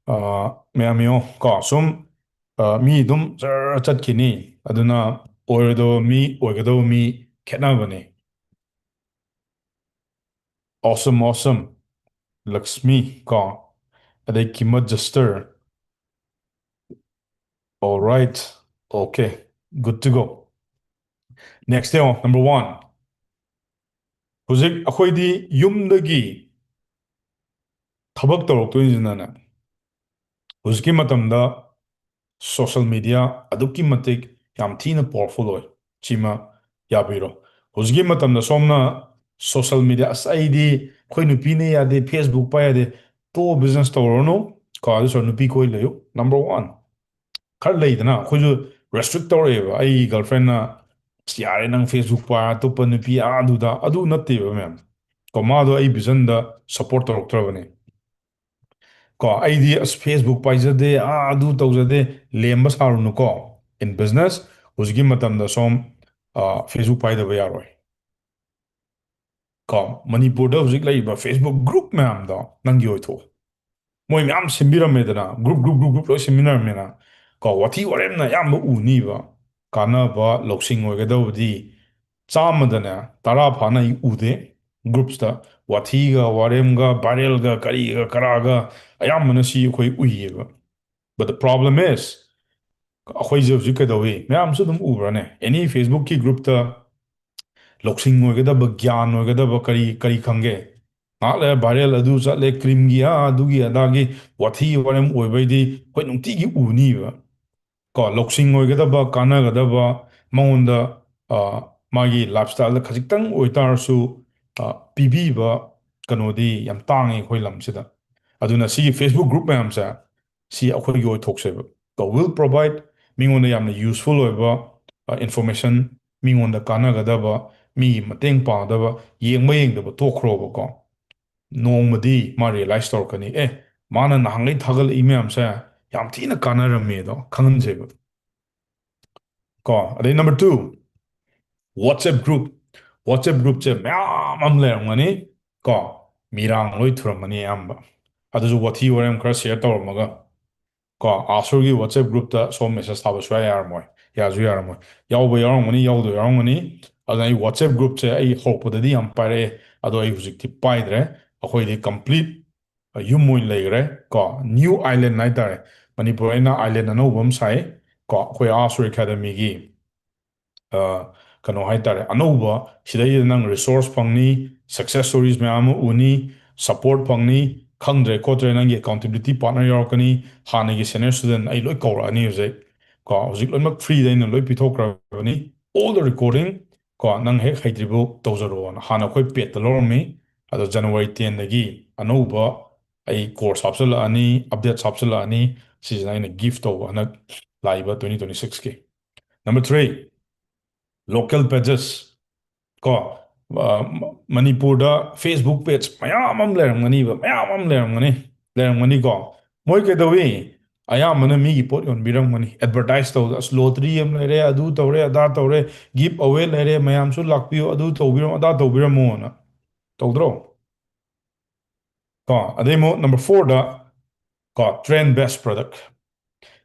ꯑ, ꯃꯌꯥꯝ ꯌꯦꯡꯉꯣ, ꯀꯣ, ꯁꯨꯝ, ꯑ, ꯃꯤ ꯑꯗꯨꯝ ꯖꯔ ꯆꯠꯈꯤꯅꯤ꯫ ꯑꯗꯨꯅ ꯑꯣꯏꯔꯣꯏꯗꯕ ꯃꯤ, ꯑꯣꯏꯒꯗꯕ ꯃꯤ ꯈꯦꯠꯅꯕꯅꯤ꯫ Awesome, awesome. Lakshmi ꯀꯣ, ꯑꯗꯩ Kima Juster. All right. Okay. Good to go. Next ꯌꯦꯡꯉꯣ, number one. ꯍꯧꯖꯤꯛ ꯑꯩꯈꯣꯏꯗꯤ ꯌꯨꯝꯗꯒꯤ ꯊꯕꯛ ꯇꯧꯔꯛꯇꯣꯏꯅꯤꯅꯅꯦ, ꯍꯧꯖꯤꯛꯀꯤ ꯃꯇꯝꯗ social media ꯑꯗꯨꯛꯀꯤ ꯃꯇꯤꯛ ꯌꯥꯝ ꯊꯤꯅ powerful ꯑꯣꯏ꯫ ꯁꯤꯃ ꯌꯥꯕꯤꯔꯣ꯫ ꯍꯧꯖꯤꯛꯀꯤ ꯃꯇꯝꯗ ꯁꯣꯝꯅ social media, "ꯑꯁ, ꯑꯩꯗꯤ ꯑꯩꯈꯣꯏ ꯅꯨꯄꯤꯅ ꯌꯥꯗꯦ, Facebook ꯄꯥꯏ ꯌꯥꯗꯦ"꯫ ꯇꯣ, business ꯇꯧꯔꯨꯔꯅꯨ ꯀꯣ꯫ ꯑꯗꯨ ꯁꯔꯨꯛ ꯅꯨꯄꯤ ꯀꯣꯏ ꯂꯩꯌꯨ꯫ Number one, ꯈꯔ ꯂꯩꯗꯅ, ꯑꯩꯈꯣꯏꯁꯨ restrict ꯇꯧꯔꯛꯑꯦꯕ꯫ ꯑꯩꯒꯤ girlfriendꯅ, "ꯑꯁ, ꯌꯥꯔꯦ, ꯅꯪ Facebook ꯄꯥꯏ, ꯑꯇꯣꯞꯄ ꯅꯨꯄꯤ ꯑꯥ ꯑꯗꯨꯗ"꯫ ꯑꯗꯨ ꯅꯠꯇꯦꯕ, ꯃꯌꯥꯝ ꯀꯣ꯫ ꯃꯥꯗꯣ ꯑꯩ visionꯗ support ꯇꯧꯔꯛꯇ꯭ꯔꯕꯅꯦ ꯀꯣ꯫ "ꯑꯩꯗꯤ, ꯑꯁ, Facebook ꯄꯥꯏꯖꯗꯦ, ꯑꯥ ꯑꯗꯨ ꯇꯧꯖꯗꯦ"꯫ ꯂꯦꯝꯕ ꯁꯥꯔꯨꯅꯨꯀꯣ꯫ In business, ꯍꯧꯖꯤꯛꯀꯤ ꯃꯇꯝꯗ ꯁꯣꯝ, ꯑ, Facebook ꯄꯥꯏꯗꯕ ꯌꯥꯔꯣꯏ ꯀꯣ꯫ ꯃꯅꯤꯄꯨꯔꯗ ꯍꯧꯖꯤꯛ ꯂꯩꯔꯤꯕ Facebook group ꯃꯌꯥꯝꯗꯣ ꯅꯪꯒꯤ ꯑꯣꯏꯊꯣꯛꯑꯣ꯫ ꯃꯣꯏ ꯃꯌꯥꯝ ꯁꯦꯝꯕꯤꯔꯝꯃꯦꯗꯅ, group, group, group, group ꯂꯣꯏ ꯁꯦꯝꯃꯤꯟꯅꯔꯝꯃꯦꯅ ꯀꯣ꯫ ꯋꯥꯊꯤ ꯋꯥꯔꯦꯝꯅ ꯑꯌꯥꯝꯕ ꯎꯅꯤꯕ꯫ ꯀꯥꯟꯅꯕ, ꯂꯧꯁꯤꯡ ꯑꯣꯏꯒꯗꯕꯗꯤ ꯆꯥꯝꯃꯗꯅꯦ ꯇꯔꯥ ꯐꯥꯅ ꯑꯩ ꯎꯗꯦ꯫ Groupsꯇ ꯋꯥꯊꯤꯒ ꯋꯥꯔꯦꯝꯒ viralꯒ ꯀꯔꯤꯒ ꯀꯔꯥꯒ ꯑꯌꯥꯝꯕꯅ ꯁꯤ ꯑꯩꯈꯣꯏ ꯎꯏꯌꯦꯕ꯫ But the problem is, ꯑꯩꯈꯣꯏꯁꯦ ꯍꯧꯖꯤꯛ ꯀꯩꯗꯧꯏ? ꯃꯌꯥꯝꯁꯨ ꯑꯗꯨꯝ ꯎꯕ꯭ꯔꯥꯅꯦ? Any Facebookꯀꯤ groupꯇ ꯂꯧꯁꯤꯡ ꯑꯣꯏꯒꯗꯕ, ꯒ꯭ꯌꯥꯟ ꯑꯣꯏꯒꯗꯕ ꯀꯔꯤ, ꯀꯔꯤ ꯈꯪꯒꯦ? ꯉꯥꯏꯍꯥꯛ ꯂꯩꯔ viral ꯑꯗꯨ ꯆꯠꯂꯦ, creamꯒꯤ, ꯑꯥ, ꯑꯗꯨꯒꯤ ꯑꯗꯥꯒꯤ ꯋꯥꯊꯤ ꯋꯥꯔꯦꯝ ꯑꯣꯏꯕꯩꯗꯤ ꯑꯩꯈꯣꯏ ꯅꯨꯡꯇꯤꯒꯤ ꯎꯅꯤꯕ꯫ ꯀꯣ, ꯂꯧꯁꯤꯡ ꯑꯣꯏꯒꯗꯕ, ꯀꯥꯟꯅꯒꯗꯕ, ꯃꯉꯣꯟꯗ, ꯑ, ꯃꯥꯒꯤ lifestyleꯗ ꯈꯖꯤꯛꯇꯪ ꯑꯣꯏꯇꯥꯔꯁꯨ, ꯑ, ꯄꯤꯕꯤꯕ ꯀꯩꯅꯣꯗꯤ ꯌꯥꯝ ꯇꯥꯡꯉꯦ ꯑꯩꯈꯣꯏ ꯂꯝꯁꯤꯗ꯫ ꯑꯗꯨꯅ ꯁꯤꯒꯤ Facebook group ꯃꯌꯥꯝꯁꯦ, ꯁꯤ ꯑꯩꯈꯣꯏꯒꯤ ꯑꯣꯏꯊꯣꯛꯁꯦꯕ꯫ ꯀꯣ, will provide ꯃꯤꯉꯣꯟꯗ ꯌꯥꯝꯅ useful ꯑꯣꯏꯕ, ꯑ, information, ꯃꯤꯉꯣꯟꯗ ꯀꯥꯟꯅꯒꯗꯕ, ꯃꯤꯒꯤ ꯃꯇꯦꯡ ꯄꯥꯡꯒꯗꯕ, ꯌꯦꯡꯕ ꯌꯦꯡꯗꯕ ꯇꯣꯛꯈ꯭ꯔꯣꯕꯀꯣ꯫ ꯅꯣꯡꯃꯗꯤ ꯃꯥ realize ꯇꯧꯔꯛꯀꯅꯤ, "ꯑꯦ, ꯃꯥꯅ ꯅꯍꯥꯟꯒꯩ ꯊꯥꯒꯠꯂꯛꯏ ꯃꯌꯥꯝꯁꯦ ꯌꯥꯝ ꯊꯤꯅ ꯀꯥꯟꯅꯔꯝꯃꯦꯗꯣ" ꯈꯪꯍꯟꯁꯦꯕ꯫ ꯀꯣ, ꯑꯗꯩ number two, WhatsApp group꯫ WhatsApp groupꯁꯦ ꯃꯌꯥꯝ ꯑꯃ ꯂꯩꯔꯝꯒꯅꯤ ꯀꯣ, ꯃꯤꯔꯥꯡ ꯂꯣꯏ ꯊꯨꯔꯝꯃꯅꯤ ꯑꯌꯥꯝꯕ꯫ ꯑꯗꯨꯁꯨ ꯋꯥꯊꯤ ꯋꯥꯔꯦꯝ ꯈꯔ share ꯇꯧꯔꯝꯃꯒ ꯀꯣ, ꯑꯥꯁꯨꯔꯒꯤ WhatsApp groupꯇ ꯁꯣꯝ message ꯊꯥꯕ ꯁꯨꯡꯌꯥ ꯌꯥꯔꯝꯃꯣꯏ, ꯌꯥꯁꯨ ꯌꯥꯔꯝꯃꯣꯏ꯫ ꯌꯥꯎꯕ ꯌꯥꯎꯔꯝꯒꯅꯤ, ꯌꯥꯎꯗꯕ ꯌꯥꯎꯔꯝꯒꯅꯤ꯫ ꯑꯗꯨꯅ ꯑꯩ WhatsApp groupꯁꯦ ꯑꯩ ꯍꯧꯔꯛꯄꯗꯗꯤ ꯌꯥꯝ ꯄꯥꯏꯔꯛꯑꯦ, ꯑꯗꯣ ꯑꯩ ꯍꯧꯖꯤꯛꯇꯤ ꯄꯥꯏꯗ꯭ꯔꯦ꯫ ꯑꯩꯈꯣꯏꯗꯤ complete ꯌꯨꯝ ꯑꯣꯏꯅ ꯂꯩꯈ꯭ꯔꯦ꯫ ꯀꯣ, new island ꯍꯥꯏꯇꯥꯔꯦ꯫ ꯃꯅꯤꯄꯨꯔ ꯑꯩꯅ island ꯑꯅꯧꯕ ꯑꯃ ꯁꯥꯏ꯫ ꯀꯣ, ꯑꯩꯈꯣꯏ ꯑꯥꯁꯨꯔ ꯑꯦꯀꯥꯗꯃꯤꯒꯤ ꯀꯩꯅꯣ ꯍꯥꯏꯇꯥꯔꯦ, ꯑꯅꯧꯕ꯫ ꯁꯤꯗꯩꯗ ꯅꯪ resource ꯐꯪꯅꯤ, success stories ꯃꯌꯥꯝ ꯑꯃ ꯎꯅꯤ, support ꯐꯪꯅꯤ꯫ ꯈꯪꯗ꯭ꯔꯦ ꯈꯣꯠꯇ꯭ꯔꯦ, ꯅꯪꯒꯤ accountability partner ꯌꯥꯎꯔꯛꯀꯅꯤ꯫ ꯍꯥꯟꯅꯒꯤ senior student ꯑꯩ ꯂꯣꯏ ꯀꯧꯔꯛꯑꯅꯤ ꯍꯧꯖꯤꯛ꯫ ꯀꯣ, ꯍꯧꯖꯤꯛ ꯂꯣꯏꯅꯃꯛ freeꯗ ꯑꯩꯅ ꯂꯣꯏ ꯄꯤꯊꯣꯛꯈ꯭ꯔꯕꯅꯤ꯫ All the recording, ꯀꯣ, ꯅꯪ ꯍꯦꯛ ꯍꯩꯇ꯭ꯔꯤꯕꯨ ꯇꯧꯖꯔꯣꯅ ꯍꯥꯟꯅ ꯑꯩꯈꯣꯏ paidꯇ ꯂꯧꯔꯝꯃꯤ꯫ ꯑꯗꯣ January tenꯗꯒꯤ ꯑꯅꯧꯕ ꯑꯩ course ꯍꯥꯞꯆꯤꯜꯂꯛꯑꯅꯤ, updates ꯍꯥꯞꯆꯤꯜꯂꯛꯑꯅꯤ꯫ ꯁꯤꯁꯤꯅ ꯑꯩꯅ gift ꯇꯧꯕ ꯍꯟꯗꯛ ꯂꯥꯛꯏꯕ twenty twenty sixꯀꯤ꯫ Number three, local pages꯫ ꯀꯣ, ꯃꯅꯤꯄꯨꯔꯗ Facebook page ꯃꯌꯥꯝ ꯑꯃ ꯂꯩꯔꯝꯒꯅꯤꯕ, ꯃꯌꯥꯝ ꯑꯃ ꯂꯩꯔꯝꯒꯅꯤ, ꯂꯩꯔꯝꯒꯅꯤꯀꯣ꯫ ꯃꯣꯏ ꯀꯩꯗꯧꯏ? ꯑꯌꯥꯝꯕꯅ ꯃꯤꯒꯤ ꯄꯣꯠ ꯌꯣꯟꯕꯤꯔꯝꯒꯅꯤ, advertise ꯇꯧꯗ, "ꯑꯁ, lottery ꯑꯃ ꯂꯩꯔꯦ, ꯑꯗꯨ ꯇꯧꯔꯦ, ꯑꯗꯥ ꯇꯧꯔꯦ, give away ꯂꯩꯔꯦ, ꯃꯌꯥꯝꯁꯨ ꯂꯥꯛꯄꯤꯌꯨ, ꯑꯗꯨ ꯇꯧꯕꯤꯔꯝꯃꯣ, ꯑꯗꯥ ꯇꯧꯕꯤꯔꯝꯃꯣꯅ"꯫ ꯇꯧꯗ꯭ꯔꯣ? ꯀꯣ, ꯑꯗꯩ ꯑꯃꯨꯛ number fourꯗ, ꯀꯣ, trend based product꯫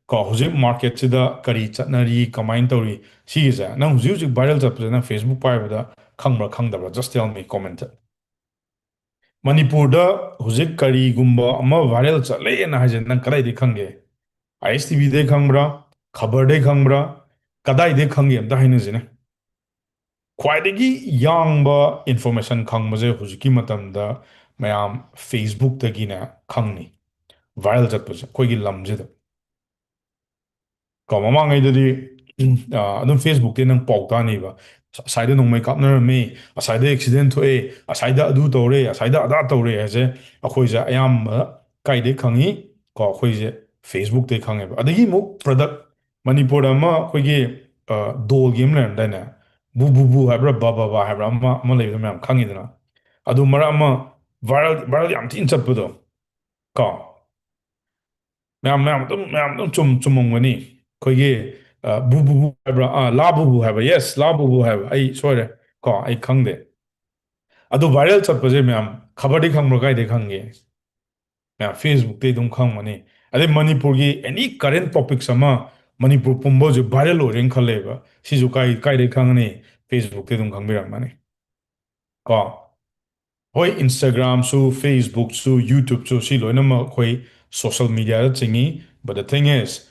ꯀꯣ, ꯍꯧꯖꯤꯛ marketꯁꯤꯗ ꯀꯔꯤ ꯆꯠꯅꯔꯤ, ꯀꯃꯥꯏꯅ ꯇꯧꯔꯤ, ꯁꯤꯒꯤꯁꯦ ꯅꯪ ꯍꯧꯖꯤꯛ ꯍꯧꯖꯤꯛ viral ꯆꯠꯄꯁꯦ ꯅꯪ Facebook ꯄꯥꯏꯕꯗ ꯈꯪꯕ꯭ꯔꯥ ꯈꯪꯗꯕ꯭ꯔꯥ? Just tell me comment꯫ ꯃꯅꯤꯄꯨꯔꯗ ꯍꯧꯖꯤꯛ ꯀꯔꯤꯒꯨꯝꯕ ꯑꯃ viral ꯆꯠꯂꯦꯅ ꯍꯥꯏꯁꯦ ꯅꯪ ꯀꯗꯥꯏꯗꯩ ꯈꯪꯒꯦ? ISTVꯗꯩ ꯈꯪꯕ꯭ꯔꯥ? ꯈꯕꯔꯗꯩ ꯈꯪꯕ꯭ꯔꯥ? ꯀꯗꯥꯏꯗꯩ ꯈꯪꯒꯦ ꯑꯝꯇ ꯍꯥꯏꯅꯁꯤꯅꯦ꯫ ꯈ꯭ꯋꯥꯏꯗꯒꯤ ꯌꯥꯡꯕ information ꯈꯪꯕꯁꯦ ꯍꯧꯖꯤꯛꯀꯤ ꯃꯇꯝꯗ ꯃꯌꯥꯝ Facebookꯇꯒꯤꯅꯦ ꯈꯪꯅꯤ꯫ Viral ꯆꯠꯄꯁꯦ ꯑꯩꯈꯣꯏꯒꯤ ꯂꯝꯁꯤꯗ꯫ ꯀꯣ, ꯃꯃꯥꯡꯉꯩꯗꯗꯤ, ꯑ, ꯑꯗꯨꯝ Facebookꯇꯒꯤ ꯅꯪ ꯄꯥꯎ ꯇꯥꯅꯤꯕ꯫ "ꯑꯁꯥꯏꯗ ꯅꯣꯡꯃꯩ ꯀꯥꯞꯅꯔꯝꯃꯤ, ꯑꯁꯥꯏꯗ accident ꯊꯣꯛꯑꯦ, ꯑꯁꯥꯏꯗ ꯑꯗꯨ ꯇꯧꯔꯦ, ꯑꯁꯥꯏꯗ ꯑꯗꯥ ꯇꯧꯔꯦ" ꯍꯥꯏꯁꯦ ꯑꯩꯈꯣꯏꯁꯦ ꯑꯌꯥꯝꯕ ꯀꯥꯏꯗꯩ ꯈꯪꯉꯤ? ꯀꯣ, ꯑꯩꯈꯣꯏꯁꯦ Facebookꯇꯒꯤ ꯈꯪꯉꯦꯕ꯫ ꯑꯗꯒꯤ ꯑꯃꯨꯛ product, ꯃꯅꯤꯄꯨꯔꯗ ꯑꯃ ꯑꯩꯈꯣꯏꯒꯤ, ꯑ, ꯗꯣꯜꯒꯤ ꯑꯃ ꯂꯩꯔꯝꯗꯥꯏꯅꯦ? ꯕꯨ ꯕꯨ ꯕꯨ ꯍꯥꯏꯕ꯭ꯔꯥ, ꯕꯥ ꯕꯥ ꯕꯥ ꯍꯥꯏꯕ꯭ꯔꯥ, ꯑꯃ, ꯑꯃ ꯂꯩꯕꯗꯣ ꯃꯌꯥꯝ ꯈꯪꯉꯤꯗꯅ? ꯑꯗꯨ ꯃꯔꯛ ꯑꯃ viral, viral ꯌꯥꯝ ꯊꯤꯅ ꯆꯠꯄꯗꯣ꯫ ꯀꯣ, ꯃꯌꯥꯝ, ꯃꯌꯥꯝ ꯑꯗꯨꯝ, ꯃꯌꯥꯝ ꯑꯗꯨꯝ ꯆꯨꯝ-, ꯆꯨꯝꯃꯝꯒꯅꯤ꯫ ꯑꯩꯈꯣꯏꯒꯤ, ꯑ, ꯕꯨ ꯕꯨ ꯕꯨ ꯍꯥꯏꯕ꯭ꯔꯥ? ꯑꯥ, ꯂꯥ ꯕꯨ ꯕꯨ ꯍꯥꯏꯕ꯫ Yes, ꯂꯥ ꯕꯨ ꯕꯨ ꯍꯥꯏꯕ꯫ ꯑꯩ ꯁꯣꯏꯔꯦ꯫ ꯀꯣ, ꯑꯩ ꯈꯪꯗꯦ꯫ ꯑꯗꯨ viral ꯆꯠꯄꯁꯦ ꯃꯌꯥꯝ ꯈꯕꯔꯗꯩ ꯈꯪꯕ꯭ꯔꯥ, ꯀꯥꯏꯗꯩ ꯈꯪꯒꯦ? ꯃꯌꯥꯝ Facebookꯇꯩ ꯑꯗꯨꯝ ꯈꯪꯉꯝꯒꯅꯤ꯫ ꯑꯗꯩ ꯃꯅꯤꯄꯨꯔꯒꯤ any current topics ꯑꯃ ꯃꯅꯤꯄꯨꯔ ꯄꯨꯝꯕ ꯍꯧꯖꯤꯛ viral ꯑꯣꯏꯔꯦꯅ ꯈꯜꯂꯦꯕ꯫ ꯁꯤꯁꯨ ꯀꯥꯏ-, ꯀꯥꯏꯗꯩ ꯈꯪꯒꯅꯤ? Facebookꯇꯩ ꯑꯗꯨꯝ ꯈꯪꯕꯤꯔꯝꯒꯅꯤ꯫ ꯀꯣ? ꯍꯣꯏ, Instagram ꯁꯨ, Facebook ꯁꯨ, YouTube ꯁꯨ, ꯁꯤ ꯂꯣꯏꯅꯃꯛ ꯑꯩꯈꯣꯏ social media the ꯆꯤꯡꯏ꯫ But the thing is,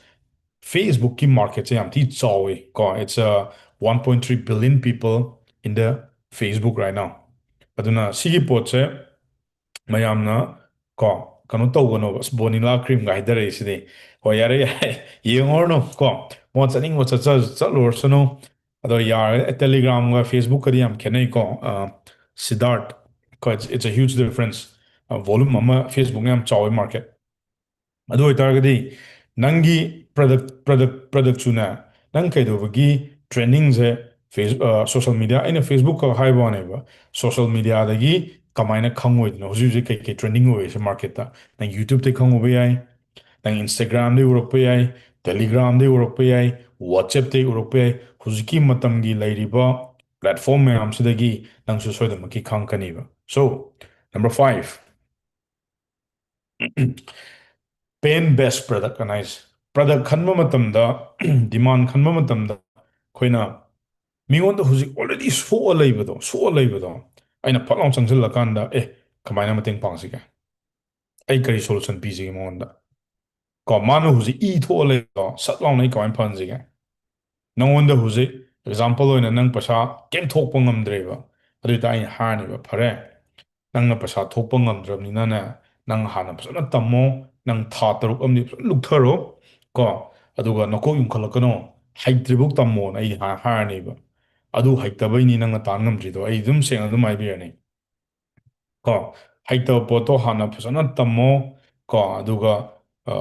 Facebook ꯀꯤ market ꯁꯦ ꯌꯥꯝ ꯊꯤ ꯆꯥꯎꯏ ꯀꯣ꯫ It's a one point three billion people in the Facebook right now. ꯑꯗꯨꯅ ꯁꯤꯒꯤ ꯄꯣꯠꯁꯦ ꯃꯌꯥꯝꯅ ꯀꯣ, ꯀꯩꯅꯣ ꯇꯧꯒꯅꯣꯕ꯫ ꯑꯁ, vanilla cream ꯒ ꯍꯥꯏꯗꯔꯛꯏꯁꯤꯗꯤ꯫ ꯍꯣꯏ, ꯌꯥꯔꯦ, ꯌꯥꯔꯦ, ꯌꯦꯡꯉꯨꯔꯅꯨ ꯀꯣ꯫ ꯃꯣꯏ ꯆꯠꯅꯤꯡꯕ ꯆꯠꯆ-, ꯆꯠꯂꯨꯔꯁꯅꯨ꯫ ꯑꯗꯣ ꯌꯥꯔꯦ, Telegram ꯒ Facebook ꯀꯗꯤ ꯌꯥꯝ ꯈꯦꯠꯅꯩꯀꯣ꯫ ꯑ, Siddharth ꯀꯣ, it's, it's a huge difference꯫ ꯑ, volume ꯑꯃ, Facebook ꯅ ꯌꯥꯝ ꯆꯥꯎꯋꯦ market꯫ ꯑꯗꯨ ꯑꯣꯏꯇꯥꯔꯒꯗꯤ ꯅꯪꯒꯤ product, product, product ꯁꯨꯅꯦ, ꯅꯪ ꯀꯩꯗꯧꯕꯒꯤ trending ꯁꯦ Face-, ꯑ, social media, ꯑꯩꯅ Facebook ꯈꯛ ꯍꯥꯏꯕ ꯋꯥꯅꯦꯕ, social media ꯗꯒꯤ ꯀꯃꯥꯏꯅ ꯈꯪꯉꯣꯏꯗꯣꯏꯅꯣ? ꯍꯧꯖꯤꯛ ꯍꯧꯖꯤꯛ ꯀꯩ ꯀꯩ trending ꯑꯣꯏꯔꯤꯁꯦ market ꯇ? ꯅꯪ YouTube ꯇꯩ ꯈꯪꯉꯨꯕ ꯌꯥꯏ, ꯅꯪ Instagram ꯗꯩ ꯎꯔꯛꯄ ꯌꯥꯏ, Telegram ꯗꯩ ꯎꯔꯛꯄ ꯌꯥꯏ, WhatsApp ꯇꯩ ꯎꯔꯛꯄ ꯌꯥꯏ꯫ ꯍꯧꯖꯤꯛꯀꯤ ꯃꯇꯝꯒꯤ ꯂꯩꯔꯤꯕ platform ꯃꯌꯥꯝꯁꯤꯗꯒꯤ ꯅꯪꯁꯨ ꯁꯣꯏꯗꯅꯃꯛꯀꯤ ꯈꯪꯉꯛꯀꯅꯤꯕ꯫ So, number five, pain based product ꯑꯅ ꯍꯥꯏꯁꯦ꯫ Product ꯈꯟꯕ ꯃꯇꯝꯗ, demand ꯈꯟꯕ ꯃꯇꯝꯗ ꯑꯩꯈꯣꯏꯅ ꯃꯤꯉꯣꯟꯗ ꯍꯧꯖꯤꯛ already ꯁꯣꯛꯑ ꯂꯩꯕꯗꯣ, ꯁꯣꯛꯑ ꯂꯩꯕꯗꯣ, ꯑꯩꯅ ꯐꯠ ꯂꯥꯎ ꯆꯪꯁꯤꯜꯂꯀꯥꯟꯗ, "ꯑꯦ, ꯀꯃꯥꯏꯅ ꯃꯇꯦꯡ ꯄꯥꯡꯁꯤꯒꯦ? ꯑꯩ ꯀꯔꯤ solution ꯄꯤꯁꯤꯒꯦ ꯃꯉꯣꯟꯗ?" ꯀꯣ, ꯃꯥꯅ ꯍꯧꯖꯤꯛ ꯏ ꯊꯣꯛꯑ ꯂꯩꯕꯗꯣ, ꯁꯠ ꯂꯥꯎꯅ ꯑꯩ ꯀꯃꯥꯏꯅ ꯐꯍꯟꯁꯤꯒꯦ? ꯅꯉꯣꯟꯗ ꯍꯧꯖꯤꯛ example ꯑꯣꯏꯅ ꯅꯪ ꯄꯩꯁꯥ ꯀꯩꯝ ꯊꯣꯛꯄ ꯉꯝꯗ꯭ꯔꯦꯕ꯫ ꯑꯗꯨ ꯑꯣꯏꯇꯥ ꯑꯩꯅ ꯍꯥꯏꯔꯅꯦꯕ, "ꯐꯔꯦ, ꯅꯪꯅ ꯄꯩꯁꯥ ꯊꯣꯛꯄ ꯉꯝꯗ꯭ꯔꯕꯅꯤꯅꯅꯦ, ꯅꯪ ꯍꯥꯟꯅ ꯐꯖꯅ ꯇꯝꯃꯣ, ꯅꯪ ꯊꯥ ꯇꯔꯨꯛ ꯑꯃꯗꯤ ꯐꯖꯅ ꯂꯨꯞꯊꯔꯣ ꯀꯣ, ꯑꯗꯨꯒ ꯅꯀꯣꯛ ꯌꯨꯡꯈꯠꯂꯛꯀꯅꯣ, ꯍꯩꯇ꯭ꯔꯤꯐꯥꯎ ꯇꯝꯃꯣꯅ" ꯑꯩ ꯍꯥ-, ꯍꯥꯏꯔꯅꯦꯕ꯫ "ꯑꯗꯨ ꯍꯩꯇꯕꯩꯅꯤ ꯅꯪꯅ ꯇꯥꯟ ꯉꯝꯗ꯭ꯔꯤꯗꯣ", ꯑꯩ ꯑꯗꯨꯝ ꯁꯦꯡꯅ ꯑꯗꯨꯝ ꯍꯥꯏꯕꯤꯔꯅꯤ ꯀꯣ꯫ "ꯍꯩꯇꯕ ꯄꯣꯠꯇꯣ ꯍꯥꯟꯅ ꯐꯖꯅ ꯇꯝꯃꯣ ꯀꯣ, ꯑꯗꯨꯒ, ꯑ,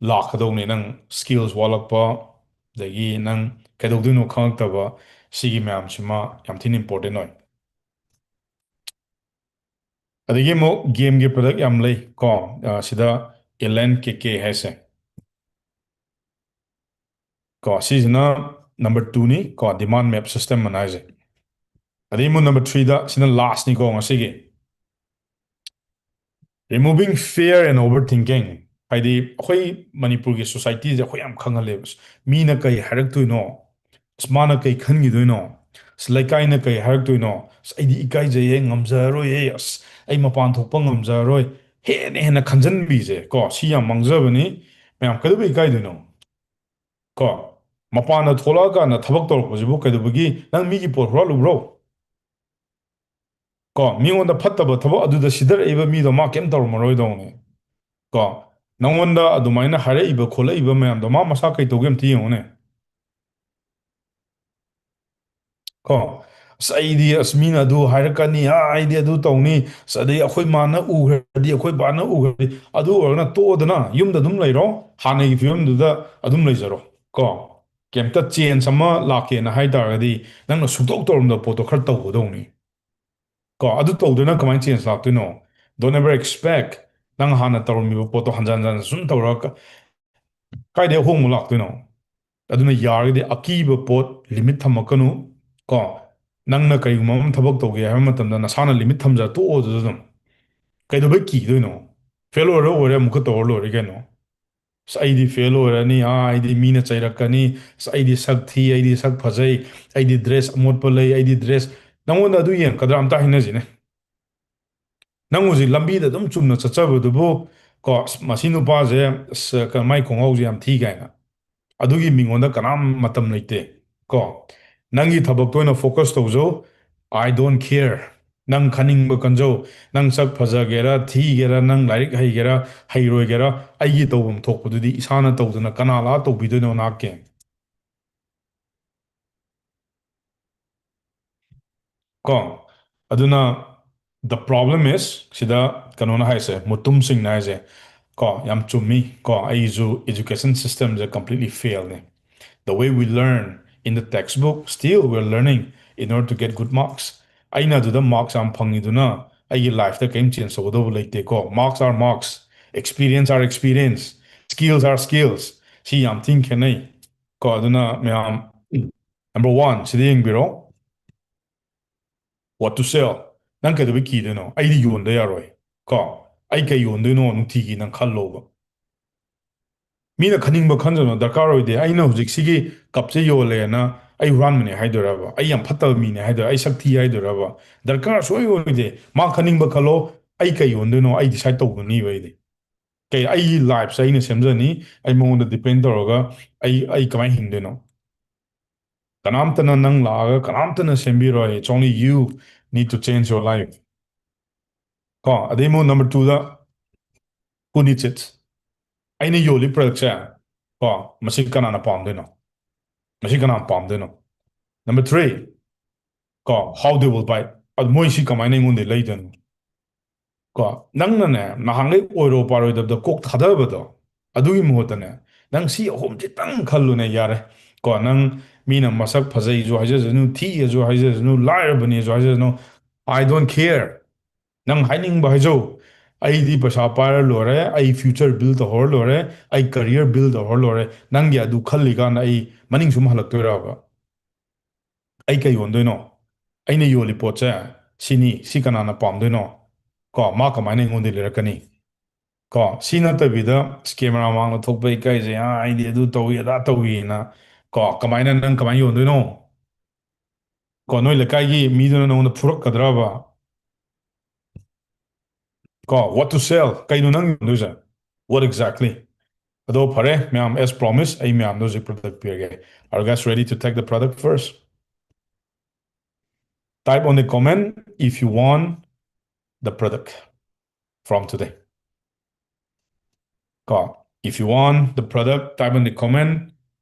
ꯂꯥꯛꯀꯗꯧꯅꯦ ꯅꯪ skills ꯋꯥꯠꯂꯛꯄ, ꯑꯗꯒꯤ ꯅꯪ ꯀꯩꯗꯧꯗꯣꯏꯅꯣ ꯈꯪꯉꯛꯇꯕ, ꯁꯤꯒꯤ ꯃꯌꯥꯝꯁꯤꯃ ꯌꯥꯝ ꯊꯤꯅ important ꯑꯣꯏ"꯫ ꯑꯗꯒꯤ ꯑꯃꯨꯛ game ꯒꯤ product ꯌꯥꯝ ꯂꯩ ꯀꯣ, ꯑ, ꯁꯤꯗ L N K K ꯍꯥꯏꯁꯦ ꯀꯣ, ꯁꯤꯁꯤꯅ number two ꯅꯤ ꯀꯣ, demand map system ꯑꯅ ꯍꯥꯏꯁꯦ꯫ ꯑꯗꯩ ꯑꯃꯨꯛ number three ꯗ, ꯁꯤꯅ last ꯅꯤꯀꯣ ꯉꯁꯤꯒꯤ, removing fear and overthinking꯫ ꯍꯥꯏꯗꯤ ꯑꯩꯈꯣꯏ ꯃꯅꯤꯄꯨꯔꯒꯤ society ꯁꯦ ꯑꯩꯈꯣꯏ ꯌꯥꯝ ꯈꯪꯍꯜꯂꯦꯕ꯫ "ꯑꯁ, ꯃꯤꯅ ꯀꯩ ꯍꯥꯏꯔꯛꯇꯣꯏꯅꯣ? ꯑꯁ, ꯃꯥꯅ ꯀꯩ ꯈꯟꯈꯤꯗꯣꯏꯅꯣ?" ꯑꯁ, ꯂꯩꯀꯥꯏꯅ ꯀꯩ ꯍꯥꯏꯔꯛꯇꯣꯏꯅꯣ? ꯑꯁ, ꯑꯩꯗꯤ ꯏꯀꯥꯏꯖꯩꯌꯦ, ꯉꯝꯖꯔꯣꯏꯌꯦ, ꯑꯁ, ꯑꯩ ꯃꯄꯥꯟ ꯊꯣꯛꯄ ꯉꯝꯖꯔꯣꯏ, ꯍꯦꯟꯅ ꯍꯦꯟꯅ ꯈꯟꯖꯟꯕꯤꯁꯦ ꯀꯣ, ꯁꯤ ꯌꯥꯝ ꯃꯥꯡꯖꯕꯅꯤ꯫ ꯃꯌꯥꯝ ꯀꯩꯗꯧꯕꯩ ꯏꯀꯥꯏꯗꯣꯏꯅꯣ? ꯀꯣ, ꯃꯄꯥꯟꯗ ꯊꯣꯛꯂꯛꯑꯀꯥꯟꯗ ꯊꯕꯛ ꯇꯧꯔꯛꯄꯁꯤꯕꯨ ꯀꯩꯗꯧꯕꯒꯤ? ꯅꯪ ꯃꯤꯒꯤ ꯄꯣꯠ ꯍꯨꯔꯥꯜꯂꯨꯕ꯭ꯔꯣ? ꯀꯣ, ꯃꯤꯉꯣꯟꯗ ꯐꯠꯇꯕ ꯊꯕꯛ ꯑꯗꯨꯗ ꯁꯤꯗꯔꯛꯏꯕ ꯃꯤꯗꯣ ꯃꯥ ꯀꯩꯝ ꯇꯧꯔꯝꯃꯔꯣꯏꯗꯧꯅꯦ꯫ ꯀꯣ, ꯅꯪꯉꯣꯟꯗ ꯑꯗꯨꯃꯥꯏꯅ ꯍꯥꯏꯔꯛꯏꯕ ꯈꯣꯠꯂꯛꯏꯕ ꯃꯌꯥꯝꯗꯣ ꯃꯥ ꯃꯁꯥ ꯀꯩ ꯇꯧꯒꯦ ꯑꯝꯇ ꯌꯦꯡꯉꯨꯅꯦ꯫ ꯀꯣ, "ꯑꯁ, ꯑꯩꯗꯤ, ꯑꯁ, ꯃꯤꯅ ꯑꯗꯨ ꯍꯥꯏꯔꯛꯀꯅꯤ, ꯑꯥ, ꯑꯩꯗꯤ ꯑꯗꯨ ꯇꯧꯅꯤ, ꯑꯁ, ꯑꯗꯩ ꯑꯩꯈꯣꯏ ꯃꯥꯅ ꯎꯈ꯭ꯔꯗꯤ, ꯑꯩꯈꯣꯏ ꯕꯥꯅ ꯎꯈ꯭ꯔꯗꯤ", ꯑꯗꯨ ꯑꯣꯏꯔꯒꯅ ꯇꯣꯛꯑꯣꯗꯅ, ꯌꯨꯝꯗ ꯑꯗꯨꯝ ꯂꯩꯔꯣ, ꯍꯥꯟꯅꯒꯤ ꯐꯤꯕꯝꯗꯨꯗ ꯑꯗꯨꯝ ꯂꯩꯖꯔꯣ꯫ ꯀꯣ, ꯀꯩꯝꯇ ꯆꯦꯟꯖ ꯑꯃ ꯂꯥꯛꯀꯦꯅ ꯍꯥꯏ ꯇꯥꯔꯒꯗꯤ, ꯅꯪꯅ ꯁꯨꯡꯇꯧ ꯇꯧꯔꯝꯗꯕ ꯄꯣꯠꯇꯣ ꯈꯔ ꯇꯧꯒꯗꯧꯅꯤ꯫ ꯀꯣ, ꯑꯗꯨ ꯇꯧꯗꯅ ꯀꯃꯥꯏꯅ ꯆꯦꯟꯖ ꯂꯥꯛꯇꯣꯏꯅꯣ? Don't ever expect ꯅꯪ ꯍꯥꯟꯅ ꯇꯧꯔꯝꯃꯤꯕ ꯄꯣꯠꯇꯣ ꯍꯟꯖꯟ ꯍꯟꯖꯟ ꯁꯨꯝ ꯇꯧꯔꯒ ꯀꯥꯏꯗꯩ ꯑꯍꯣꯡꯕ ꯂꯥꯛꯇꯣꯏꯅꯣ? ꯑꯗꯨꯅ ꯌꯥꯔꯒꯗꯤ ꯑꯀꯤꯕ ꯄꯣꯠ ꯂꯤꯃꯤꯠ ꯊꯝꯃꯛꯀꯅꯨ꯫ ꯀꯣ, ꯅꯪꯅ ꯀꯔꯤꯒꯨꯝꯕ ꯑꯃ ꯊꯕꯛ ꯇꯧꯒꯦ ꯍꯥꯏꯕ ꯃꯇꯝꯗ ꯅꯁꯥꯅ ꯂꯤꯃꯤꯠ ꯊꯝꯖꯔ ꯇꯣꯛꯑꯣ꯫ ꯑꯗꯨꯗ ꯑꯗꯨꯝ ꯀꯩꯗꯧꯕꯩ ꯀꯤꯗꯣꯏꯅꯣ? ꯐꯦꯜ ꯑꯣꯏꯔ ꯑꯣꯏꯔꯦ, ꯑꯃꯨꯛꯀ ꯇꯧꯔ ꯂꯣꯏꯔꯦ ꯀꯩꯅꯣ꯫ "ꯑꯁ, ꯑꯩꯗꯤ ꯐꯦꯜ ꯑꯣꯏꯔꯅꯤ, ꯑꯥ, ꯑꯩꯗꯤ ꯃꯤꯅ ꯆꯩꯔꯛꯀꯅꯤ, ꯑꯁ, ꯑꯩꯗꯤ ꯁꯛ ꯊꯤ, ꯑꯩꯗꯤ ꯁꯛ ꯐꯖꯩ, ꯑꯩꯗꯤ ꯗ꯭ꯔꯦꯁ ꯑꯃꯣꯠꯄ ꯂꯩ, ꯑꯩꯗꯤ ꯗ꯭ꯔꯦꯁ", ꯅꯪꯉꯣꯟꯗ ꯑꯗꯨ ꯌꯦꯡꯉꯛꯀꯗ꯭ꯔꯥ? ꯑꯝꯇ ꯍꯥꯏꯅꯁꯤꯅꯦ꯫ ꯅꯪ ꯍꯧꯖꯤꯛ ꯂꯝꯕꯤꯗ ꯑꯗꯨꯝ ꯆꯨꯝꯅ ꯆꯠꯆꯕꯗꯨꯕꯨ, ꯀꯣ, "ꯑꯁ, ꯃꯁꯤ ꯅꯨꯄꯥꯁꯦ, ꯑꯁ, ꯀ-, ꯃꯥꯏ ꯈꯣꯡꯒ꯭ꯔꯥꯎꯁꯦ ꯌꯥꯝ ꯊꯤ" ꯀꯥꯏꯅ, ꯑꯗꯨꯒꯤ ꯃꯤꯉꯣꯟꯗ ꯀꯅꯥꯝ ꯃꯇꯝ ꯂꯩꯇꯦ꯫ ꯀꯣ, ꯅꯪꯒꯤ ꯊꯕꯛꯇ ꯑꯣꯏꯅ ꯐꯣꯀꯁ ꯇꯧꯖꯧ꯫ I don't care. ꯅꯪ ꯈꯟꯅꯤꯡꯕ ꯈꯟꯖꯧ꯫ ꯅꯪ ꯁꯛ ꯐꯖꯒꯦꯔꯥ, ꯊꯤꯒꯦꯔꯥ, ꯅꯪ ꯂꯥꯏꯔꯤꯛ ꯍꯩꯒꯦꯔꯥ, ꯍꯩꯔꯣꯏꯒꯦꯔꯥ, ꯑꯩꯒꯤ ꯇꯧꯐꯝ ꯊꯣꯛꯄꯗꯨꯗꯤ ꯏꯁꯥꯅ ꯇꯧꯗꯅ ꯀꯅꯥ ꯂꯥꯛꯑ ꯇꯧꯕꯤꯗꯣꯏꯅꯣ ꯅꯍꯥꯛꯀꯤ? ꯀꯣ, ꯑꯗꯨꯅ the problem is, ꯁꯤꯗ ꯀꯩꯅꯣꯅ ꯍꯥꯏꯁꯦ, ꯃꯨꯇꯨꯝ ꯁꯤꯡꯅ ꯍꯥꯏꯁꯦ, ꯀꯣ, ꯌꯥꯝ ꯆꯨꯝꯃꯤ꯫ ꯀꯣ, ꯑꯩꯁꯨ education system ꯁꯦ completely fail ꯅꯦ꯫ The way we learn in the textbook, still we're learning in order to get good marks. ꯑꯩꯅ ꯑꯗꯨꯗ ꯃꯥꯔꯛꯁ ꯌꯥꯝ ꯐꯪꯉꯤꯗꯨꯅ ꯑꯩꯒꯤ ꯂꯥꯏꯐꯇ ꯀꯔꯤꯝ ꯆꯦꯟꯖ ꯇꯧꯒꯗꯧꯕ ꯂꯩꯇꯦꯀꯣ꯫ Marks are marks, experience are experience, skills are skills. ꯁꯤ ꯌꯥꯝ ꯊꯤꯅ ꯈꯦꯠꯅꯩ꯫ ꯀꯣ, ꯑꯗꯨꯅ ꯃꯌꯥꯝ, number one, ꯁꯤꯗ ꯌꯦꯡꯕꯤꯔꯣ꯫ What to sell? ꯅꯪ ꯀꯩꯗꯧꯕꯩ ꯀꯤꯗꯣꯏꯅꯣ? ꯑꯩꯗꯤ ꯌꯣꯟꯗ ꯌꯥꯔꯣꯏ꯫ ꯀꯣ, ꯑꯩ ꯀꯩ ꯌꯣꯟꯗꯣꯏꯅꯣ ꯅꯨꯡꯇꯤꯒꯤ ꯅꯪ ꯈꯜꯂꯣꯕ꯫ ꯃꯤꯅ ꯈꯟꯅꯤꯡꯕ ꯈꯟꯖꯅꯨ, ꯗꯔꯀꯥꯔ ꯑꯣꯏꯗꯦ꯫ ꯑꯩꯅ ꯍꯧꯖꯤꯛ ꯁꯤꯒꯤ ꯀꯞꯁꯦ ꯌꯣꯜꯂꯦꯅ ꯑꯩ ꯍꯨꯔꯥꯟꯕꯅꯦ ꯍꯥꯏꯗꯣꯏꯔꯕ? ꯑꯩ ꯌꯥꯝ ꯐꯠꯇꯕ ꯃꯤꯅꯦ ꯍꯥꯏꯗꯣꯏꯔꯥ? ꯑꯩ ꯁꯛ ꯊꯤ ꯍꯥꯏꯗꯣꯏꯔꯕ? ꯗꯔꯀꯥꯔ ꯁꯨꯡꯑꯣꯏ ꯑꯣꯏꯗꯦ꯫ ꯃꯥ ꯈꯟꯅꯤꯡꯕ ꯈꯜꯂꯣ, ꯑꯩ ꯀꯩ ꯌꯣꯟꯗꯣꯏꯅꯣ ꯑꯩ decide ꯇꯧꯒꯅꯤꯕ ꯑꯩꯗꯤ꯫ ꯀꯩ, ꯑꯩꯒꯤ lifeꯁꯦ ꯑꯩꯅ ꯁꯦꯝꯖꯅꯤ, ꯑꯩ ꯃꯉꯣꯟꯗ depend ꯇꯧꯔꯒ ꯑꯩ, ꯑꯩ ꯀꯃꯥꯏꯅ ꯍꯤꯡꯗꯣꯏꯅꯣ? ꯀꯅꯥꯝꯇꯅ ꯅꯪ ꯂꯥꯛꯑꯒ ꯀꯅꯥꯝꯇꯅ ꯁꯦꯝꯕꯤꯔꯣꯏ, it's only you need to change your life꯫ ꯀꯣ, ꯑꯗꯩ ꯑꯃꯨꯛ number twoꯗ, who needs it? ꯑꯩꯅ ꯌꯣꯜꯂꯤ productꯁꯦ, ꯀꯣ, ꯃꯁꯤ ꯀꯅꯥꯅ ꯄꯥꯝꯗꯣꯏꯅꯣ? ꯃꯁꯤ ꯀꯅꯥꯅ ꯄꯥꯝꯗꯣꯏꯅꯣ? Number three, ꯀꯣ, how they will buy? ꯑꯗꯨ ꯃꯣꯏ ꯁꯤ ꯀꯃꯥꯏꯅ ꯑꯩꯉꯣꯟꯗ ꯂꯩꯗꯣꯏꯅꯣ? ꯀꯣ, ꯅꯪꯅꯅꯦ, ꯅꯍꯥꯟꯈꯩ ꯑꯣꯏꯔꯣ ꯄꯥꯔꯣꯏꯗꯕꯗ ꯀꯣꯛ ꯊꯥꯗꯕꯗꯣ, ꯑꯗꯨꯒꯤ ꯃꯍꯨꯠꯇꯅꯦ, ꯅꯪ ꯁꯤ ꯑꯍꯨꯝꯁꯤꯇꯪ ꯈꯜꯂꯨꯅꯦ, ꯌꯥꯔꯦ꯫ ꯀꯣ, ꯅꯪ ꯃꯤꯅ ꯃꯁꯛ ꯐꯖꯩꯁꯨ ꯍꯥꯏꯖꯁꯅꯨ, ꯊꯤꯑꯁꯨ ꯍꯥꯏꯖꯁꯅꯨ, ꯂꯥꯏꯔꯕꯅꯦꯁꯨ ꯍꯥꯏꯖꯁꯅꯨ, I don't care꯫ ꯅꯪ ꯍꯥꯏꯅꯤꯡꯕ ꯍꯥꯏꯖꯧ꯫ ꯑꯩꯗꯤ ꯄꯩꯁꯥ ꯄꯥꯏꯔ ꯂꯣꯏꯔꯦ, ꯑꯩ future build ꯇꯧꯍꯧꯔ ꯂꯣꯏꯔꯦ, ꯑꯩ career build ꯇꯧꯍꯧꯔ ꯂꯣꯏꯔꯦ꯫ ꯅꯪꯒꯤ ꯑꯗꯨ ꯈꯜꯂꯤꯀꯥꯟꯗ ꯑꯩ ꯃꯅꯤꯡ ꯁꯨꯝ ꯍꯜꯂꯛꯇꯣꯏꯔꯕ? ꯑꯩ ꯀꯩ ꯌꯣꯟꯗꯣꯏꯅꯣ? ꯑꯩꯅ ꯌꯣꯜꯂꯤ ꯄꯣꯠꯁꯦ ꯁꯤꯅꯤ, ꯁꯤ ꯀꯅꯥꯅ ꯄꯥꯝꯗꯣꯏꯅꯣ? ꯀꯣ, ꯃꯥ ꯀꯃꯥꯏꯅ ꯑꯩꯉꯣꯟꯗ ꯂꯩꯔꯛꯀꯅꯤ? ꯀꯣ, ꯁꯤ ꯅꯠꯇꯕꯤꯗ camera ꯃꯥꯡꯗ ꯊꯣꯛꯄ ꯏꯀꯥꯏꯖꯩ, "ꯑꯥ, ꯑꯩꯗꯤ ꯑꯗꯨ ꯇꯧꯏ, ꯑꯗꯥ ꯇꯧꯏꯅ", ꯀꯣ, ꯀꯃꯥꯏꯅ, ꯅꯪ ꯀꯃꯥꯏꯅ ꯌꯣꯟꯗꯣꯏꯅꯣ? ꯀꯣ, ꯅꯣꯏ ꯂꯩꯀꯥꯏꯒꯤ ꯃꯤꯗꯨꯅ ꯅꯉꯣꯟꯗ ꯐꯨꯔꯛꯀꯗ꯭ꯔꯕ? ꯀꯣ, what to sell? ꯀꯩꯅꯣ ꯅꯪ ꯌꯣꯟꯗꯣꯏꯁꯦ? What exactly? ꯑꯗꯣ ꯐꯔꯦ, ꯃꯌꯥꯝ, as promised, ꯑꯩ ꯃꯌꯥꯝꯗ ꯍꯧꯖꯤꯛ product ꯄꯤꯔꯒꯦ꯫ Are you guys ready to take the product first? Type on the comment if you want the product from today. ꯀꯣ, if you want the product, type in the comment,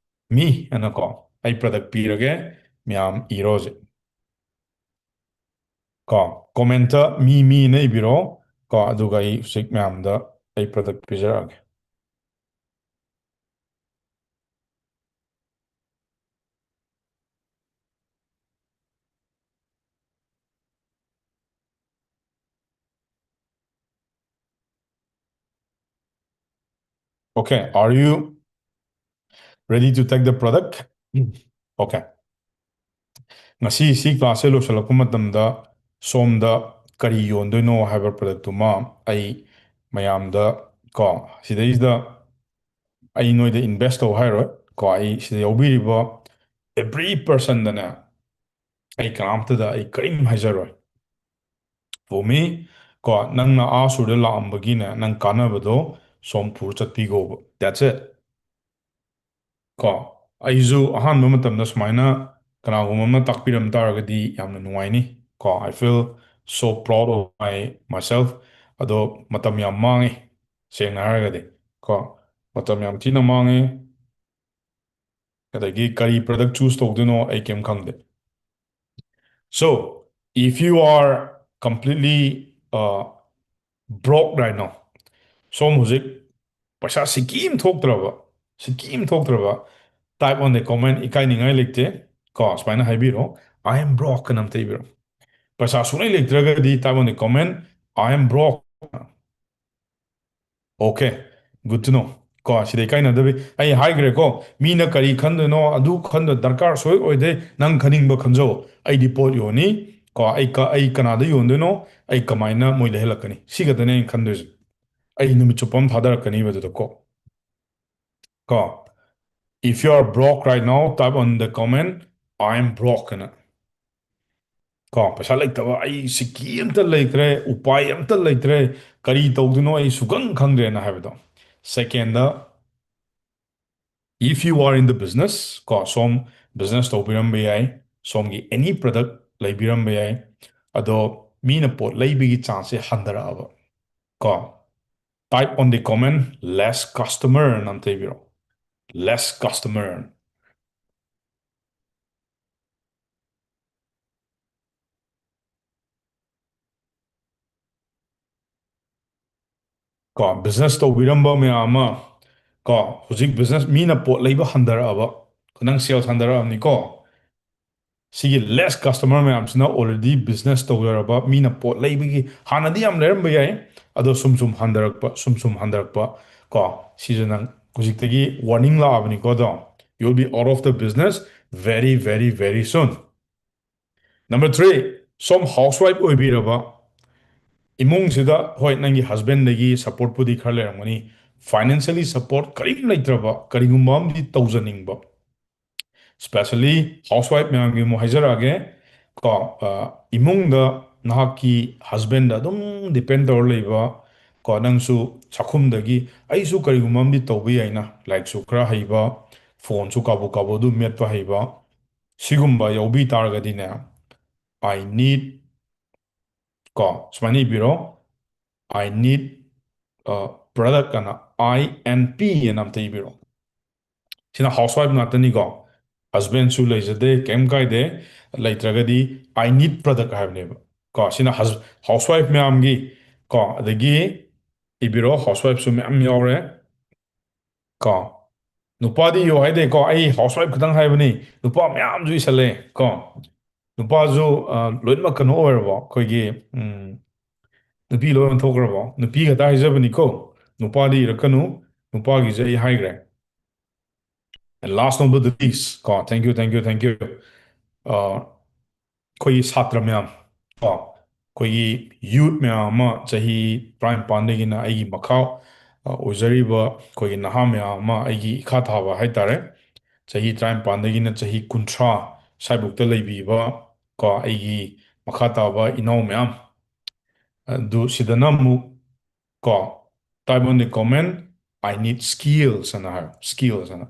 "me" ꯑꯅ ꯀꯣ, ꯑꯩ product ꯄꯤꯔꯒꯦ, ꯃꯌꯥꯝ ꯏꯔꯣ ꯍꯧꯖꯤꯛ꯫ ꯀꯣ, comment ꯇ "me, me" ꯅ ꯏꯕꯤꯔꯣ꯫ ꯀꯣ, ꯑꯗꯨꯒ ꯑꯩ ꯍꯧꯖꯤꯛ ꯃꯌꯥꯝꯗ ꯑꯩ product ꯄꯤꯖꯔꯛꯑꯒꯦ꯫ Okay, are you ready to take the product? Okay. ꯉꯁꯤ ꯁꯤ class ꯁꯦ ꯂꯣꯏꯁꯤꯜꯂꯛꯄ ꯃꯇꯝꯗ ꯁꯣꯝꯗ ꯀꯔꯤ ꯌꯣꯟꯗꯣꯏꯅꯣ ꯍꯥꯏꯕ product ꯇꯨꯃ ꯑꯩ ꯃꯌꯥꯝꯗ, ꯀꯣ, ꯁꯤꯗꯩꯁꯤꯗ ꯑꯩ ꯅꯣꯏꯗ invest ꯇꯧ ꯍꯥꯏꯔꯣꯏ, ꯀꯣ, ꯑꯩ ꯁꯤꯗ ꯌꯥꯎꯕꯤꯔꯤꯕ every personꯗꯅꯦ, ꯑꯩ ꯀꯅꯥꯝꯇꯗ ꯑꯩ ꯀꯔꯤꯝ ꯍꯥꯏꯖꯔꯣꯏ꯫ For me, ꯀꯣ, ꯅꯪꯅ ꯑꯥ ꯁꯨꯔꯗ ꯂꯥꯛꯑꯝꯕꯒꯤꯅꯦ, ꯅꯪ ꯀꯥꯟꯅꯕꯗꯣ ꯁꯣꯝ ꯄꯨꯔ ꯆꯠꯄꯤꯈꯣꯕ꯫ That's it. ꯀꯣ, ꯑꯩꯁꯨ ꯑꯍꯥꯟꯕ ꯃꯇꯝꯗ ꯁꯨꯃꯥꯏꯅ ꯀꯅꯥꯒꯨꯝꯕ ꯑꯃꯅ ꯇꯥꯛꯄꯤꯔꯝ ꯇꯥꯔꯒꯗꯤ ꯌꯥꯝꯅ ꯅꯨꯡꯉꯥꯏꯅꯤ꯫ ꯀꯣ, I feel so proud of my, myself. ꯑꯗꯣ ꯃꯇꯝ ꯌꯥꯝ ꯃꯥꯡꯉꯤ, ꯁꯦꯡꯅ ꯍꯥꯏꯔꯒꯗꯤ꯫ ꯀꯣ, ꯃꯇꯝ ꯌꯥꯝ ꯊꯤꯅ ꯃꯥꯡꯉꯤ꯫ ꯑꯗꯒꯤ ꯀꯔꯤ product choose ꯇꯧꯗꯣꯏꯅꯣ ꯑꯩ ꯀꯩꯝ ꯈꯪꯗꯦ꯫ So, if you are completely, uh, broke right now, ꯁꯣꯝ ꯍꯧꯖꯤꯛ ꯄꯩꯁꯥ ꯁꯤꯀꯤ ꯑꯃ ꯊꯣꯛꯇ꯭ꯔꯕ, ꯁꯤꯀꯤ ꯑꯃ ꯊꯣꯛꯇ꯭ꯔꯕ, type on the comment, ꯏꯀꯥꯏꯅꯤꯡꯉꯥꯏ ꯂꯩꯇꯦ꯫ ꯀꯣ, ꯁꯨꯃꯥꯏꯅ ꯍꯥꯏꯕꯤꯔꯣ, "I am broke" ꯑꯅ ꯑꯝꯇ ꯏꯕꯤꯔꯣ꯫ ꯄꯩꯁꯥ ꯁꯨꯡꯂꯩ ꯂꯩꯇ꯭ꯔꯒꯗꯤ type on the comment, "I am broke." Okay, good to know. ꯀꯣ, ꯁꯤꯗ ꯏꯀꯥꯏꯅꯗꯕꯤ꯫ ꯑꯩ ꯍꯥꯏꯈ꯭ꯔꯦꯀꯣ, ꯃꯤꯅ ꯀꯔꯤ ꯈꯟꯗꯣꯏꯅꯣ, ꯑꯗꯨ ꯈꯟꯗꯣ ꯗꯔꯀꯥꯔ ꯁꯨꯡꯑꯣꯏ ꯑꯣꯏꯗꯦ꯫ ꯅꯪ ꯈꯟꯅꯤꯡꯕ ꯈꯟꯖꯧ꯫ ꯑꯩꯗꯤ ꯄꯣꯠ ꯌꯣꯟꯅꯤ, ꯀꯣ, ꯑꯩ ꯀ-, ꯑꯩ ꯀꯅꯥꯗ ꯌꯣꯟꯗꯣꯏꯅꯣ, ꯑꯩ ꯀꯃꯥꯏꯅ ꯃꯣꯏ ꯂꯩꯍꯜꯂꯛꯀꯅꯤ, ꯁꯤ ꯈꯛꯇꯅꯦ ꯑꯩꯅ ꯈꯟꯗꯣꯏꯁꯦ꯫ ꯑꯩ ꯅꯨꯃꯤꯠ ꯆꯨꯞꯄ ꯑꯃ ꯊꯥꯗꯔꯛꯀꯅꯤꯕ ꯑꯗꯨꯗ ꯀꯣ꯫ ꯀꯣ, "If you are broke right now, type on the comment, 'I am broke' ꯑꯅ꯫ ꯀꯣ, ꯄꯩꯁꯥ ꯂꯩꯇꯕ, ꯑꯩ ꯁꯤꯀꯤ ꯑꯝꯇ ꯂꯩꯇ꯭ꯔꯦ, ꯎꯄꯥꯏ ꯑꯝꯇ ꯂꯩꯇ꯭ꯔꯦ, ꯀꯔꯤ ꯇꯧꯗꯣꯏꯅꯣ ꯑꯩ ꯁꯨꯈꯪ ꯈꯪꯗ꯭ꯔꯦꯅ" ꯍꯥꯏꯕꯗꯣ꯫ Secondꯗ, if you are in the business, ꯀꯣ, ꯁꯣꯝ business ꯇꯧꯕꯤꯔꯝꯕ ꯌꯥꯏ, ꯁꯣꯝꯒꯤ any product ꯂꯩꯕꯤꯔꯝꯕ ꯌꯥꯏ, ꯑꯗꯣ ꯃꯤꯅ ꯄꯣꯠ ꯂꯩꯕꯒꯤ chanceꯁꯦ ꯍꯟꯊꯔꯛꯑꯕ, ꯀꯣ, type on the comment, "Less customer" ꯑꯅ ꯑꯝꯇ ꯏꯕꯤꯔꯣ꯫ Less customer. ꯀꯣ, business ꯇꯧꯕꯤꯔꯝꯕ ꯃꯌꯥꯝ ꯑꯃ, ꯀꯣ, ꯍꯧꯖꯤꯛ business, ꯃꯤꯅ ꯄꯣꯠ ꯂꯩꯕ ꯍꯟꯊꯔꯛꯑꯕ, ꯅꯪ sales ꯍꯟꯊꯔꯛꯑꯕꯅꯤꯀꯣ꯫ ꯁꯤꯒꯤ less customer ꯃꯌꯥꯝꯁꯤꯅ already business ꯇꯧꯖꯔꯕ, ꯃꯤꯅ ꯄꯣꯠ ꯂꯩꯕꯒꯤ, ꯍꯥꯟꯅꯗꯤ ꯌꯥꯝ ꯂꯩꯔꯝꯕ ꯌꯥꯏ, ꯑꯗꯣ ꯁꯨꯝ ꯁꯨꯝ ꯍꯟꯊꯔꯛꯄ, ꯁꯨꯝ ꯁꯨꯝ ꯍꯟꯊꯔꯛꯄ, ꯀꯣ, ꯁꯤꯁꯨ ꯅꯪ ꯍꯧꯖꯤꯛꯇꯒꯤ warning ꯂꯥꯛꯑꯕꯅꯤꯀꯣ꯫ ꯑꯗꯣ, "You'll be out of the business very, very, very soon." Number three, ꯁꯣꯝ housewife ꯑꯣꯏꯕꯤꯔꯕ, ꯏꯃꯨꯡꯁꯤꯗ, ꯍꯣꯏ, ꯅꯪꯒꯤ husbandꯗꯒꯤ supportꯄꯨꯗꯤ ꯈꯔ ꯂꯩꯔꯝꯒꯅꯤ, financially support ꯀꯔꯤꯝ ꯂꯩꯇ꯭ꯔꯕ, ꯀꯔꯤꯒꯨꯝꯕ ꯑꯃꯗꯤ ꯇꯧꯖꯅꯤꯡꯕ, Especially housewife ꯃꯌꯥꯝꯒꯤ ꯑꯃꯨꯛ ꯍꯥꯏꯖꯔꯛꯑꯒꯦ ꯀꯣ꯫ ꯑ, ꯏꯃꯨꯡꯗ ꯅꯍꯥꯛꯀꯤ husbandꯗ ꯑꯗꯨꯝ depend ꯇꯧꯔ ꯂꯩꯕ ꯀꯣ, ꯅꯪꯁꯨ ꯆꯥꯛꯈꯨꯝꯗꯒꯤ ꯑꯩꯁꯨ ꯀꯔꯤꯒꯨꯝꯕ ꯑꯃꯗꯤ ꯇꯧꯕ ꯌꯥꯏꯅ, ꯂꯥꯏꯔꯤꯛꯁꯨ ꯈꯔ ꯍꯩꯕ, ꯐꯣꯟꯁꯨ ꯀꯥꯕꯨ ꯀꯥꯕꯨ ꯑꯗꯨꯝ ꯃꯦꯠꯄ ꯍꯩꯕ, ꯁꯤꯒꯨꯝꯕ ꯌꯥꯎꯕꯤ ꯇꯥꯔꯒꯗꯤꯅꯦ, I need ꯀꯣ, ꯁꯨꯃꯥꯏꯅ ꯏꯕꯤꯔꯣ, "I need product" ꯑꯅ, I N P ꯑꯅ ꯑꯝꯇ ꯏꯕꯤꯔꯣ꯫ ꯁꯤꯅ housewife ꯉꯥꯛꯇꯅꯤꯀꯣ꯫ Husbandꯁꯨ ꯂꯩꯖꯗꯦ, ꯀꯩꯝ ꯀꯥꯏꯗꯦ꯫ ꯂꯩꯇ꯭ꯔꯒꯗꯤ "I need product" ꯍꯥꯏꯕꯅꯦꯕ ꯀꯣ꯫ ꯁꯤꯅ hus-, housewife ꯃꯌꯥꯝꯒꯤ ꯀꯣ꯫ ꯑꯗꯒꯤ ꯏꯕꯤꯔꯣ, housewifeꯁꯨ ꯃꯌꯥꯝ ꯌꯥꯎꯔꯦ ꯀꯣ꯫ ꯅꯨꯄꯥꯗꯤ ꯏꯌꯣ ꯍꯥꯏꯗꯦꯀꯣ, ꯑꯩ housewife ꯈꯛꯇꯪ ꯍꯥꯏꯕꯅꯤ꯫ ꯅꯨꯄꯥ ꯃꯌꯥꯝꯁꯨ ꯏꯁꯜꯂꯦ ꯀꯣ꯫ ꯅꯨꯄꯥꯁꯨ, ꯑ, ꯂꯣꯏꯅꯃꯛ ꯀꯩꯅꯣ ꯑꯣꯏꯔꯕꯣ? ꯑꯩꯈꯣꯏꯒꯤ, ꯎꯝ, ꯅꯨꯄꯤ ꯂꯣꯏ ꯑꯣꯟꯊꯣꯛꯈ꯭ꯔꯕꯣ? ꯅꯨꯄꯤ ꯈꯛꯇ ꯍꯥꯏꯖꯕꯅꯤꯀꯣ, ꯅꯨꯄꯥꯗꯤ ꯏꯔꯛꯀꯅꯨ꯫ ꯅꯨꯄꯥꯒꯤꯁꯦ ꯑꯩ ꯍꯥꯏꯈ꯭ꯔꯦ꯫ And last not the least ꯀꯣ, thank you, thank you, thank you꯫ ꯑ, ꯑꯩꯈꯣꯏꯒꯤ ꯁꯥꯇ꯭ꯔ ꯃꯌꯥꯝ ꯀꯣ, ꯑꯩꯈꯣꯏꯒꯤ youth ꯃꯌꯥꯝ ꯑꯃ ꯆꯍꯤ ꯇꯔꯥꯅꯤꯄꯥꯟꯗꯒꯤꯅ ꯑꯩꯒꯤ ꯃꯈꯥ, ꯑ, ꯑꯣꯏꯖꯔꯤꯕ ꯑꯩꯈꯣꯏꯒꯤ ꯅꯍꯥ ꯃꯌꯥꯝ ꯑꯃ, ꯑꯩꯒꯤ ꯏꯈꯥ ꯊꯥꯕ ꯍꯥꯏꯇꯥꯔꯦ, ꯆꯍꯤ ꯇꯔꯥꯅꯤꯄꯥꯟꯗꯒꯤꯅ ꯆꯍꯤ ꯀꯨꯟꯊ꯭ꯔꯥ ꯁ꯭ꯋꯥꯏꯕꯨꯛꯇ ꯂꯩꯕꯤꯕ ꯀꯣ, ꯑꯩꯒꯤ ꯃꯈꯥ ꯇꯥꯕ ꯏꯅꯥꯎ ꯃꯌꯥꯝ ꯑꯗꯨ ꯁꯤꯗꯅ ꯑꯃꯨꯛ ꯀꯣ, type on the comment, "I need skills" ꯑꯅ ꯍꯥꯏꯌꯣ, skills ꯑꯅ꯫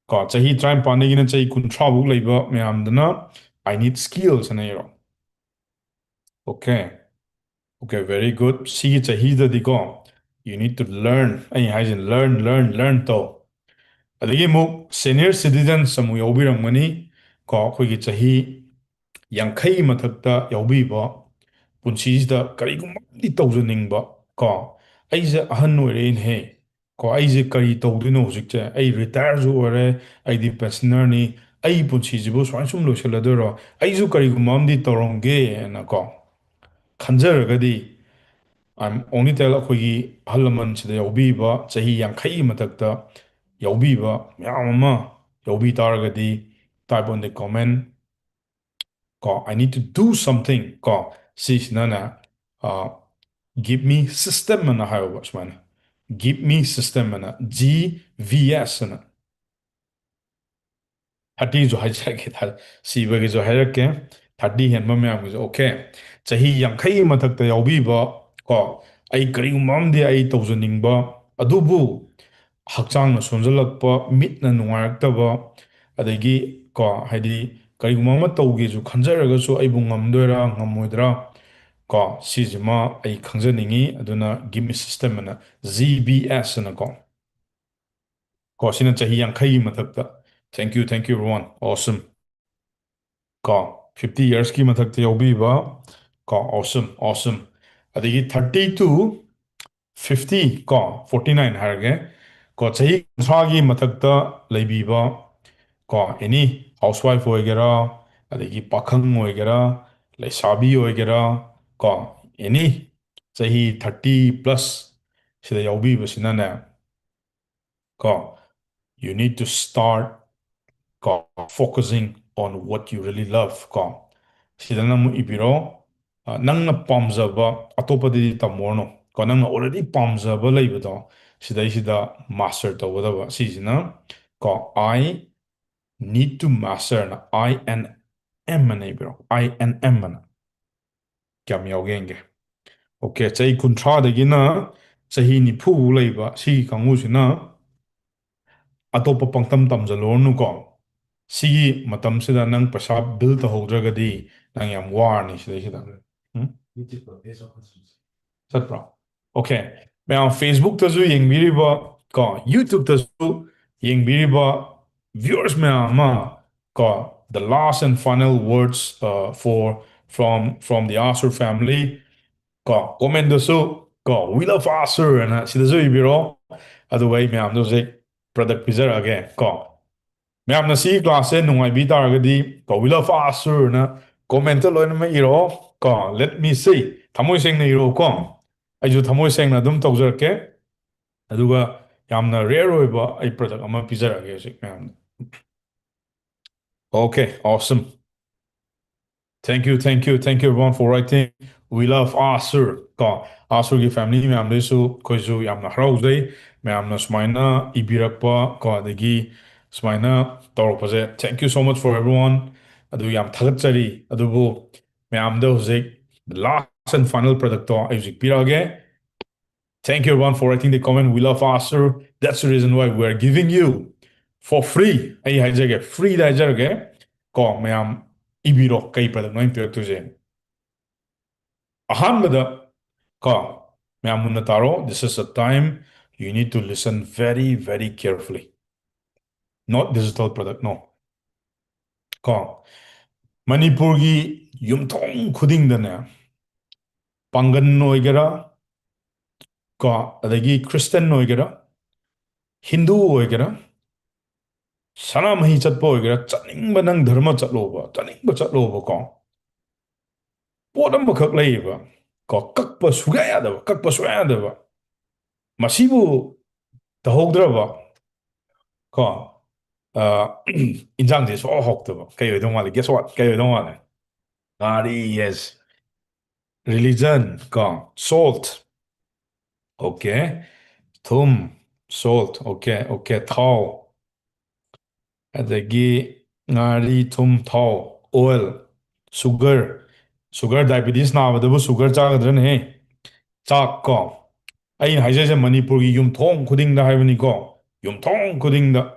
ꯀꯣ, ꯆꯍꯤ ꯇꯔꯥꯅꯤꯄꯥꯟꯗꯒꯤꯅ ꯆꯍꯤ ꯀꯨꯟꯊ꯭ꯔꯥ ꯐꯧ ꯂꯩꯕ ꯃꯌꯥꯝꯗꯨꯅ "I need skills" ꯑꯅ ꯏꯔꯣ꯫ Okay꯫ Okay, very good꯫ ꯁꯤꯒꯤ ꯆꯍꯤꯗꯗꯤꯀꯣ, you need to learn꯫ ꯑꯩ ꯍꯥꯏꯁꯦ learn, learn, learn ꯇꯧ꯫ ꯑꯗꯒꯤ ꯑꯃꯨꯛ senior citizens ꯑꯃꯨꯛ ꯌꯥꯎꯕꯤꯔꯝꯒꯅꯤ ꯀꯣ, ꯑꯩꯈꯣꯏꯒꯤ ꯆꯍꯤ ꯌꯥꯡꯈꯩ ꯃꯊꯛꯇ ꯌꯥꯎꯕꯤꯕ, ꯄꯨꯟꯁꯤꯁꯤꯗ ꯀꯔꯤꯒꯨꯝꯕ ꯑꯃꯗꯤ ꯇꯧꯖꯅꯤꯡꯕ ꯀꯣ, "ꯑꯩꯁꯦ ꯑꯍꯟ ꯑꯣꯏꯔꯛꯏꯅꯦꯍꯦ ꯀꯣ, ꯑꯩꯁꯦ ꯀꯔꯤ ꯇꯧꯗꯣꯏꯅꯣ ꯍꯧꯖꯤꯛꯁꯦ? ꯑꯩ retireꯁꯨ ꯑꯣꯏꯔꯦ, ꯑꯩꯗꯤ pensionerꯅꯤ, ꯑꯩ ꯄꯨꯟꯁꯤꯁꯤꯕꯨ ꯁꯨꯃꯥꯏꯅ ꯁꯨꯝ ꯂꯣꯏꯁꯤꯜꯂꯗꯣꯏꯔꯣ? ꯑꯩꯁꯨ ꯀꯔꯤꯒꯨꯝꯕ ꯑꯃꯗꯤ ꯇꯧꯔꯝꯒꯦꯅ" ꯀꯣ ꯈꯟꯖꯔꯒꯗꯤ, I'm only tell ꯑꯩꯈꯣꯏꯒꯤ ꯑꯍꯜ ꯂꯃꯟꯁꯤꯗ ꯌꯥꯎꯕꯤꯕ, ꯆꯍꯤ ꯌꯥꯡꯈꯩꯒꯤ ꯃꯊꯛꯇ ꯌꯥꯎꯕꯤꯕ ꯃꯌꯥꯝ ꯑꯃ ꯌꯥꯎꯕꯤ ꯇꯥꯔꯒꯗꯤ, type on the comment ꯀꯣ, "I need to do something" ꯀꯣ, ꯁꯤꯁꯤꯅꯅꯦ, ꯑ, "Give me system" ꯑꯅ ꯍꯥꯏꯌꯣꯕ ꯁꯨꯃꯥꯏꯅ, "Give me system" ꯑꯅ, G V S ꯑꯅ꯫ ꯊꯥꯔꯇꯤꯁꯨ ꯍꯥꯏꯖꯔꯛꯀꯦ, ꯊꯥ- ꯁꯤꯕꯒꯤꯁꯨ ꯍꯥꯏꯔꯛꯀꯦ, ꯊꯥꯔꯇꯤ ꯍꯦꯟꯕ ꯃꯌꯥꯝꯒꯤꯁꯨ꯫ ꯑꯣꯀꯦ, ꯆꯍꯤ ꯌꯥꯡꯈꯩꯒꯤ ꯃꯊꯛꯇ ꯌꯥꯎꯕꯤꯕ ꯀꯣ, ꯑꯩ ꯀꯔꯤꯒꯨꯝꯕ ꯑꯃꯗꯤ ꯑꯩ ꯇꯧꯖꯅꯤꯡꯕ, ꯑꯗꯨꯕꯨ ꯍꯛꯆꯥꯡꯅ ꯁꯣꯟꯖꯜꯂꯛꯄ, ꯃꯤꯠꯅ ꯅꯨꯡꯉꯥꯏꯔꯛꯇꯕ, ꯑꯗꯒꯤ ꯀꯣ, ꯍꯥꯏꯗꯤ ꯀꯔꯤꯒꯨꯝꯕ ꯑꯃ ꯇꯧꯒꯦꯁꯨ ꯈꯟꯖꯔꯒꯁꯨ ꯑꯩꯕꯨ ꯉꯝꯗꯣꯏꯔꯥ ꯉꯝꯃꯣꯏꯗ꯭ꯔꯥ ꯀꯣ, ꯁꯤꯁꯤꯃ ꯑꯩ ꯈꯪꯖꯅꯤꯡꯉꯤ꯫ ꯑꯗꯨꯅ give me system ꯑꯅ, G B S ꯑꯅ ꯀꯣ꯫ ꯀꯣ, ꯁꯤꯅ ꯆꯍꯤ ꯌꯥꯡꯈꯩꯒꯤ ꯃꯊꯛꯇ꯫ Thank you, thank you everyone. Awesome. ꯀꯣ, fifty yearsꯀꯤ ꯃꯊꯛꯇ ꯌꯥꯎꯕꯤꯕ ꯀꯣ, awesome, awesome. ꯑꯗꯒꯤ thirty to fifty ꯀꯣ, forty nine ꯍꯥꯏꯔꯒꯦ ꯀꯣ, ꯆꯍꯤ ꯀꯨꯟꯊ꯭ꯔꯥꯒꯤ ꯃꯊꯛꯇ ꯂꯩꯕꯤꯕ ꯀꯣ, any housewife ꯑꯣꯏꯒꯦꯔꯥ, ꯑꯗꯒꯤ ꯄꯥꯈꯪ ꯑꯣꯏꯒꯦꯔꯥ, ꯂꯩꯁꯥꯕꯤ ꯑꯣꯏꯒꯦꯔꯥ ꯀꯣ, any ꯆꯍꯤ thirty plus ꯁꯤꯗ ꯌꯥꯎꯕꯤꯕꯁꯤꯅꯅꯦ ꯀꯣ, you need to start ꯀꯣ, focusing on what you really love ꯀꯣ꯫ ꯁꯤꯗꯅ ꯑꯃꯨꯛ ꯏꯕꯤꯔꯣ, ꯑ, ꯅꯪꯅ ꯄꯥꯝꯖꯕ, ꯑꯇꯣꯞꯄꯗꯗꯤ ꯇꯝꯃꯨꯔꯅꯨ ꯀꯣ, ꯅꯪꯅ already ꯄꯥꯝꯖꯕ ꯂꯩꯕꯗꯣ, ꯁꯤꯗꯩꯁꯤꯗ master ꯇꯧꯒꯗꯕ꯫ ꯁꯤꯁꯤꯅ ꯀꯣ, I need to master ꯅ I N M ꯑꯅ ꯏꯕꯤꯔꯣ, I N M ꯑꯅ꯫ ꯀꯌꯥꯝ ꯌꯥꯎꯒꯦ ꯌꯦꯡꯒꯦ꯫ ꯑꯣꯀꯦ, ꯆꯍꯤ ꯀꯨꯟꯊ꯭ꯔꯥꯗꯒꯤꯅ ꯆꯍꯤ ꯅꯤꯐꯨ ꯐꯥꯎ ꯂꯩꯕ ꯁꯤꯒꯤ ꯀꯥꯡꯕꯨꯁꯤꯅ ꯑꯇꯣꯞꯄ ꯄꯪꯇꯝ ꯇꯝꯖꯜꯂꯨꯔꯅꯨꯀꯣ꯫ ꯁꯤꯒꯤ ꯃꯇꯝꯁꯤꯗ ꯅꯪ ꯄꯩꯁꯥ build ꯇꯧꯍꯧꯗ꯭ꯔꯒꯗꯤ ꯅꯪ ꯌꯥꯝ ꯋꯥꯔꯅꯤ ꯁꯤꯗꯩꯁꯤꯗ꯫ ꯎꯝ? ꯆꯠꯄ꯭ꯔꯣ? ꯑꯣꯀꯦ, ꯃꯌꯥꯝ Facebookꯇꯁꯨ ꯌꯦꯡꯕꯤꯔꯤꯕ ꯀꯣ, YouTubeꯇꯁꯨ ꯌꯦꯡꯕꯤꯔꯤꯕ viewers ꯃꯌꯥꯝ ꯑꯃ ꯀꯣ, the last and final words, uh, for, from, from the Asur family ꯀꯣ, commentꯗꯁꯨ ꯀꯣ, "We love Asur" ꯍꯥꯏꯅ ꯁꯤꯗꯁꯨ ꯏꯕꯤꯔꯣ꯫ ꯑꯗꯨꯒ ꯑꯩ ꯃꯌꯥꯝꯗ ꯍꯧꯖꯤꯛ product ꯄꯤꯖꯔꯛꯑꯒꯦ ꯀꯣ꯫ ꯃꯌꯥꯝꯅ ꯁꯤꯒꯤ classꯁꯦ ꯅꯨꯡꯉꯥꯏꯕꯤ ꯇꯥꯔꯒꯗꯤ ꯀꯣ, "We love Asur" ꯍꯥꯏꯅ commentꯇ ꯂꯣꯏꯅꯃꯛ ꯏꯔꯣ ꯀꯣ꯫ Let me see, ꯊꯃꯣꯏ ꯁꯦꯡꯅ ꯏꯔꯣ ꯀꯣ꯫ ꯑꯩꯁꯨ ꯊꯃꯣꯏ ꯁꯦꯡꯅ ꯑꯗꯨꯝ ꯇꯧꯖꯔꯛꯀꯦ꯫ ꯑꯗꯨꯒ ꯌꯥꯝꯅ rare ꯑꯣꯏꯕ ꯑꯩ product ꯑꯃ ꯄꯤꯖꯔꯛꯑꯒꯦ ꯍꯧꯖꯤꯛ ꯃꯌꯥꯝꯗ꯫ Okay, awesome. Thank you, thank you, thank you everyone for writing. "We love Asur" ꯀꯣ, Asurꯒꯤ family ꯃꯌꯥꯝꯗꯩꯁꯨ ꯑꯩꯈꯣꯏꯁꯨ ꯌꯥꯝꯅ ꯍꯔꯥꯎꯖꯩ꯫ ꯃꯌꯥꯝꯅ ꯁꯨꯃꯥꯏꯅ ꯏꯕꯤꯔꯛꯄ ꯀꯣ, ꯑꯗꯒꯤ ꯁꯨꯃꯥꯏꯅ ꯇꯧꯔꯛꯄꯁꯦ, thank you so much for everyone. ꯑꯗꯨ ꯌꯥꯝ ꯊꯥꯒꯠꯆꯔꯤ꯫ ꯑꯗꯨꯕꯨ ꯃꯌꯥꯝꯗ ꯍꯧꯖꯤꯛ last and final product ꯇꯣ ꯑꯩ ꯍꯧꯖꯤꯛ ꯄꯤꯔꯛꯑꯒꯦ. Thank you everyone for writing the comment. We love Aster. That's the reason why we are giving you for free. ꯑꯩ ꯍꯥꯏꯖꯒꯦ, free ꯗ ꯍꯥꯏꯖꯔꯒꯦ꯫ ꯀꯣ, ꯃꯌꯥꯝ ꯏꯕꯤꯔꯣ, ꯀꯩ product ꯅꯣ ꯑꯩꯅ ꯄꯤꯔꯛꯇꯣꯏꯁꯦ꯫ ꯑꯍꯥꯟꯕꯗ, ꯀꯣ, ꯃꯌꯥꯝ ꯃꯨꯟꯅ ꯇꯥꯔꯣ. This is a time you need to listen very, very carefully. Not digital product, no. ꯀꯣ, ꯃꯅꯤꯄꯨꯔꯒꯤ ꯌꯨꯝꯊꯣꯡ ꯈꯨꯗꯤꯡꯗꯅꯦ, ꯄꯥꯡꯒꯟ ꯑꯣꯏꯒꯦꯔꯥ, ꯀꯣ, ꯑꯗꯒꯤ ꯈ꯭ꯔꯤꯁꯇꯟ ꯑꯣꯏꯒꯦꯔꯥ, ꯍꯤꯟꯗꯨ ꯑꯣꯏꯒꯦꯔꯥ, ꯁꯅꯥꯃꯍꯤ ꯆꯠꯄ ꯑꯣꯏꯒꯦꯔꯥ, ꯆꯠꯅꯤꯡꯕ, ꯅꯪ ꯙꯔꯃ ꯆꯠꯂꯣꯕ, ꯆꯠꯅꯤꯡꯕ ꯆꯠꯂꯣꯕꯀꯣ, ꯄꯣꯠ ꯑꯃꯈꯛ ꯂꯩꯌꯦꯕ, ꯀꯣ, ꯀꯛꯄ ꯁꯨꯡꯌꯥ ꯌꯥꯗꯕ, ꯀꯛꯄ ꯁꯨꯡꯌꯥ ꯌꯥꯗꯕ꯫ ꯃꯁꯤꯕꯨ ꯇꯧꯍꯧꯗ꯭ꯔꯕ, ꯀꯣ, ꯑ, ꯏꯟꯖꯥꯡꯁꯦ ꯁꯨꯡꯍꯥꯎ ꯍꯥꯎꯇꯕ꯫ ꯀꯩ ꯑꯣꯏꯗꯧ ꯃꯥꯜꯂꯤ? Guess what? ꯀꯩ ꯑꯣꯏꯗꯧ ꯃꯥꯜꯂꯤ? ꯉꯥꯔꯤ, yes. Religion, ꯀꯣ, salt. Okay. ꯊꯨꯝ, salt. Okay, okay. ꯊꯥꯎ꯫ ꯑꯗꯒꯤ ꯉꯥꯔꯤ, ꯊꯨꯝ, ꯊꯥꯎ, oil, sugar. Sugar, diabetes ꯅꯥꯕꯗꯕꯨ sugar ꯆꯥꯒꯗ꯭ꯔꯅꯦꯍꯦ? ꯆꯥꯛ, ꯀꯣ꯫ ꯑꯩꯅ ꯍꯥꯏꯖꯔꯤꯁꯦ ꯃꯅꯤꯄꯨꯔꯒꯤ ꯌꯨꯝꯊꯣꯡ ꯈꯨꯗꯤꯡꯗ ꯍꯥꯏꯕꯅꯤꯀꯣ꯫ ꯌꯨꯝꯊꯣꯡ ꯈꯨꯗꯤꯡꯗ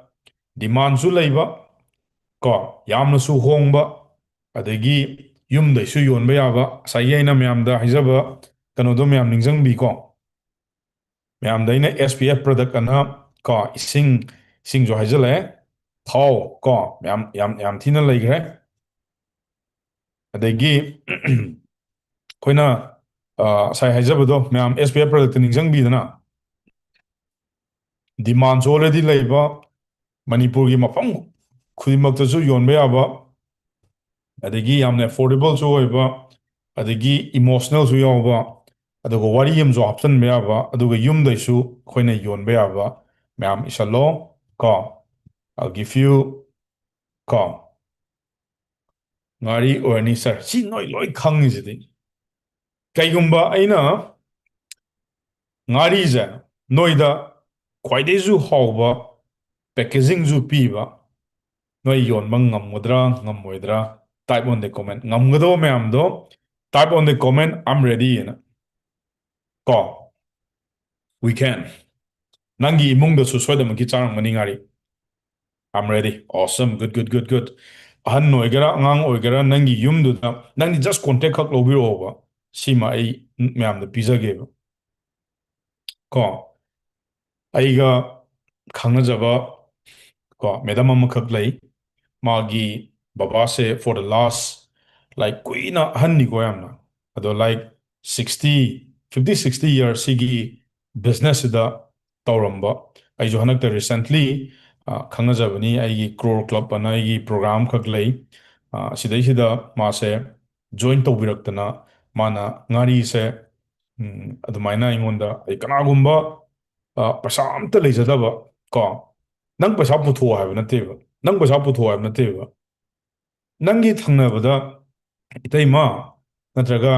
demand ꯁꯨ ꯂꯩꯕ, ꯀꯣ, ꯌꯥꯝꯅꯁꯨ ꯍꯣꯡꯕ, ꯑꯗꯒꯤ ꯌꯨꯝꯗꯩꯁꯨ ꯌꯣꯟꯕ ꯌꯥꯕ꯫ ꯉꯁꯥꯏꯒꯤ ꯑꯩꯅ ꯃꯌꯥꯝꯗ ꯍꯥꯏꯖꯕ ꯀꯩꯅꯣꯗꯣ ꯃꯌꯥꯝ ꯅꯤꯡꯁꯤꯡꯕꯤꯀꯣ꯫ ꯃꯌꯥꯝꯗ ꯑꯩꯅ S P F product ꯑꯅ, ꯀꯣ, ꯏꯁꯤꯡ, ꯏꯁꯤꯡꯁꯨ ꯍꯥꯏꯖꯜꯂꯛꯑꯦ, ꯊꯥꯎ, ꯀꯣ, ꯃꯌꯥꯝ, ꯌꯥꯝ, ꯌꯥꯝ ꯊꯤꯅ ꯂꯩꯈ꯭ꯔꯦ꯫ ꯑꯗꯒꯤ ꯑꯩꯈꯣꯏꯅ, ꯑ, ꯉꯁꯥꯏ ꯍꯥꯏꯖꯕꯗꯣ ꯃꯌꯥꯝ S P F product ꯅꯤꯡꯁꯤꯡꯕꯤꯗꯅ, demand ꯁꯨ already ꯂꯩꯕ, ꯃꯅꯤꯄꯨꯔꯒꯤ ꯃꯐꯝ ꯈꯨꯗꯤꯡꯃꯛꯇꯁꯨ ꯌꯣꯟꯕ ꯌꯥꯕ, ꯑꯗꯒꯤ ꯌꯥꯝꯅ affordable ꯁꯨ ꯑꯣꯏꯕ, ꯑꯗꯒꯤ emotional ꯁꯨ ꯌꯥꯎꯕ, ꯑꯗꯨꯒ ꯋꯥꯔꯤ ꯑꯃꯁꯨ ꯍꯥꯞꯆꯤꯟꯕ ꯌꯥꯕ, ꯑꯗꯨꯒ ꯌꯨꯝꯗꯩꯁꯨ ꯑꯩꯈꯣꯏꯅ ꯌꯣꯟꯕ ꯌꯥꯕ꯫ ꯃꯌꯥꯝ ꯏꯁꯜꯂꯣ, ꯀꯣ꯫ I'll give you, ꯀꯣ꯫ ꯉꯥꯔꯤ ꯑꯣꯏꯔꯅꯤ, sir꯫ ꯁꯤ ꯅꯣꯏ ꯂꯣꯏ ꯈꯪꯉꯤꯁꯤꯗꯤ꯫ ꯀꯩꯒꯨꯝꯕ ꯑꯩꯅ ꯉꯥꯔꯤꯁꯦ ꯅꯣꯏꯗ ꯈ꯭ꯋꯥꯏꯗꯩꯁꯨ ꯍꯥꯎꯕ packagingꯁꯨ ꯄꯤꯕ, ꯅꯣꯏ ꯌꯣꯟꯕ ꯉꯝꯒꯗ꯭ꯔꯥ ꯉꯝꯃꯣꯏꯗ꯭ꯔꯥ? Type on the comment. ꯉꯝꯒꯗꯧꯕ ꯃꯌꯥꯝꯗꯣ type on the comment, "I'm ready" ꯍꯥꯏꯅ꯫ ꯀꯣ, we can. ꯅꯪꯒꯤ ꯏꯃꯨꯡꯗꯁꯨ ꯁꯣꯏꯗꯅꯃꯛꯀꯤ ꯆꯥꯔꯝꯒꯅꯤ ꯉꯥꯔꯤ꯫ "I'm ready." Awesome. Good, good, good, good. ꯑꯍꯟ ꯑꯣꯏꯒꯦꯔꯥ, ꯑꯉꯥꯡ ꯑꯣꯏꯒꯦꯔꯥ, ꯅꯪꯒꯤ ꯌꯨꯝꯗꯨꯗ ꯅꯪꯗꯤ just contact ꯈꯛ ꯂꯧꯕꯤꯔꯛꯑꯣꯕ꯫ ꯁꯤꯃ ꯑꯩ ꯃꯌꯥꯝꯗ ꯄꯤꯖꯒꯦꯕ꯫ ꯀꯣ, ꯑꯩꯒ ꯈꯪꯅꯖꯕ, ꯀꯣ, madam ꯑꯃꯈꯛ ꯂꯩ꯫ ꯃꯥꯒꯤ ꯕꯕꯥꯁꯦ for the last, like, ꯀꯨꯏꯅ ꯑꯍꯟꯅꯤꯀꯣ ꯌꯥꯝꯅ꯫ ꯑꯗꯣ, like, sixty, fifty, sixty years ꯁꯤꯒꯤ business ꯁꯤꯗ ꯇꯧꯔꯝꯕ꯫ ꯑꯩꯁꯨ ꯍꯟꯗꯛꯇ recently, ꯑ, ꯈꯪꯅꯖꯕꯅꯤ꯫ ꯑꯩꯒꯤ Crore Club ꯑꯅ ꯑꯩꯒꯤ program ꯈꯛ ꯂꯩ꯫ ꯑ, ꯁꯤꯗꯩꯁꯤꯗ ꯃꯥꯁꯦ join ꯇꯧꯕꯤꯔꯛꯇꯅ ꯃꯥꯅ ꯉꯥꯔꯤꯁꯦ, ꯎꯝ, ꯑꯗꯨꯃꯥꯏꯅ ꯑꯩꯉꯣꯟꯗ, ꯑꯩ ꯀꯅꯥꯒꯨꯝꯕ, ꯑ, ꯄꯩꯁꯥ ꯑꯝꯇ ꯂꯩꯖꯗꯕ, ꯀꯣ, ꯅꯪ ꯄꯩꯁꯥ ꯄꯨꯊꯣꯛꯑꯣ ꯍꯥꯏꯕ ꯅꯠꯇꯦꯕ, ꯅꯪ ꯄꯩꯁꯥ ꯄꯨꯊꯣꯛꯑꯣ ꯍꯥꯏꯕ ꯅꯠꯇꯦꯕ, ꯅꯪꯒꯤ ꯊꯪꯅꯕꯗ ꯏꯇꯩꯃ ꯅꯠꯇ꯭ꯔꯒ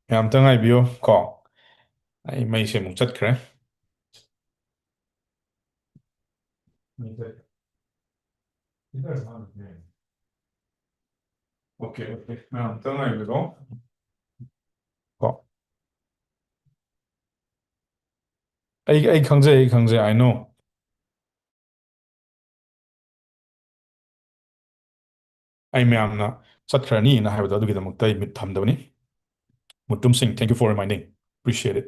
ꯃꯌꯥꯝ ꯑꯝꯇ ꯉꯥꯏꯕꯤꯌꯣ ꯀꯣ, ꯑꯩ ꯃꯩꯁꯦ ꯑꯃꯨꯛ ꯆꯠꯈ꯭ꯔꯦ꯫ Okay, okay. ꯃꯌꯥꯝ ꯑꯝꯇ ꯉꯥꯏꯕꯤꯔꯣ ꯀꯣ꯫ ꯑꯩ, ꯑꯩ ꯈꯪꯖꯩ, ꯑꯩ ꯈꯪꯖꯩ, I know. ꯑꯩ ꯃꯌꯥꯝꯅ ꯆꯠꯈ꯭ꯔꯅꯤꯅ ꯍꯥꯏꯕꯗꯣ ꯑꯗꯨꯒꯤꯗꯃꯛꯇ ꯑꯩ ꯃꯤꯠ ꯊꯝꯗꯕꯅꯤ꯫ ꯃꯨꯇꯨꯝ ꯁꯤꯡ, thank you for reminding. Appreciate it.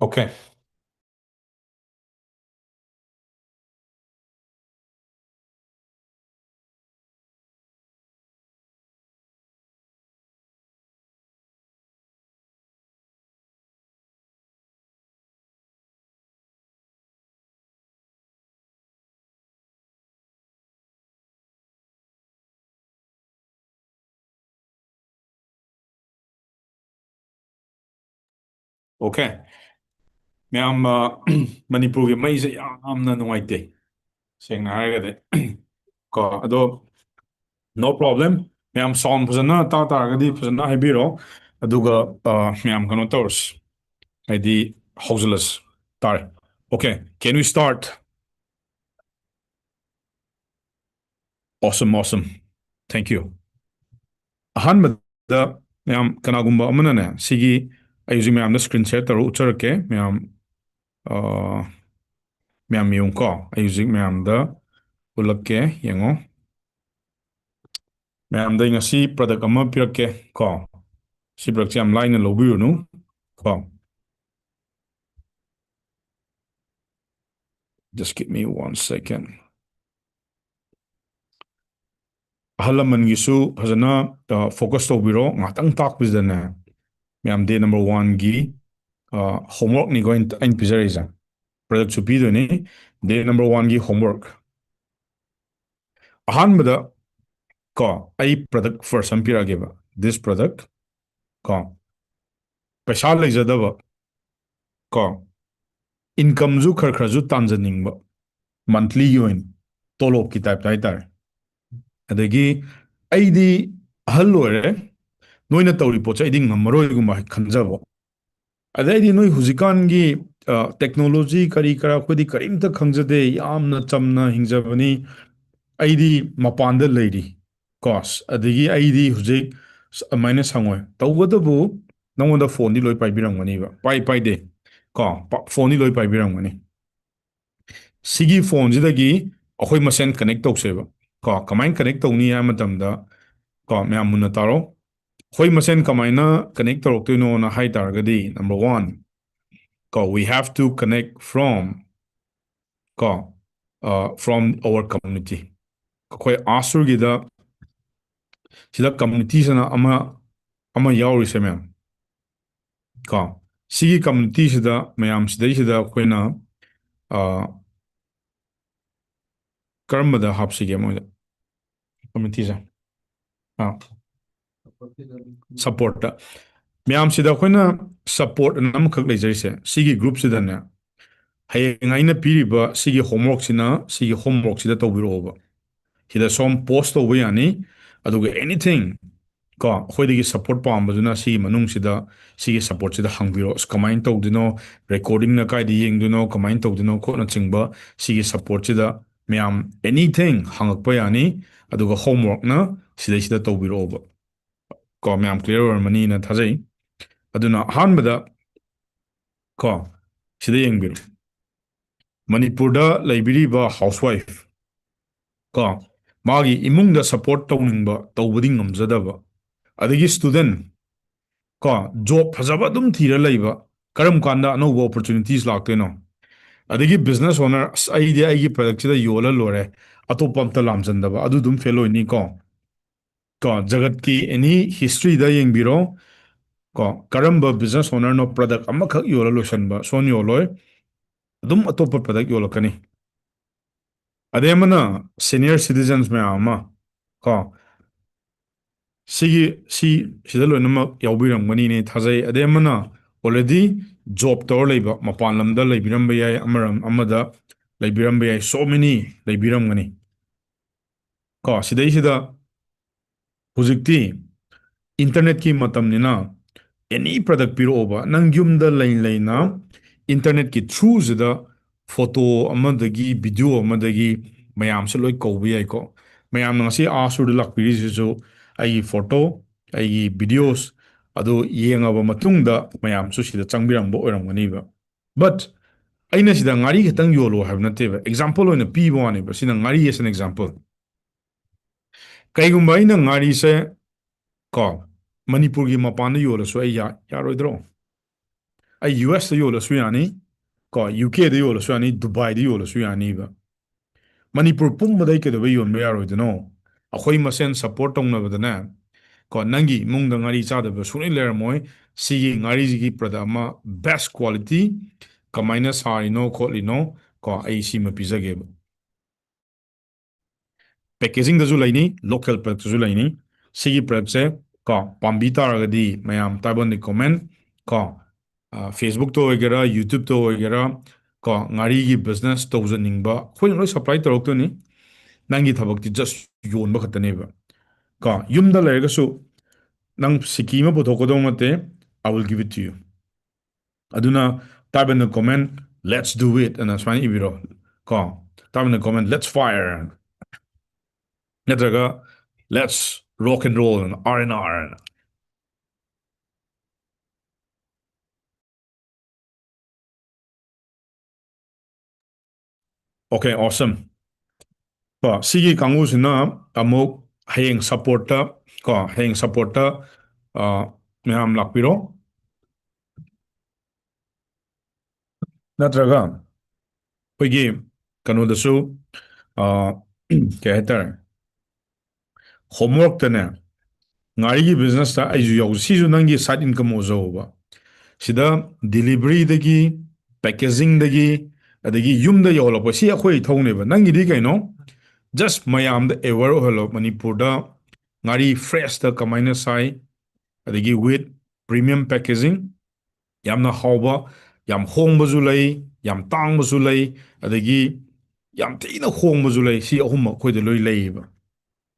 Okay. Okay. ꯃꯌꯥꯝ, ꯑ, ꯃꯅꯤꯄꯨꯔꯒꯤ ꯃꯩꯁꯦ ꯌꯥꯝꯅ ꯅꯨꯡꯉꯥꯏꯇꯦ, ꯁꯦꯡꯅ ꯍꯥꯏꯔꯒꯗꯤ꯫ ꯀꯣ, ꯑꯗꯣ no problem. ꯃꯌꯥꯝ sound ꯐꯖꯅ ꯇꯥ ꯇꯥꯔꯒꯗꯤ ꯐꯖꯅ ꯍꯥꯏꯕꯤꯔꯣ꯫ ꯑꯗꯨꯒ, ꯑ, ꯃꯌꯥꯝ ꯀꯩꯅꯣ ꯇꯧꯔꯁꯤ, ꯍꯥꯏꯗꯤ ꯍꯧꯖꯤꯜꯂꯁꯤ꯫ ꯇꯥꯔꯦ꯫ Okay, can we start? Awesome, awesome. Thank you. ꯑꯍꯥꯟꯕꯗ ꯃꯌꯥꯝ ꯀꯅꯥꯒꯨꯝꯕ ꯑꯃꯅꯅꯦ, ꯁꯤꯒꯤ ꯑꯩ ꯍꯧꯖꯤꯛ ꯃꯌꯥꯝꯗ screen share ꯇꯧꯔ ꯎꯠꯆꯔꯛꯀꯦ꯫ ꯃꯌꯥꯝ, ꯑ, ꯃꯌꯥꯝ ꯌꯦꯡꯉꯨꯀꯣ꯫ ꯑꯩ ꯍꯧꯖꯤꯛ ꯃꯌꯥꯝꯗ ꯎꯠꯂꯛꯀꯦ, ꯌꯦꯡꯉꯣ꯫ ꯃꯌꯥꯝꯗ ꯑꯩ ꯉꯁꯤ product ꯑꯃ ꯄꯤꯔꯛꯀꯦ ꯀꯣ꯫ ꯁꯤ product ꯁꯦ ꯌꯥꯝ ꯂꯥꯏꯅ ꯂꯧꯕꯤꯔꯨꯅꯨ ꯀꯣ꯫ Just give me one second. ꯑꯍꯜ ꯂꯃꯟꯒꯤꯁꯨ ꯐꯖꯅ, ꯑ, focus ꯇꯧꯕꯤꯔꯣ꯫ ꯉꯥꯛꯇꯪ ꯇꯥꯛꯄꯁꯤꯗꯅꯦ, ꯃꯌꯥꯝ day number one ꯒꯤ, ꯑ, homework ꯅꯤꯀꯣ ꯑꯩꯅ, ꯑꯩꯅ ꯄꯤꯖꯔꯛꯏꯁꯦ꯫ Product ꯁꯨ ꯄꯤꯗꯣꯏꯅꯤ, day number one ꯒꯤ homework꯫ ꯑꯍꯥꯟꯕꯗ ꯀꯣ, ꯑꯩ product first ꯑꯃ ꯄꯤꯔꯛꯑꯒꯦꯕ꯫ This product ꯀꯣ, ꯄꯩꯁꯥ ꯂꯩꯖꯗꯕ ꯀꯣ, income ꯁꯨ ꯈꯔ ꯈꯔꯁꯨ ꯇꯥꯟꯖꯅꯤꯡꯕ, monthly ꯒꯤ ꯑꯣꯏꯅ ꯇꯣꯂꯣꯞꯀꯤ type ꯇ ꯍꯥꯏꯇꯥꯔꯦ꯫ ꯑꯗꯒꯤ ꯑꯩꯗꯤ ꯑꯍꯜ ꯑꯣꯏꯔꯦ, ꯅꯣꯏꯅ ꯇꯧꯔꯤ ꯄꯣꯠꯁꯦ ꯑꯩꯗꯤ ꯉꯝꯃꯔꯣꯏꯒꯨꯝꯕ ꯈꯟꯖꯕ, ꯑꯗꯩꯗꯤ ꯅꯣꯏ ꯍꯧꯖꯤꯛꯀꯥꯟꯒꯤ, ꯑ, technology ꯀꯔꯤ ꯀꯔꯥ ꯑꯩꯈꯣꯏꯗꯤ ꯀꯔꯤꯝꯇ ꯈꯪꯖꯗꯦ, ꯌꯥꯝꯅ ꯆꯝꯅ ꯍꯤꯡꯖꯕꯅꯤ, ꯑꯩꯗꯤ ꯃꯄꯥꯟꯗ ꯂꯩꯔꯤ ꯀꯣ, ꯑꯗꯒꯤ ꯑꯩꯗꯤ ꯍꯧꯖꯤꯛ ꯑꯗꯨꯃꯥꯏꯅ ꯁꯪꯉꯣꯏ꯫ ꯇꯧꯕꯇꯕꯨ ꯅꯉꯣꯟꯗ phone ꯗꯤ ꯂꯣꯏ ꯄꯥꯏꯕꯤꯔꯝꯒꯅꯤꯕ, ꯄꯥꯏ ꯄꯥꯏꯗꯦ ꯀꯣ, ꯄ-, phone ꯗꯤ ꯂꯣꯏ ꯄꯥꯏꯕꯤꯔꯝꯒꯅꯤ꯫ ꯁꯤꯒꯤ phone ꯁꯤꯗꯒꯤ ꯑꯩꯈꯣꯏ ꯃꯁꯦꯟ connect ꯇꯧꯁꯦꯕ ꯀꯣ꯫ ꯀꯃꯥꯏꯅ connect ꯇꯧꯅꯤ ꯍꯥꯏꯕ ꯃꯇꯝꯗ ꯀꯣ, ꯃꯌꯥꯝ ꯃꯨꯟꯅ ꯇꯥꯔꯣ꯫ ꯑꯩꯈꯣꯏ ꯃꯁꯦꯟ ꯀꯃꯥꯏꯅ connect ꯇꯧꯔꯛꯇꯣꯏꯅꯣꯅ ꯍꯥꯏ ꯇꯥꯔꯒꯗꯤ, number one ꯀꯣ, we have to connect from ꯀꯣ, ꯑ, from our community꯫ ꯑꯩꯈꯣꯏ ꯑꯥꯁꯨꯔꯒꯤꯗ, ꯁꯤꯗ community ꯁꯤꯅ ꯑꯃ, ꯑꯃ ꯌꯥꯎꯔꯤꯁꯦ ꯃꯌꯥꯝ ꯀꯣ, ꯁꯤꯒꯤ community ꯁꯤꯗ ꯃꯌꯥꯝ ꯁꯤꯗꯩꯁꯤꯗ ꯑꯩꯈꯣꯏꯅ, ꯑ, ꯀꯔꯝꯕꯗ ꯍꯥꯞꯁꯤꯒꯦ ꯃꯣꯏꯗ community ꯁꯦ? ꯑ, support ꯇ꯫ ꯃꯌꯥꯝꯁꯤꯗ ꯑꯩꯈꯣꯏꯅ support ꯑꯅ ꯑꯃꯈꯛ ꯂꯩꯖꯔꯤꯁꯦ, ꯁꯤꯒꯤ groupꯁꯤꯗꯅꯦ, ꯍꯌꯦꯡ ꯑꯩꯅ ꯄꯤꯔꯤꯕ ꯁꯤꯒꯤ homeworkꯁꯤꯅ, ꯁꯤꯒꯤ homeworkꯁꯤꯗ ꯇꯧꯕꯤꯔꯛꯑꯣꯕ꯫ ꯁꯤꯗ ꯁꯣꯝ post ꯇꯧꯕ ꯌꯥꯅꯤ꯫ ꯑꯗꯨꯒ anything ꯀꯣ, ꯑꯩꯈꯣꯏꯗꯒꯤ support ꯄꯥꯝꯕꯗꯨꯅ ꯁꯤꯒꯤ ꯃꯅꯨꯡꯁꯤꯗ, ꯁꯤꯒꯤ supportꯁꯤꯗ ꯍꯪꯕꯤꯔꯣ꯫ ꯑꯁ, ꯀꯃꯥꯏꯅ ꯇꯧꯗꯣꯏꯅꯣ? Recordingꯅ ꯀꯥꯏꯗ ꯌꯦꯡꯗꯣꯏꯅꯣ? ꯀꯃꯥꯏꯅ ꯇꯧꯗꯣꯏꯅꯣ? ꯈꯣꯠꯅꯆꯤꯡꯕ ꯁꯤꯒꯤ supportꯁꯤꯗ ꯃꯌꯥꯝ anything ꯍꯪꯉꯛꯄ ꯌꯥꯅꯤ꯫ ꯑꯗꯨꯒ homeworkꯅ ꯁꯤꯗꯩꯁꯤꯗ ꯇꯧꯕꯤꯔꯛꯑꯣꯕ꯫ ꯀꯣ, ꯃꯌꯥꯝ clear ꯑꯣꯏꯔꯝꯃꯅꯤꯅ ꯊꯥꯖꯩ꯫ ꯑꯗꯨꯅ ꯑꯍꯥꯟꯕꯗ ꯀꯣ, ꯁꯤꯗ ꯌꯦꯡꯕꯤꯔꯣ꯫ ꯃꯅꯤꯄꯨꯔꯗ ꯂꯩꯕꯤꯔꯤꯕ housewife ꯀꯣ, ꯃꯥꯒꯤ ꯏꯃꯨꯡꯗ support ꯇꯧꯅꯤꯡꯕ, ꯇꯧꯕꯗꯤ ꯉꯝꯖꯗꯕ, ꯑꯗꯒꯤ student ꯀꯣ, job ꯐꯖꯕ ꯑꯗꯨꯝ ꯊꯤꯔ ꯂꯩꯕ, ꯀꯔꯝ ꯀꯥꯟꯗ ꯑꯅꯧꯕ opportunities ꯂꯥꯛꯇꯣꯏꯅꯣ? ꯑꯗꯒꯤ business owner, "ꯑꯁ, ꯑꯩꯗꯤ ꯑꯩꯒꯤ productꯁꯤꯗ ꯌꯣꯜꯂ ꯂꯣꯏꯔꯦ, ꯑꯇꯣꯞꯄ ꯑꯝꯇ ꯂꯥꯝꯖꯟꯗꯕ", ꯑꯗꯨ ꯑꯗꯨꯝ fail ꯑꯣꯏꯅꯤ ꯀꯣ꯫ ꯀꯣ, ꯖꯒꯠꯀꯤ any historyꯗ ꯌꯦꯡꯕꯤꯔꯣ ꯀꯣ, ꯀꯔꯝꯕ business ownerꯅꯣ product ꯑꯃꯈꯛ ꯌꯣꯜꯂ ꯂꯣꯏꯁꯟꯕ? ꯁꯣꯟ ꯌꯣꯜꯂꯣꯏ, ꯑꯗꯨꯝ ꯑꯇꯣꯞꯄ product ꯌꯣꯜꯂꯛꯀꯅꯤ꯫ ꯑꯗꯩ ꯑꯃꯅ senior citizens ꯃꯌꯥꯝ ꯑꯃ ꯀꯣ, ꯁꯤꯒꯤ, ꯁꯤ, ꯁꯤꯗ ꯂꯣꯏꯅꯃꯛ ꯌꯥꯎꯕꯤꯔꯝꯒꯅꯤꯅꯦ ꯊꯥꯖꯩ꯫ ꯑꯗꯩ ꯑꯃꯅ already job ꯇꯧꯔ ꯂꯩꯕ, ꯃꯄꯥꯟ ꯂꯝꯗ ꯂꯩꯕꯤꯔꯝꯕ ꯌꯥꯏ, ꯑꯃꯔꯝ ꯑꯃꯗ ꯂꯩꯕꯤꯔꯝꯕ ꯌꯥꯏ, so many ꯂꯩꯕꯤꯔꯝꯒꯅꯤ ꯀꯣ꯫ ꯁꯤꯗꯩꯁꯤꯗ ꯍꯧꯖꯤꯛꯇꯤ internetꯀꯤ ꯃꯇꯝꯅꯤꯅ any product ꯄꯤꯔꯛꯑꯣꯕ, ꯅꯪ ꯌꯨꯝꯗ ꯂꯩ ꯂꯩꯅ internetꯀꯤ throughꯁꯤꯗ photo ꯑꯃꯗꯒꯤ video ꯑꯃꯗꯒꯤ ꯃꯌꯥꯝꯁꯨ ꯂꯣꯏ ꯀꯧꯕ ꯌꯥꯏꯀꯣ꯫ ꯃꯌꯥꯝꯅ ꯉꯁꯤ ꯑꯥ ꯁꯨꯔꯗ ꯂꯥꯛꯄꯤꯔꯤꯁꯤꯁꯨ ꯑꯩꯒꯤ photo, ꯑꯩꯒꯤ videos ꯑꯗꯨ ꯌꯦꯡꯉꯕ ꯃꯇꯨꯡꯗ ꯃꯌꯥꯝꯁꯨ ꯁꯤꯗ ꯆꯪꯕꯤꯔꯝꯕ ꯑꯣꯏꯔꯝꯒꯅꯤꯕ꯫ But ꯑꯩꯅ ꯁꯤꯗ ꯉꯥꯔꯤ ꯈꯛꯇꯪ ꯌꯣꯜꯂꯣ ꯍꯥꯏꯕ ꯅꯠꯇꯦꯕ, example ꯑꯣꯏꯅ ꯄꯤꯕ ꯋꯥꯅꯦꯕ꯫ ꯁꯤꯅ ꯉꯥꯔꯤ as an example꯫ ꯀꯩꯒꯨꯝꯕ ꯑꯩꯅ ꯉꯥꯔꯤꯁꯦ ꯀꯣ, ꯃꯅꯤꯄꯨꯔꯒꯤ ꯃꯄꯥꯟꯗ ꯌꯣꯜꯂꯁꯨ ꯑꯩ ꯌꯥ-, ꯌꯥꯔꯣꯏꯗ꯭ꯔꯣ? ꯑꯩ ꯌꯨ ꯑꯦꯁꯇ ꯌꯣꯜꯂꯁꯨ ꯌꯥꯅꯤ ꯀꯣ, ꯌꯨ ꯀꯦꯗ ꯌꯣꯜꯂꯁꯨ ꯌꯥꯅꯤ, ꯗꯨꯕꯥꯏꯗ ꯌꯣꯜꯂꯁꯨ ꯌꯥꯅꯤꯕ꯫ ꯃꯅꯤꯄꯨꯔ ꯄꯨꯝꯕꯗ ꯑꯩ ꯀꯩꯗꯧꯕꯩ ꯌꯣꯟꯕ ꯌꯥꯔꯣꯏꯗꯣꯏꯅꯣ? ꯑꯩꯈꯣꯏ ꯃꯁꯦꯟ support ꯇꯧꯅꯕꯗꯅꯦ ꯀꯣ, ꯅꯪꯒꯤ ꯏꯃꯨꯡꯗ ꯉꯥꯔꯤ ꯆꯥꯗꯕ ꯁꯨꯡꯂꯩ ꯂꯩꯔꯝꯃꯣꯏ꯫ ꯁꯤꯒꯤ ꯉꯥꯔꯤꯁꯤꯒꯤ product ꯑꯃ best quality, ꯀꯃꯥꯏꯅ ꯁꯥꯔꯤꯅꯣ ꯈꯣꯠꯂꯤꯅꯣ ꯀꯣ, ꯑꯩ ꯁꯤꯃ ꯄꯤꯖꯒꯦꯕ꯫ Packagingꯗꯁꯨ ꯂꯩꯅꯤ, local productꯇꯁꯨ ꯂꯩꯅꯤ꯫ ꯁꯤꯒꯤ productꯁꯦ ꯀꯣ, ꯄꯥꯝꯕꯤ ꯇꯥꯔꯒꯗꯤ ꯃꯌꯥꯝ ꯇꯥꯏꯕꯟꯗ comment, ꯀꯣ, ꯑ, Facebook-ꯇ ꯑꯣꯏꯒꯦꯔꯥ, YouTube-ꯇ ꯑꯣꯏꯒꯦꯔꯥ, ꯀꯣ, ꯉꯥꯔꯤꯒꯤ business ꯇꯧꯖꯅꯤꯡꯕ ꯑꯩꯈꯣꯏꯅ ꯂꯣꯏ supply ꯇꯧꯔꯛꯇꯣꯏꯅꯤ꯫ ꯅꯪꯒꯤ ꯊꯕꯛꯇꯤ just ꯌꯣꯟꯕ ꯈꯛꯇꯅꯦꯕ꯫ ꯀꯣ, ꯌꯨꯝꯗ ꯂꯩꯔꯒꯁꯨ ꯅꯪ ꯁꯤꯀꯤ ꯑꯃ ꯄꯨꯊꯣꯛꯀꯗꯧ ꯅꯠꯇꯦ, I will give it to you꯫ ꯑꯗꯨꯅ ꯇꯥꯏꯕꯟꯗ comment, "Let's do it" ꯑꯅ ꯁꯨꯃꯥꯏꯅ ꯏꯕꯤꯔꯣ꯫ ꯀꯣ, ꯇꯥꯏꯕꯟꯗ comment, "Let's fire" ꯅꯠꯇ꯭ꯔꯒ "Let's rock and roll" ꯑꯅ, "R and R" ꯑꯅ꯫ Okay, awesome. ꯀꯣ, ꯁꯤꯒꯤ ꯀꯥꯡꯕꯨꯁꯤꯅ ꯑꯃꯨꯛ ꯍꯌꯦꯡ support-ꯇ, ꯀꯣ, ꯍꯌꯦꯡ support-ꯇ, ꯑ, ꯃꯌꯥꯝ ꯂꯥꯛꯄꯤꯔꯣ꯫ ꯅꯠꯇ꯭ꯔꯒ ꯑꯩꯈꯣꯏꯒꯤ ꯀꯩꯅꯣꯗꯁꯨ, ꯑ, ꯀꯩ ꯍꯥꯏꯇꯥꯔꯦ, homework-ꯇꯅꯦ, ꯉꯥꯔꯤꯒꯤ business-ꯇ ꯑꯩꯁꯨ ꯌꯥꯎ-, ꯁꯤꯁꯨ ꯅꯪꯒꯤ side income ꯑꯣꯏꯖꯧꯕ꯫ ꯁꯤꯗ delivery-ꯗꯒꯤ, packaging-ꯗꯒꯤ, ꯑꯗꯒꯤ ꯌꯨꯝꯗ ꯌꯧꯍꯜꯂꯛꯄ, ꯁꯤ ꯑꯩꯈꯣꯏ ꯏꯊꯧꯅꯦꯕ꯫ ꯅꯪꯒꯤꯗꯤ ꯀꯩꯅꯣ? Just ꯃꯌꯥꯝꯗ aware ꯑꯣꯏꯍꯜꯂꯣ꯫ ꯃꯅꯤꯄꯨꯔꯗ ꯉꯥꯔꯤ fresh-ꯇ ꯀꯃꯥꯏꯅ ꯁꯥꯏ, ꯑꯗꯒꯤ with premium packaging, ꯌꯥꯝꯅ ꯍꯥꯎꯕ, ꯌꯥꯝ ꯍꯣꯡꯕꯁꯨ ꯂꯩ, ꯌꯥꯝ ꯇꯥꯡꯕꯁꯨ ꯂꯩ, ꯑꯗꯒꯤ ꯌꯥꯝ ꯊꯤꯅ ꯍꯣꯡꯕꯁꯨ ꯂꯩ꯫ ꯁꯤ ꯑꯍꯨꯝꯃꯛ ꯑꯩꯈꯣꯏꯗ ꯂꯣꯏ ꯂꯩꯌꯦꯕ꯫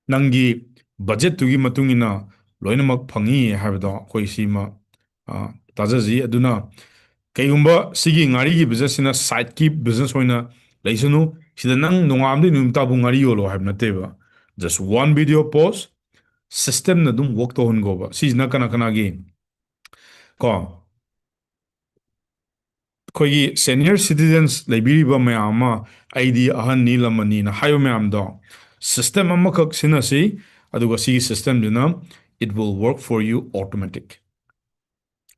ꯅꯪꯒꯤ budget-ꯇꯨꯒꯤ ꯃꯇꯨꯡ ꯏꯟꯅ ꯂꯣꯏꯅꯃꯛ ꯐꯪꯉꯤ ꯍꯥꯏꯕꯗꯣ ꯑꯩꯈꯣꯏ ꯁꯤꯃ, ꯑ, ꯇꯥꯖꯁꯤ꯫ ꯑꯗꯨꯅ ꯀꯩꯒꯨꯝꯕ ꯁꯤꯒꯤ ꯉꯥꯔꯤꯒꯤ business-ꯁꯤꯅ side-ꯀꯤ business ꯑꯣꯏꯅ ꯂꯩꯁꯅꯨ, ꯁꯤꯗ ꯅꯪ ꯅꯣꯡꯉꯥꯟꯕꯗꯩ ꯅꯨꯃꯤꯠ ꯇꯥꯕꯨ ꯉꯥꯔꯤ ꯌꯣꯜꯂꯣ ꯍꯥꯏꯕ ꯅꯠꯇꯦꯕ꯫ Just one video post, system-ꯅ ꯑꯗꯨꯝ work ꯇꯧꯍꯟꯈꯣꯕ꯫ ꯁꯤꯁꯤꯅ ꯀꯅꯥ ꯀꯅꯥꯒꯤ? ꯀꯣ, ꯑꯩꯈꯣꯏꯒꯤ senior citizens ꯂꯩꯕꯤꯔꯤꯕ ꯃꯌꯥꯝ ꯑꯃ, "ꯑꯩꯗꯤ ꯑꯍꯟꯅꯤ, ꯂꯃꯟꯅꯤꯅ" ꯍꯥꯏꯕ ꯃꯌꯥꯝꯗꯣ, system ꯑꯃꯈꯛ ꯁꯤꯖꯤꯟꯅꯁꯤ, ꯑꯗꯨꯒ ꯁꯤꯒꯤ system-ꯗꯨꯅ "It will work for you automatic."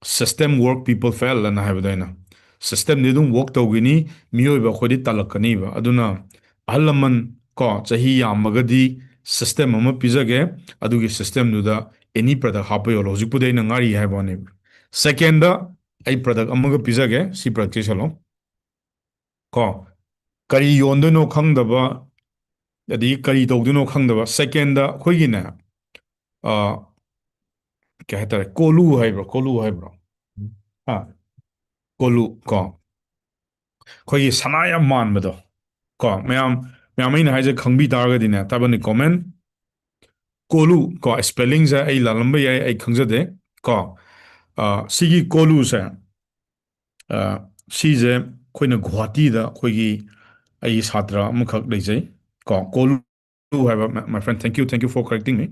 "System work, people fail" ꯑꯅ ꯍꯥꯏꯕꯗꯣ ꯑꯩꯅ, system-ꯗꯤ ꯑꯗꯨꯝ work ꯇꯧꯒꯅꯤ, ꯃꯤꯑꯣꯏꯕ ꯑꯩꯈꯣꯏꯗꯤ ꯇꯜꯂꯛꯀꯅꯤꯕ꯫ ꯑꯗꯨꯅ ꯑꯍꯜ ꯂꯃꯟ, ꯀꯣ, ꯆꯍꯤ ꯌꯥꯝꯃꯒꯗꯤ system ꯑꯃ ꯄꯤꯖꯒꯦ, ꯑꯗꯨꯒꯤ system-ꯗꯨꯗ any product ꯍꯥꯞꯄ ꯌꯣꯜꯂꯣ꯫ ꯍꯧꯖꯤꯛꯄꯨꯗꯤ ꯑꯩꯅ ꯉꯥꯔꯤ ꯍꯥꯏꯕ ꯋꯥꯅꯦꯕ꯫ Second-ꯗ ꯑꯩ product ꯑꯃꯒ ꯄꯤꯖꯒꯦ, ꯁꯤ product-ꯁꯦ ꯌꯦꯡꯁꯜꯂꯣ꯫ ꯀꯣ, ꯀꯔꯤ ꯌꯣꯟꯗꯣꯏꯅꯣ ꯈꯪꯗꯕ, ꯑꯗꯒꯤ ꯀꯔꯤ ꯇꯧꯗꯣꯏꯅꯣ ꯈꯪꯗꯕ, second-ꯗ ꯑꯩꯈꯣꯏꯒꯤꯅꯦ, ꯑ, ꯀꯩ ꯍꯥꯏꯇꯥꯔꯦ, ꯀꯣꯂꯨ ꯍꯥꯏꯕ꯭ꯔꯣ, ꯀꯣꯂꯨ ꯍꯥꯏꯕ꯭ꯔꯣ? ꯑꯥ, ꯀꯣꯂꯨ ꯀꯣ, ꯑꯩꯈꯣꯏꯒꯤ ꯁꯅꯥ ꯌꯥꯝ ꯃꯥꯟꯕꯗꯣ ꯀꯣ꯫ ꯃꯌꯥꯝ, ꯃꯌꯥꯝ ꯑꯩꯅ ꯍꯥꯏꯁꯦ ꯈꯪꯕꯤ ꯇꯥꯔꯒꯗꯤꯅꯦ, ꯇꯥꯕꯅꯤ comment꯫ ꯀꯣꯂꯨ ꯀꯣ, spellingꯁꯦ ꯑꯩ ꯂꯥꯜꯂꯝꯕ ꯌꯥꯏ, ꯑꯩ ꯈꯪꯖꯗꯦ ꯀꯣ꯫ ꯑ, ꯁꯤꯒꯤ ꯀꯣꯂꯨꯁꯦ, ꯑ, ꯁꯤꯁꯦ ꯑꯩꯈꯣꯏꯅ ꯒꯨꯋꯥꯍꯥꯇꯤꯗ ꯑꯩꯈꯣꯏꯒꯤ, ꯑꯩꯒꯤ ꯁꯥꯇ꯭ꯔ ꯑꯃꯈꯛ ꯂꯩꯖꯩ ꯀꯣ, ꯀꯣꯂꯨ ꯍꯥꯏꯕ, my, my friend, thank you, thank you for correcting me꯫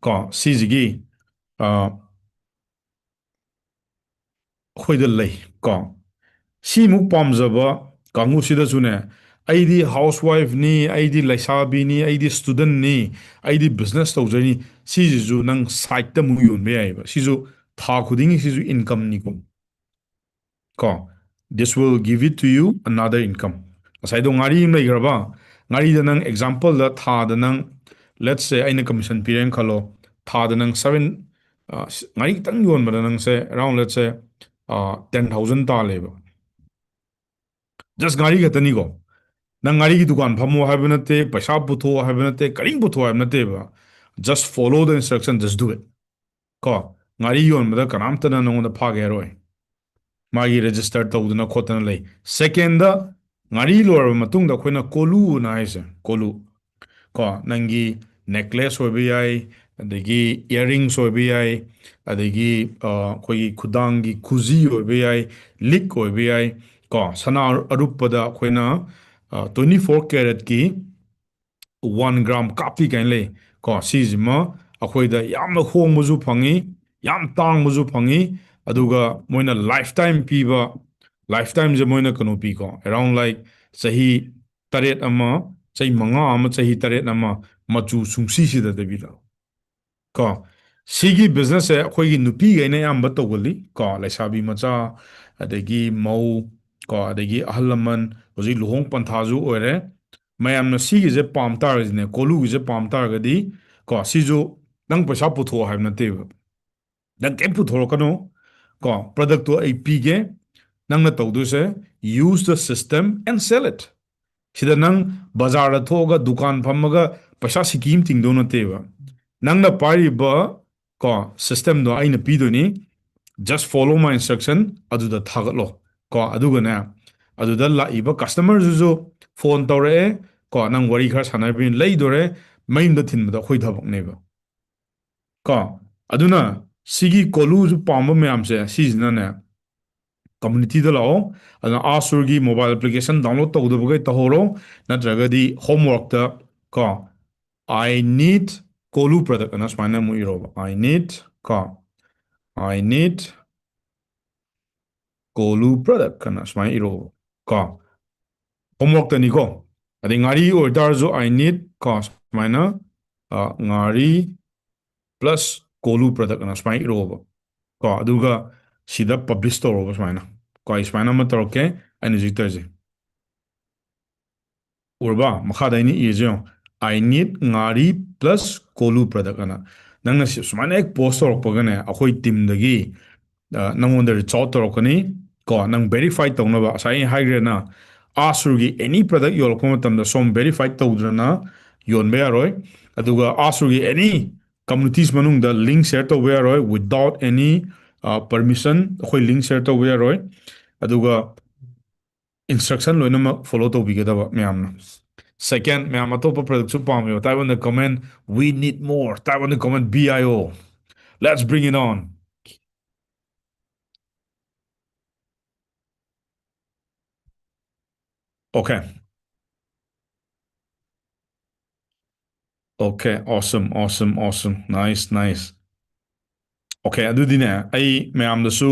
ꯀꯣ, ꯁꯤꯁꯤꯒꯤ, ꯑ, ꯑꯩꯈꯣꯏꯗ ꯂꯩ ꯀꯣ꯫ ꯁꯤꯃꯨꯛ ꯄꯥꯝꯖꯕ ꯀꯥꯡꯕꯨꯁꯤꯗꯁꯨꯅꯦ, "ꯑꯩꯗꯤ housewife ꯅꯤ, ꯑꯩꯗꯤ ꯂꯩꯁꯥꯕꯤꯅꯤ, ꯑꯩꯗꯤ student ꯅꯤ, ꯑꯩꯗꯤ business ꯇꯧꯖꯔꯤ", ꯁꯤꯁꯤꯁꯨ ꯅꯪ side ꯇ ꯑꯃꯨꯛ ꯌꯣꯟꯕ ꯌꯥꯏꯑꯕ꯫ ꯁꯤꯁꯨ ꯊꯥ ꯈꯨꯗꯤꯡꯒꯤ ꯁꯤꯁꯨ income ꯅꯤꯀꯣ꯫ ꯀꯣ, this will give it to you another income꯫ ꯉꯁꯥꯏꯗꯣ ꯉꯥꯔꯤ ꯑꯃ ꯂꯩꯈ꯭ꯔꯕ, ꯉꯥꯔꯤꯗ ꯅꯪ example ꯗ ꯊꯥꯗ ꯅꯪ, let's say, ꯑꯩꯅ commission ꯄꯤꯔꯦꯅ ꯈꯜꯂꯣ, ꯊꯥꯗ ꯅꯪ seven, ꯑ, ꯉꯥꯔꯤ ꯈꯤꯇꯪ ꯌꯣꯟꯕꯗ ꯅꯪꯁꯦ around, let's say, ꯑ, ten thousand ꯇꯥꯜꯂꯦꯕ꯫ Just ꯉꯥꯔꯤ ꯈꯛꯇꯅꯤꯀꯣ꯫ ꯅꯪ ꯉꯥꯔꯤꯒꯤ ꯗꯨꯀꯥꯟ ꯐꯝꯃꯣ ꯍꯥꯏꯕ ꯅꯠꯇꯦ, ꯄꯩꯁꯥ ꯄꯨꯊꯣꯛꯑꯣ ꯍꯥꯏꯕ ꯅꯠꯇꯦ, ꯀꯔꯤꯝ ꯄꯨꯊꯣꯛꯑꯣ ꯍꯥꯏꯕ ꯅꯠꯇꯦꯕ꯫ Just follow the instruction, just do it꯫ ꯀꯣ, ꯉꯥꯔꯤ ꯌꯣꯟꯕꯗ ꯀꯅꯥꯝꯇꯅ ꯅꯉꯣꯟꯗ ꯐꯥꯒꯦ ꯍꯥꯏꯔꯣꯏ꯫ ꯃꯥꯒꯤ register ꯇꯧꯗꯅ ꯈꯣꯠꯇꯅ ꯂꯩ꯫ Second ꯗ, ꯉꯥꯔꯤ ꯂꯣꯏꯔꯕ ꯃꯇꯨꯡꯗ ꯑꯩꯈꯣꯏꯅ ꯀꯣꯂꯨꯅ ꯍꯥꯏꯁꯦ, ꯀꯣꯂꯨ꯫ ꯀꯣ, ꯅꯪꯒꯤ necklace ꯑꯣꯏꯕ ꯌꯥꯏ, ꯑꯗꯒꯤ earrings ꯑꯣꯏꯕ ꯌꯥꯏ, ꯑꯗꯒꯤ, ꯑ, ꯑꯩꯈꯣꯏꯒꯤ ꯈꯨꯗꯥꯡꯒꯤ ꯈꯨꯖꯤ ꯑꯣꯏꯕ ꯌꯥꯏ, ꯂꯤꯛ ꯑꯣꯏꯕ ꯌꯥꯏ꯫ ꯀꯣ, ꯁꯅꯥ ꯑꯔꯨꯞꯄꯗ ꯑꯩꯈꯣꯏꯅ, ꯑ, twenty four carat ꯀꯤ one gram ꯀꯥꯞꯄꯤ ꯀꯥꯏꯅ ꯂꯩ꯫ ꯀꯣ, ꯁꯤꯁꯤꯃ ꯑꯩꯈꯣꯏꯗ ꯌꯥꯝꯅ ꯍꯣꯡꯕꯁꯨ ꯐꯪꯉꯤ, ꯌꯥꯝ ꯇꯥꯡꯕꯁꯨ ꯐꯪꯉꯤ, ꯑꯗꯨꯒ ꯃꯣꯏꯅ lifetime ꯄꯤꯕ, lifetime ꯁꯦ ꯃꯣꯏꯅ ꯀꯩꯅꯣ ꯄꯤꯀꯣ, around, like, ꯆꯍꯤ ꯇꯔꯦꯠ ꯑꯃ, ꯆꯍꯤ ꯃꯉꯥ ꯑꯃ, ꯆꯍꯤ ꯇꯔꯦꯠ ꯑꯃ, ꯃꯆꯨ ꯁꯨꯡꯁꯤ ꯁꯤꯗꯗꯕꯤꯗ꯫ ꯀꯣ, ꯁꯤꯒꯤ business ꯁꯦ ꯑꯩꯈꯣꯏꯒꯤ ꯅꯨꯄꯤꯈꯩꯅ ꯑꯌꯥꯝꯕ ꯇꯧꯒꯜꯂꯤ ꯀꯣ, ꯂꯩꯁꯥꯕꯤ ꯃꯆꯥ, ꯑꯗꯒꯤ ꯃꯧ ꯀꯣ, ꯑꯗꯒꯤ ꯑꯍꯜ ꯂꯃꯟ, ꯍꯧꯖꯤꯛ ꯂꯨꯍꯣꯡ ꯄꯟꯊꯥꯁꯨ ꯑꯣꯏꯔꯦ꯫ ꯃꯌꯥꯝꯅ ꯁꯤꯒꯤꯁꯦ ꯄꯥꯝ ꯇꯥꯔꯒꯗꯤꯅꯦ, ꯀꯣꯂꯨꯒꯤꯁꯦ ꯄꯥꯝ ꯇꯥꯔꯒꯗꯤ ꯀꯣ, ꯁꯤꯁꯨ ꯅꯪ ꯄꯩꯁꯥ ꯄꯨꯊꯣꯛꯑꯣ ꯍꯥꯏꯕ ꯅꯠꯇꯦꯕ꯫ ꯅꯪ ꯀꯩꯝ ꯄꯨꯊꯣꯔꯛꯀꯅꯨ ꯀꯣ, product ꯇꯣ ꯑꯩ ꯄꯤꯒꯦ, ꯅꯪꯅ ꯇꯧꯗꯣꯏꯁꯦ, use the system and sell it꯫ ꯁꯤꯗ ꯅꯪ ꯕꯖꯥꯔꯗ ꯊꯣꯛꯑꯒ ꯗꯨꯀꯥꯟ ꯐꯝꯃꯒ ꯄꯩꯁꯥ ꯁꯤꯀꯤ ꯑꯃ ꯇꯤꯡꯗꯧ ꯅꯠꯇꯦꯕ꯫ ꯅꯪꯅ ꯄꯥꯏꯔꯤꯕ ꯀꯣ, system ꯗꯣ ꯑꯩꯅ ꯄꯤꯗꯣꯏꯅꯤ, just follow my instruction, ꯑꯗꯨꯗ ꯊꯥꯒꯠꯂꯣ ꯀꯣ꯫ ꯑꯗꯨꯒꯅꯦ, ꯑꯗꯨꯗ ꯂꯥꯛꯏꯕ customer ꯗꯨꯁꯨ phone ꯇꯧꯔꯛꯑꯦ ꯀꯣ, ꯅꯪ ꯋꯥꯔꯤ ꯈꯔ ꯁꯥꯟꯅꯔꯕꯅꯤꯅ ꯂꯩꯗꯣꯔꯦ, ꯃꯌꯨꯝꯗ ꯊꯤꯟꯕꯗꯣ ꯑꯩꯈꯣꯏ ꯊꯕꯛꯅꯦꯕ ꯀꯣ꯫ ꯑꯗꯨꯅ ꯁꯤꯒꯤ ꯀꯣꯂꯨꯁꯨ ꯄꯥꯝꯕ ꯃꯌꯥꯝꯁꯦ ꯁꯤꯁꯤꯅꯅꯦ community ꯗ ꯂꯥꯛꯑꯣ꯫ ꯑꯗꯨꯅ ꯑꯥꯁꯨꯔꯒꯤ mobile application download ꯇꯧꯗꯕꯈꯩ ꯇꯧꯍꯧꯔꯣ, ꯅꯠꯇ꯭ꯔꯒꯗꯤ homework ꯇ ꯀꯣ, "I need ꯀꯣꯂꯨ product" ꯑꯅ ꯁꯨꯃꯥꯏꯅ ꯑꯃꯨꯛ ꯏꯔꯣꯕ, "I need" ꯀꯣ, "I need ꯀꯣꯂꯨ product" ꯑꯅ ꯁꯨꯃꯥꯏꯅ ꯏꯔꯣꯕ ꯀꯣ, homework ꯇꯅꯤꯀꯣ꯫ ꯑꯗꯩ ꯉꯥꯔꯤ ꯑꯣꯏꯇꯥꯔꯁꯨ "I need" ꯀꯣ, ꯁꯨꯃꯥꯏꯅ, ꯑ, "ꯉꯥꯔꯤ plus ꯀꯣꯂꯨ product" ꯑꯅ ꯁꯨꯃꯥꯏꯅ ꯏꯔꯣꯕ ꯀꯣ, ꯑꯗꯨꯒ ꯁꯤꯗ publish ꯇꯧꯔꯣꯕ ꯁꯨꯃꯥꯏꯅ ꯀꯣ꯫ ꯑꯩ ꯁꯨꯃꯥꯏꯅ ꯑꯃ ꯇꯧꯔꯛꯀꯦ, ꯑꯩꯅ ꯍꯧꯖꯤꯛ ꯇꯧꯔꯤꯁꯦ꯫ ꯎꯔꯕ? ꯃꯈꯥꯗ ꯑꯩꯅ ꯏꯔꯤꯁꯦ ꯌꯦꯡꯉꯣ, "I need ꯉꯥꯔꯤ plus ꯀꯣꯂꯨ product" ꯑꯅ꯫ ꯅꯪꯅ ꯁꯤ ꯁꯨꯃꯥꯏꯅ ꯍꯦꯛ post ꯇꯧꯔꯛꯄꯒꯅꯦ, ꯑꯩꯈꯣꯏ team ꯗꯒꯤ, ꯑ, ꯅꯪꯉꯣꯟꯗ reach out ꯇꯧꯔꯛꯀꯅꯤ ꯀꯣ, ꯅꯪ verify ꯇꯧꯅꯕ꯫ ꯉꯁꯥꯏ ꯑꯩ ꯍꯥꯏꯈ꯭ꯔꯦꯅ, ꯑꯥꯁꯨꯔꯒꯤ any product ꯌꯣꯜꯂꯛꯄ ꯃꯇꯝꯗ ꯁꯣꯝ verify ꯇꯧꯗ꯭ꯔꯅ ꯌꯣꯟꯕ ꯌꯥꯔꯣꯏ꯫ ꯑꯗꯨꯒ ꯑꯥꯁꯨꯔꯒꯤ any communities ꯃꯅꯨꯡꯗ link share ꯇꯧꯕ ꯌꯥꯔꯣꯏ without any, ꯑ, permission꯫ ꯑꯩꯈꯣꯏ link share ꯇꯧꯕ ꯌꯥꯔꯣꯏ꯫ ꯑꯗꯨꯒ instruction ꯂꯣꯏꯅꯃꯛ follow ꯇꯧꯕꯤꯒꯗꯕ ꯃꯌꯥꯝꯅ꯫ Second, ꯃꯌꯥꯝ ꯑꯇꯣꯞꯄ product ꯁꯨ ꯄꯥꯝꯃꯦꯕ? Type on the comment, "We need more." Type on the comment, "B I O." Let's bring it on. Okay. Okay, awesome, awesome, awesome. Nice, nice. Okay, ꯑꯗꯨꯗꯤꯅꯦ, ꯑꯩ ꯃꯌꯥꯝꯗꯁꯨ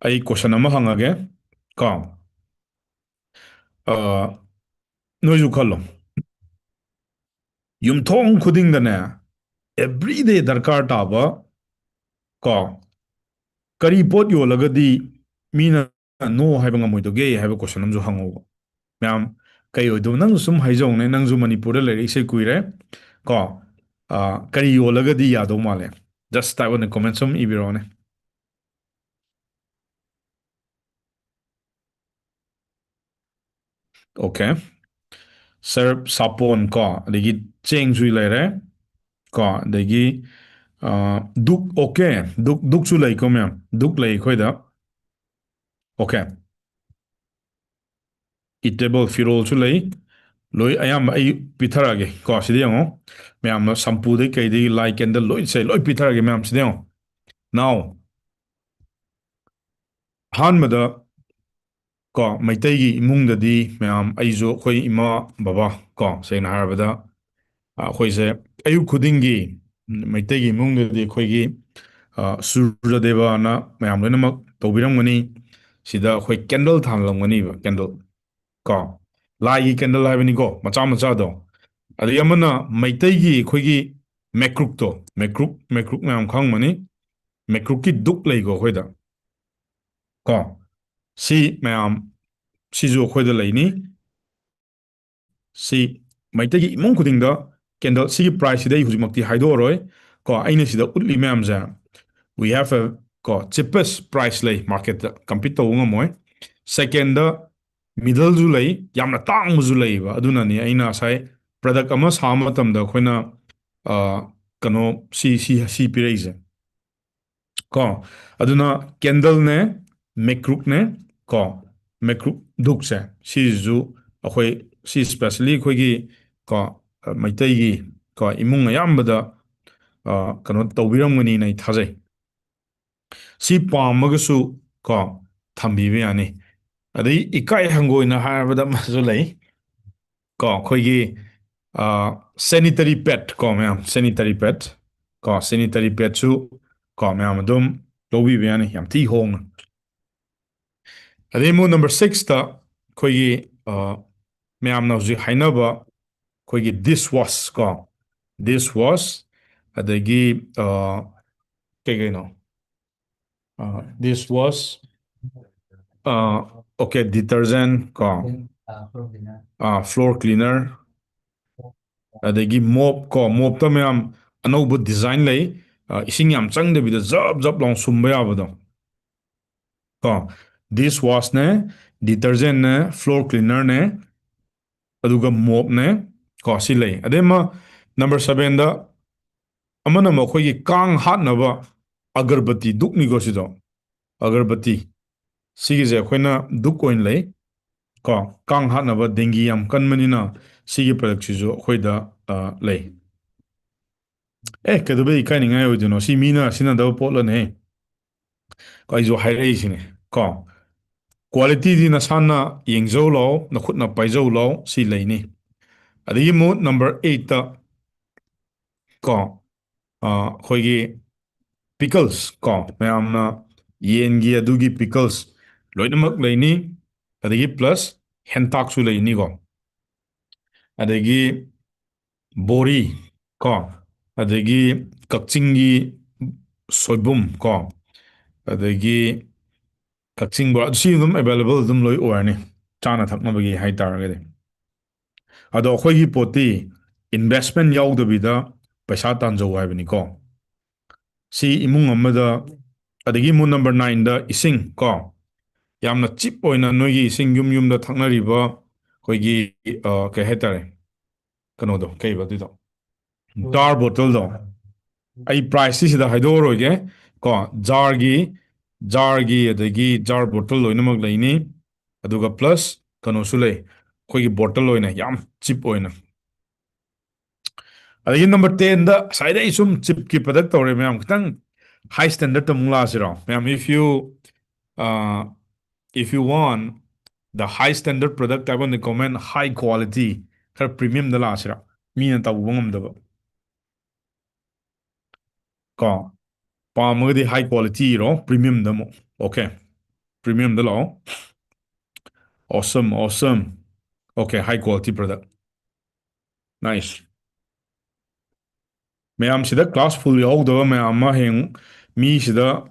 ꯑꯩ question ꯑꯃ ꯍꯪꯉꯒꯦ ꯀꯣ꯫ ꯑ, ꯅꯣꯏꯁꯨ ꯈꯜꯂꯣ꯫ ꯌꯨꯝꯊꯣꯡ ꯈꯨꯗꯤꯡꯗꯅꯦ, everyday ꯗꯔꯀꯥꯔ ꯇꯥꯕ ꯀꯣ, ꯀꯔꯤ ꯄꯣꯠ ꯌꯣꯜꯂꯒꯗꯤ ꯃꯤꯅ no ꯍꯥꯏꯕ ꯉꯝꯃꯣꯏꯗꯧꯒꯦ ꯍꯥꯏꯕ question ꯑꯃꯁꯨ ꯍꯪꯉꯧꯕ꯫ ꯃꯌꯥꯝ, ꯀꯩ ꯑꯣꯏꯗꯧ? ꯅꯪꯁꯨ ꯁꯨꯝ ꯍꯥꯏꯖꯧꯅꯦ, ꯅꯪꯁꯨ ꯃꯅꯤꯄꯨꯔꯗ ꯂꯩꯔꯛꯏꯁꯦ ꯀꯨꯏꯔꯦ ꯀꯣ꯫ ꯑ, ꯀꯔꯤ ꯌꯣꯜꯂꯒꯗꯤ ꯌꯥꯗꯧ ꯃꯥꯜꯂꯦ? Just type on the comment ꯁꯨꯝ ꯏꯕꯤꯔꯛꯑꯣꯅꯦ꯫ Okay. Sir, ꯁꯥꯄꯣꯟ ꯀꯣ, ꯑꯗꯒꯤ ꯆꯦꯡꯁꯨ ꯂꯩꯔꯦ ꯀꯣ, ꯑꯗꯒꯤ, ꯑ, ꯗꯨꯛ, okay, ꯗꯨꯛ, ꯗꯨꯛꯁꯨ ꯂꯩꯀꯣ ꯃꯌꯥꯝ, ꯗꯨꯛ ꯂꯩ ꯑꯩꯈꯣꯏꯗ꯫ Okay, eatable ꯐꯤꯔꯣꯜꯁꯨ ꯂꯩ꯫ ꯂꯣꯏ ꯑꯌꯥꯝꯕ ꯑꯩ ꯄꯤꯊꯔꯛꯑꯒꯦ ꯀꯣ꯫ ꯁꯤꯗ ꯌꯦꯡꯉꯣ, ꯃꯌꯥꯝꯅ shampooꯗꯩ ꯀꯩꯗꯒꯤ ꯂꯥꯏ candle ꯂꯣꯏ ꯁꯦ ꯂꯣꯏ ꯄꯤꯊꯔꯛꯑꯒꯦ ꯃꯌꯥꯝ꯫ ꯁꯤꯗ ꯌꯦꯡꯉꯣ꯫ Now, ꯑꯍꯥꯟꯕꯗ ꯀꯣ, ꯃꯩꯇꯩꯒꯤ ꯏꯃꯨꯡꯗꯗꯤ ꯃꯌꯥꯝ, ꯑꯩꯁꯨ, ꯑꯩꯈꯣꯏ ꯏꯃꯥ ꯕꯕꯥ ꯀꯣ, ꯁꯦꯡꯅ ꯍꯥꯏꯔꯕꯗ, ꯑ, ꯑꯩꯈꯣꯏꯁꯦ ꯑꯌꯨꯛ ꯈꯨꯗꯤꯡꯒꯤ, ꯎꯝ, ꯃꯩꯇꯩꯒꯤ ꯏꯃꯨꯡꯗꯗꯤ ꯑꯩꯈꯣꯏꯒꯤ, ꯑ, ꯁꯨꯔꯖꯗꯦꯕꯅ ꯃꯌꯥꯝ ꯂꯣꯏꯅꯃꯛ ꯇꯧꯕꯤꯔꯝꯒꯅꯤ꯫ ꯁꯤꯗ ꯑꯩꯈꯣꯏ candle ꯊꯥꯜꯂꯝꯒꯅꯤꯕ, candle ꯀꯣ, ꯂꯥꯏꯒꯤ candle ꯍꯥꯏꯕꯅꯤꯀꯣ, ꯃꯆꯥ ꯃꯆꯥꯗꯣ꯫ ꯑꯗꯒꯤ ꯑꯃꯅ ꯃꯩꯇꯩꯒꯤ ꯑꯩꯈꯣꯏꯒꯤ ꯃꯩꯀ꯭ꯔꯨꯛꯇꯣ, ꯃꯩꯀ꯭ꯔꯨꯛ, ꯃꯩꯀ꯭ꯔꯨꯛ ꯃꯌꯥꯝ ꯈꯪꯉꯝꯃꯅꯤ꯫ ꯃꯩꯀ꯭ꯔꯨꯛꯀꯤ ꯗꯨꯛ ꯂꯩꯀꯣ ꯑꯩꯈꯣꯏꯗ ꯀꯣ꯫ ꯁꯤ ꯃꯌꯥꯝ, ꯁꯤꯁꯨ ꯑꯩꯈꯣꯏꯗ ꯂꯩꯅꯤ꯫ ꯁꯤ ꯃꯩꯇꯩꯒꯤ ꯏꯃꯨꯡ ꯈꯨꯗꯤꯡꯗ candle, ꯁꯤꯒꯤ priceꯁꯤꯗꯤ ꯑꯩ ꯍꯧꯖꯤꯛꯃꯛꯇꯤ ꯍꯥꯏꯗꯣꯛꯑꯔꯣꯏ ꯀꯣ꯫ ꯑꯩꯅ ꯁꯤꯗ ꯎꯠꯂꯤ ꯃꯌꯥꯝꯁꯦ, we have a, ꯀꯣ, cheapest price ꯂꯩ marketꯇ, compete ꯇꯧꯕ ꯉꯝꯃꯣꯏ꯫ Secondꯗ middleꯁꯨ ꯂꯩ, ꯌꯥꯝꯅ ꯇꯥꯡꯕꯁꯨ ꯂꯩꯌꯦꯕ꯫ ꯑꯗꯨꯅꯅꯤ ꯑꯩꯅ ꯉꯁꯥꯏ product ꯑꯃ ꯁꯥꯕ ꯃꯇꯝꯗ ꯑꯩꯈꯣꯏꯅ, ꯑ, ꯀꯩꯅꯣ, ꯁꯤ, ꯁꯤ, ꯁꯤ ꯄꯤꯔꯛꯏꯁꯦ ꯀꯣ꯫ ꯑꯗꯨꯅ candleꯅꯦ, ꯃꯩꯀ꯭ꯔꯨꯛꯅꯦ ꯀꯣ, ꯃꯩꯀ꯭ꯔꯨꯛ ꯗꯨꯛꯁꯦ, ꯁꯤꯁꯤꯁꯨ ꯑꯩꯈꯣꯏ, ꯁꯤ specially ꯑꯩꯈꯣꯏꯒꯤ ꯀꯣ, ꯃꯩꯇꯩꯒꯤ ꯀꯣ, ꯏꯃꯨꯡ ꯑꯌꯥꯝꯕꯗ, ꯑ, ꯀꯩꯅꯣ ꯇꯧꯕꯤꯔꯝꯒꯅꯤꯅ ꯑꯩ ꯊꯥꯖꯩ꯫ ꯁꯤ ꯄꯥꯝꯃꯒꯁꯨ ꯀꯣ, ꯊꯝꯕꯤꯕ ꯌꯥꯅꯤ꯫ ꯑꯗꯩ ꯏꯀꯥꯏ ꯍꯪꯒꯣꯏꯅ ꯍꯥꯏꯔꯕꯗ ꯑꯃꯁꯨ ꯂꯩ ꯀꯣ, ꯑꯩꯈꯣꯏꯒꯤ, ꯑ, sanitary pad ꯀꯣ ꯃꯌꯥꯝ, sanitary pad ꯀꯣ, sanitary padꯁꯨ ꯀꯣ ꯃꯌꯥꯝ ꯑꯗꯨꯝ ꯂꯧꯕꯤꯕ ꯌꯥꯅꯤ, ꯌꯥꯝ ꯊꯤ ꯍꯣꯡꯅ꯫ ꯑꯗꯩ ꯑꯃꯨꯛ number sixꯇ ꯑꯩꯈꯣꯏꯒꯤ, ꯑ, ꯃꯌꯥꯝꯅ ꯍꯧꯖꯤꯛ ꯍꯥꯏꯅꯕ ꯑꯩꯈꯣꯏꯒꯤ dishwash ꯀꯣ, dishwash, ꯑꯗꯒꯤ, ꯑ, ꯀꯩ ꯀꯩꯅꯣ? ꯑ, dishwash, ꯑ, okay, detergent ꯀꯣ, ꯑ, floor cleaner, ꯑꯗꯒꯤ mop ꯀꯣ, mopꯇ ꯃꯌꯥꯝ ꯑꯅꯧꯕ design ꯂꯩ, ꯑ, ꯏꯁꯤꯡ ꯌꯥꯝ ꯆꯪꯗꯕꯤꯗ ꯖꯞ ꯖꯞ ꯂꯥꯎ ꯁꯨꯝꯕ ꯌꯥꯕꯗꯣ ꯀꯣ꯫ Dishwashꯅꯦ, detergentꯅꯦ, floor cleanerꯅꯦ, ꯑꯗꯨꯒ mopꯅꯦ ꯀꯣ, ꯁꯤ ꯂꯩ꯫ ꯑꯗꯩ ꯑꯃ number sevenꯗ ꯑꯃꯅ ꯃꯈꯣꯏꯒꯤ ꯀꯥꯡ ꯍꯥꯠꯅꯕ ꯑꯒꯔꯕꯇꯤ ꯗꯨꯛꯅꯤꯀꯣ ꯁꯤꯗꯣ꯫ ꯑꯒꯔꯕꯇꯤ꯫ ꯁꯤꯒꯤꯁꯦ ꯑꯩꯈꯣꯏꯅ ꯗꯨꯛ ꯑꯣꯏꯅ ꯂꯩ꯫ ꯀꯣ, ꯀꯥꯡ ꯍꯥꯠꯅꯕ, ꯗꯦꯡꯒꯤ ꯌꯥꯝ ꯀꯟꯕꯅꯤꯅ ꯁꯤꯒꯤ ꯄ꯭ꯔꯗꯛꯁꯤꯁꯨ ꯑꯩꯈꯣꯏꯗ, ꯑ, ꯂꯩ꯫ ꯑꯦ, ꯀꯩꯗꯧꯕꯩ ꯏꯀꯥꯏꯅꯤꯡꯉꯥꯏ ꯑꯣꯏꯗꯣꯏꯅꯣ? ꯁꯤ ꯃꯤꯅ ꯁꯤꯖꯤꯟꯅꯗꯕ ꯄꯣꯠꯂꯅꯦ꯫ ꯑꯩꯁꯨ ꯍꯥꯏꯔꯛꯏꯁꯤꯅꯦ꯫ ꯀꯣ, ꯀ꯭ꯋꯥꯂꯤꯇꯤꯗꯤ ꯅꯁꯥꯅ ꯌꯦꯡꯖꯧ ꯂꯥꯎ, ꯅꯈꯨꯠꯅ ꯄꯥꯏꯖꯧ ꯂꯥꯎ, ꯁꯤ ꯂꯩꯅꯤ꯫ ꯑꯗꯒꯤ ꯑꯃꯨꯛ ꯅꯝꯕꯔ ꯑꯩꯠꯇ, ꯀꯣ, ꯑ, ꯑꯩꯈꯣꯏꯒꯤ ꯄꯤꯀꯜꯁ, ꯀꯣ, ꯃꯌꯥꯝꯅ ꯌꯦꯟꯒꯤ ꯑꯗꯨꯒꯤ ꯄꯤꯀꯜꯁ ꯂꯣꯏꯅꯃꯛ ꯂꯩꯅꯤ꯫ ꯑꯗꯒꯤ ꯄ꯭ꯂꯁ ꯍꯦꯟꯇꯥꯛꯁꯨ ꯂꯩꯅꯤꯀꯣ꯫ ꯑꯗꯒꯤ ꯕꯣꯔꯤ, ꯀꯣ, ꯑꯗꯒꯤ ꯀꯛꯆꯤꯡꯒꯤ ꯁꯣꯏꯕꯨꯝ, ꯀꯣ, ꯑꯗꯒꯤ ꯀꯛꯆꯤꯡ ꯕꯣꯔꯥ, ꯁꯤ ꯑꯗꯨꯝ ꯑꯦꯕꯥꯏꯂꯦꯕꯜ ꯑꯗꯨꯝ ꯂꯣꯏ ꯑꯣꯏꯔꯅꯤ, ꯆꯥꯅ ꯊꯛꯅꯕꯒꯤ ꯍꯥꯏꯇꯥꯔꯒꯗꯤ꯫ ꯑꯗꯣ ꯑꯩꯈꯣꯏꯒꯤ ꯄꯣꯠꯇꯤ ꯏꯟꯚꯦꯁꯃꯦꯟ ꯌꯥꯎꯗꯕꯤꯗ ꯄꯩꯁꯥ ꯇꯥꯟꯖꯧ ꯍꯥꯏꯕꯅꯤꯀꯣ꯫ ꯁꯤ ꯏꯃꯨꯡ ꯑꯃꯗ, ꯑꯗꯒꯤ ꯑꯃꯨꯛ ꯅꯝꯕꯔ ꯅꯥꯏꯟꯗ ꯏꯁꯤꯡ, ꯀꯣ, ꯌꯥꯝꯅ ꯆꯤꯞ ꯑꯣꯏꯅ ꯅꯣꯏꯒꯤ ꯏꯁꯤꯡ ꯌꯨꯝ ꯌꯨꯝꯗ ꯊꯛꯅꯔꯤꯕ ꯑꯩꯈꯣꯏꯒꯤ, ꯑ, ꯀꯩ ꯍꯥꯏꯇꯥꯔꯦ, ꯀꯩꯅꯣꯗꯣ, ꯀꯩꯕ ꯑꯗꯨꯏꯗꯣ, ꯖꯥꯔ ꯕꯣꯇꯜꯗꯣ, ꯑꯩ ꯄ꯭ꯔꯥꯏꯁꯇꯤ ꯁꯤꯗ ꯍꯥꯏꯗꯣꯛꯑꯔꯣꯏꯒꯦ, ꯀꯣ, ꯖꯥꯔꯒꯤ, ꯖꯥꯔꯒꯤ ꯑꯗꯒꯤ ꯖꯥꯔ ꯕꯣꯇꯜ ꯂꯣꯏꯅꯃꯛ ꯂꯩꯅꯤ꯫ ꯑꯗꯨꯒ ꯄ꯭ꯂꯁ ꯀꯩꯅꯣꯁꯨ ꯂꯩ, ꯑꯩꯈꯣꯏꯒꯤ ꯕꯣꯇꯜ ꯑꯣꯏꯅ ꯌꯥꯝ ꯆꯤꯞ ꯑꯣꯏꯅ꯫ ꯑꯗꯒꯤ ꯅꯝꯕꯔ ꯇꯦꯟꯗ ꯉꯁꯥꯏꯗ ꯑꯩ ꯁꯨꯝ ꯆꯤꯞꯀꯤ ꯄ꯭ꯔꯗꯛ ꯇꯧꯔꯦ ꯃꯌꯥꯝ, ꯈꯤꯇꯪ ꯍꯥꯏ ꯁ꯭ꯇꯦꯟꯗꯔꯗ ꯑꯃꯨꯛ ꯂꯥꯛꯑꯁꯤꯔꯣ ꯃꯌꯥꯝ? If you, uh, if you want the high standard product, type on the comment, high quality, ꯈꯔ ꯄ꯭ꯔꯤꯃꯤꯌꯝꯗ ꯂꯥꯛꯑꯁꯤꯔꯥ? ꯃꯤꯅ ꯇꯧꯕ ꯉꯝꯗꯕ꯫ ꯀꯣ, ꯄꯥꯝꯃꯒꯗꯤ ꯍꯥꯏ ꯀ꯭ꯋꯥꯂꯤꯇꯤ ꯏꯔꯣ, ꯄ꯭ꯔꯤꯃꯤꯌꯝꯗ ꯑꯃꯨꯛ꯫ ꯑꯣꯀꯦ, ꯄ꯭ꯔꯤꯃꯤꯌꯝꯗ ꯂꯥꯛꯑꯣ꯫ Awesome, awesome. Okay, high quality product. Nice. ꯃꯌꯥꯝꯁꯤꯗ ꯀ꯭ꯂꯥꯁ ꯐꯨꯜ ꯌꯥꯎꯍꯧꯗꯕ ꯃꯌꯥꯝ ꯑꯃ ꯍꯌꯦꯡ ꯃꯤꯁꯤꯗ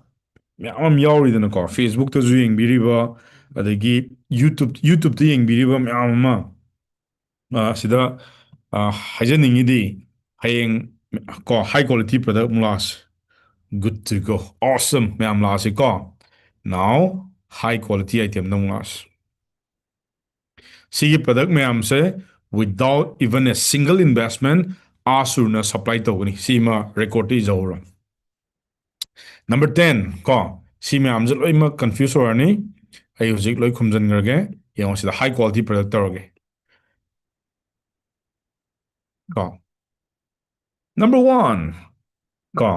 ꯃꯌꯥꯝ ꯑꯃ ꯌꯥꯎꯔꯤꯗꯅꯀꯣ, ꯐꯦꯁꯕꯨꯛꯇꯁꯨ ꯌꯦꯡꯕꯤꯔꯤꯕ, ꯑꯗꯒꯤ ꯌꯨꯇ꯭ꯌꯨꯕ, ꯌꯨꯇ꯭ꯌꯨꯕꯇ ꯌꯦꯡꯕꯤꯔꯤꯕ ꯃꯌꯥꯝ ꯑꯃ, ꯑ, ꯁꯤꯗ, ꯑ, ꯍꯥꯏꯖꯅꯤꯡꯉꯤꯗꯤ ꯍꯌꯦꯡ ꯀꯣ, high quality product ꯑꯃꯨꯛ ꯂꯥꯛꯑꯁꯤ꯫ Good to go. Awesome. ꯃꯌꯥꯝ ꯂꯥꯛꯑꯁꯤ ꯀꯣ꯫ Now, high quality itemꯗ ꯑꯃꯨꯛ ꯂꯥꯛꯑꯁꯤ꯫ ꯁꯤꯒꯤ ꯄ꯭ꯔꯗꯛ ꯃꯌꯥꯝꯁꯦ, without even a single investment, ꯑꯥꯁꯨꯔꯅ ꯁꯄ꯭ꯂꯥꯏ ꯇꯧꯒꯅꯤ꯫ ꯁꯤꯃ ꯔꯦꯀꯣꯔꯗꯇ ꯏꯖꯍꯧꯔꯣ꯫ ꯅꯝꯕꯔ ꯇꯦꯟ ꯀꯣ, ꯁꯤ ꯃꯌꯥꯝꯁꯦ ꯂꯣꯏꯅꯃꯛ ꯀꯟꯐ꯭ꯌꯨꯁ ꯑꯣꯏꯔꯅꯤ꯫ ꯑꯩ ꯍꯧꯖꯤꯛ ꯂꯣꯏ ꯈꯨꯝꯖꯤꯟꯈ꯭ꯔꯒꯦ꯫ ꯌꯦꯡꯉꯣ, ꯁꯤꯗ ꯍꯥꯏ ꯀ꯭ꯋꯥꯂꯤꯇꯤ ꯄ꯭ꯔꯗꯛ ꯇꯧꯔꯒꯦ ꯀꯣ꯫ ꯅꯝꯕꯔ ꯋꯥꯟ ꯀꯣ,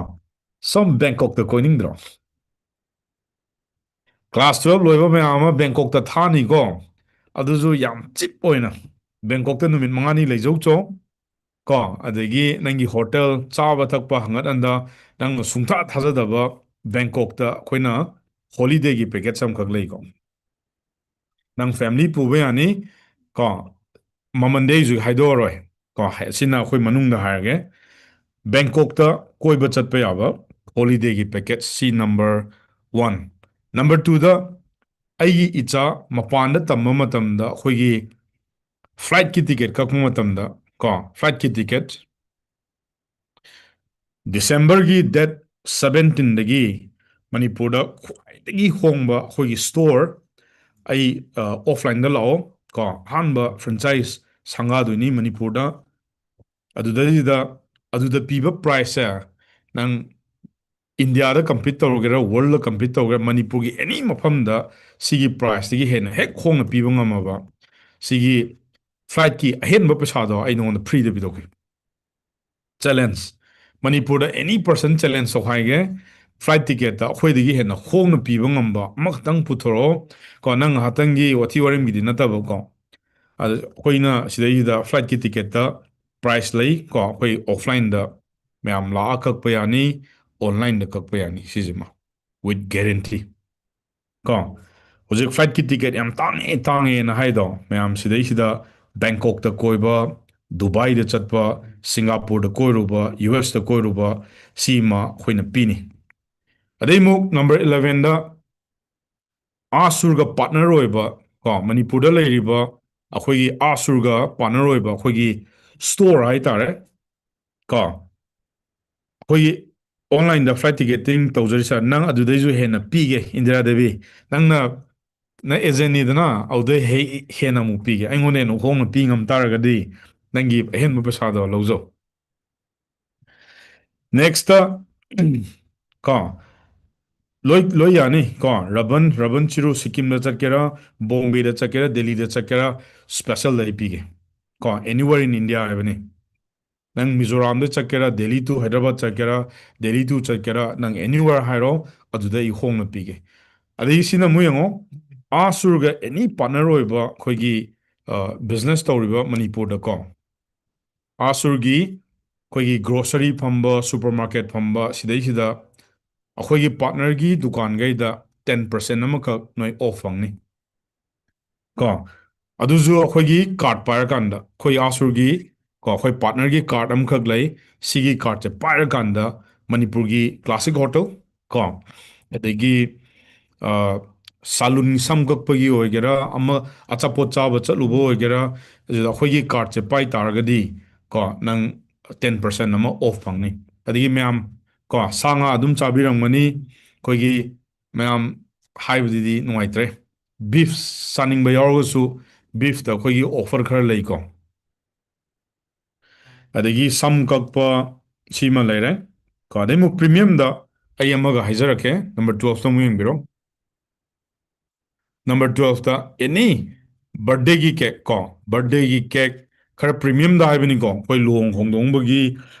ꯁꯣꯝ ꯕꯦꯡꯀꯣꯛꯇ ꯀꯣꯏꯅꯤꯡꯗ꯭ꯔꯣ? ꯀ꯭ꯂꯥꯁ ꯇꯨꯋꯦꯜꯕ ꯂꯣꯏꯕ ꯃꯌꯥꯝ ꯑꯃ ꯕꯦꯡꯀꯣꯛꯇ ꯊꯥꯅꯤꯀꯣ, ꯑꯗꯨꯁꯨ ꯌꯥꯝ ꯆꯤꯞ ꯑꯣꯏꯅ꯫ ꯕꯦꯡꯀꯣꯛꯇ ꯅꯨꯃꯤꯠ ꯃꯉꯥꯅꯤ ꯂꯩꯖꯧꯆꯣ ꯀꯣ, ꯑꯗꯒꯤ ꯅꯪꯒꯤ ꯍꯣꯇꯦꯜ, ꯆꯥꯕ ꯊꯛꯄ ꯍꯪꯒꯠ ꯍꯟꯗ, ꯅꯪꯅ ꯁꯨꯡꯊꯥ ꯊꯥꯖꯗꯕ ꯕꯦꯡꯀꯣꯛꯇ ꯑꯩꯈꯣꯏꯅ ꯍꯣꯂꯤꯗꯦꯒꯤ ꯄꯦꯀꯦꯖ ꯑꯃꯈꯛ ꯂꯩꯀꯣ꯫ ꯅꯪ ꯐꯦꯃꯤꯂꯤ ꯄꯨꯕ ꯌꯥꯅꯤ ꯀꯣ, ꯃꯃꯟꯗꯤ ꯑꯩ ꯍꯧꯖꯤꯛ ꯍꯥꯏꯗꯣꯛꯑꯔꯣꯏ ꯀꯣ, ꯍꯥꯏ-, ꯁꯤꯅ ꯑꯩꯈꯣꯏ ꯃꯅꯨꯡꯗ ꯍꯥꯏꯔꯒꯦ꯫ ꯕꯦꯡꯀꯣꯛꯇ ꯀꯣꯏꯕ ꯆꯠꯄ ꯌꯥꯕ ꯍꯣꯂꯤꯗꯦꯒꯤ ꯄꯦꯀꯦꯖ ꯁꯤ ꯅꯝꯕꯔ ꯋꯥꯟ꯫ ꯅꯝꯕꯔ ꯇꯨꯗ ꯑꯩꯒꯤ ꯏꯆꯥ ꯃꯄꯥꯟꯗ ꯇꯝꯕ ꯃꯇꯝꯗ ꯑꯩꯈꯣꯏꯒꯤ ꯐ꯭ꯂꯥꯏꯠꯀꯤ ꯇꯤꯀꯦꯠ ꯀꯛꯄ ꯃꯇꯝꯗ ꯀꯣ, ꯐ꯭ꯂꯥꯏꯠꯀꯤ ꯇꯤꯀꯦꯠ ꯗꯤꯁꯦꯝꯕꯔꯒꯤ ꯗꯦꯠ ꯁꯕꯦꯟꯇꯤꯟꯗꯒꯤ ꯃꯅꯤꯄꯨꯔꯗ ꯈ꯭ꯋꯥꯏꯗꯒꯤ ꯍꯣꯡꯕ ꯑꯩꯈꯣꯏꯒꯤ ꯁ꯭ꯇꯣꯔ, ꯑꯩ, ꯑ, ꯑꯣꯐꯂꯥꯏꯟꯗ ꯂꯥꯛꯑꯣ ꯀꯣ, ꯑꯍꯥꯟꯕ ꯐ꯭ꯔꯦꯟꯆꯥꯏꯁ ꯁꯪꯒꯥꯗꯣꯏꯅꯤ ꯃꯅꯤꯄꯨꯔꯗ꯫ ꯑꯗꯨꯗꯩꯗꯨꯗ, ꯑꯗꯨꯗ ꯄꯤꯕ ꯄ꯭ꯔꯥꯏꯁꯁꯦ, ꯅꯪ ꯏꯟꯗꯤꯌꯥꯗ ꯀꯝꯄꯤꯠ ꯇꯧꯔꯒꯦꯔꯥ, ꯋꯥꯔꯜꯗ ꯀꯝꯄꯤꯠ ꯇꯧꯒꯦꯔꯥ, ꯃꯅꯤꯄꯨꯔꯒꯤ ꯑꯦꯅꯤ ꯃꯐꯝꯗ ꯁꯤꯒꯤ ꯄ꯭ꯔꯥꯏꯁꯇꯒꯤ ꯍꯦꯟꯅ ꯍꯦꯛ ꯍꯣꯡꯅ ꯄꯤꯕ ꯉꯝꯃꯕ, ꯁꯤꯒꯤ ꯐ꯭ꯂꯥꯏꯠꯀꯤ ꯑꯍꯦꯟꯕ ꯄꯩꯁꯥꯗꯣ ꯑꯩ ꯅꯉꯣꯟꯗ ꯐ꯭ꯔꯤꯗ ꯄꯤꯊꯣꯛꯀꯦ꯫ ꯆꯦꯂꯦꯟꯖ꯫ ꯃꯅꯤꯄꯨꯔꯗ ꯑꯦꯅꯤ ꯄꯔꯁꯟ ꯆꯦꯂꯦꯟꯖ ꯇꯧꯈꯥꯏꯒꯦ꯫ ꯐ꯭ꯂꯥꯏꯠ ꯇꯤꯀꯦꯠꯇ ꯑꯩꯈꯣꯏꯗꯒꯤ ꯍꯦꯟꯅ ꯍꯣꯡꯅ ꯄꯤꯕ ꯉꯝꯕ ꯑꯃꯈꯛꯇꯪ ꯄꯨꯊꯣꯔꯛꯑꯣ ꯀꯣ꯫ ꯅꯪ ꯉꯥꯏꯍꯥꯛꯇꯪꯒꯤ ꯋꯥꯊꯤ ꯋꯥꯔꯦꯝꯒꯤꯗꯤ ꯅꯠꯇꯕꯀꯣ꯫ ꯑꯗ ꯑꯩꯈꯣꯏꯅ ꯁꯤꯗꯩꯁꯤꯗ ꯐ꯭ꯂꯥꯏꯠꯀꯤ ꯇꯤꯀꯦꯠꯇ ꯄ꯭ꯔꯥꯏꯁ ꯂꯩ ꯀꯣ꯫ ꯑꯩꯈꯣꯏ ꯑꯣꯐꯂꯥꯏꯟꯗ ꯃꯌꯥꯝ ꯂꯥꯛꯑ ꯀꯛꯄ ꯌꯥꯅꯤ, ꯑꯣꯟꯂꯥꯏꯟꯗ ꯀꯛꯄ ꯌꯥꯅꯤ ꯁꯤꯁꯤꯃ꯫ With guarantee ꯀꯣ꯫ ꯍꯧꯖꯤꯛ ꯐ꯭ꯂꯥꯏꯠꯀꯤ ꯇꯤꯀꯦꯠ ꯌꯥꯝ ꯇꯥꯡꯉꯦ, ꯇꯥꯡꯉꯦꯅ ꯍꯥꯏꯗꯣ, ꯃꯌꯥꯝ ꯁꯤꯗꯩꯁꯤꯗ ꯕꯦꯡꯀꯣꯛꯇ ꯀꯣꯏꯕ, ꯗꯨꯕꯥꯏꯗ ꯆꯠꯄ, ꯁꯤꯡꯒꯥꯄꯨꯔꯗ ꯀꯣꯏꯔꯨꯕ, ꯌꯨ ꯑꯦꯁꯇ ꯀꯣꯏꯔꯨꯕ, ꯁꯤꯃ ꯑꯩꯈꯣꯏꯅ ꯄꯤꯅꯤ꯫ ꯑꯗꯩ ꯑꯃꯨꯛ ꯅꯝꯕꯔ ꯏꯂꯚꯦꯟꯗ ꯑꯥꯁꯨꯔꯒ ꯄꯥꯔꯠꯅꯔ ꯑꯣꯏꯕ ꯀꯣ, ꯃꯅꯤꯄꯨꯔꯗ ꯂꯩꯔꯤꯕ ꯑꯩꯈꯣꯏꯒꯤ ꯑꯥꯁꯨꯔꯒ ꯄꯥꯔꯠꯅꯔ ꯑꯣꯏꯕ ꯑꯩꯈꯣꯏꯒꯤ ꯁ꯭ꯇꯣꯔ ꯍꯥꯏꯇꯥꯔꯦ ꯀꯣ꯫ ꯑꯩꯈꯣꯏꯒꯤ ꯑꯣꯟꯂꯥꯏꯟꯗ ꯐ꯭ꯂꯥꯏꯠ ꯇꯤꯀꯦꯇꯤꯡ ꯇꯧꯖꯔꯤ ꯁꯥꯔ, ꯅꯪ ꯑꯗꯨꯗꯩꯁꯨ ꯍꯦꯟꯅ ꯄꯤꯒꯦ ꯏꯟꯗꯤꯔꯥ ꯗꯦꯕꯤ꯫ ꯅꯪꯅ, ꯅꯪ ꯑꯦꯖꯦꯟꯅꯤꯗꯅ, ꯑꯗꯨꯗꯩ ꯍꯦ-, ꯍꯦꯟꯅ ꯑꯃꯨꯛ ꯄꯤꯒꯦ꯫ ꯑꯩꯉꯣꯟꯗ ꯍꯦꯟꯅ ꯍꯣꯡꯅ ꯄꯤ ꯉꯝ ꯇꯥꯔꯒꯗꯤ ꯅꯪꯒꯤ ꯑꯍꯦꯟꯕ ꯄꯩꯁꯥꯗꯣ ꯂꯧꯖꯧ꯫ Next ꯀꯣ, ꯂꯣꯏ ꯂꯣꯏ ꯌꯥꯅꯤ ꯀꯣ꯫ ꯔꯕꯟ ꯔꯕꯟ ꯆꯤꯔꯨ ꯁꯤꯛꯀꯤꯝꯗ ꯆꯠꯀꯦꯔꯥ, ꯕꯣꯝꯕꯦꯗ ꯆꯠꯀꯦꯔꯥ, ꯗꯦꯜꯂꯤꯗ ꯆꯠꯀꯦꯔꯥ, special ꯑꯩ ꯄꯤꯒꯦ ꯀꯣ꯫ Anywhere in India ꯍꯥꯏꯕꯅꯤ꯫ ꯅꯪ ꯃꯤꯖꯣꯔꯥꯝꯗ ꯆꯠꯀꯦꯔꯥ, ꯗꯦꯜꯂꯤ to ꯍꯥꯏꯗ꯭ꯔꯕꯥꯗ ꯆꯠꯀꯦꯔꯥ, ꯗꯦꯜꯂꯤ to ꯆꯠꯀꯦꯔꯥ, ꯅꯪ anywhere ꯍꯥꯏꯔꯣ, ꯑꯗꯨꯗ ꯑꯩ ꯍꯣꯡꯅ ꯄꯤꯒꯦ꯫ ꯑꯗꯒꯤ ꯁꯤꯅ ꯑꯃꯨꯛ ꯌꯦꯡꯉꯣ, ꯑꯥ ꯁꯨꯔꯒ any partner ꯑꯣꯏꯕ ꯑꯩꯈꯣꯏꯒꯤ business ꯇꯧꯔꯤꯕ ꯃꯅꯤꯄꯨꯔꯗꯀꯣ, ꯑꯥ ꯁꯨꯔꯒꯤ ꯑꯩꯈꯣꯏꯒꯤ grocery ꯐꯝꯕ, supermarket ꯐꯝꯕ, ꯁꯤꯗꯩꯁꯤꯗ ꯑꯩꯈꯣꯏꯒꯤ partnerꯒꯤ ꯗꯨꯀꯥꯟꯈꯩꯗ ten percent ꯑꯃꯈꯛ ꯅꯣꯏ off ꯐꯪꯅꯤ ꯀꯣ꯫ ꯑꯗꯨꯁꯨ ꯑꯩꯈꯣꯏꯒꯤ card ꯄꯥꯏꯔꯀꯥꯟꯗ, ꯑꯩꯈꯣꯏ ꯑꯥ ꯁꯨꯔꯒꯤ ꯀꯣ, ꯑꯩꯈꯣꯏ partnerꯒꯤ card ꯑꯃꯈꯛ ꯂꯩ꯫ ꯁꯤꯒꯤ cardꯁꯦ ꯄꯥꯏꯔꯀꯥꯟꯗ ꯃꯅꯤꯄꯨꯔꯒꯤ classic hotel ꯀꯣ, ꯑꯗꯒꯤ ꯁꯥꯂꯨꯟ, ꯁꯝ ꯀꯛꯄꯒꯤ ꯑꯣꯏꯒꯦꯔꯥ, ꯑꯃ ꯑꯆꯥꯄꯣꯠ ꯆꯥꯕ ꯆꯠꯂꯨꯕ ꯑꯣꯏꯒꯦꯔꯥ, ꯑꯗꯨꯗ ꯑꯩꯈꯣꯏꯒꯤ cardꯁꯦ ꯄꯥꯏ ꯇꯥꯔꯒꯗꯤ ꯀꯣ, ꯅꯪ ten percent ꯑꯃ off ꯐꯪꯅꯤ꯫ ꯑꯗꯒꯤ ꯃꯌꯥꯝ ꯀꯣ, ꯁꯥ ꯉꯥ ꯑꯗꯨꯝ ꯆꯥꯕꯤꯔꯝꯒꯅꯤ꯫ ꯑꯩꯈꯣꯏꯒꯤ ꯃꯌꯥꯝ ꯍꯥꯏꯕꯗꯨꯗꯤ ꯅꯨꯡꯉꯥꯏꯇ꯭ꯔꯦ꯫ Beef ꯆꯥꯅꯤꯡꯕ ꯌꯥꯎꯔꯒꯁꯨ beefꯇ ꯑꯩꯈꯣꯏꯒꯤ offer ꯈꯔ ꯂꯩꯀꯣ꯫ ꯑꯗꯒꯤ ꯁꯝ ꯀꯛꯄ ꯁꯤꯃ ꯂꯩꯔꯦ ꯀꯣ꯫ ꯑꯗꯩ ꯑꯃꯨꯛ premiumꯗ ꯑꯩ ꯑꯃꯒ ꯍꯥꯏꯖꯔꯛꯀꯦ, number twelveꯇ ꯑꯃꯨꯛ ꯌꯦꯡꯕꯤꯔꯣ꯫ Number twelveꯇ any birthdayꯒꯤ cake ꯀꯣ, birthdayꯒꯤ cake ꯈꯔ premiumꯗ ꯍꯥꯏꯕꯅꯤꯀꯣ, ꯑꯩꯈꯣꯏ ꯂꯨꯍꯣꯡ ꯈꯣꯡꯗꯣꯡꯕꯒꯤ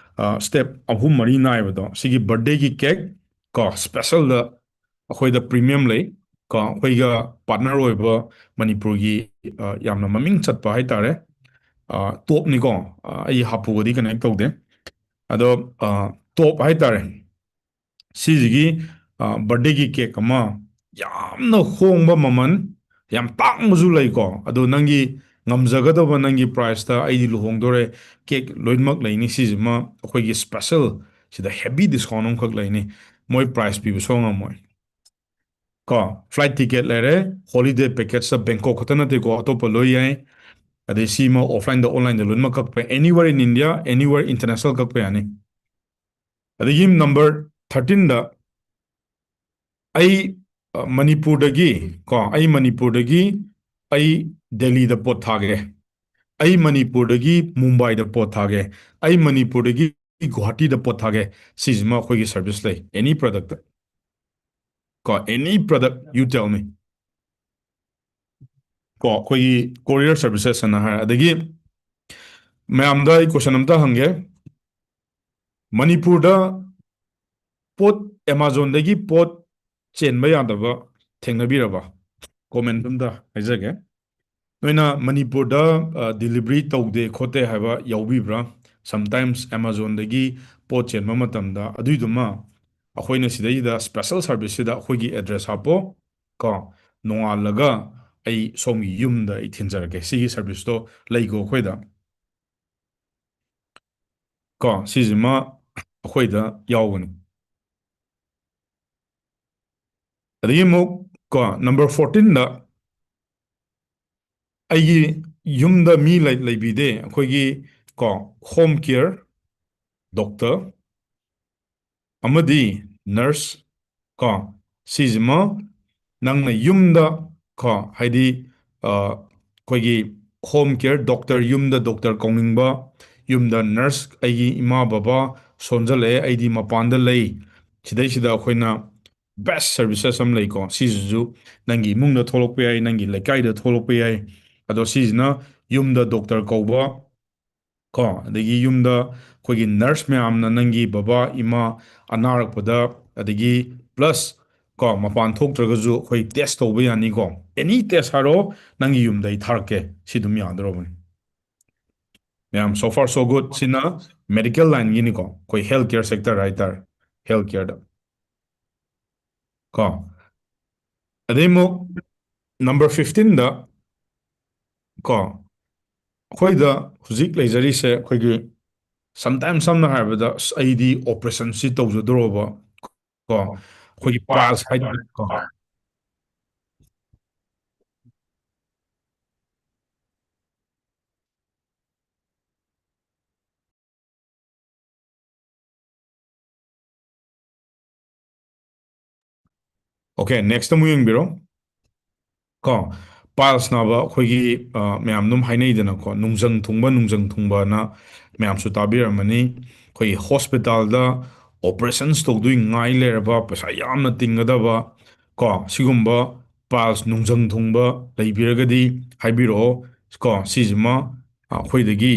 step ꯑꯍꯨꯝ ꯃꯔꯤ ꯅꯥꯏꯕꯗꯣ, ꯁꯤꯒꯤ birthdayꯒꯤ cake ꯀꯣ, specialꯗ ꯑꯩꯈꯣꯏꯗ premium ꯂꯩ ꯀꯣ꯫ ꯑꯩꯈꯣꯏꯒ partner ꯑꯣꯏꯕ ꯃꯅꯤꯄꯨꯔꯒꯤ ꯌꯥꯝꯅ ꯃꯃꯤꯡ ꯆꯠꯄ ꯍꯥꯏꯇꯥꯔꯦ, topꯅꯤꯀꯣ꯫ ꯑꯩ ꯍꯥꯄꯨꯒꯗꯤ connect ꯇꯧꯗꯦ, ꯑꯗꯣ top ꯍꯥꯏꯇꯥꯔꯦ꯫ ꯁꯤꯁꯤꯒꯤ birthdayꯒꯤ cake ꯑꯃ ꯌꯥꯝꯅ ꯍꯣꯡꯕ ꯃꯃꯜ, ꯌꯥꯝ ꯇꯥꯡꯕꯁꯨ ꯂꯩꯀꯣ꯫ ꯑꯗꯣ ꯅꯪꯒꯤ ꯉꯝꯖꯒꯗꯕ ꯅꯪꯒꯤ priceꯇ, ꯑꯩꯗꯤ ꯂꯨꯍꯣꯡꯗꯣꯔꯦ, cake ꯂꯣꯏꯅꯃꯛ ꯂꯩꯅꯤ꯫ ꯁꯤꯁꯤꯃ ꯑꯩꯈꯣꯏꯒꯤ special ꯁꯤꯗ heavy discount ꯑꯃꯈꯛ ꯂꯩꯅꯤ꯫ ꯃꯣꯏ price ꯄꯤꯕ ꯁꯨꯡꯉꯝ ꯉꯝꯃꯣꯏ ꯀꯣ꯫ Flight ticket ꯂꯩꯔꯦ, holiday packageꯇ Bangkok ꯈꯛꯇ ꯅꯠꯇꯦꯀꯣ, ꯑꯇꯣꯞꯄ ꯂꯣꯏ ꯌꯥꯏ꯫ ꯑꯗꯩ ꯁꯤꯃ offlineꯗ onlineꯗ ꯂꯣꯏꯅꯃꯛ ꯀꯛꯄ, anywhere in India, anywhere international ꯀꯛꯄ ꯌꯥꯅꯤ꯫ ꯑꯗꯒꯤ number thirteenꯗ ꯑꯩ ꯃꯅꯤꯄꯨꯔꯗꯒꯤ ꯀꯣ, ꯑꯩ ꯃꯅꯤꯄꯨꯔꯗꯒꯤ ꯑꯩ ꯗꯦꯜꯂꯤꯗ ꯄꯣꯠ ꯊꯥꯒꯦ, ꯑꯩ ꯃꯅꯤꯄꯨꯔꯗꯒꯤ ꯃꯨꯝꯕꯥꯏꯗ ꯄꯣꯠ ꯊꯥꯒꯦ, ꯑꯩ ꯃꯅꯤꯄꯨꯔꯗꯒꯤ ꯒꯨꯋꯥꯍꯥꯇꯤꯗ ꯄꯣꯠ ꯊꯥꯒꯦ, ꯁꯤꯁꯤꯃ ꯑꯩꯈꯣꯏꯒꯤ service ꯂꯩ, any product꯫ ꯀꯣ, any product, you tell me꯫ ꯀꯣ, ꯑꯩꯈꯣꯏꯒꯤ courier services ꯑꯅ ꯍꯥꯏꯔ꯫ ꯑꯗꯒꯤ ꯃꯌꯥꯝꯗ ꯑꯩ question ꯑꯝꯇ ꯍꯪꯒꯦ꯫ ꯃꯅꯤꯄꯨꯔꯗ ꯄꯣꯠ, Amazonꯗꯒꯤ ꯄꯣꯠ ꯆꯦꯟꯕ ꯌꯥꯗꯕ ꯊꯦꯡꯅꯕꯤꯔꯕ? Comment ꯑꯝꯇ ꯍꯥꯏꯖꯒꯦ꯫ ꯅꯣꯏꯅ ꯃꯅꯤꯄꯨꯔꯗ, ꯑ, delivery ꯇꯧꯗꯦ ꯈꯣꯠꯇꯦ ꯍꯥꯏꯕ ꯌꯥꯎꯕꯤꯕ꯭ꯔꯥ? Sometimes Amazonꯗꯒꯤ ꯄꯣꯠ ꯆꯦꯟꯕ ꯃꯇꯝꯗ, ꯑꯗꯨꯏꯗꯨꯃ ꯑꯩꯈꯣꯏꯅ ꯁꯤꯗꯩꯁꯤꯗ special serviceꯁꯤꯗ ꯑꯩꯈꯣꯏꯒꯤ address ꯍꯥꯞꯄꯣ, ꯀꯣ, ꯅꯣꯡꯉꯥꯜꯂꯒ ꯑꯩ ꯁꯣꯝꯒꯤ ꯌꯨꯝꯗ ꯑꯩ ꯊꯤꯟꯖꯔꯛꯀꯦ꯫ ꯁꯤꯒꯤ serviceꯇꯣ ꯂꯩꯀꯣ ꯑꯩꯈꯣꯏꯗ꯫ ꯀꯣ, ꯁꯤꯁꯤꯃ ꯑꯩꯈꯣꯏꯗ ꯌꯥꯎꯕꯅꯤ꯫ ꯑꯗꯒꯤ ꯑꯃꯨꯛ, ꯀꯣ, number fourteenꯗ ꯑꯩꯒꯤ ꯌꯨꯝꯗ ꯃꯤ ꯂꯩ-, ꯂꯩꯕꯤꯗꯦ꯫ ꯑꯩꯈꯣꯏꯒꯤ, ꯀꯣ, home care doctor ꯑꯃꯗꯤ nurse, ꯀꯣ, ꯁꯤꯁꯤꯃ ꯅꯪꯅ ꯌꯨꯝꯗ, ꯀꯣ, ꯍꯥꯏꯗꯤ, ꯑ, ꯑꯩꯈꯣꯏꯒꯤ home care doctor, ꯌꯨꯝꯗ doctor ꯀꯧꯅꯤꯡꯕ, ꯌꯨꯝꯗ nurse, ꯑꯩꯒꯤ ꯏꯃꯥ ꯕꯕꯥ ꯁꯣꯟꯖꯜꯂꯛꯑꯦ, ꯑꯩꯗꯤ ꯃꯄꯥꯟꯗ ꯂꯩ, ꯁꯤꯗꯩꯁꯤꯗ ꯑꯩꯈꯣꯏꯅ best services ꯑꯃ ꯂꯩꯀꯣ꯫ ꯁꯤꯁꯤꯁꯨ ꯅꯪꯒꯤ ꯏꯃꯨꯡꯗ ꯊꯣꯛꯂꯛꯄ ꯌꯥꯏ, ꯅꯪꯒꯤ ꯂꯩꯀꯥꯏꯗ ꯊꯣꯛꯂꯛꯄ ꯌꯥꯏ꯫ ꯑꯗꯣ ꯁꯤꯁꯤꯅ ꯌꯨꯝꯗ doctor ꯀꯧꯕ, ꯀꯣ, ꯑꯗꯒꯤ ꯌꯨꯝꯗ ꯑꯩꯈꯣꯏꯒꯤ nurse ꯃꯌꯥꯝꯅ ꯅꯪꯒꯤ ꯕꯕꯥ, ꯏꯃꯥ ꯑꯅꯥꯔꯛꯄꯗ, ꯑꯗꯒꯤ plus, ꯀꯣ, ꯃꯄꯥꯟ ꯊꯣꯛꯇ꯭ꯔꯒꯁꯨ ꯑꯩꯈꯣꯏ test ꯇꯧꯕ ꯌꯥꯅꯤꯀꯣ꯫ Any test ꯍꯥꯏꯔꯣ, ꯅꯪꯒꯤ ꯌꯨꯝꯗ ꯑꯩ ꯊꯥꯔꯛꯀꯦ꯫ ꯁꯤ ꯑꯗꯨꯝ ꯌꯥꯗꯧꯔꯕꯅꯤ꯫ ꯃꯌꯥꯝ, so far so good꯫ ꯁꯤꯅ medical lineꯒꯤꯅꯤꯀꯣ, ꯑꯩꯈꯣꯏ health care sector ꯍꯥꯏꯇꯥꯔꯦ, health careꯗ꯫ ꯀꯣ, ꯑꯗꯩ ꯑꯃꯨꯛ number fifteenꯗ, ꯀꯣ, ꯑꯩꯈꯣꯏꯗ ꯍꯧꯖꯤꯛ ꯂꯩꯖꯔꯤꯁꯦ ꯑꯩꯈꯣꯏꯒꯤ, sometimes ꯁꯝꯅ ꯍꯥꯏꯔꯕꯗ, "ꯑꯁ, ꯑꯩꯗꯤ operationꯁꯤ ꯇꯧꯖꯗꯣꯔꯕ", ꯀꯣ, ꯑꯩꯈꯣꯏꯒꯤ piles ꯍꯥꯏꯇꯥꯔꯦ, ꯀꯣ꯫ Okay, next ꯑꯃꯨꯛ ꯌꯦꯡꯕꯤꯔꯣ꯫ ꯀꯣ, Piles ꯅꯥꯕ ꯑꯩꯈꯣꯏꯒꯤ, ꯑ, ꯃꯌꯥꯝ ꯑꯗꯨꯝ ꯍꯥꯏꯅꯩꯗꯅꯀꯣ, ꯅꯨꯡꯖꯪ ꯊꯨꯡꯕ, ꯅꯨꯡꯖꯪ ꯊꯨꯡꯕꯅ ꯃꯌꯥꯝꯁꯨ ꯇꯥꯕꯤꯔꯝꯃꯅꯤ꯫ ꯑꯩꯈꯣꯏꯒꯤ hospital ꯗ operations ꯇꯧꯗꯣꯏ ꯉꯥꯏ ꯂꯩꯔꯕ, ꯄꯩꯁꯥ ꯌꯥꯝꯅ ꯇꯤꯡꯒꯗꯕ ꯀꯣ, ꯁꯤꯒꯨꯝꯕ piles, ꯅꯨꯡꯖꯪ ꯊꯨꯡꯕ ꯂꯩꯕꯤꯔꯒꯗꯤ ꯍꯥꯏꯕꯤꯔꯛꯑꯣ ꯀꯣ꯫ ꯁꯤꯁꯤꯃ ꯑꯩꯈꯣꯏꯗꯒꯤ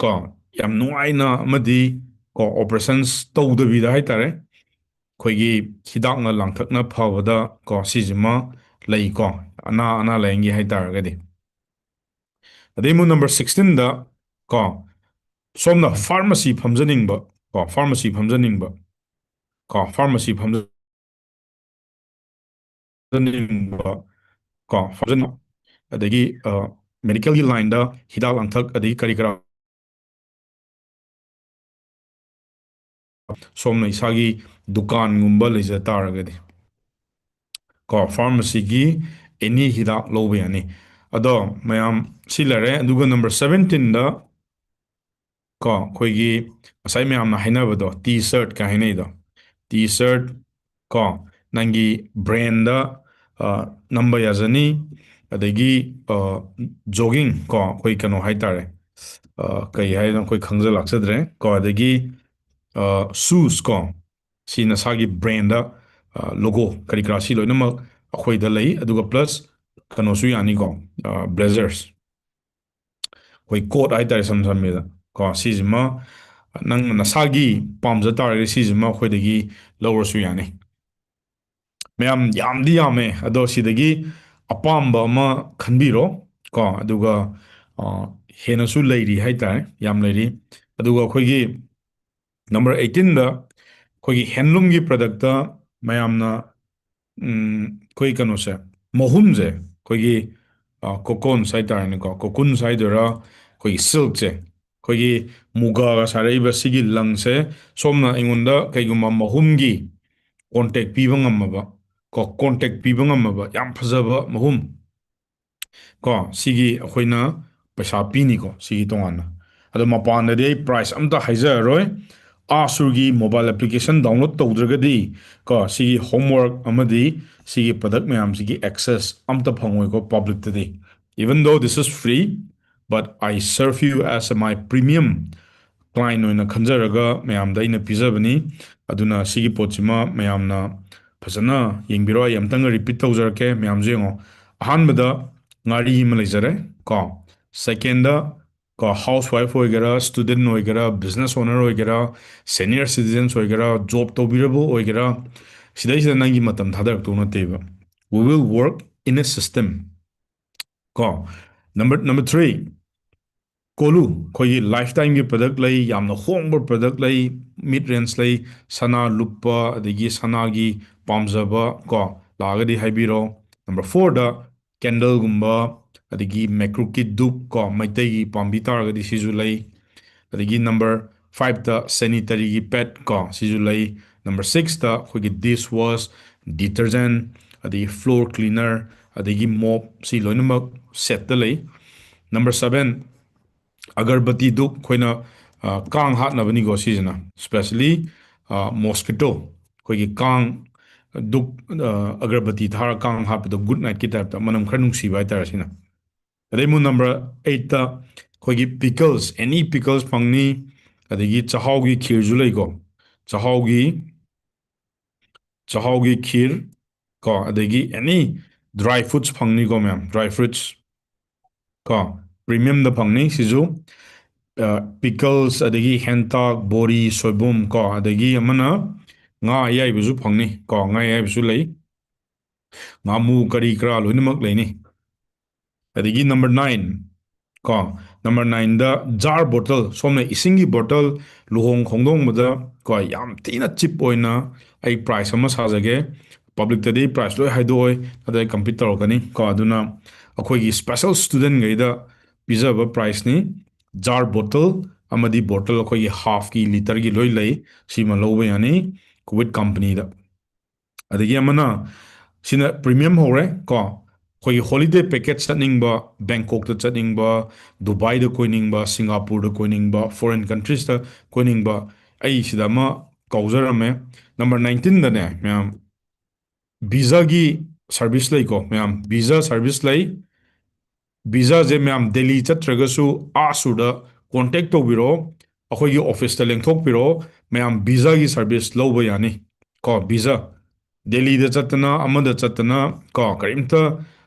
ꯀꯣ, ꯌꯥꯝ ꯅꯨꯡꯉꯥꯏꯅ ꯑꯃꯗꯤ ꯀꯣ, operations ꯇꯧꯗꯕꯤꯗ ꯍꯥꯏꯇꯥꯔꯦ, ꯑꯩꯈꯣꯏꯒꯤ ꯍꯤꯗꯥꯛꯅ ꯂꯥꯡꯊꯛꯅ ꯐꯕꯗ ꯀꯣ, ꯁꯤꯁꯤꯃ ꯂꯩꯀꯣ, ꯑꯅꯥ ꯑꯅꯥ ꯂꯥꯏꯌꯦꯡꯒꯤ ꯍꯥꯏꯇꯥꯔꯒꯗꯤ꯫ ꯑꯗꯩ ꯑꯃꯨꯛ number sixteen ꯗ ꯀꯣ, ꯁꯣꯝꯅ pharmacy ꯐꯝꯖꯅꯤꯡꯕ ꯀꯣ, pharmacy ꯐꯝꯖꯅꯤꯡꯕ ꯀꯣ, pharmacy ꯐꯝꯖꯅꯤꯡꯕ ꯀꯣ, ꯐꯝꯖꯅꯤꯡꯕ, ꯑꯗꯒꯤ, ꯑ, medical ꯒꯤ line ꯗ ꯍꯤꯗꯥꯛ ꯂꯥꯡꯊꯛ ꯑꯗꯒꯤ ꯀꯔꯤ ꯀꯔꯥ ꯁꯣꯝꯅ ꯏꯁꯥꯒꯤ ꯗꯨꯀꯥꯟꯒꯨꯝꯕ ꯂꯩꯖ ꯇꯥꯔꯒꯗꯤ ꯀꯣ, pharmacy ꯒꯤ any ꯍꯤꯗꯥꯛ ꯂꯧꯕ ꯌꯥꯅꯤ꯫ ꯑꯗꯣ ꯃꯌꯥꯝ ꯁꯤ ꯂꯩꯔꯦ꯫ ꯑꯗꯨꯒ number seventeen ꯗ ꯀꯣ, ꯑꯩꯈꯣꯏꯒꯤ ꯉꯁꯥꯏ ꯃꯌꯥꯝꯅ ꯍꯥꯏꯅꯕꯗꯣ, T-shirt ꯀ ꯍꯥꯏꯅꯩꯗꯣ, T-shirt ꯀꯣ, ꯅꯪꯒꯤ brand ꯗ, ꯑ, ꯅꯝꯕ ꯌꯥꯖꯅꯤ꯫ ꯑꯗꯒꯤ, ꯑ, jogging ꯀꯣ, ꯑꯩꯈꯣꯏ ꯀꯩꯅꯣ ꯍꯥꯏꯇꯥꯔꯦ, ꯑ, ꯀꯩ ꯍꯥꯏꯅꯣ ꯑꯩꯈꯣꯏ ꯈꯪꯖ ꯂꯥꯛꯆꯗ꯭ꯔꯦ ꯀꯣ꯫ ꯑꯗꯒꯤ, ꯑ, shoes ꯀꯣ, ꯁꯤ ꯅꯁꯥꯒꯤ brand ꯗ, ꯑ, logo ꯀꯔꯤ ꯀꯔꯥ ꯁꯤ ꯂꯣꯏꯅꯃꯛ ꯑꯩꯈꯣꯏꯗ ꯂꯩ꯫ ꯑꯗꯨꯒ plus ꯀꯩꯅꯣꯁꯨ ꯌꯥꯅꯤꯀꯣ, ꯑ, blazers, ꯑꯩꯈꯣꯏ coat ꯍꯥꯏꯇꯥꯔꯦ, ꯁꯝ ꯁꯝꯃꯦꯗ ꯀꯣ, ꯁꯤꯁꯤꯃ ꯅꯪ ꯅꯁꯥꯒꯤ ꯄꯥꯝꯖ ꯇꯥꯔꯒꯗꯤ ꯁꯤꯁꯤꯃ ꯑꯩꯈꯣꯏꯗꯒꯤ ꯂꯧꯔꯁꯨ ꯌꯥꯅꯤ꯫ ꯃꯌꯥꯝ ꯌꯥꯝꯗꯤ ꯌꯥꯝꯃꯦ, ꯑꯗꯣ ꯁꯤꯗꯒꯤ ꯑꯄꯥꯝꯕ ꯑꯃ ꯈꯟꯕꯤꯔꯣ ꯀꯣ꯫ ꯑꯗꯨꯒ, ꯑ, ꯍꯦꯟꯅꯁꯨ ꯂꯩꯔꯤ ꯍꯥꯏꯇꯥꯔꯦ, ꯌꯥꯝ ꯂꯩꯔꯤ꯫ ꯑꯗꯨꯒ ꯑꯩꯈꯣꯏꯒꯤ number eighteen ꯗ ꯑꯩꯈꯣꯏꯒꯤ handloom ꯒꯤ product ꯇ ꯃꯌꯥꯝꯅ, ꯎꯝ, ꯑꯩꯈꯣꯏ ꯀꯩꯅꯣꯁꯦ, ꯃꯍꯨꯝꯁꯦ, ꯑꯩꯈꯣꯏꯒꯤ, ꯑ, cocoons ꯍꯥꯏꯇꯥꯔꯦꯅꯦꯀꯣ, cocoons ꯍꯥꯏꯗꯣꯏꯔꯥ, ꯑꯩꯈꯣꯏꯒꯤ silk ꯁꯦ, ꯑꯩꯈꯣꯏꯒꯤ ꯃꯨꯒꯥꯒ ꯁꯥꯔꯛꯏꯕ ꯁꯤꯒꯤ ꯂꯪꯁꯦ, ꯁꯣꯝꯅ ꯑꯩꯉꯣꯟꯗ ꯀꯩꯒꯨꯝꯕ ꯃꯍꯨꯝꯒꯤ contact ꯄꯤꯕ ꯉꯝꯃꯕ ꯀꯣ, contact ꯄꯤꯕ ꯉꯝꯃꯕ ꯌꯥꯝ ꯐꯖꯕ ꯃꯍꯨꯝ ꯀꯣ, ꯁꯤꯒꯤ ꯑꯩꯈꯣꯏꯅ ꯄꯩꯁꯥ ꯄꯤꯅꯤꯀꯣ, ꯁꯤꯒꯤ ꯇꯣꯉꯥꯟꯅ꯫ ꯑꯗꯣ ꯃꯄꯥꯟꯗꯗꯤ ꯑꯩ price ꯑꯝꯇ ꯍꯥꯏꯖꯔꯔꯣꯏ꯫ ꯑꯥꯁꯨꯔꯒꯤ mobile application download ꯇꯧꯗ꯭ꯔꯒꯗꯤ ꯀꯣ ꯁꯤꯒꯤ homework ꯑꯃꯗꯤ ꯁꯤꯒꯤ product ꯃꯌꯥꯝꯁꯤꯒꯤ access ꯑꯝꯇ ꯐꯪꯉꯣꯏꯀꯣ publicꯇꯗꯤ, even though this is free, but I serve you as my premium client ꯑꯣꯏꯅ ꯈꯟꯖꯔꯒ ꯃꯌꯥꯝꯗ ꯑꯩꯅ ꯄꯤꯖꯕꯅꯤ꯫ ꯑꯗꯨꯅ ꯁꯤꯒꯤ ꯄꯣꯠꯁꯤꯃ ꯃꯌꯥꯝꯅ ꯐꯖꯅ ꯌꯦꯡꯕꯤꯔꯣ꯫ ꯑꯩ ꯑꯝꯇꯪꯒ repeat ꯇꯧꯖꯔꯛꯀꯦ, ꯃꯌꯥꯝꯁꯨ ꯌꯦꯡꯉꯣ꯫ ꯑꯍꯥꯟꯕꯗ ꯉꯥꯔꯤ ꯑꯃ ꯂꯩꯖꯔꯦ ꯀꯣ꯫ Secondꯗ ꯀꯣ, housewife ꯑꯣꯏꯒꯦꯔꯥ, student ꯑꯣꯏꯒꯦꯔꯥ, business owner ꯑꯣꯏꯒꯦꯔꯥ, senior citizens ꯑꯣꯏꯒꯦꯔꯥ, job ꯇꯧꯕꯤꯔꯕ ꯑꯣꯏꯒꯦꯔꯥ, ꯁꯤꯗꯩꯁꯤꯗ ꯅꯪꯒꯤ ꯃꯇꯝ ꯊꯥꯗꯔꯛꯇꯧ ꯅꯠꯇꯦꯕ꯫ We will work in a system ꯀꯣ꯫ Number number three, ꯀꯣꯂꯨ, ꯑꯩꯈꯣꯏꯒꯤ lifetimeꯒꯤ product ꯂꯩ, ꯌꯥꯝꯅ ꯍꯣꯡꯕ product ꯂꯩ, mid range ꯂꯩ, ꯁꯅꯥ ꯂꯨꯄꯥ ꯑꯗꯒꯤ ꯁꯅꯥꯒꯤ ꯄꯥꯝꯖꯕ ꯀꯣ ꯂꯥꯛꯑꯒꯗꯤ ꯍꯥꯏꯕꯤꯔꯣ꯫ Number fourꯗ candleꯒꯨꯝꯕ, ꯑꯗꯒꯤ ꯃꯩꯀ꯭ꯔꯨꯛꯀꯤ ꯙꯨꯞ ꯀꯣ, ꯃꯩꯇꯩꯒꯤ ꯄꯥꯝꯕꯤ ꯇꯥꯔꯒꯗꯤ ꯁꯤꯁꯨ ꯂꯩ꯫ ꯑꯗꯒꯤ number fiveꯇ sanitaryꯒꯤ pad ꯀꯣ, ꯁꯤꯁꯨ ꯂꯩ꯫ Number sixꯇ ꯑꯩꯈꯣꯏꯒꯤ dish wash, detergent, ꯑꯗꯒꯤ floor cleaner, ꯑꯗꯒꯤ mop, ꯁꯤ ꯂꯣꯏꯅꯃꯛ setꯇ ꯂꯩ꯫ Number seven, ꯑꯒꯔꯕꯇꯤ ꯙꯨꯞ, ꯑꯩꯈꯣꯏꯅ ꯑ, ꯀꯥꯡ ꯍꯥꯠꯅꯕꯅꯤꯀꯣ ꯁꯤꯁꯤꯅ, specially mosquito, ꯑꯩꯈꯣꯏꯒꯤ ꯀꯥꯡ ꯙꯨꯞ, ꯑ, ꯑꯒꯔꯕꯇꯤ ꯊꯥꯔ ꯀꯥꯡ ꯍꯥꯠꯄꯗꯣ, good nightꯀꯤ typeꯇ, ꯃꯅꯝ ꯈꯔ ꯅꯨꯡꯁꯤꯕ ꯍꯥꯏꯇꯥꯔꯦ ꯁꯤꯅ꯫ ꯑꯗꯩ ꯑꯃꯨꯛ number eightꯇ ꯑꯩꯈꯣꯏꯒꯤ pickles, any pickles ꯐꯪꯅꯤ꯫ ꯑꯗꯒꯤ ꯆꯥꯛꯍꯥꯎꯒꯤ ꯈꯤꯔꯁꯨ ꯂꯩꯀꯣ, ꯆꯥꯛꯍꯥꯎꯒꯤ ꯆꯥꯛꯍꯥꯎꯒꯤ ꯈꯤꯔ ꯀꯣ, ꯑꯗꯒꯤ any dry fruits ꯐꯪꯅꯤꯀꯣ ꯃꯌꯥꯝ, dry fruits ꯀꯣ, premiumꯗ ꯐꯪꯅꯤ ꯁꯤꯁꯨ꯫ Pickles, ꯑꯗꯒꯤ ꯍꯦꯟꯇꯥꯛ, ꯕꯣꯔꯤ, ꯁꯣꯏꯕꯨꯝ ꯀꯣ, ꯑꯗꯒꯤ ꯑꯃꯅ ꯉꯥ ꯑꯌꯥꯏꯕꯁꯨ ꯐꯪꯅꯤ ꯀꯣ, ꯉꯥ ꯑꯌꯥꯏꯕꯁꯨ ꯂꯩ, ꯉꯥꯃꯨ ꯀꯔꯤ ꯀꯔꯥ ꯂꯣꯏꯅꯃꯛ ꯂꯩꯅꯤ꯫ ꯑꯗꯒꯤ number nine ꯀꯣ, number nineꯗ jar bottle, ꯁꯣꯝꯅ ꯏꯁꯤꯡꯒꯤ bottle ꯂꯨꯍꯣꯡ ꯈꯣꯡꯗꯣꯡꯕꯗ ꯀꯣ ꯌꯥꯝ ꯊꯤꯅ cheap ꯑꯣꯏꯅ ꯑꯩ price ꯑꯃ ꯁꯥꯖꯒꯦ꯫ Publicꯇꯗꯤ price ꯂꯣꯏ ꯍꯥꯏꯗꯣꯛꯑꯣꯏ, ꯑꯗ ꯑꯩ compete ꯇꯧꯔꯛꯀꯅꯤ ꯀꯣ꯫ ꯑꯗꯨꯅ ꯑꯩꯈꯣꯏꯒꯤ special studentꯈꯩꯗ ꯄꯤꯖꯕ priceꯅꯤ꯫ Jar bottle ꯑꯃꯗꯤ bottle ꯑꯩꯈꯣꯏꯒꯤ halfꯀꯤ, literꯒꯤ ꯂꯣꯏ ꯂꯩ, ꯁꯤꯃ ꯂꯧꯕ ꯌꯥꯅꯤ Covid companyꯗ꯫ ꯑꯗꯒꯤ ꯑꯃꯅ ꯁꯤꯅ premium ꯍꯧꯔꯦ ꯀꯣ, ꯑꯩꯈꯣꯏꯒꯤ holiday package ꯆꯠꯅꯤꯡꯕ, ꯕꯦꯡꯀꯣꯛꯇ ꯆꯠꯅꯤꯡꯕ, ꯗꯨꯕꯥꯏꯗ ꯀꯣꯏꯅꯤꯡꯕ, ꯁꯤꯡꯒꯥꯄꯨꯔꯗ ꯀꯣꯏꯅꯤꯡꯕ, foreign countriesꯇ ꯀꯣꯏꯅꯤꯡꯕ, ꯑꯩ ꯁꯤꯗ ꯑꯃ ꯀꯥꯎꯖꯔꯝꯃꯦ꯫ ꯅꯝꯕꯔ ꯅꯥꯏꯟꯇꯤꯟꯗꯅꯦ ꯃꯌꯥꯝ, ꯚꯤꯖꯥꯒꯤ ꯁꯥꯔꯚꯤꯁ ꯂꯩꯀꯣ ꯃꯌꯥꯝ, ꯚꯤꯖꯥ ꯁꯥꯔꯚꯤꯁ ꯂꯩ꯫ ꯚꯤꯖꯥꯁꯦ ꯃꯌꯥꯝ ꯗꯦꯜꯂꯤ ꯆꯠꯇ꯭ꯔꯒꯁꯨ ꯑꯥ ꯁꯨꯔꯗ ꯀꯣꯟꯇꯦꯛ ꯇꯧꯕꯤꯔꯛꯑꯣ, ꯑꯩꯈꯣꯏꯒꯤ ꯑꯣꯐꯤꯁꯇ ꯂꯦꯡꯊꯣꯛꯄꯤꯔꯛꯑꯣ, ꯃꯌꯥꯝ ꯚꯤꯖꯥꯒꯤ ꯁꯥꯔꯚꯤꯁ ꯂꯧꯕ ꯌꯥꯅꯤ ꯀꯣ꯫ ꯚꯤꯖꯥ ꯗꯦꯜꯂꯤꯗ ꯆꯠꯇꯅ ꯑꯃꯗ ꯆꯠꯇꯅ ꯀꯣ ꯀꯔꯤꯝꯇ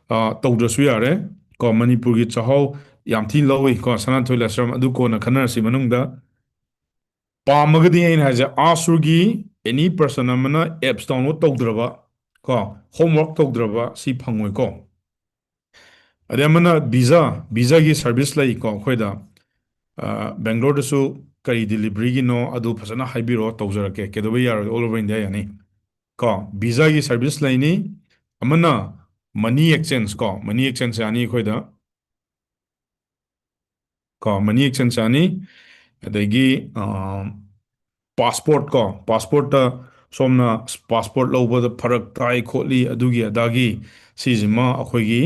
ꯑ, ꯇꯧꯗ꯭ꯔꯁꯨ ꯌꯥꯔꯦ ꯀꯣ꯫ ꯃꯅꯤꯄꯨꯔꯒꯤ ꯆꯥꯛꯍꯥꯎ ꯌꯥꯝ ꯊꯤꯅ ꯂꯧꯏ ꯀꯣ, ꯁꯅꯥꯊꯣꯏ ꯂꯥꯏꯁ꯭ꯔꯝ, ꯑꯗꯨ ꯀꯣꯟꯅ ꯈꯟꯅꯔꯁꯤ ꯃꯅꯨꯡꯗ꯫ ꯄꯥꯝꯃꯒꯗꯤ ꯑꯩꯅ ꯍꯥꯏꯁꯦ ꯑꯥ ꯁꯨꯔꯒꯤ ꯑꯦꯅꯤ ꯄꯔꯁꯟ ꯑꯃꯅ ꯑꯦꯞꯁ ꯗꯥꯎꯟꯂꯣꯗ ꯇꯧꯗ꯭ꯔꯕ ꯀꯣ, ꯍꯣꯝꯋꯔꯛ ꯇꯧꯗ꯭ꯔꯕ ꯁꯤ ꯐꯪꯉꯣꯏꯀꯣ꯫ ꯑꯗꯩ ꯑꯃꯅ ꯚꯤꯖꯥ, ꯚꯤꯖꯥꯒꯤ ꯁꯥꯔꯚꯤꯁ ꯂꯩꯀꯣ ꯑꯩꯈꯣꯏꯗ꯫ ꯑ, ꯕꯦꯡꯒ꯭ꯂꯣꯔꯗꯁꯨ ꯀꯔꯤ ꯗꯤꯂꯤꯚꯔꯤꯒꯤꯅꯣ ꯑꯗꯨ ꯐꯖꯅ ꯍꯥꯏꯕꯤꯔꯣ, ꯇꯧꯖꯔꯛꯀꯦ꯫ ꯀꯩꯗꯧꯕ ꯌꯥꯔꯣꯏ? ꯑꯣꯜ ꯑꯣꯚꯔ ꯏꯟꯗꯤꯌꯥ ꯌꯥꯅꯤ ꯀꯣ꯫ ꯚꯤꯖꯥꯒꯤ ꯁꯥꯔꯚꯤꯁ ꯂꯩꯅꯤ꯫ ꯑꯃꯅ ꯃꯅꯤ ꯑꯦꯛꯆꯦꯟꯖ ꯀꯣ, ꯃꯅꯤ ꯑꯦꯛꯆꯦꯟꯖ ꯌꯥꯅꯤ ꯑꯩꯈꯣꯏꯗ ꯀꯣ, ꯃꯅꯤ ꯑꯦꯛꯆꯦꯟꯖ ꯌꯥꯅꯤ꯫ ꯑꯗꯒꯤ ꯄꯥꯁꯄꯣꯔꯠ ꯀꯣ, ꯄꯥꯁꯄꯣꯔꯠꯇ ꯁꯣꯝꯅ ꯄꯥꯁꯄꯣꯔꯠ ꯂꯧꯕꯗ ꯐꯔꯛ ꯇꯥꯏ ꯈꯣꯠꯂꯤ ꯑꯗꯨꯒꯤ ꯑꯗꯥꯒꯤ, ꯁꯤꯁꯤꯃ ꯑꯩꯈꯣꯏꯒꯤ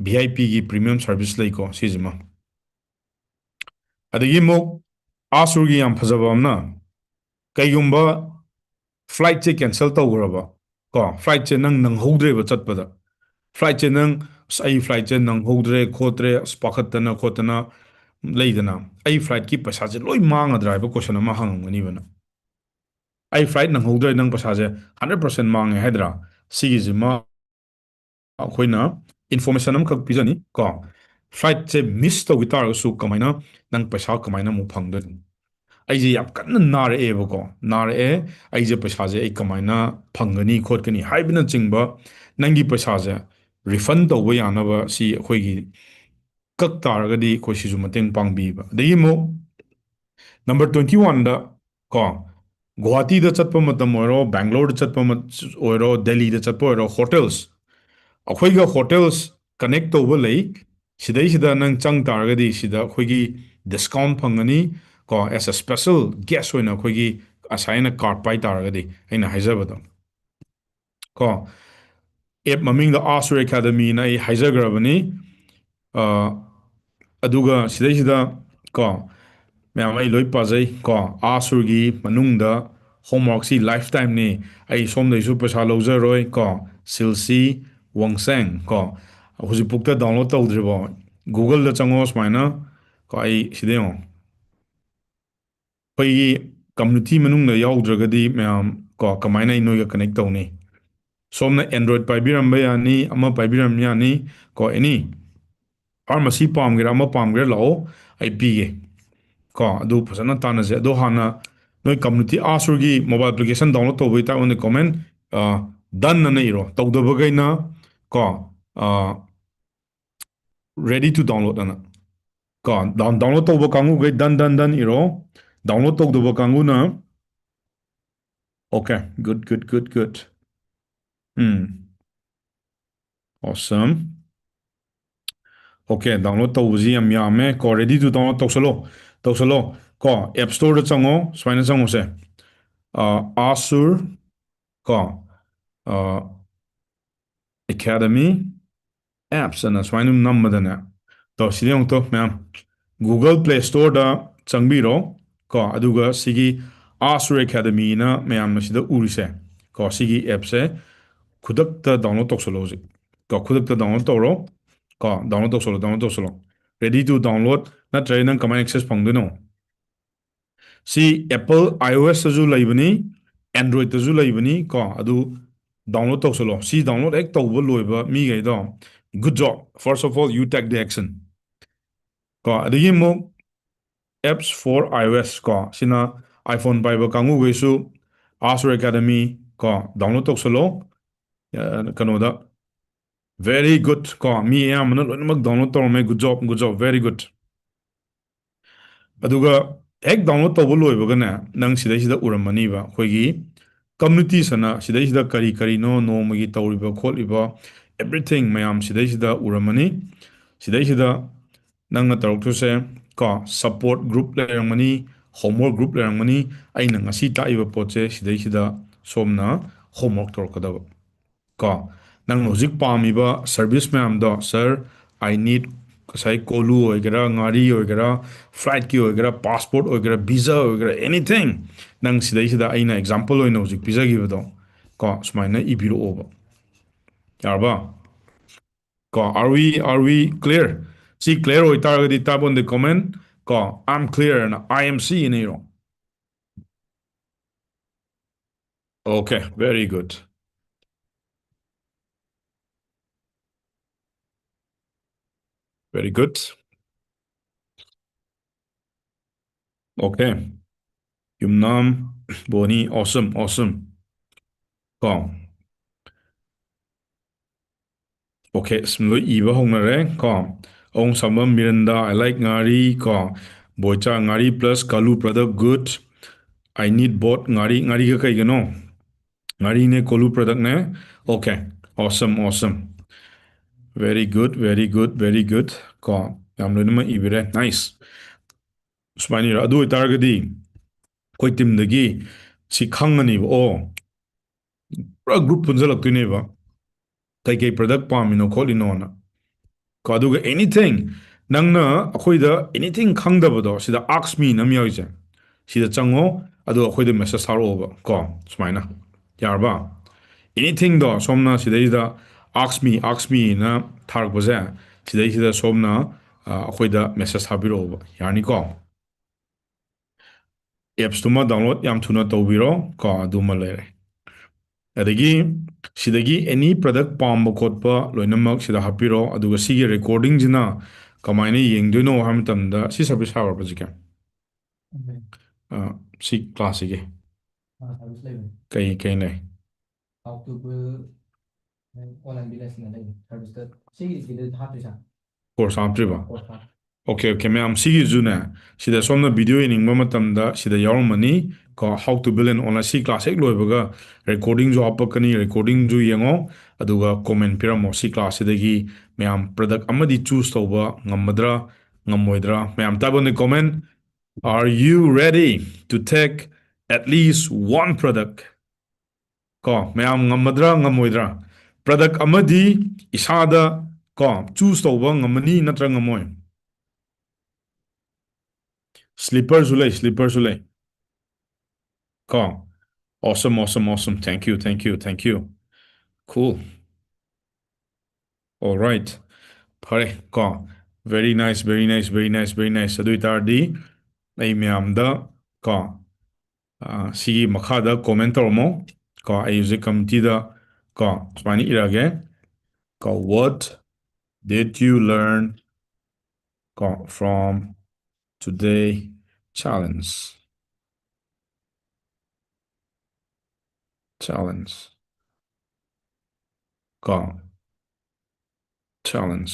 ꯚꯤ ꯑꯥꯏ ꯄꯤꯒꯤ ꯄ꯭ꯔꯤꯃꯤꯌꯝ ꯁꯥꯔꯚꯤꯁ ꯂꯩꯀꯣ ꯁꯤꯁꯤꯃ꯫ ꯑꯗꯒꯤ ꯑꯃꯨꯛ ꯑꯥ ꯁꯨꯔꯒꯤ ꯌꯥꯝ ꯐꯖꯕ ꯑꯃꯅ, ꯀꯩꯒꯨꯝꯕ ꯐ꯭ꯂꯥꯏꯠꯁꯦ ꯀꯦꯟꯁꯦꯜ ꯇꯧꯈ꯭ꯔꯕ ꯀꯣ, ꯐ꯭ꯂꯥꯏꯠꯁꯦ ꯅꯪ ꯅꯪꯍꯧꯗ꯭ꯔꯦꯕ ꯆꯠꯄꯗ, ꯐ꯭ꯂꯥꯏꯠꯁꯦ ꯅꯪ, "ꯑꯁ, ꯑꯩ ꯐ꯭ꯂꯥꯏꯠꯁꯦ ꯅꯪꯍꯧꯗ꯭ꯔꯦ ꯈꯣꯠꯇ꯭ꯔꯦ, ꯑꯁ, ꯄꯥꯈꯠꯇꯅ ꯈꯣꯠꯇꯅ ꯂꯩꯗꯅ, ꯑꯩ ꯐ꯭ꯂꯥꯏꯠꯀꯤ ꯄꯩꯁꯥꯁꯦ ꯂꯣꯏ ꯃꯥꯡꯉꯗ꯭ꯔꯥ?" ꯍꯥꯏꯕ ꯀꯣꯏꯁꯟ ꯑꯃ ꯍꯪꯉꯝꯒꯅꯤꯕ ꯅꯪ꯫ "ꯑꯩ ꯐ꯭ꯂꯥꯏꯠ ꯅꯪꯍꯧꯗ꯭ꯔꯦ, ꯅꯪ ꯄꯩꯁꯥꯁꯦ ꯍꯟꯗ꯭ꯔꯦꯠ ꯄꯥꯔꯁꯦꯟ ꯃꯥꯡꯉꯦ" ꯍꯥꯏꯗ꯭ꯔꯥ? ꯁꯤꯒꯤꯁꯤꯃ ꯑꯩꯈꯣꯏꯅ ꯏꯟꯐꯣꯔꯃꯦꯁꯟ ꯑꯃꯈꯛ ꯄꯤꯖꯅꯤ ꯀꯣ꯫ ꯐ꯭ꯂꯥꯏꯠꯁꯦ ꯃꯤꯁ ꯇꯧꯈꯤ ꯇꯥꯔꯒꯁꯨ ꯀꯃꯥꯏꯅ ꯅꯪ ꯄꯩꯁꯥ ꯀꯃꯥꯏꯅ ꯑꯃꯨꯛ ꯐꯪꯗꯣꯏꯅꯣ? ꯑꯩꯁꯦ ꯌꯥꯝ ꯀꯟꯅ ꯅꯥꯔꯛꯑꯦꯕꯀꯣ, ꯅꯥꯔꯛꯑꯦ, ꯑꯩꯁꯦ ꯄꯩꯁꯥꯁꯦ ꯑꯩ ꯀꯃꯥꯏꯅ ꯐꯪꯒꯅꯤ ꯈꯣꯠꯀꯅꯤ ꯍꯥꯏꯕꯅꯆꯤꯡꯕ, ꯅꯪꯒꯤ ꯄꯩꯁꯥꯁꯦ ꯔꯤꯐꯟ ꯇꯧꯕ ꯌꯥꯅꯕ ꯁꯤ ꯑꯩꯈꯣꯏꯒꯤ ꯀꯛ ꯇꯥꯔꯒꯗꯤ ꯑꯩꯈꯣꯏ ꯁꯤꯁꯨ ꯃꯇꯦꯡ ꯄꯥꯡꯕꯤꯕ꯫ ꯑꯗꯒꯤ ꯑꯃꯨꯛ ꯅꯝꯕꯔ ꯇ꯭ꯋꯦꯟꯇꯤ ꯋꯥꯟꯗ ꯀꯣ, ꯒꯨꯋꯥꯍꯥꯇꯤꯗ ꯆꯠꯄ ꯃꯇꯝ ꯑꯣꯏꯔꯣ, ꯕꯦꯡꯒ꯭ꯂꯣꯔꯗ ꯆꯠꯄ ꯃ-, ꯑꯣꯏꯔꯣ, ꯗꯦꯜꯂꯤꯗ ꯆꯠꯄ ꯑꯣꯏꯔꯣ, ꯍꯣꯇꯦꯜꯁ, ꯑꯩꯈꯣꯏꯒ ꯍꯣꯇꯦꯜꯁ ꯀꯅꯦꯛ ꯇꯧꯕ ꯂꯩ꯫ ꯁꯤꯗꯩꯁꯤꯗ ꯅꯪ ꯆꯪ ꯇꯥꯔꯒꯗꯤ ꯁꯤꯗ ꯑꯩꯈꯣꯏꯒꯤ ꯗꯤꯁꯀꯥꯎꯟ ꯐꯪꯒꯅꯤ ꯀꯣ, as a special guest ꯑꯣꯏꯅ ꯑꯩꯈꯣꯏꯒꯤ ꯑꯁꯥꯏꯅ ꯀꯥꯔꯠ ꯄꯥꯏ ꯇꯥꯔꯒꯗꯤ, ꯑꯩꯅ ꯍꯥꯏꯖꯕꯗꯣ ꯀꯣ꯫ ꯑꯦꯞ ꯃꯃꯤꯡꯗ ꯑꯥ ꯁꯨꯔ ꯑꯦꯀꯥꯗꯃꯤꯅ ꯑꯩ ꯍꯥꯏꯖꯈ꯭ꯔꯕꯅꯤ꯫ ꯑ, ꯑꯗꯨꯒ ꯁꯤꯗꯩꯁꯤꯗ ꯀꯣ, ꯃꯌꯥꯝ ꯑꯩ ꯂꯣꯏ ꯄꯥꯖꯩ ꯀꯣ꯫ ꯑꯥꯁꯨꯔꯒꯤ ꯃꯅꯨꯡꯗ homeworkꯁꯤ lifetimeꯅꯤ꯫ ꯑꯩ ꯁꯣꯝꯗꯩꯁꯨ ꯄꯩꯁꯥ ꯂꯧꯖꯔꯣꯏ ꯀꯣ꯫ ꯁꯤꯜꯁꯤ ꯋꯥꯡꯁꯦꯡ ꯀꯣ꯫ ꯍꯧꯖꯤꯛꯐꯥꯎꯗ download ꯇꯧꯗ꯭ꯔꯤꯕꯣ? Googleꯗ ꯆꯪꯉꯣ ꯁꯨꯃꯥꯏꯅ ꯀꯣ꯫ ꯑꯩ ꯁꯤꯗ ꯌꯦꯡꯉꯣ꯫ ꯑꯩꯈꯣꯏꯒꯤ community ꯃꯅꯨꯡꯗ ꯌꯥꯎꯗ꯭ꯔꯒꯗꯤ ꯃꯌꯥꯝ ꯀꯣ, ꯀꯃꯥꯏꯅ ꯑꯩ ꯅꯣꯏꯒ connect ꯇꯧꯅꯤ? ꯁꯣꯝꯅ Android ꯄꯥꯏꯕꯤꯔꯝꯕ ꯌꯥꯅꯤ, ꯑꯃ ꯄꯥꯏꯕꯤꯔꯝ ꯌꯥꯅꯤ ꯀꯣ꯫ Any pharmacy ꯄꯥꯝꯒꯦꯔꯥ, ꯑꯃ ꯄꯥꯝꯒꯦꯔꯥ, ꯂꯥꯛꯑꯣ, ꯑꯩ ꯄꯤꯒꯦ ꯀꯣ꯫ ꯑꯗꯨ ꯐꯖꯅ ꯇꯥꯟꯅꯁꯦ꯫ ꯑꯗꯣ ꯍꯥꯟꯅ ꯅꯣꯏ community ꯑꯥꯁꯨꯔꯒꯤ mobile application download ꯇꯧꯕꯒꯤ ꯇꯥꯏꯞ ꯑꯣꯏꯅ comment, ꯑ, done ꯑꯅ ꯏꯔꯣ꯫ ꯇꯧꯗꯕꯈꯩꯅ ꯀꯣ, ꯑ, ready to download ꯑꯅ ꯀꯣ꯫ Down-, download ꯇꯧꯕ ꯀꯥꯡꯕꯨꯈꯩ done, done, done ꯏꯔꯣ꯫ Download ꯇꯧꯗꯕ ꯀꯥꯡꯕꯨꯅ, okay, good, good, good, good. ꯎꯝ꯫ Awesome. Okay, download ꯇꯧꯕꯁꯤ ꯌꯥꯝ ꯌꯥꯝꯃꯦ ꯀꯣ꯫ Ready to download ꯇꯧꯁꯜꯂꯣ, ꯇꯧꯁꯜꯂꯣ ꯀꯣ꯫ App Storeꯗ ꯆꯪꯉꯣ, ꯁꯨꯃꯥꯏꯅ ꯆꯪꯉꯨꯁꯦ꯫ ꯑ, ꯑꯥꯁꯨꯔ ꯀꯣ, ꯑ, Academy Apps ꯑꯅ ꯁꯨꯃꯥꯏꯅ ꯑꯗꯨꯝ ꯅꯝꯕꯗꯅꯦ, ꯇꯣ, ꯁꯤꯗ ꯌꯦꯡꯉꯨ ꯇꯣ ꯃꯌꯥꯝ, Google Play Storeꯗ ꯆꯪꯕꯤꯔꯣ ꯀꯣ꯫ ꯑꯗꯨꯒ ꯁꯤꯒꯤ ꯑꯥꯁꯨꯔ Academyꯅ ꯃꯌꯥꯝꯅ ꯁꯤꯗ ꯎꯔꯤꯁꯦ ꯀꯣ, ꯁꯤꯒꯤ appꯁꯦ ꯈꯨꯗꯛꯇ download ꯇꯧꯁꯜꯂꯣ ꯍꯧꯖꯤꯛ ꯀꯣ꯫ ꯈꯨꯗꯛꯇ download ꯇꯧꯔꯣ ꯀꯣ꯫ Download ꯇꯧꯁꯜꯂꯣ, download ꯇꯧꯁꯜꯂꯣ꯫ Ready to download ꯅꯠꯇ꯭ꯔꯗꯤ ꯅꯪ ꯀꯃꯥꯏꯅ access ꯐꯪꯗꯣꯏꯅꯣ? ꯁꯤ Apple iOSꯇꯁꯨ ꯂꯩꯕꯅꯤ, Androidꯇꯁꯨ ꯂꯩꯕꯅꯤ ꯀꯣ꯫ ꯑꯗꯨ download ꯇꯧꯁꯜꯂꯣ꯫ ꯁꯤ download ꯍꯦꯛ ꯇꯧꯕ ꯂꯣꯏꯕ ꯃꯤꯈꯩꯗꯣ, good job, first of all you take the action ꯀꯣ꯫ ꯑꯗꯒꯤ ꯑꯃꯨꯛ Apps for iOS ꯀꯣ, ꯁꯤꯅ iPhone ꯄꯥꯏꯕ ꯀꯥꯡꯕꯨꯈꯩꯁꯨ ꯑꯥꯁꯨꯔ Academy ꯀꯣ, download ꯇꯧꯁꯜꯂꯣ꯫ ꯑ, ꯀꯩꯅꯣꯗ, very good ꯀꯣ, ꯃꯤ ꯑꯌꯥꯝꯕꯅ ꯂꯣꯏꯅꯃꯛ download ꯇꯧꯔꯝꯃꯦ꯫ Good job, good job, very good꯫ ꯑꯗꯨꯒ ꯍꯦꯛ download ꯇꯧꯕ ꯂꯣꯏꯕꯒꯅꯦ, ꯅꯪ ꯁꯤꯗꯩꯁꯤꯗ ꯎꯔꯝꯃꯅꯤꯕ ꯑꯩꯈꯣꯏꯒꯤ communities ꯑꯅ, ꯁꯤꯗꯩꯁꯤꯗ ꯀꯔꯤ ꯀꯔꯤꯅꯣ ꯅꯣꯡꯃꯒꯤ ꯇꯧꯔꯤꯕ ꯈꯣꯠꯂꯤꯕ, everything ꯃꯌꯥꯝ ꯁꯤꯗꯩꯁꯤꯗ ꯎꯔꯝꯃꯅꯤ꯫ ꯁꯤꯗꯩꯁꯤꯗ ꯅꯪꯅ ꯇꯧꯔꯛꯇꯣꯏꯁꯦ ꯀꯣ, support group ꯂꯩꯔꯝꯒꯅꯤ, homework group ꯂꯩꯔꯝꯒꯅꯤ꯫ ꯑꯩꯅ ꯉꯁꯤ ꯇꯥꯛꯏꯕ ꯄꯣꯠꯁꯦ ꯁꯤꯗꯩꯁꯤꯗ ꯁꯣꯝꯅ homework ꯇꯧꯔꯛꯀꯗꯕ ꯀꯣ꯫ ꯅꯪꯅ ꯍꯧꯖꯤꯛ ꯄꯥꯝꯃꯤꯕ service ꯃꯌꯥꯝꯗꯣ, "Sir, I need ꯉꯁꯥꯏ ꯀꯣꯂꯨ ꯑꯣꯏꯒꯦꯔꯥ, ꯉꯥꯔꯤ ꯑꯣꯏꯒꯦꯔꯥ, flightꯀꯤ ꯑꯣꯏꯒꯦꯔꯥ, passport ꯑꯣꯏꯒꯦꯔꯥ, visa ꯑꯣꯏꯒꯦꯔꯥ, anything, ꯅꯪ ꯁꯤꯗꯩꯁꯤꯗ ꯑꯩꯅ example ꯑꯣꯏꯅ ꯍꯧꯖꯤꯛ ꯄꯤꯖꯈꯤꯕꯗꯣ, ꯀꯣ, ꯁꯨꯃꯥꯏꯅ ꯏꯕꯤꯔꯛꯑꯣꯕ꯫ ꯌꯥꯔꯕ? ꯀꯣ, are we, are we clear? ꯁꯤ clear ꯑꯣꯏꯇꯥꯔꯒꯗꯤ type on the comment. ꯀꯣ, "I'm clear" ꯅ "I am C" ꯅ ꯏꯔꯣ꯫ Okay, very good. Very good. Okay. ꯌꯨꯝꯅꯥꯝ, ꯕꯣꯅꯤ, awesome, awesome. ꯀꯣ꯫ Okay, ꯑꯁ, ꯂꯣꯏ ꯏꯕ ꯍꯧꯅꯔꯦ ꯀꯣ꯫ ꯑꯋꯣꯡ ꯁꯥꯝꯕꯝ ꯃꯤꯔꯟꯗꯥ, "I like ꯉꯥꯔꯤ" ꯀꯣ꯫ ꯕꯣꯏꯆꯥ, "ꯉꯥꯔꯤ plus ꯀꯥꯂꯨ product good꯫ I need both ꯉꯥꯔꯤ", ꯉꯥꯔꯤꯒ ꯀꯩꯒꯅꯣ? ꯉꯥꯔꯤꯅꯦ, ꯀꯣꯂꯨ productꯅꯦ꯫ Okay, awesome, awesome. Very good, very good, very good. ꯀꯣ, ꯌꯥꯝ ꯂꯣꯏꯅꯃꯛ ꯏꯕꯤꯔꯦ꯫ Nice. ꯁꯨꯃꯥꯏꯅ ꯏꯔꯣ꯫ ꯑꯗꯨ ꯑꯣꯏꯇꯥꯔꯒꯗꯤ ꯑꯩꯈꯣꯏ teamꯗꯒꯤ ꯁꯤ ꯈꯪꯉꯅꯤꯕ꯫ ꯑꯣ, ꯄꯨꯔꯥ group ꯄꯨꯟꯁꯤꯜꯂꯛꯇꯣꯏꯅꯦꯕ꯫ ꯀꯩꯀꯩ product ꯄꯥꯝꯃꯤꯅꯣ ꯈꯣꯠꯂꯤꯅꯣꯅ꯫ ꯀꯣ, ꯑꯗꯨꯒ anything, ꯅꯪꯅ ꯑꯩꯈꯣꯏꯗ anything ꯈꯪꯗꯕꯗꯣ, ꯁꯤꯗ "Ask me" ꯅ ꯑꯃ ꯌꯥꯎꯔꯤꯁꯦ, ꯁꯤꯗ ꯆꯪꯉꯣ, ꯑꯗꯨꯒ ꯑꯩꯈꯣꯏꯗ message ꯊꯥꯔꯛꯑꯣꯕ꯫ ꯀꯣ, ꯁꯨꯃꯥꯏꯅ꯫ ꯌꯥꯔꯕ? Anythingꯗꯣ ꯁꯣꯝꯅ ꯁꯤꯗꯩꯁꯤꯗ "Ask me, ask me" ꯅ ꯊꯥꯔꯛꯄꯁꯦ, ꯁꯤꯗꯩꯁꯤꯗ ꯁꯣꯝꯅ, ꯑ, ꯑꯩꯈꯣꯏꯗ message ꯊꯥꯕꯤꯔꯛꯑꯣꯕ꯫ ꯌꯥꯔꯅꯤꯀꯣ? Appsꯇꯨꯃ download ꯌꯥꯝ ꯊꯨꯅ ꯇꯧꯕꯤꯔꯣ꯫ ꯀꯣ, ꯑꯗꯨꯃ ꯂꯩꯔꯦ꯫ ꯑꯗꯒꯤ ꯁꯤꯗꯒꯤ any product ꯄꯥꯝꯕ ꯈꯣꯠꯄ ꯂꯣꯏꯅꯃꯛ ꯁꯤꯗ ꯍꯥꯞꯄꯤꯔꯣ꯫ ꯑꯗꯨꯒ ꯁꯤꯒꯤ recordingꯁꯤꯅ ꯀꯃꯥꯏꯅ ꯌꯦꯡꯗꯣꯏꯅꯣ ꯍꯥꯏꯕ ꯃꯇꯝꯗ, ꯁꯤ service ꯁꯥꯕ꯭ꯔꯥ ꯍꯧꯖꯤꯛꯀꯤ? ꯎꯝ꯫ ꯑ, ꯁꯤ classꯁꯤꯒꯤ? ꯑ, service ꯂꯩꯕꯅꯤ꯫ ꯀꯩ, ꯀꯩ ꯂꯩ? How to build online business ꯅ ꯂꯩꯕꯅꯤ serviceꯇ꯫ ꯁꯤꯒꯤ, ꯁꯤꯗ ꯍꯥꯞꯇꯣꯏꯁꯦ? Course ꯍꯥꯞꯇ꯭ꯔꯤꯕ? Course half- Okay, okay, ꯃꯌꯥꯝ ꯁꯤꯒꯤꯁꯨꯅꯦ, ꯁꯤꯗ ꯁꯣꯝꯅ video ꯌꯦꯡꯅꯤꯡꯕ ꯃꯇꯝꯗ ꯁꯤꯗ ꯌꯥꯎꯔꯝꯃꯅꯤ꯫ ꯀꯣ, how to build an online, ꯁꯤ class ꯍꯦꯛ ꯂꯣꯏꯕꯒ recordingꯁꯨ ꯍꯥꯞꯄꯛꯀꯅꯤ, recordingꯁꯨ ꯌꯦꯡꯉꯣ, ꯑꯗꯨꯒ comment ꯄꯤꯔꯝꯃꯣ꯫ ꯁꯤ classꯁꯤꯗꯒꯤ ꯃꯌꯥꯝ product ꯑꯃꯗꯤ choose ꯇꯧꯕ ꯉꯝꯃꯗ꯭ꯔꯥ, ꯉꯝꯃꯣꯏꯗ꯭ꯔꯥ? ꯃꯌꯥꯝ type on the comment, "Are you ready to take at least one product?" ꯀꯣ, ꯃꯌꯥꯝ ꯉꯝꯃꯗ꯭ꯔꯥ, ꯉꯝꯃꯣꯏꯗ꯭ꯔꯥ? Product ꯑꯃꯗꯤ ꯏꯁꯥꯗ ꯀꯣ, ꯆꯨꯁ ꯇꯧꯕ ꯉꯝꯃꯅꯤ ꯅꯠꯇ꯭ꯔꯥ ꯉꯝꯃꯣꯏ? ꯁ꯭ꯂꯤꯄꯔꯁꯨ ꯂꯩ, ꯁ꯭ꯂꯤꯄꯔꯁꯨ ꯂꯩ꯫ ꯀꯣ, awesome, awesome, awesome. Thank you, thank you, thank you. Cool. All right. ꯐꯔꯦ ꯀꯣ, very nice, very nice, very nice, very nice. ꯑꯗꯨ ꯑꯣꯏ ꯇꯥꯔꯗꯤ ꯑꯩ ꯃꯌꯥꯝꯗ ꯀꯣ, ꯑ, ꯁꯤꯒꯤ ꯃꯈꯥꯗ ꯀꯣꯃꯦꯟ ꯇꯧꯔꯝꯃꯣ ꯀꯣ꯫ ꯑꯩ ꯍꯧꯖꯤꯛ ꯀꯃꯤꯇꯤꯗ ꯀꯣ ꯁꯨꯃꯥꯏꯅ ꯏꯔꯛꯑꯒꯦ ꯀꯣ, "What did you learn ꯀꯣ from today challenge?" Challenge ꯀꯣ, challenge꯫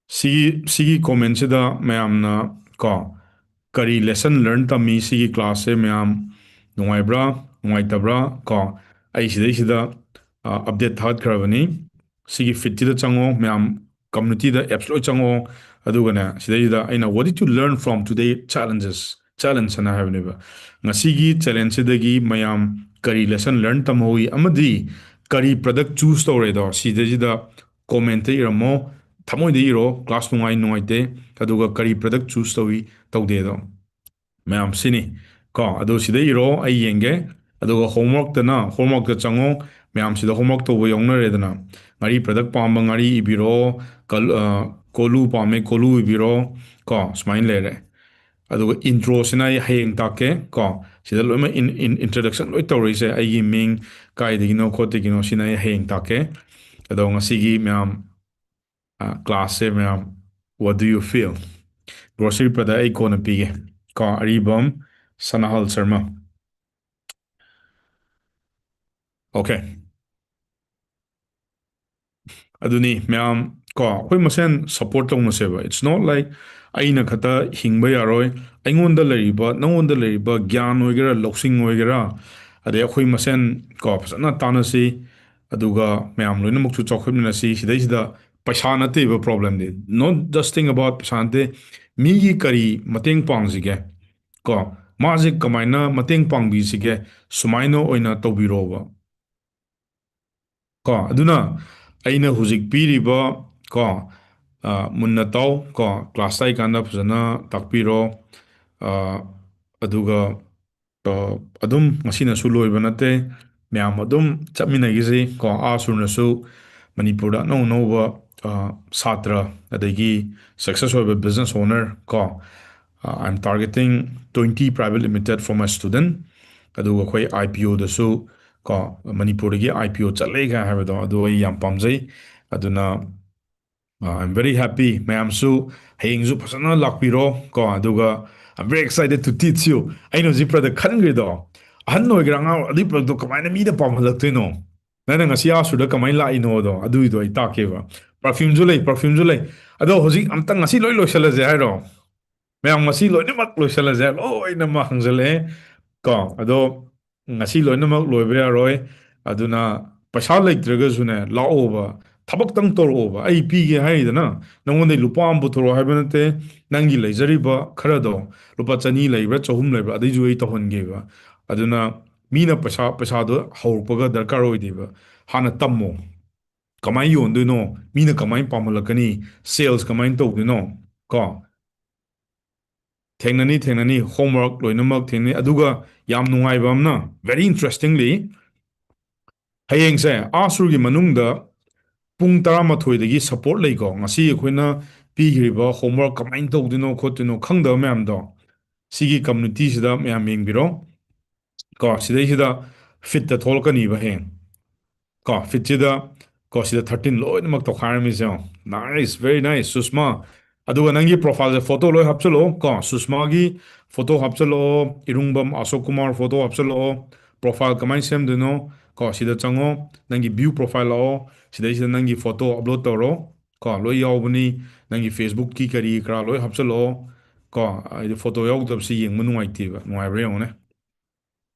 ꯁꯤꯒꯤ, ꯁꯤꯒꯤ ꯀꯣꯃꯦꯟꯁꯤꯗ ꯃꯌꯥꯝꯅ ꯀꯣ, ꯀꯔꯤ lesson learn ꯇꯝꯃꯤ ꯁꯤꯒꯤ ꯀ꯭ꯂꯥꯁꯁꯦ, ꯃꯌꯥꯝ ꯅꯨꯡꯉꯥꯏꯕ꯭ꯔꯥ, ꯅꯨꯡꯉꯥꯏꯇꯕ꯭ꯔꯥ ꯀꯣ? ꯑꯩ ꯁꯤꯗꯩꯁꯤꯗ, ꯑ, ꯑꯞꯗꯦꯠ ꯊꯥꯒꯠꯈ꯭ꯔꯕꯅꯤ꯫ ꯁꯤꯒꯤ ꯐꯤꯠꯁꯤꯗ ꯆꯪꯉꯣ, ꯃꯌꯥꯝ ꯀꯝꯃ꯭ꯌꯨꯅꯤꯇꯤꯗ ꯑꯦꯞꯁ ꯂꯣꯏ ꯆꯪꯉꯣ꯫ ꯑꯗꯨꯒꯅꯦ, ꯁꯤꯗꯩꯁꯤꯗ ꯑꯩꯅ "What did you learn from today challenges?" Challenge ꯍꯥꯏꯅ ꯍꯥꯏꯕꯅꯦꯕ꯫ ꯉꯁꯤꯒꯤ ꯆꯦꯂꯦꯟꯖꯁꯤꯗꯒꯤ ꯃꯌꯥꯝ ꯀꯔꯤ lesson learn ꯇꯝꯍꯧꯏ ꯑꯃꯗꯤ ꯀꯔꯤ product choose ꯇꯧꯔꯦꯗꯣ, ꯁꯤꯗꯩꯁꯤꯗ ꯀꯣꯃꯦꯟꯇ ꯏꯔꯝꯃꯣ꯫ ꯊꯃꯣꯏꯗ ꯏꯔꯣ, ꯀ꯭ꯂꯥꯁ ꯅꯨꯡꯉꯥꯏ ꯅꯨꯡꯉꯥꯏꯇꯦ, ꯑꯗꯨꯒ ꯀꯔꯤ product choose ꯇꯧꯏ ꯇꯧꯗꯦꯗꯣ꯫ ꯃꯌꯥꯝ ꯁꯤꯅꯤ ꯀꯣ꯫ ꯑꯗꯨ ꯁꯤꯗ ꯏꯔꯣ, ꯑꯩ ꯌꯦꯡꯒꯦ꯫ ꯑꯗꯨꯒ ꯍꯣꯝꯋꯔꯛꯇꯅ, ꯍꯣꯝꯋꯔꯛꯇ ꯆꯪꯉꯣ꯫ ꯃꯌꯥꯝ ꯁꯤꯗ ꯍꯣꯝꯋꯔꯛ ꯇꯧꯕ ꯌꯥꯎꯅꯔꯦꯗꯅ꯫ ꯉꯥꯔꯤ product ꯄꯥꯝꯕ ꯉꯥꯔꯤ ꯏꯕꯤꯔꯣ, ꯀꯜ-, ꯑ, ꯀꯣꯂꯨ ꯄꯥꯝꯃꯦ ꯀꯣꯂꯨ ꯏꯕꯤꯔꯣ ꯀꯣ꯫ ꯁꯨꯃꯥꯏꯅ ꯂꯩꯔꯦ꯫ ꯑꯗꯨꯒ ꯏꯟꯇ꯭ꯔꯣꯁꯤꯅ ꯑꯩ ꯍꯌꯦꯡ ꯇꯥꯛꯀꯦ ꯀꯣ꯫ ꯁꯤꯗ ꯂꯣꯏꯅꯃꯛ ꯏꯟ-, ꯏꯟ-, introduction ꯂꯣꯏ ꯇꯧꯔꯛꯏꯁꯦ, ꯑꯩꯒꯤ ꯃꯤꯡ ꯀꯥꯏꯗꯒꯤꯅꯣ ꯈꯣꯠꯇꯒꯤꯅꯣ, ꯁꯤꯅ ꯑꯩ ꯍꯌꯦꯡ ꯇꯥꯛꯀꯦ꯫ ꯑꯗꯣ ꯉꯁꯤꯒꯤ ꯃꯌꯥꯝ, ꯑ, ꯀ꯭ꯂꯥꯁꯁꯦ ꯃꯌꯥꯝ, "What do you feel?" Grocery product ꯑꯩ ꯀꯣꯟꯅ ꯄꯤꯒꯦ ꯀꯣ꯫ ꯑꯔꯤꯕꯝ ꯁꯅꯥꯍꯜ ꯁꯔꯃ꯫ ꯑꯣꯀꯦ꯫ ꯑꯗꯨꯅꯤ ꯃꯌꯥꯝ ꯀꯣ, ꯑꯩꯈꯣꯏ ꯃꯁꯦꯟ support ꯇꯧꯅꯁꯦꯕ꯫ It's not like ꯑꯩꯅ ꯈꯛꯇ ꯍꯤꯡꯕ ꯌꯥꯔꯣꯏ꯫ ꯑꯩꯉꯣꯟꯗ ꯂꯩꯔꯤꯕ, ꯅꯪꯉꯣꯟꯗ ꯂꯩꯔꯤꯕ ꯒ꯭ꯌꯥꯟ ꯑꯣꯏꯒꯦꯔꯥ, ꯂꯧꯁꯤꯡ ꯑꯣꯏꯒꯦꯔꯥ, ꯑꯗꯩ ꯑꯩꯈꯣꯏ ꯃꯁꯦꯟ ꯀꯣ ꯐꯖꯅ ꯇꯥꯟꯅꯁꯤ꯫ ꯑꯗꯨꯒ ꯃꯌꯥꯝ ꯂꯣꯏꯅꯃꯛꯁꯨ ꯆꯥꯎꯈꯠꯃꯤꯟꯅꯁꯤ꯫ ꯁꯤꯗꯩꯁꯤꯗ ꯄꯩꯁꯥ ꯅꯠꯇꯦꯕ problemꯗꯤ꯫ Not just think about ꯄꯩꯁꯥ ꯅꯠꯇꯦ꯫ ꯃꯤꯒꯤ ꯀꯔꯤ ꯃꯇꯦꯡ ꯄꯥꯡꯁꯤꯒꯦ? ꯀꯣ, ꯃꯥꯁꯦ ꯀꯃꯥꯏꯅ ꯃꯇꯦꯡ ꯄꯥꯡꯕꯤꯁꯤꯒꯦ? ꯁꯨꯃꯥꯏꯅ ꯑꯣꯏꯅ ꯇꯧꯕꯤꯔꯣꯕ꯫ ꯀꯣ, ꯑꯗꯨꯅ ꯑꯩꯅ ꯍꯧꯖꯤꯛ ꯄꯤꯔꯤꯕ, ꯀꯣ, ꯑ, ꯃꯨꯟꯅ ꯇꯥꯎ, ꯀꯣ, class ꯇꯥꯛꯏꯀꯥꯟꯗ ꯐꯖꯅ ꯇꯥꯛꯄꯤꯔꯣ꯫ ꯑ, ꯑꯗꯨꯒ, ꯑ, ꯑꯗꯨꯝ ꯉꯁꯤꯅꯁꯨ ꯂꯣꯏꯕ ꯅꯠꯇꯦ, ꯃꯌꯥꯝ ꯑꯗꯨꯝ ꯆꯠꯃꯤꯟꯅꯈꯤꯁꯤ, ꯀꯣ꯫ ꯑꯥ ꯁꯨꯔꯅꯁꯨ ꯃꯅꯤꯄꯨꯔꯗ ꯑꯅꯧ ꯑꯅꯧꯕ, ꯑ, ꯁꯥꯇ꯭ꯔ, ꯑꯗꯒꯤ success ꯑꯣꯏꯕ business owner, ꯀꯣ, ꯑ, I'm targeting twenty private limited for my student꯫ ꯑꯗꯨꯒ ꯑꯩꯈꯣꯏ IPOꯗꯁꯨ, ꯀꯣ, ꯃꯅꯤꯄꯨꯔꯗꯒꯤ IPO ꯆꯠꯂꯦ ꯀꯥꯏ ꯍꯥꯏꯕꯗꯣ, ꯑꯗꯨ ꯑꯩ ꯌꯥꯝ ꯄꯥꯝꯖꯩ꯫ ꯑꯗꯨꯅ, ꯑ, I'm very happy꯫ ꯃꯌꯥꯝꯁꯨ ꯍꯌꯦꯡꯁꯨ ꯐꯖꯅ ꯂꯥꯛꯄꯤꯔꯣ, ꯀꯣ꯫ ꯑꯗꯨꯒ I'm very excited to teach you꯫ ꯑꯩꯅ ꯍꯧꯖꯤꯛ product ꯈꯟꯈ꯭ꯔꯤꯗꯣ, ꯑꯍꯟ ꯑꯣꯏꯒꯦꯔꯥ ꯑꯉꯥꯡ ꯑꯣꯏꯒꯦꯔꯥ, ꯑꯗꯨꯒꯤ productꯇꯣ ꯀꯃꯥꯏꯅ ꯃꯤꯗ ꯄꯥꯝꯍꯜꯂꯛꯇꯣꯏꯅꯣ? ꯅꯪꯅ ꯉꯁꯤ ꯑꯥ ꯁꯨꯔꯗ ꯀꯃꯥꯏꯅ ꯂꯥꯛꯏꯅꯣꯗꯣ, ꯑꯗꯨꯒꯤꯗꯣ ꯑꯩ ꯇꯥꯛꯀꯦꯕ꯫ Perfumeꯁꯨ ꯂꯩ, perfumeꯁꯨ ꯂꯩ꯫ ꯑꯗꯣ ꯍꯧꯖꯤꯛ ꯑꯝꯇ ꯉꯁꯤ ꯂꯣꯏ ꯂꯣꯏꯁꯤꯜꯂꯁꯦ ꯍꯥꯏꯔꯣ? ꯃꯌꯥꯝ ꯉꯁꯤ ꯂꯣꯏꯅꯃꯛ ꯂꯣꯏꯁꯤꯜꯂꯁꯦ, ꯂꯣꯏꯅꯃꯛ ꯍꯪꯖꯜꯂꯛꯑꯦ, ꯀꯣ꯫ ꯑꯗꯣ ꯉꯁꯤ ꯂꯣꯏꯅꯃꯛ ꯂꯣꯏꯕ ꯌꯥꯔꯣꯏ꯫ ꯑꯗꯨꯅ ꯄꯩꯁꯥ ꯂꯩꯇ꯭ꯔꯒꯁꯨꯅꯦ, ꯂꯥꯛꯑꯣꯕ, ꯊꯕꯛꯇꯪ ꯇꯧꯔꯛꯑꯣꯕ꯫ ꯑꯩ ꯄꯤꯒꯦ ꯍꯥꯏꯔꯤꯗꯅ, ꯅꯪꯉꯣꯟꯗꯩ ꯂꯨꯄꯥ ꯑꯃ ꯄꯨꯊꯣꯔꯛꯑꯣ ꯍꯥꯏꯕ ꯅꯠꯇꯦ꯫ ꯅꯪꯒꯤ ꯂꯩꯖꯔꯤꯕ ꯈꯔꯗꯣ, ꯂꯨꯄꯥ ꯆꯅꯤ ꯂꯩꯕ꯭ꯔꯥ, ꯆꯍꯨꯝ ꯂꯩꯕ꯭ꯔꯥ, ꯑꯗꯩꯁꯨ ꯑꯩ ꯇꯧꯍꯟꯒꯦꯕ꯫ ꯑꯗꯨꯅ ꯃꯤꯅ ꯄꯩꯁꯥ, ꯄꯩꯁꯥꯗꯣ ꯍꯧꯔꯛꯄꯒ ꯗꯔꯀꯥꯔ ꯑꯣꯏꯗꯦꯕ꯫ ꯍꯥꯟꯅ ꯇꯝꯃꯣ꯫ ꯀꯃꯥꯏꯅ ꯌꯣꯟꯗꯣꯏꯅꯣ? ꯃꯤꯅ ꯀꯃꯥꯏꯅ ꯄꯥꯝꯍꯜꯂꯛꯀꯅꯤ? Sales ꯀꯃꯥꯏꯅ ꯇꯧꯗꯣꯏꯅꯣ? ꯀꯣ? ꯊꯦꯡꯅꯅꯤ, ꯊꯦꯡꯅꯅꯤ꯫ Homework ꯂꯣꯏꯅꯃꯛ ꯊꯦꯡꯅꯅꯤ꯫ ꯑꯗꯨꯒ ꯌꯥꯝ ꯅꯨꯡꯉꯥꯏꯕ ꯑꯃꯅ, very interestingly, ꯍꯌꯦꯡꯁꯦ ꯑꯥ ꯁꯨꯔꯒꯤ ꯃꯅꯨꯡꯗ ꯄꯨꯡ ꯇꯔꯥꯃꯥꯊꯣꯏꯗꯒꯤ support ꯂꯩꯀꯣ꯫ ꯉꯁꯤ ꯑꯩꯈꯣꯏꯅ ꯄꯤꯈ꯭ꯔꯤꯕ homework ꯀꯃꯥꯏꯅ ꯇꯧꯗꯣꯏꯅꯣ ꯈꯣꯠꯇꯣꯏꯅꯣ ꯈꯪꯗꯕ ꯃꯌꯥꯝꯗꯣ, ꯁꯤꯒꯤ communityꯁꯤꯗ ꯃꯌꯥꯝ ꯌꯦꯡꯕꯤꯔꯣ꯫ ꯀꯣ, ꯁꯤꯗꯩꯁꯤꯗ feedꯇ ꯊꯣꯛꯂꯛꯀꯅꯤꯕ ꯍꯌꯦꯡ꯫ ꯀꯣ, feedꯁꯤꯗ, ꯀꯣ, ꯁꯤꯗ thirteen ꯂꯣꯏꯅꯃꯛ ꯇꯧꯈꯥꯏꯔꯝꯃꯤꯁꯦ ꯌꯦꯡꯉꯣ꯫ Nice, very nice, ꯁꯨꯁꯃꯥ꯫ ꯑꯗꯨꯒ ꯅꯪꯒꯤ profileꯁꯦ photo ꯂꯣꯏ ꯍꯥꯞꯆꯜꯂꯛꯑꯣ꯫ ꯀꯣ, ꯁꯨꯁꯃꯥꯒꯤ photo ꯍꯥꯞꯆꯜꯂꯛꯑꯣ, ꯏꯔꯨꯡꯕꯝ ꯑꯁꯣꯛ ꯀꯨꯃꯥꯔ photo ꯍꯥꯞꯆꯜꯂꯛꯑꯣ꯫ Profile ꯀꯃꯥꯏꯅ ꯁꯦꯝꯗꯣꯏꯅꯣ? ꯀꯣ, ꯁꯤꯗ ꯆꯪꯉꯣ, ꯅꯪꯒꯤ view profile ꯂꯥꯛꯑꯣ, ꯁꯤꯗꯩꯁꯤꯗ ꯅꯪꯒꯤ photo upload ꯇꯧꯔꯣ꯫ ꯀꯣ, ꯂꯣꯏ ꯌꯥꯎꯕꯅꯤ꯫ ꯅꯪꯒꯤ Facebookꯀꯤ ꯀꯔꯤ ꯀꯔꯥ ꯂꯣꯏ ꯍꯥꯞꯆꯜꯂꯛꯑꯣ꯫ ꯀꯣ, ꯍꯥꯏꯗꯤ photo ꯌꯥꯎꯗꯕꯁꯤ ꯌꯦꯡꯕ ꯅꯨꯡꯉꯥꯏꯇꯦꯕ, ꯅꯨꯡꯉꯥꯏꯕ꯭ꯔꯥ ꯌꯦꯡꯉꯨꯅꯦ꯫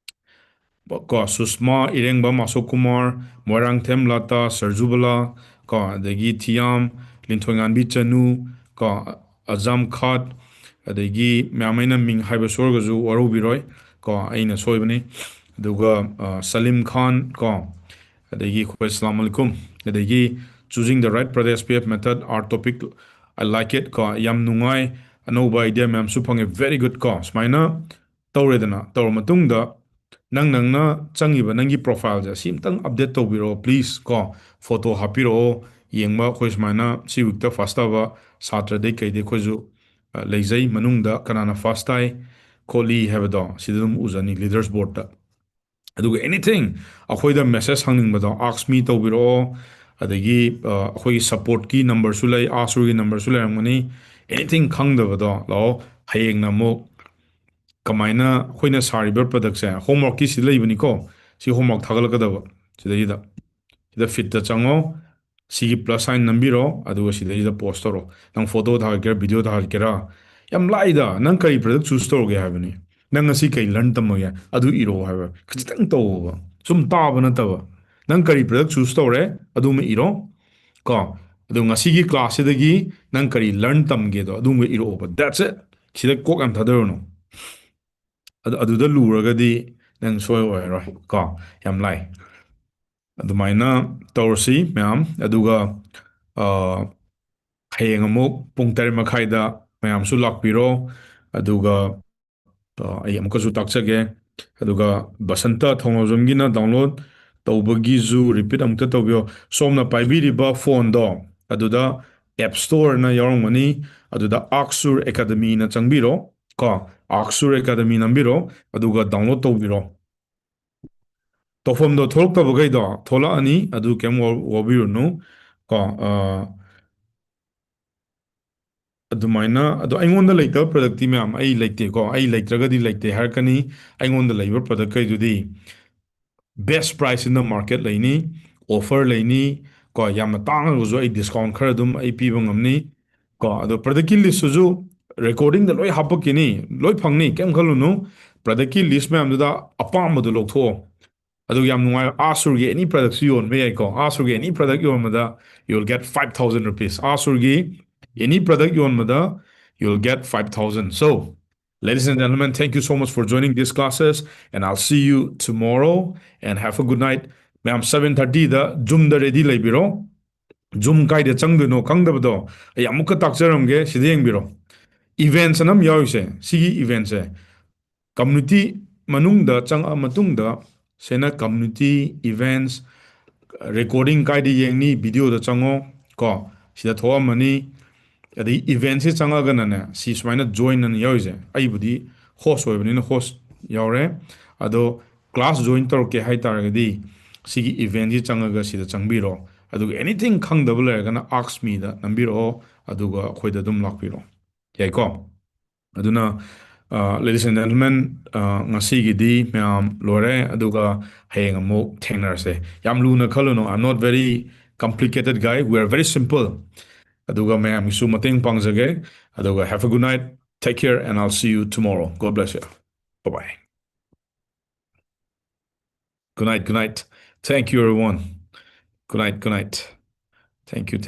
ꯀꯣ, ꯁꯨꯁꯃꯥ, ꯏꯔꯦꯡꯕꯝ ꯑꯁꯣꯛ ꯀꯨꯃꯥꯔ, ꯃꯣꯏꯔꯥꯡꯊꯦꯝ ꯂꯇꯥ, ꯁꯔꯖꯨꯕꯂꯥ, ꯀꯣ, ꯑꯗꯒꯤ ꯊꯤꯌꯥꯝ, ꯂꯤꯟꯊꯣꯏꯉꯥꯟꯕꯤ ꯆꯅꯨ, ꯀꯣ, ꯑꯖꯥꯝ ꯈꯥꯠ, ꯑꯗꯒꯤ ꯃꯌꯥꯝ ꯑꯩꯅ ꯃꯤꯡ ꯍꯥꯏꯕ ꯁꯣꯏꯔꯒꯁꯨ ꯋꯥꯔꯧꯕꯤꯔꯣꯏ, ꯀꯣ, ꯑꯩꯅ ꯁꯣꯏꯕꯅꯤ꯫ ꯑꯗꯨꯒ, ꯑ, ꯁꯂꯤꯝ ꯈꯥꯟ, ꯀꯣ, ꯑꯗꯒꯤ ꯑꯩꯈꯣꯏ ꯑꯁꯂꯥꯝ ꯑꯂꯩꯀꯨꯝ꯫ ꯑꯗꯒꯤ choosing the right product S P F method, our topic, I like it ꯀꯣ, ꯌꯥꯝ ꯅꯨꯡꯉꯥꯏ, ꯑꯅꯧꯕ idea ꯃꯌꯥꯝꯁꯨ ꯐꯪꯉꯦ, very good ꯀꯣ꯫ ꯁꯨꯃꯥꯏꯅ ꯇꯧꯔꯦꯗꯅ, ꯇꯧꯔ ꯃꯇꯨꯡꯗ ꯅꯪ ꯅꯪꯅ ꯆꯪꯉꯤꯕ ꯅꯪꯒꯤ profile ꯁꯦ ꯁꯤ ꯑꯝꯇꯪ update ꯇꯧꯕꯤꯔꯛꯑꯣ please ꯀꯣ꯫ Photo ꯍꯥꯞꯄꯤꯔꯛꯑꯣ, ꯌꯦꯡꯕ ꯑꯩꯈꯣꯏ ꯁꯨꯃꯥꯏꯅ ꯁꯤ week ꯇ pass ꯇꯥꯕ ꯁꯥꯇ꯭ꯔꯗꯩ ꯀꯩꯗꯩ ꯑꯩꯈꯣꯏꯁꯨ ꯑ, ꯂꯩꯖꯩ꯫ ꯃꯅꯨꯡꯗ ꯀꯅꯥꯅ first ꯇꯥꯏ ꯈꯣꯠꯂꯤ ꯍꯥꯏꯕꯗꯣ ꯁꯤꯗ ꯑꯗꯨꯝ ꯎꯖꯅꯤ leaders board ꯇ꯫ ꯑꯗꯨꯒ anything ꯑꯩꯈꯣꯏꯗ message ꯍꯪꯅꯤꯡꯕꯗꯣ ask me ꯇꯧꯕꯤꯔꯛꯑꯣ꯫ ꯑꯗꯒꯤ ꯑ, ꯑꯩꯈꯣꯏꯒꯤ support ꯀꯤ number ꯁꯨ ꯂꯩ, ꯑꯥꯁꯨꯔꯒꯤ number ꯁꯨ ꯂꯩꯔꯝꯒꯅꯤ꯫ Anything ꯈꯪꯗꯕꯗꯣ ꯂꯥꯛꯑꯣ, ꯍꯌꯦꯡꯅ ꯑꯃꯨꯛ ꯀꯃꯥꯏꯅ ꯑꯩꯈꯣꯏꯅ ꯁꯥꯔꯤꯕ product ꯁꯦ, homework ꯀꯤ ꯁꯤꯗ ꯂꯩꯕꯅꯤꯀꯣ, ꯁꯤ homework ꯊꯥꯒꯠꯂꯛꯀꯗꯕ ꯁꯤꯗꯩꯁꯤꯗ, ꯁꯤꯗ feed ꯇ ꯆꯪꯉꯣ, ꯁꯤꯒꯤ plus sign ꯅꯝꯕꯤꯔꯣ, ꯑꯗꯨꯒ ꯁꯤꯗꯩꯁꯤꯗ post ꯇꯧꯔꯣ꯫ ꯅꯪ photo ꯊꯥꯒꯠꯀꯦꯔꯥ, video ꯊꯥꯒꯠꯀꯦꯔꯥ, ꯌꯥꯝ ꯂꯥꯏꯗ꯫ ꯅꯪ ꯀꯔꯤ product choose ꯇꯧꯔꯒꯦ ꯍꯥꯏꯕꯅꯤ, ꯅꯪ ꯉꯁꯤ ꯀꯩ learn ꯇꯝꯃꯒꯦ ꯑꯗꯨ ꯏꯔꯛꯑꯣ ꯍꯥꯏꯕ꯫ ꯈꯖꯤꯛꯇꯪ ꯇꯧꯑꯣꯕ, ꯁꯨꯝ ꯇꯥꯕ ꯅꯠꯇꯕ꯫ ꯅꯪ ꯀꯔꯤ product choose ꯇꯧꯔꯦ ꯑꯗꯨꯃ ꯏꯔꯣ ꯀꯣ꯫ ꯑꯗꯣ ꯉꯁꯤꯒꯤ class ꯁꯤꯗꯒꯤ ꯅꯪ ꯀꯔꯤ learn ꯇꯝꯒꯦꯗꯣ ꯑꯗꯨꯃ ꯏꯔꯛꯑꯣꯕ, that's it꯫ ꯁꯤꯗ ꯀꯣꯛ ꯌꯥꯝ ꯊꯥꯗꯔꯨꯅꯨ꯫ ꯑꯗꯨ ꯑꯗꯨꯗ ꯂꯨꯔꯒꯗꯤ ꯅꯪ ꯁꯣꯏ ꯑꯣꯏꯔꯔꯣꯏ ꯀꯣ꯫ ꯌꯥꯝ ꯂꯥꯏ꯫ ꯑꯗꯨꯃꯥꯏꯅ ꯇꯧꯔꯁꯤ ꯃꯌꯥꯝ꯫ ꯑꯗꯨꯒ ꯑ, ꯍꯌꯦꯡ ꯑꯃꯨꯛ ꯄꯨꯡ ꯇꯔꯦꯠ ꯃꯈꯥꯏꯗ ꯃꯌꯥꯝꯁꯨ ꯂꯥꯛꯄꯤꯔꯣ꯫ ꯑꯗꯨꯒ ꯑ, ꯑꯩ ꯑꯃꯨꯛꯀꯁꯨ ꯇꯥꯛꯆꯒꯦ꯫ ꯑꯗꯨꯒ ꯕꯁꯟꯇ ꯊꯧꯅꯥꯎꯖꯝꯒꯤꯅ download ꯇꯧꯕꯒꯤꯁꯨ repeat ꯑꯃꯨꯛꯇ ꯇꯧꯕꯤꯌꯣ꯫ ꯁꯣꯝꯅ ꯄꯥꯏꯕꯤꯔꯤꯕ phone ꯗꯣ ꯑꯗꯨꯗ App Store ꯅ ꯌꯥꯎꯔꯝꯒꯅꯤ, ꯑꯗꯨꯗ Aksur Academy ꯅ ꯆꯪꯕꯤꯔꯣ ꯀꯣ꯫ Aksur Academy ꯅꯝꯕꯤꯔꯣ, ꯑꯗꯨꯒ download ꯇꯧꯕꯤꯔꯣ꯫ ꯇꯧꯐꯝꯗꯣ ꯊꯣꯛꯂꯛꯇꯕꯈꯩꯗꯣ ꯊꯣꯛꯂꯛꯑꯅꯤ, ꯑꯗꯨ ꯀꯩꯝ ꯋꯥ-, ꯋꯥꯕꯤꯔꯨꯅꯨ ꯀꯣ꯫ ꯑ, ꯑꯗꯨꯃꯥꯏꯅ, ꯑꯗꯣ ꯑꯩꯉꯣꯟꯗ ꯂꯩꯇꯕ product ꯇꯤ ꯃꯌꯥꯝ ꯑꯩ ꯂꯩꯇꯦꯀꯣ, ꯑꯩ ꯂꯩꯇ꯭ꯔꯒꯗꯤ ꯂꯩꯇꯦ ꯍꯥꯏꯔꯛꯀꯅꯤ꯫ ꯑꯩꯉꯣꯟꯗ ꯂꯩꯕ product ꯈꯩꯗꯨꯗꯤ best price in the market ꯂꯩꯅꯤ, offer ꯂꯩꯅꯤ ꯀꯣ꯫ ꯌꯥꯝꯅ ꯇꯥꯡꯉꯒꯁꯨ ꯑꯩ discount ꯈꯔ ꯑꯗꯨꯝ ꯑꯩ ꯄꯤꯕ ꯉꯝꯅꯤ ꯀꯣ꯫ ꯑꯗꯣ product ꯀꯤ list ꯇꯨꯁꯨ recording ꯗ ꯂꯣꯏ ꯍꯥꯄꯛꯈꯤꯅꯤ, ꯂꯣꯏ ꯐꯪꯅꯤ, ꯀꯩꯝ ꯈꯜꯂꯨꯅꯨ꯫ Product ꯀꯤ list ꯃꯌꯥꯝꯗꯨꯗ ꯑꯄꯥꯝꯕꯗꯨ ꯂꯧꯊꯣꯛꯑꯣ꯫ ꯑꯗꯨꯒ ꯌꯥꯝ ꯅꯨꯡꯉꯥꯏꯕ, Aksur ꯒꯤ any product ꯁꯨ ꯌꯣꯟꯕ ꯌꯥꯏꯀꯣ꯫ Aksur ꯒꯤ any product ꯌꯣꯟꯕꯗ you will get five thousand rupees꯫ Aksur ꯒꯤ any product ꯌꯣꯟꯕꯗ you will get five thousand. So, ladies and gentlemen, thank you so much for joining these classes, and I'll see you tomorrow, and have a good night. ꯃꯌꯥꯝ seven thirtyꯗ Zoomꯗ ready ꯂꯩꯕꯤꯔꯣ꯫ Zoom ꯀꯥꯏꯗ ꯆꯪꯗꯣꯏꯅꯣ ꯈꯪꯗꯕꯗꯣ ꯑꯩ ꯑꯃꯨꯛꯀ ꯇꯥꯛꯆꯔꯝꯒꯦ꯫ ꯁꯤꯗ ꯌꯦꯡꯕꯤꯔꯣ, events ꯑꯅ ꯑꯃ ꯌꯥꯎꯔꯤꯁꯦ, ꯁꯤꯒꯤ eventꯁꯦ community ꯃꯅꯨꯡꯗ ꯆꯪꯉꯛꯑ ꯃꯇꯨꯡꯗ ꯁꯤꯅ community events, recording ꯀꯥꯏꯗ ꯌꯦꯡꯅꯤ? Videoꯗ ꯆꯪꯉꯣ ꯀꯣ, ꯁꯤꯗ ꯊꯣꯛꯑꯝꯃꯅꯤ꯫ ꯑꯗꯩ eventꯁꯦ ꯆꯪꯉꯒꯅꯅꯦ, ꯁꯤ ꯁꯨꯃꯥꯏꯅ join ꯑꯅ ꯌꯥꯎꯔꯤꯁꯦ, ꯑꯩꯕꯨꯗꯤ host ꯑꯣꯏꯕꯅꯤꯅ host ꯌꯥꯎꯔꯦ꯫ ꯑꯗꯣ class join ꯇꯧꯔꯛꯀꯦ ꯍꯥꯏꯇꯥꯔꯒꯗꯤ ꯁꯤꯒꯤ eventꯁꯤ ꯆꯪꯉꯒ ꯁꯤꯗ ꯆꯪꯕꯤꯔꯣ꯫ ꯑꯗꯨꯒ anything ꯈꯪꯗꯕ ꯂꯩꯔꯒꯅ Ask Meꯗ ꯅꯝꯕꯤꯔꯛꯑꯣ, ꯑꯗꯨꯒ ꯑꯩꯈꯣꯏꯗ ꯑꯗꯨꯝ ꯂꯥꯛꯄꯤꯔꯣ꯫ ꯌꯥꯏꯀꯣ? ꯑꯗꯨꯅ uh, ladies and gentlemen, uh, ꯉꯁꯤꯒꯤꯗꯤ ꯃꯌꯥꯝ ꯂꯣꯏꯔꯦ꯫ ꯑꯗꯨꯒ ꯍꯌꯦꯡ ꯑꯃꯨꯛ ꯊꯦꯡꯅꯔꯁꯦ꯫ ꯌꯥꯝ ꯂꯨꯅ ꯈꯜꯂꯨꯅꯨ, I'm not very complicated guy, we are very simple꯫ ꯑꯗꯨꯒ ꯃꯌꯥꯝꯒꯤꯁꯨ ꯃꯇꯦꯡ ꯄꯥꯡꯖꯒꯦ꯫ ꯑꯗꯨꯒ have a good night, take care, and I'll see you tomorrow. God bless you. Bye bye. Good night, good night. Thank you, everyone. Good night, good night. Thank you.